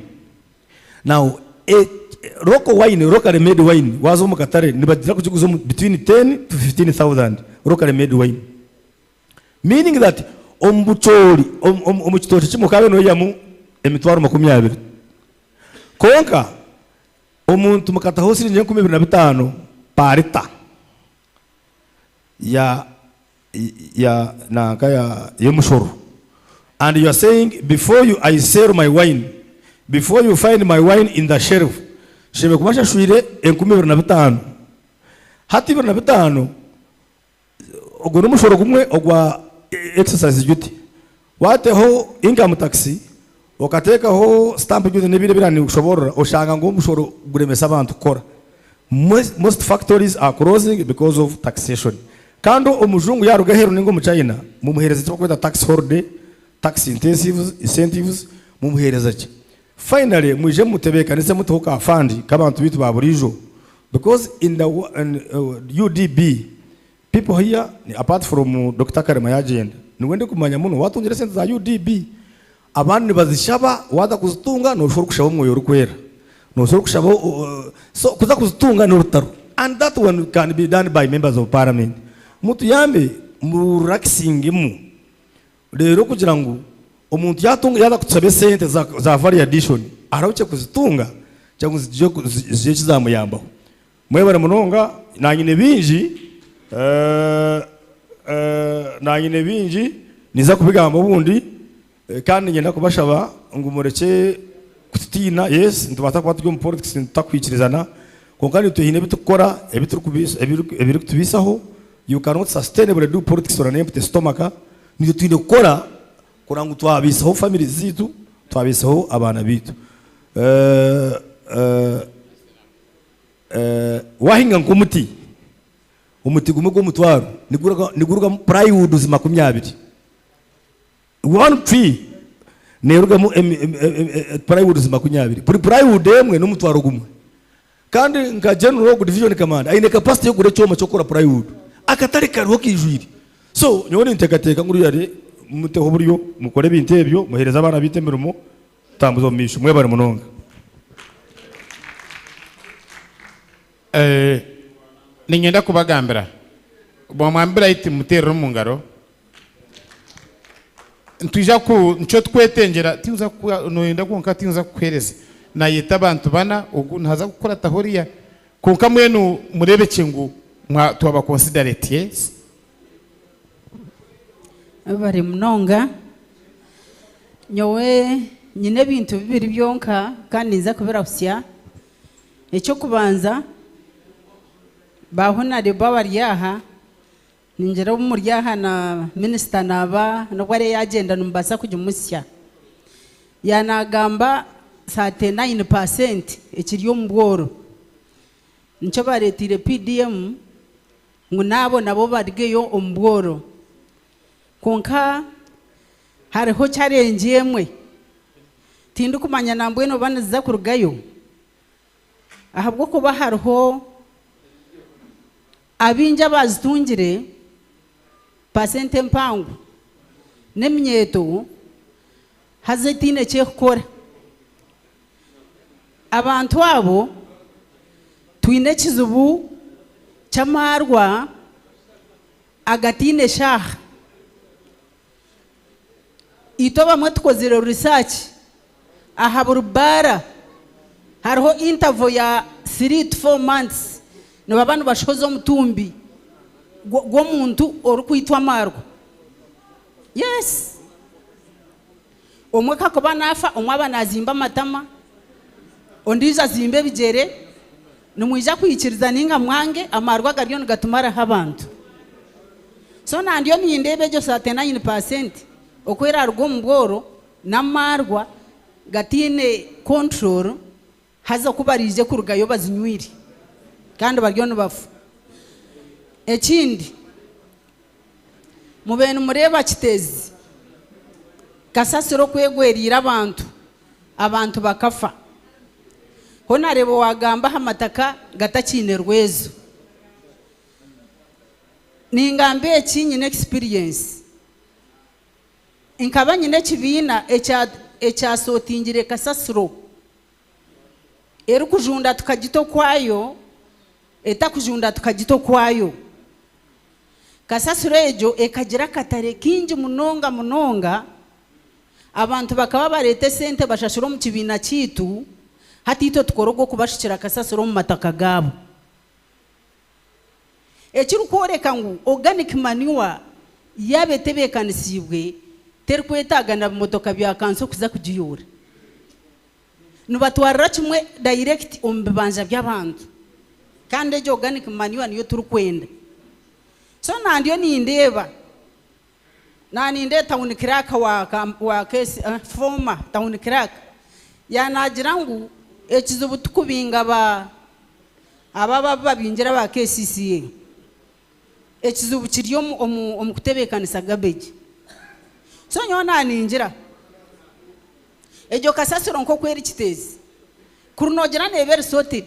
Now a local wine, locally made wine, waaza omu katare nibagira kugiguza omu between 10 to 15,000 locally made wine. Meaning that omu bucoori, omu, omu, omu kitookye kimwe okaabe noihamu emitwaro 20. Kwonka omuntu mukataho siringi 2500 per litre ya ya nanka ya y'omushoro and you are saying before you I sell my wine before you find my wine in the shelf nshemereire kuba nshashwire 2500 hati 25 ogwo n'omushoro gumwe ogwa exercise duty wateho income tax okateekaho stamp duty n'ebindi ebiraba nibikushoboorora oshanga ngu omushoro guremesa abantu kukora Most factories are closing because of taxation. Kandi omujungu yaruga aheru ninga omu China mumuhereza eki bakweta tax holiday, tax intensives, incentives, mumuhereza ki? Finally mwije mutebekanise muteho ka fund k'abantu baitu ba buriijo because in the in UDB people here apart from Dokita Karema yagyenda niwe ndikumanya muno watungire esente za UDB Abandi nibazishaba waaza kuzitunga nooshusha orikushaba omwoyo orikwera. Nooshusha orikushaba so kuza kuzitunga n'orutaro and that one can be done by members of parliament. Mutuyambe mu relaxingemu reero kugira ngu omuntu yaatunga yaaza kutushaba esente za za value addition arahukye kuzitunga kugira ngu zigye zigire eki zaamuyambaho. Mwebare munonga nanyine bingi nanyine bingi ninza kubigamba obundi kandi niinyenda kubashaba ngu murekye kututiina yes nitubaasa kuba turi omu politics tutakwikirizana kwonka naitwe haine ebi turikukora ebirikutubaisaho you cannot sustainably do politics on an empty stomach naitwe twine kukora kureba ngu twabaisaho families zaitu twabaisaho abaana baitu. Waahinga nk'omuti, omuti gumwe gw'omutwaro nigurugamu plywood 20. One tree neerugamu plywood 20. Buri plywood emwe n'omutwaro gumwe. Kandi nka General ogu division commander aine capacity y'okugura ekyoma ky'okukora plywood. Akatare kariho kaijwire. So nyowe ninteekateeka ngu really muteho oburyo mukore ebintu ebyo muheereze abaana baitu emirimo Tutambuze omu maisho. Mwebare munonga. Eh, niinyenda kubagambira, Mwami Bright mumuteerere omu ngaro. Nitwija ku, nikyo tukwetengyera, tinza kukuha, nooyenda kwonka tinza kukuheereza. Naayeta abantu bana, ogu naaza kukurataho oriya. Kwonka mbwenu mureebekye ngu mwa, twaba considerate, yes? Mwebare munonga. Nyowe nyine ebintu bibiri byonka kandi ninza kubirahusya. Eky'okubanza, ba Honarebo abari aha, ningira obu muri aha na minisita naaba n'obu ariyo yaagyenda nimubaasa kugimuhitsya. Yaanagamba 39% ekiri omu bworo. Nikyo baareeteire PDM ngu n'abo nabo barugeyo omu bworo. Kwonka Hariho challenge emwe tindikumanya nambwenu oba niziza kurugayo ahabw'okuba hariho abaingi abazitungire pasente empango n'eminyeeto haza etaine ekyekukora. Abantu abo twine ekizibu ky'amaarwa agataine shaaha. Itwe abamwe tukozire research aha buri baara hariho interval ya 3 to 4 months nibaba nibashohoza omutumbi gw'omuntu orikwitwa amaarwa. Yes! Omwe kakuba naafa, omwe aba naazimba amatama, ondiijo azimba ebigyere. Nimwija kwikiriza nainga mwange, amaarwa gariyo nigatumaraho abantu. So nandiyo nindeeba egyo 39% oku eraaruga omu bworo n'amaarwa gataine control haza oku baraije kurugayo bazinywire kandi bariyo nibafa. Ekindi, mube nimureeba Kiteezi kasasiro oku egweriire abantu, abantu bakafa. Honareeba owagamba aha mataka gatakiine rwezo. Ningamba eki nyine experience. Nkaba nyine ekibiina ekyasotingire kasasiro erikujunda tukagita okwayo, etakujunda tukagita okwayo. Kasasiro egyo ekagira akatare kaingi munonga munonga, abantu bakaba bareeta esente bashashura omu kibiina kyaitu, hati itwe tukora ogw'okubashukira kasasiro omu mataka gaabo. Ekirikworeka ngu organic manure yaaba etebeekanisiibwe terikwetaaga na bimotoka bya kanso kuza kugiyoora. Nibatwarira kimwe direct omu bibanja by'abantu kandi egyo organic manure niyo turikwenda. So nandiyo nindeeba, nanindeeba town clerk wa wa KC former town clerk yaanagira ngu ekizibu tikubinga ba Abo abu babingire aba KCCA, ekizibu kiri omu kutebeekanisa garbage. So nyowe naningira egyo kasasiro nk'oku eri Kiteezi, kuri nogira neeba eri sorted,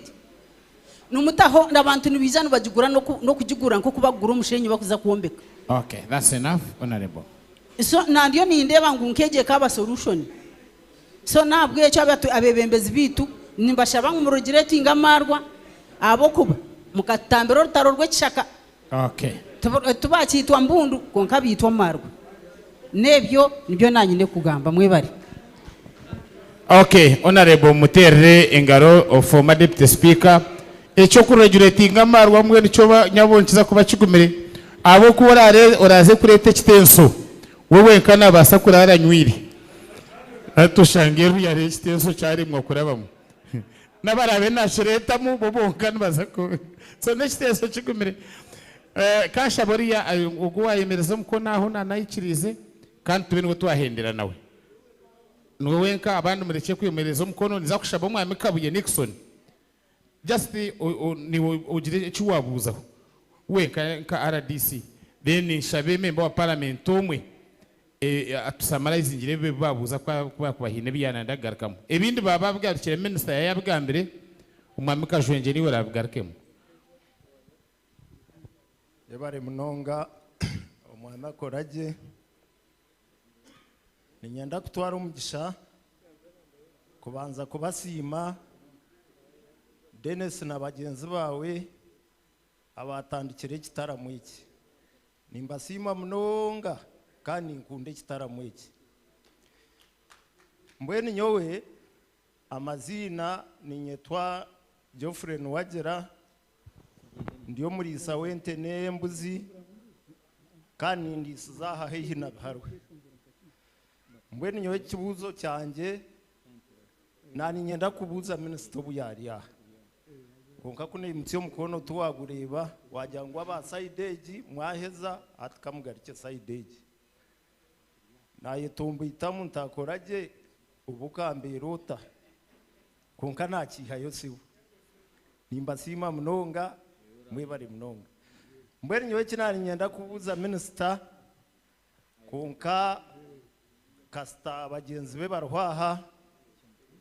nimutaho abantu nibaija nibagigura n'okugigura nk'oku bakugura omushenyi bakuza kwombeka. Okay, that's enough, Honourable. So nandiyo nindeeba ngu nk'egyo ekaaba solution. So n'ahabw'ekyo abeebembezi baitu nimbashaba ngu mureguletinge amaarwa ahabw'okuba mukatutambira orutaro rw'ekishaka. Okay. Tibaakiitwa mbundu kwonka baitwa amaarwa. N'ebyo nibyo naanyine kugamba. Mwebare. Okay, Honourable mumuteerere engaro former Deputy Speaker. Eky'okureguletinga amaarwa mbwenu kyo nyabo nikiza kuba kigumire ahabw'okuba oraaze kureeta ekitenso we wenka naabaasa kuraara anywire. Hati oshange eruya hariho ekitenso kyaremwa kurabamu. N'abaraabe nakireetamu bo bonka nibaza ku so n'ekitenso kigumire. Kanshaba oriya ogu owayemereza omukono aho nanayikiriize kandi tube niwe twahendera nawe. Niwe wenka abandi murekye kwemereza omukono ninza kushaba omwami Kabuye Nixon. Just niiwe ogire eki waabuuzaho we nka RDC then nshabe member wa parliament omwe atusamaraizingire ebi baabuuza ku baakuba haine ebi yaanayenda kugarukamu. Ebindi baaba babigarukire minister yaaba yabigambire, omwami Kajwengye niiwe oraabigarukemu. Yebare munonga omwami akoragye. Niinyenda kutwara omugisha kubanza kubasiima Denis na bagyenzi baawe abaatandikire ekitaramo eki. Nimbasiima munonga kandi ninkunda ekitaramo eki. Mbwenu nyowe amaziina niinyetwa Geoffrey Nuwagira, ndi omuriisa w'ente n'embuzi. Kandi nindiisiza aha haihi na Biharwe. Mbwenu nyowe ekibuuzo kyangye naaniinyenda kubuuza minisita obu yaari aha. Kwonka ku naimutsya omukono tiwaagureeba, waagira ngu aba sayidi egi mwaheza, hati kamugarukye sayidi egi. Naayetomboitamu ntaakora gye, obu okambeera ota? Kwonka naakiihayo sibo. Nimbasiima munonga, mwebare munonga. Mbwenu nyowe eki naaba niinyenda kubuuza minisita, kwonka Kasita bagyenzi be bariho aha,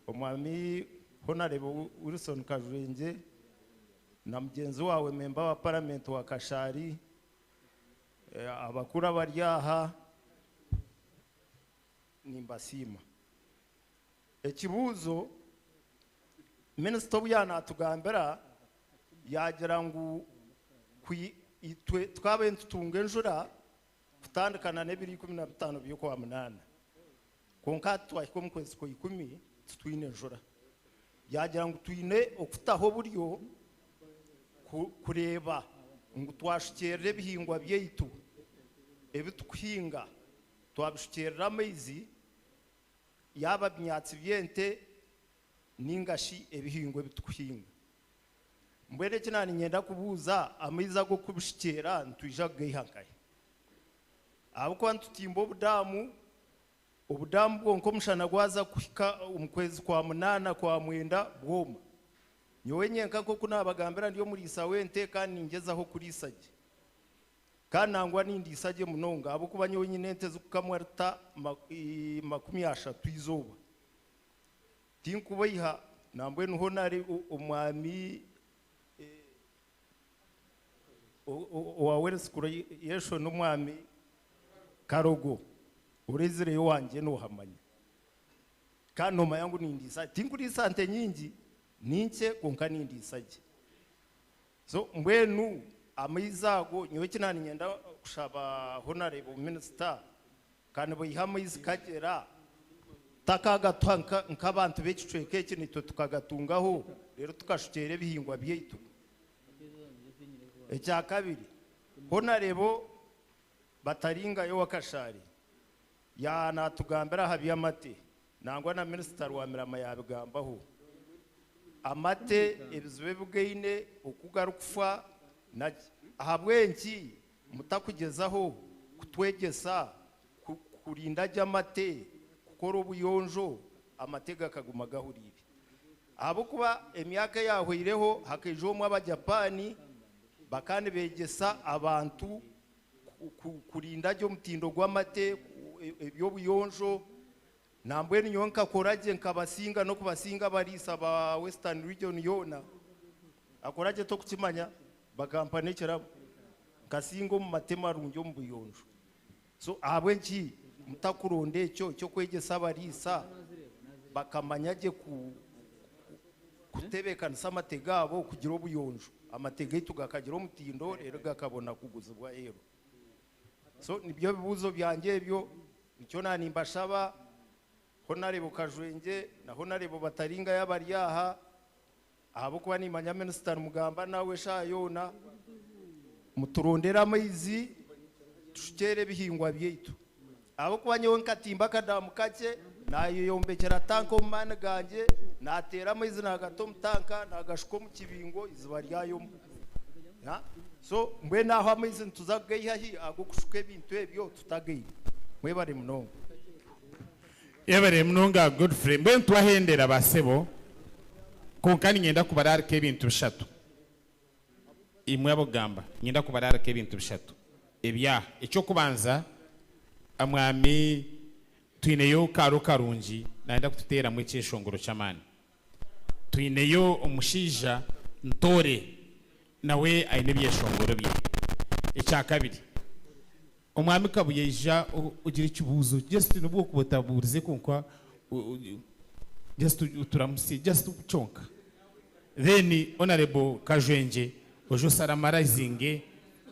Omwami Honarebo Wilson Kajwengye na mugyenzi waawe memba wa Paramenti wa Kashari, abakuru abari aha, nimbasiima. Ekibuuzo, Minisita obu yaanatugambira yaagira ngu itwe tukabaire nitutunga enjura kutandika na n'ebiro 15 by'Okwamunaana. Kwonka hati twahika omu kwezi kwa ikumi titwine njura. Yaagira ngu twine okutaho oburyo kureeba ngu twashukyerera ebihingwa byaitu ebi tukuhinga, twabishukyerera amaizi, yaaba binyatsi by'ente ninga shi ebihingwa ebi tukuhinga. Mbwenu eki naaniinyenda kubuuza, amaizi ag'okubishukyera nitwija kugaiha nkahi? Ahabw'okuba nitutimba obudaamu, obudaamu bwonka omushana gwaza kuhika omu kwezi kwa munaana kwa mwenda bwoma. Nyowe nyenka nk'oku naabagambira ndi omuriisa w'ente kandi ningyezaho kuriisa gye. Kandi nangwa nindiisa gye munonga ahabw'okuba nyowe nyine ente zikukamwa rita 30 eizooba. Tinkubaiha nambwenu hoona ari omwami owa Wealth Creation omwami Karogo orezireyo wangye nohamanya. Kandi nomanya ngu nindiisa tinkuriisa nte nyingi ninkye kwonka nindiisa gye. So mbwenu amaizi ago nyowe eki naaniinyenda kushaba Honarebo Minisita ka nibaiha amaizi kagyera takagatuha nk'abantu b'ekicweka eki naitwe tukagatungaho reero tukashukyera ebihingwa byaitu. Ekyakabiri, Honarebo Bataringayo wa Kashari yaanatugambira aha by'amate nangwa na Minisita Rwamirama yaabigambaho. Amate ebizibu ebi gaine, oku garikufa naki. Ahabw'enki mutakugyezaho kutwegyesa kurinda gye amate, kukora obuyonjo, amate gakaguma gahuriire? Ahabw'okuba emyaka eyaahweireho hakaija omwe Abajapaani bakaba nibeegyesa abantu kurinda gye omutindo gw'amate, eby'obuyonjo. Nambwenu nyowe nkakora gye nkabasinga n'okubasinga abariisa ba Western Region yoona. Akora gye tokukimanya bakampa n'ekirabo. Nkasinga omu mate marungi omu buyonjo. So ahabw'enki mutakuronda ekyo eky'okwegyesa abariisa bakamanya gye kutebeekanisa amate gaabo kugira obuyonjo, amate gaitu gakagira omutindo reero gakabona kuguzibwa aheeru. So nibyo bibuuzo byangye ebyo, nikyo naanimbashaba Honarebo Kajwengye na Honarebo Bataringayo abari aha, ahabw'okuba niimanya minisita nimugamba nawe eshaaha yoona, muturondere amaizi tushukyere ebihingwa byaitu. Ahabw'okuba nyowe nkatimba akadaamu kakye, naayeyombekyera tanka omu maani gangye, naateera amaizi naagata omu tanka, naagashuka omu kibingo, eiziba ryayoma. So mbwenu aho amaizi nituza kugaiha hi ag'okushuka ebintu ebyo tutagaine? Mwebare munonga. Yebare munonga Godfrey. Mbwenu twahendera ba sebo, kwonka niinyenda kubaraarika ebintu bishatu. Imwe ab'okugamba, niinyenda kubaraarika ebintu bishatu ebya. Eky'okubanza, Mwami twineyo Kaaro Karungi naayenda kututeeramu ekyeshongoro ky'amaani. Twineyo omushaija Ntoore nawe aine ebyeshongoro bye. Ekyakabiri, Omwami Kabuye ija ogire ekibuuzo just nobu okuba otabuurize kwonka just oturamutsye just kyonka. Then Honourable Kajwengye oje osaramarayizinge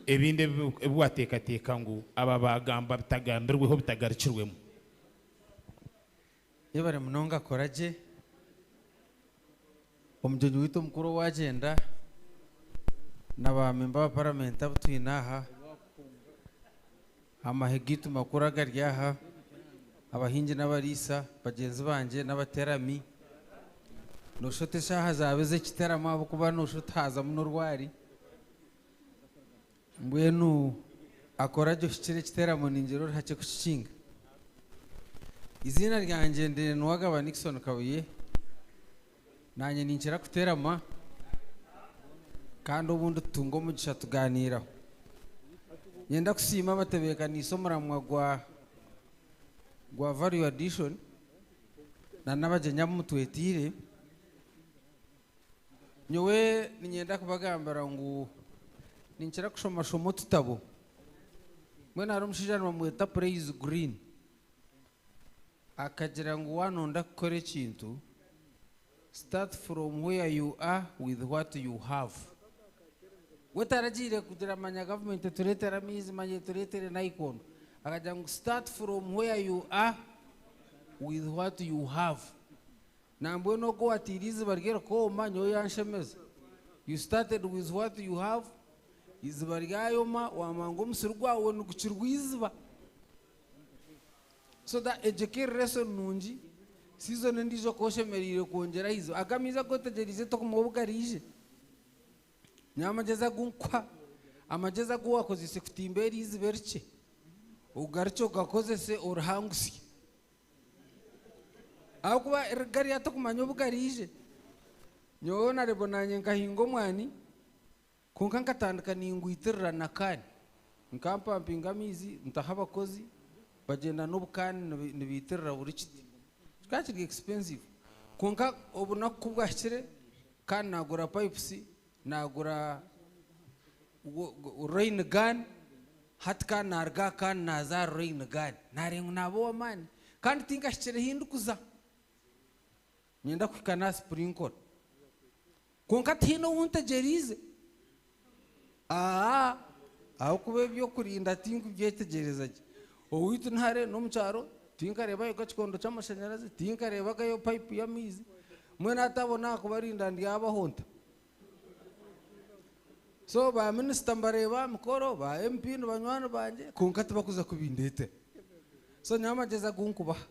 ebindi ebi wateekateeka ngu aba baagamba bitagambirweho bitagarukirwemu. Yebare munonga kora gye. Omugyenyi waitu omukuru owagyenda na ba memba ba paramenti abu twine aha, amahe gaitu makuru agari aha, abahingi n'abariisa bagyenzi bangye n'abaterami. Noshusha oti eshaaha zaaba ez'ekiteramo ahabw'okuba noshusha oti haazamu n'orwari. Mbwenu akora gye ohikire ekiteramo ningira ori hakye kukikinga. Eiziina ryangye ndi Nuwagaba Nixon Kabuye. Naanye ninkira kuterama kandi obundi tutunga omugisha tugaaniiraho. Niinyenda kusiima abatebeekaniise omuramwa gwa. gwa value addition na n'abagyenyi abu mutwetiire. Nyowe niinyenda kubagambira ngu ninkira kushomashoma otutabo. Mbwenu hariho omushaija nibamweta Praise Green. Akagira ngu waaba nooyenda kukora ekintu, start from where you are with what you have. We taragiire kugira manya gavumenti etureetere amaizi manya etureetere nayikondo. Akagira ngu start from where you are with what you have. Nambwenu ogwo owatiire eiziba rye rikooma nyowe yanshemeza. You started with what you have, eiziba ryayoma wamanya ngu omusiri gwawe nigukirwa eiziba. So that egyo ekaba eri lesson nungi, season endiijo okaba oshemereire kwongyera aha iziba. Aga amaizi agu otegyereize tokumanya obu garaije. Nyowe amagyezi agu nkuha, amagyezi agu waakozeise kutimba eri iziba erikye, ogarukye ogakozese orihangusye. Ahabw'okuba gariya tokumanya obu garaije. Nyowe Honourable naanye nkahinga omwani, kwonka nkatandika ningwitirira na kaani. Nkampampinga amaizi, ntaho abakozi, bagyenda n'obukaani nibiitirira buri kiti. Kikaba kiri expensive. Kwonka obunaku ku bwahikire, kandi naagura pipes, naagura rain gun, hati kandi naaruga aha kandi naaza aha rain gun. Naareeba ngu naaba ow'amaani. Kandi tinkahikire ahi ndikuza. Niinyenda kuhika n'aha sprinkler. Kwonka tihaine ou ntegyereize. Aa, ahabw'okuba eby'okurinda tinkubyetegyereza gye. Owaitu ni hare n'omu kyaro, tinkareebayo k'ekikondo ky'amashanyarazi, tinkareebagayo payipu y'amaizi. Mbwenu hati abo naakubarinda ndyabaho nta? So ba minisita mbareeba aha mikoro, ba MP ni banywani bangye, kwonka tibakuza kubindeetera. So nyowe amagyezi agu nkubaha,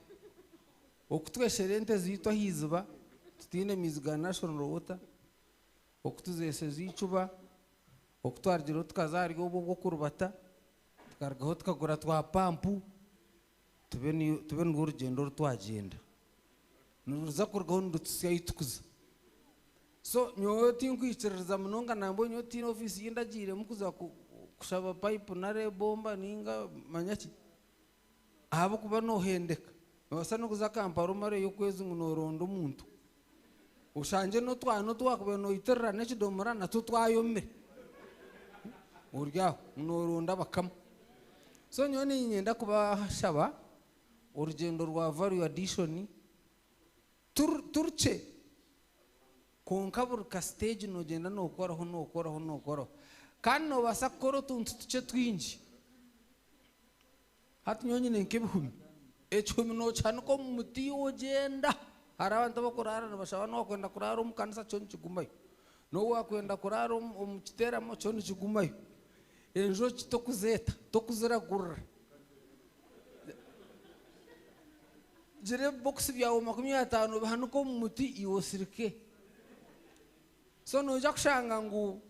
okutweshera ente zaitu aha iziba, tutaine maizi ga National Water, okutuzeeseza eicuba, oku twarugireho tukaza ahari obu obw'okurubata, tukarugaho tukagura twa pampu, tube tube nirwo rugyendo oru twagyenda. Niruza kurugaho nirutuhitsya ahu turikuza. So nyowe tinkwikiririza munonga nambwenu nyowe tihaine ofiisi ei ndagiiremu kuza kushaba payipu nari ebomba ninga manya ki, ahabw'okuba noohendeka. Noobaasa n'okuza Kampala omareyo okwezi ngu nooronda omuntu, oshangye n'otwana otu waakubaire noitirira n'ekidomora natwo twayomire, ori aho ngu nooronda abakama. So nyowe niinyenda kubashaba orugyendo rwa value addition turukye kwonka buri ka stage noogyenda nookoraho nookoraho nookoraho. Kandi noobaasa kukora otuntu tukye twingi. Hati nyowe nyine nk'ebihumi. Ekihumi nookihanika omu muti ogyenda. Hariho abantu abakuraara nibashaba n'obu waakwenda kuraara omu kanisa kyo nikigumayo. N'obu waakwenda kuraara omu kiteeramo kyo nikigumayo. Enjoki tokuzeeta, tokuziragurira. Gira ebibokisi byawe 50 obihanike omu muti iwe osirike. So noija kushanga ngu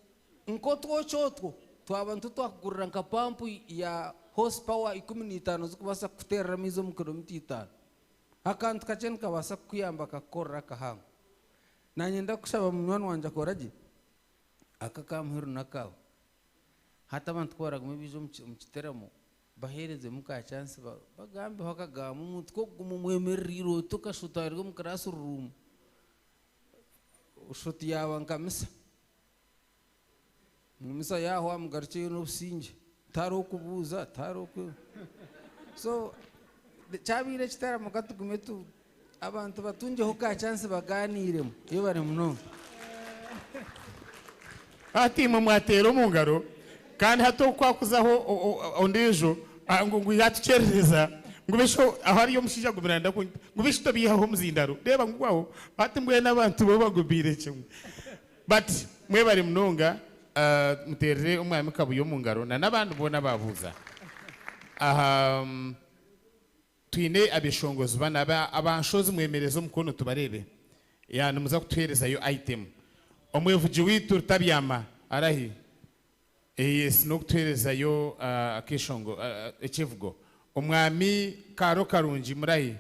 nk'otwokye otwo twaba nitwo twakugurira nka pampu ya horse power 15 zikubaasa kukuteerera amaizi omu kilomita itaano. Akantu kakye nikabaasa kukuyamba kakukorera akahango. Naanye ndakushaba munywani wangye akora gye, aka aka muheru n'akaawe. Hati abantu ku baragume baije omu kiteramo, baheerezemu ka chance bagambeho akagambo omuntu ku okuguma omwemerereire oti okashuta ari omu class room, Oshuta yaaba nka misa. Ngu misa yaahwa mugarukyeyo n'obusingye. Tihariho kubuuza, tihariho ku. So kyabaire ekitaramo ka tugume tu abantu batungyeho ka chance bagaaniiremu. Yebare munonga. Hati imwe mwateera omu ngaro, kandi hati oku kwakuzaho ondiijo ngu ngu yaatukyerereza ngu bishi aho hariyo omushaija agumire nayenda kunyita ngu bishi tobiihaho omuzindaro reeba ngu aho hati mbwenu abantu bo bagumiire kimwe but mwebare munonga muteerere omwami Kabuye omu ngaro na n'abandi boona abaabuuza aha. Twine abeshongozi bana aba abanshozi mwemereze omukono tubareebe. Ya nimuza kutuheerezayo item. Omwevugi waitu Rutabyama arahi? Yes n'okutuheerezayo akeshongo ekyevugo. Omwami Kaaro Karungi murahi?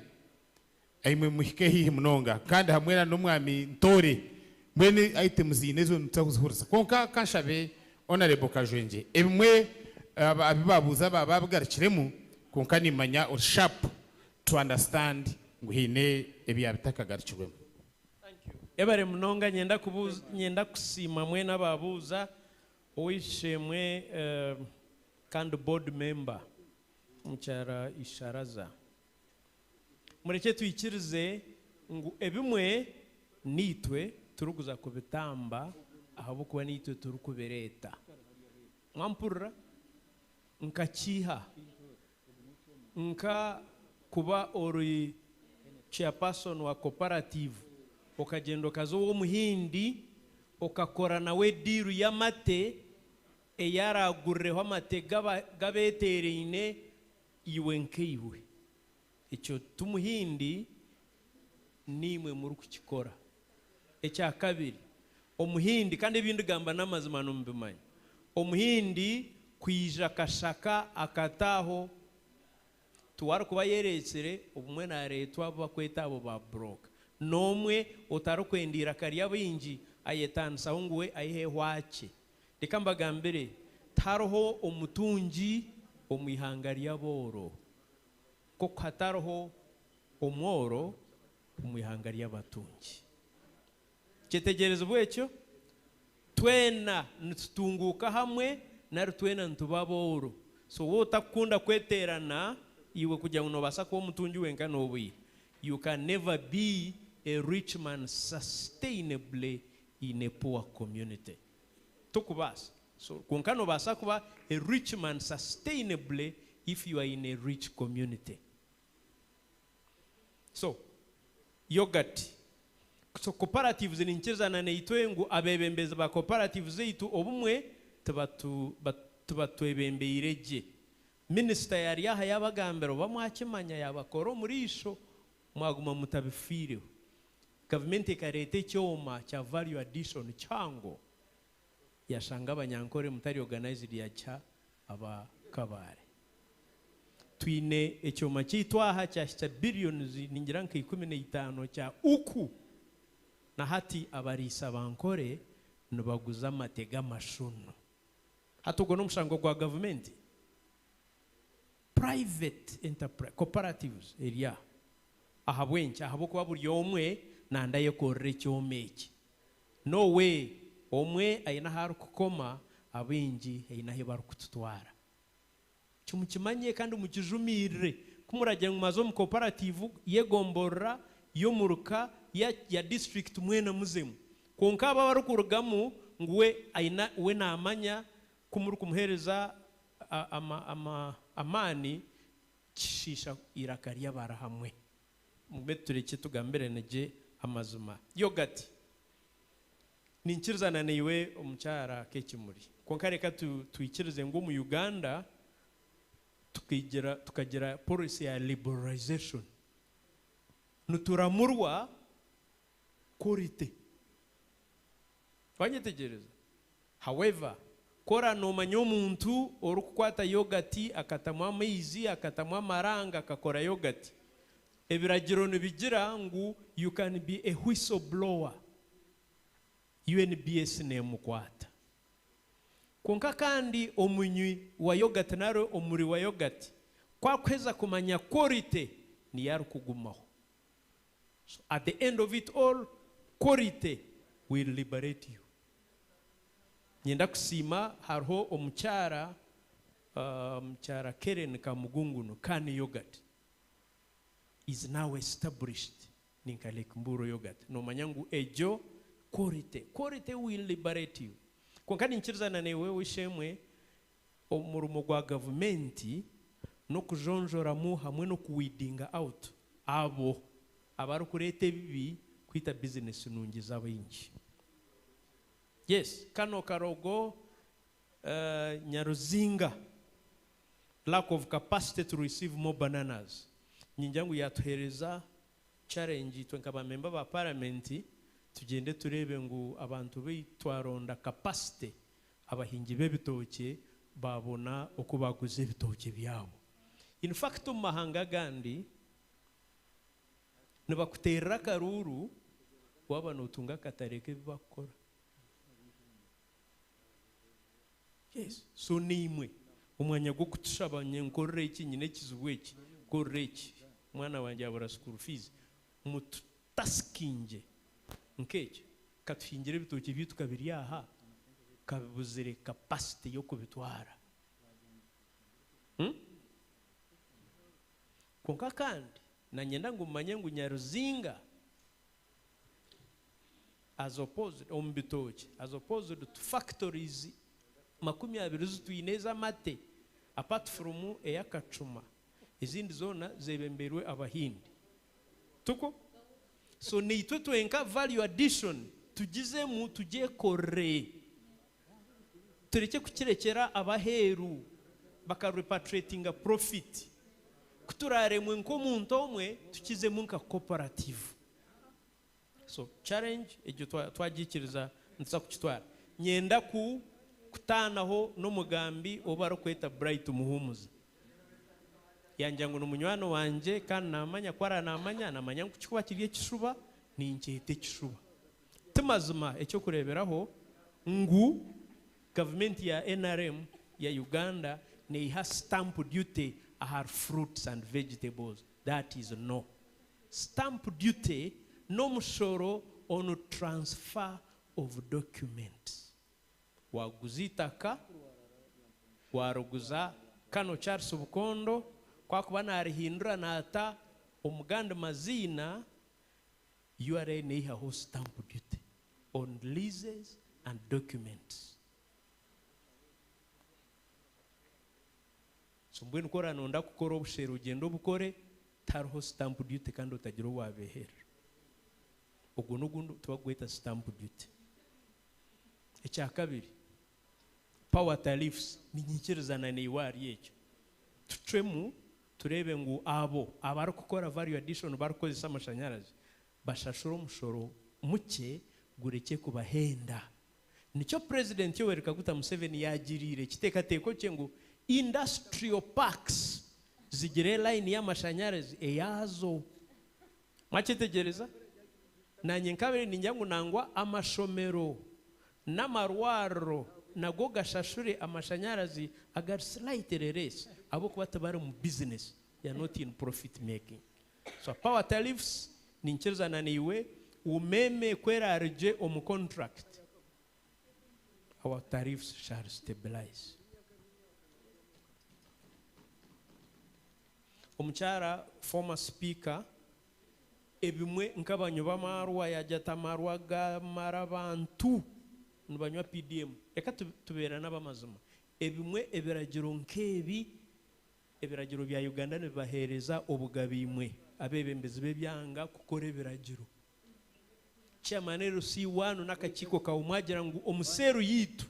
Imwe muhike haihi munonga kandi hamwe na n'omwami Ntoore. Mbwenu item ziine ezo nituza kuzihurisa. Kwonka kanshabe Honourable Kajwengye ebimwe abu baabuuza baaba babigarukiremu kwonka nimanya ori sharp. to understand ngu haine ebyaba bitakagarukirwemu. Ebare munonga nyenda kubuuza nyenda kusiima mwena ababuuza ow'eishe-emwe eh, kandi board member omukyara Isharaza. Murekye twikirize ngu ebimwe niitwe turikuza kubitamba ahabw'okuba niitwe turikubireeta. Mwampurira? Nka kiiha? Nka kuba ori chairperson wa cooperative okagyenda okaza ow'omuhindi okakora nawe diiru y'amate ei araagurireho amate g'abeeteeraine iwe nkaiwe. Ekyo ti muhindi niimwe murikukikora. Ekya kabiri, omuhindi, kandi ebi ndigamba n'amazima nimubimanya, omuhindi kwija akashaka akataaho tiwe arikuba ayereetsire, obumwe naareetwa abu barikweta abo ba buroka. N'omwe otarikwenda eiraka ry'abaingi ayetaanisaho ngu we aiheho akye. Reka mbagambire, tihariho omutungi omu ihanga ry'abooro, nk'oku hatariho omworo omu ihanga ry'abatungi. Kyetegyerezibwa ekyo? Twena nitutunguuka hamwe nari twena nituba abooro. So waaba otakukunda kweteerana, iwe kugira ngu noobaasa kuba omutungi wenka n'obwire. You can never be a rich man sustainably in a poor community. Tokubaasa. So kwonka nobaasa kuba a rich man sustainably if you are in a rich community. So yogurt. So cooperatives ninkiriza na naitwe ngu abebembezi ba cooperatives zaitu obumwe tibatu tibatwebembeire gye. Minisita yari aha yabagambira oba mwakimanya yabakora omu riisho mwaguma mutabifiireho. Gavumenti ekareeta ekyoma kya value addition kihango yashanga abanyankore mutari organized yakiha aba Kabale. Twine ekyoma kyaitu aha kyahikya billions ningira nka 15 kya Uku na hati abariisa ba Nkore nibaguza amate g'amashunu. Hati ogwo n'omushango gwa gavumenti? Private enterprise, cooperatives eri aha. Ahabw'enki? Ahabw'okuba buri omwe nanda ayekorera ekyoma eki. No way, omwe aine ahu arikukoma, abaingi haine ahu barikututwara. Ekyo mukimanye kandi mukijumirire. Ku muragire ngu mwaza omu cooperative y'egomborora, y'omuruka, ya ya district mwena muzemu. Kwonka abo abarikurugamu ngu we aine we naamanya ku murikumuheereza ama ama amaani kishiisha eiraka ry'abari hamwe. Mugume turekye tugambirane gye amazima. Yogati, Ninkirizana naiwe omukyara Kekimuri. Kwonka reka twikirize ngu omu Uganda tukigira tukagira policy ya liberalization. Nituramurwa quality. Wanyetegyereza? However, ku ora nomanya omuntu orikukwata yogati akatamu amaizi, akatamu amaranga akakora yogati, ebiragiro nibigira ngu you can be a whistle blower, UNBS nemukwata. Kwonka kandi omunywi wa yogati nari omuri wa yogati ku akuheza kumanya quality niyo arikugumaho. So at the end of it all, quality will liberate you. Niinyenda kusiima hariho omukyara, omukyara Kellen Kamugungunu, Kani Yogurt is now established ni nka Lake Mburo Yogurt. Noomanya ngu egyo quality, quality will liberate you. Kwonka ninkirizana naiwe ow'eishe-emwe, omurimo gwa gavumenti n'okujonjoramu hamwe n'okuweedinga out abo abarikureeta ebibi kwita bizinesi nungi z'abaingi. Yes, kano karogo Nyaruzinga lack of capacity to receive more bananas ningira ngu yatuhereza challenge itwe nka ba member ba parliament tugyende tureebe ngu abantu baitu twaronda capacity abahingi b'ebitookye baabona oku baaguza ebitookye byabo. In fact omu mahanga agandi nibakuteerera akaruuru waaba nootunga akatare k'ebi barikukora. Yes, so naimwe omwanya gw'okutushaba nyowe nkorera eki, nyine ekizibu eki, nkorera eki. Omwana wangye yabura school fees. Mututaskinge nk'ekyo katuhingire ebitookye byaitu kabiri aha kabibuzire capacity y'okubitwara. Kwonka kandi nanyenda ngu mumanye ngu Nyaruzinga as opposed omu bitookye as opposed to factories 20 zitwine ez'amate apart from ey'akacuma ezindi zoona zebembeirwe Abahindi. Tukwo? So naitwe twenka value addition tugizemu tugyekorere. Turekye kukirekyera abaheeru baka repatriatinga profit. Ku turaaremwe nk'omuntu omwe tukizemu nka cooperative. So challenge egyo twagiikiriza nituza kukitwara. Nyenda ku kutaanaho n'omugambi ou barikweta Bright Muhumuza. Yangira ngu ni munywani wangye kandi naamanya ku aranaamanya naamanya ngu ku kikuba kiri ekishuba ninkyeta ekishuba. Ti mazima eky'okureeberaho ngu gavumenti ya nrm ya Uganda neiha stamp duty ahari fruits and vegetables. That is no. Stamp duty n'omushoro on transfer of documents. Waguza eitaka, wariguza Kano Charles Bukondo, ku akuba narihindura naata omu gandi maziina, URA neihaho stamp duty on leases and documents. So mbwenu ku oranonda kukora obushera ogyende obukore, tihariho stamp duty kandi otagira ou wabeherera. Ogwo n'ogundi tibakugweta stamp duty. Ekyakabiri, power tariffs, ninyikirizana naiwe ahari ekyo. Tucwemu tureebe ngu abo abarikukora value addition barikukozesa amashanyarazi bashashure omushoro mukye gurekye kubahenda. Nikyo Purezidenti Yoweri Kaguta Museveni yaagiriire ekiteekateeko kye ngu industrial parks zigire layini y'amashanyarazi eyaazo. Mwakyetegyereza? Naanye nkabaire ningira ngu nangwa amashomero n'amarwariro nago gashashure amashanyarazi agari slightly less ahabw'okuba tibari mu business, they are not in profit making. So power tariffs ninkirizana naiwe, umeme ku eraarugye omu contract, our tariffs shall stabilize. Omukyara former speaker ebimwe nk'abanywi b'amaarwa yaagira ati amaarwa gamara abantu nibanywa PDM. Reka tubeerane ab'amazima. Ebimwe ebiragiro nk'ebi, ebiragiro bya Uganda nibibaheereza obugabe imwe abeebembezi b'ebyanga kukora ebiragiro. Chairman LC one n'akakiiko kaawe mwagira ngu omu seeru yaitu,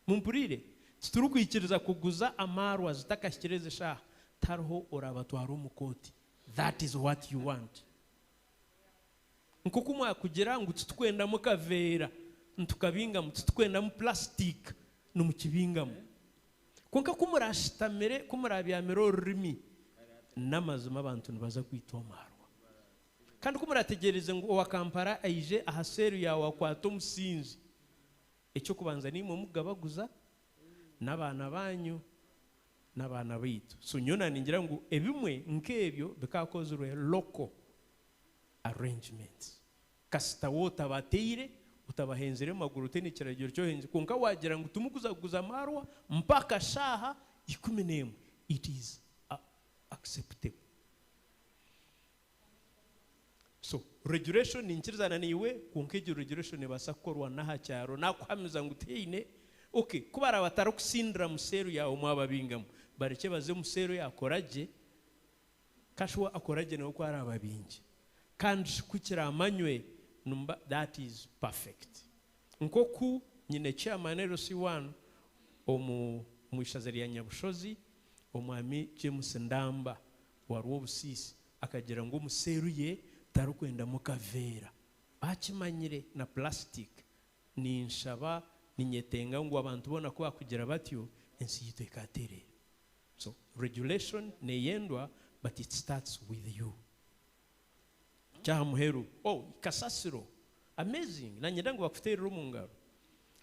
mumpuriire? Titurikwikiriza kuguza amaarwa zitakahikire ezi shaaha, tihariho orabatwara omu kooti. That is what you want. Nk'oku mwakugira ngu titukwendamu kaveera, nitukabingamu, titukwendamu plastic, nimukibingamu. Kwonka ku muraashitamire, ku muraabyamire orurimi, n'amazima abantu nibaza kwitwa amaarwa. Kandi ku muraategyereze ngu owa Kampala aije aha seeru yaawe akwate omusinzi, eky'okubanza niimwe mukugabaguza, n'abaana baanyu, n'abaana baitu. So nyowe naaningira ngu ebimwe nk'ebyo bikaakozirwe local arrangements. Kasita waaba otabateire, otabahenzire maguru otaine kiragiro ky'ohenzire, kwonka waagira ngu timukuza kuguza maarwa mpaka shaaha 11, it is acceptable. So regulation ninkirizana naiwe kwonka egyo regulation nebaasa kukorwa n'aha kyaro nakuhamiza ngu tihaine ok ku baraba batarikusindira mu seeru yaawe mwababingamu barekye baze omu seeru yakora gye kashuwa akora gye nawe ku arababingye kandi shi ku kiramanywe nimuba that is perfect nk'oku nyine chairman LC one omu omu ishaza rya Nyabushozi omwami James Ndamba wa Rwobusiisi Akagira ngu omu seeru ye tarikwendamu kaveera. Bakimanyire na plastic. Ninshaba, ninyetenga ngu abantu boona ku bakugira batyo, ensi yaitu ekatereera. So, regulation neyendwa but it starts with you. Ekyaha muheru, oh, kasasiro. Amazing! Nanyenda ngu bakuteerere omu ngaro.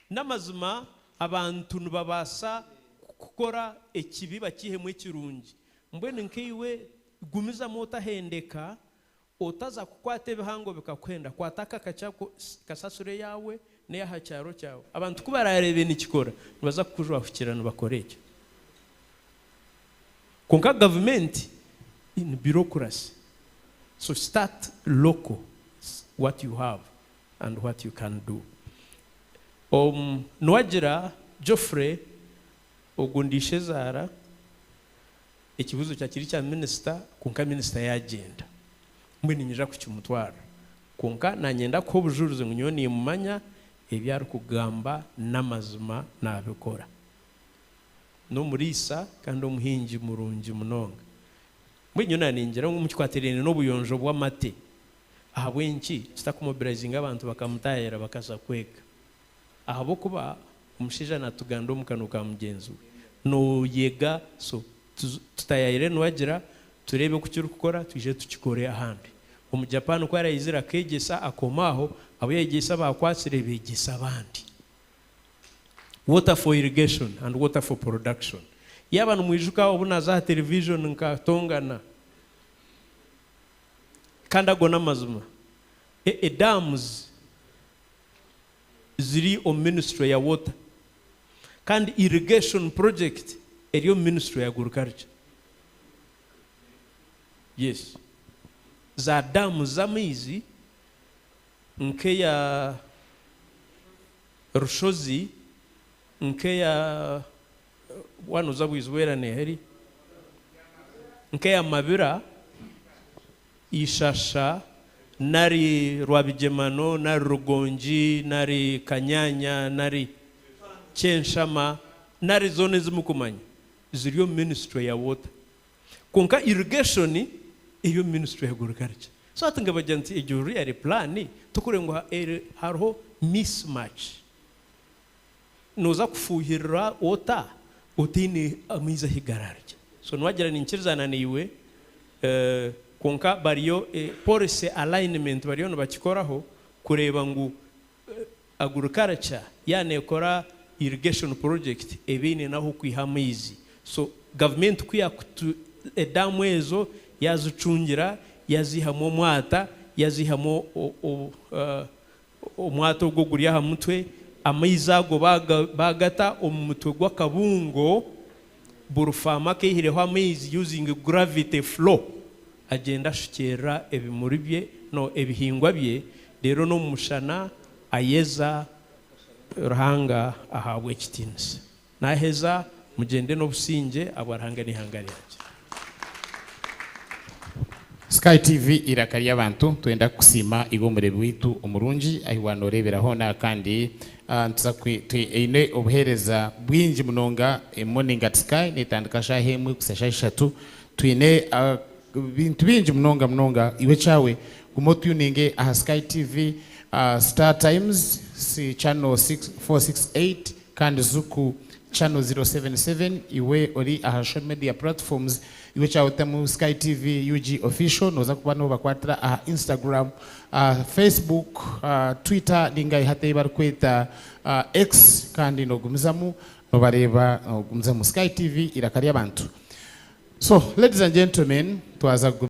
N'amazima abantu nibabaasa kukora ekibi bakiihemu ekirungi. Mbwenu nkaiwe. Gumizamu otahendeka, otaza kukwata ebihango bikakuhenda. Kwata aka akakye ako, kasasiro eyaawe n'ey'aha kyaro kyawe. Abantu ku baraareebe nikikora, nibaza kukujwahukira nibakora ekyo. Kwonka gavumenti in bureaucracy. So start local, what you have and what you can do. Niwagira Geoffrey Ogu ndi ishezaara, ekibuuzo kya kiri kya minisita kwonka minisita yaagyenda. Mbwenu niinyija kukimutwarira. Kwonka naanyenda kuha obujurizi ngu nyowe niimumanya, ebi arikugamba n'amazima naabikora. N'omuriisa kandi omuhingi murungi munonga. Mbwenu nyowe naaningira ngu omu kikwatiraine n'obuyonjo bw'amate, ahabw'enki tutakumobilizinga abantu bakamutaayayira bakaza kwega? Ahabw'okuba omushaija natuganda omu kanwa ka mugyenzi we. Noyega so tutayayire niwagira tureebe oku kirikukora twije tukikore ahandi. Omu Japan ku arayizire akegyesa akoma aho, abu yayegyeise abakwatsire begyesa abandi. Water for irrigation and water for production. Yaaba nimwijuka obu naza aha television nkatongana kandi ago n'amazima. E dams ziri omu ministry ya water kandi irrigation project eri omu ministry ya agriculture. Yes. Za dam z'amaizi nk'eya Rushozi, nk'eya waaba nooza Bwizibwera neeha eri? Nk'eya Mabira. Ishasha, nari Rwabigyemano, nari Rugongi, nari Kanyanya, nari Kyenshama, nari zoona ezi murikumanya ziri omu ministry ya water. Kwonka irrigation eri omu ministry ya agriculture. So hati nkabagira nti egyo really plan tokureba ngu hariho mismatch. Nooza kufuuhirira ota otaine amaizi ahi garaarugye? So niwagira ninkirizana naiwe kwonka bariyo policy alignment bariyo nibakikoraho kureeba ngu agriculture yaaba neekora irrigation project ebe eine n'ah'okwiha amaizi. So gavumenti ku yaakutu edaamu ezo yaazicungira yaaziihamu omwata yaaziihamu Omwata ogwo guri aha mutwe, amaizi ago baagata omu mutwe gw'akabungo, buri faamu akaihireho amaizi using gravity flow, agyenda ashukyerera ebimuri bye, no ebihingwa bye, reero n'omu mushana ayeza, Ruhanga ahaabwe ekitiinisa. Naaheza, mugyende n'obusingye ahabwa Ruhanga n'eihanga ryangye. Sky TV eiraka ry'abantu twenda kukusiima iwe omureebi waitu omurungi ahi waanoreebera hoona kandi nituza eine obuheereza bwingi munonga Morning at Sky netandika shaaha emwe kuhitsya shaaha ishatu twine ebintu bingi munonga munonga iwe ekyawe guma otuninge aha Sky TV Star Times channel 468 Kandi Zuku channel 077 iwe ori aha social media platforms iwe kyawe otemu Sky TV UG official noza kuba nobakwatira aha Instagram, Facebook, Twitter ninga hati eyi barikweta X kandi nogumizamu nobareeba nogumizamu Sky TV eiraka ry'abantu. So ladies and gentlemen twaza.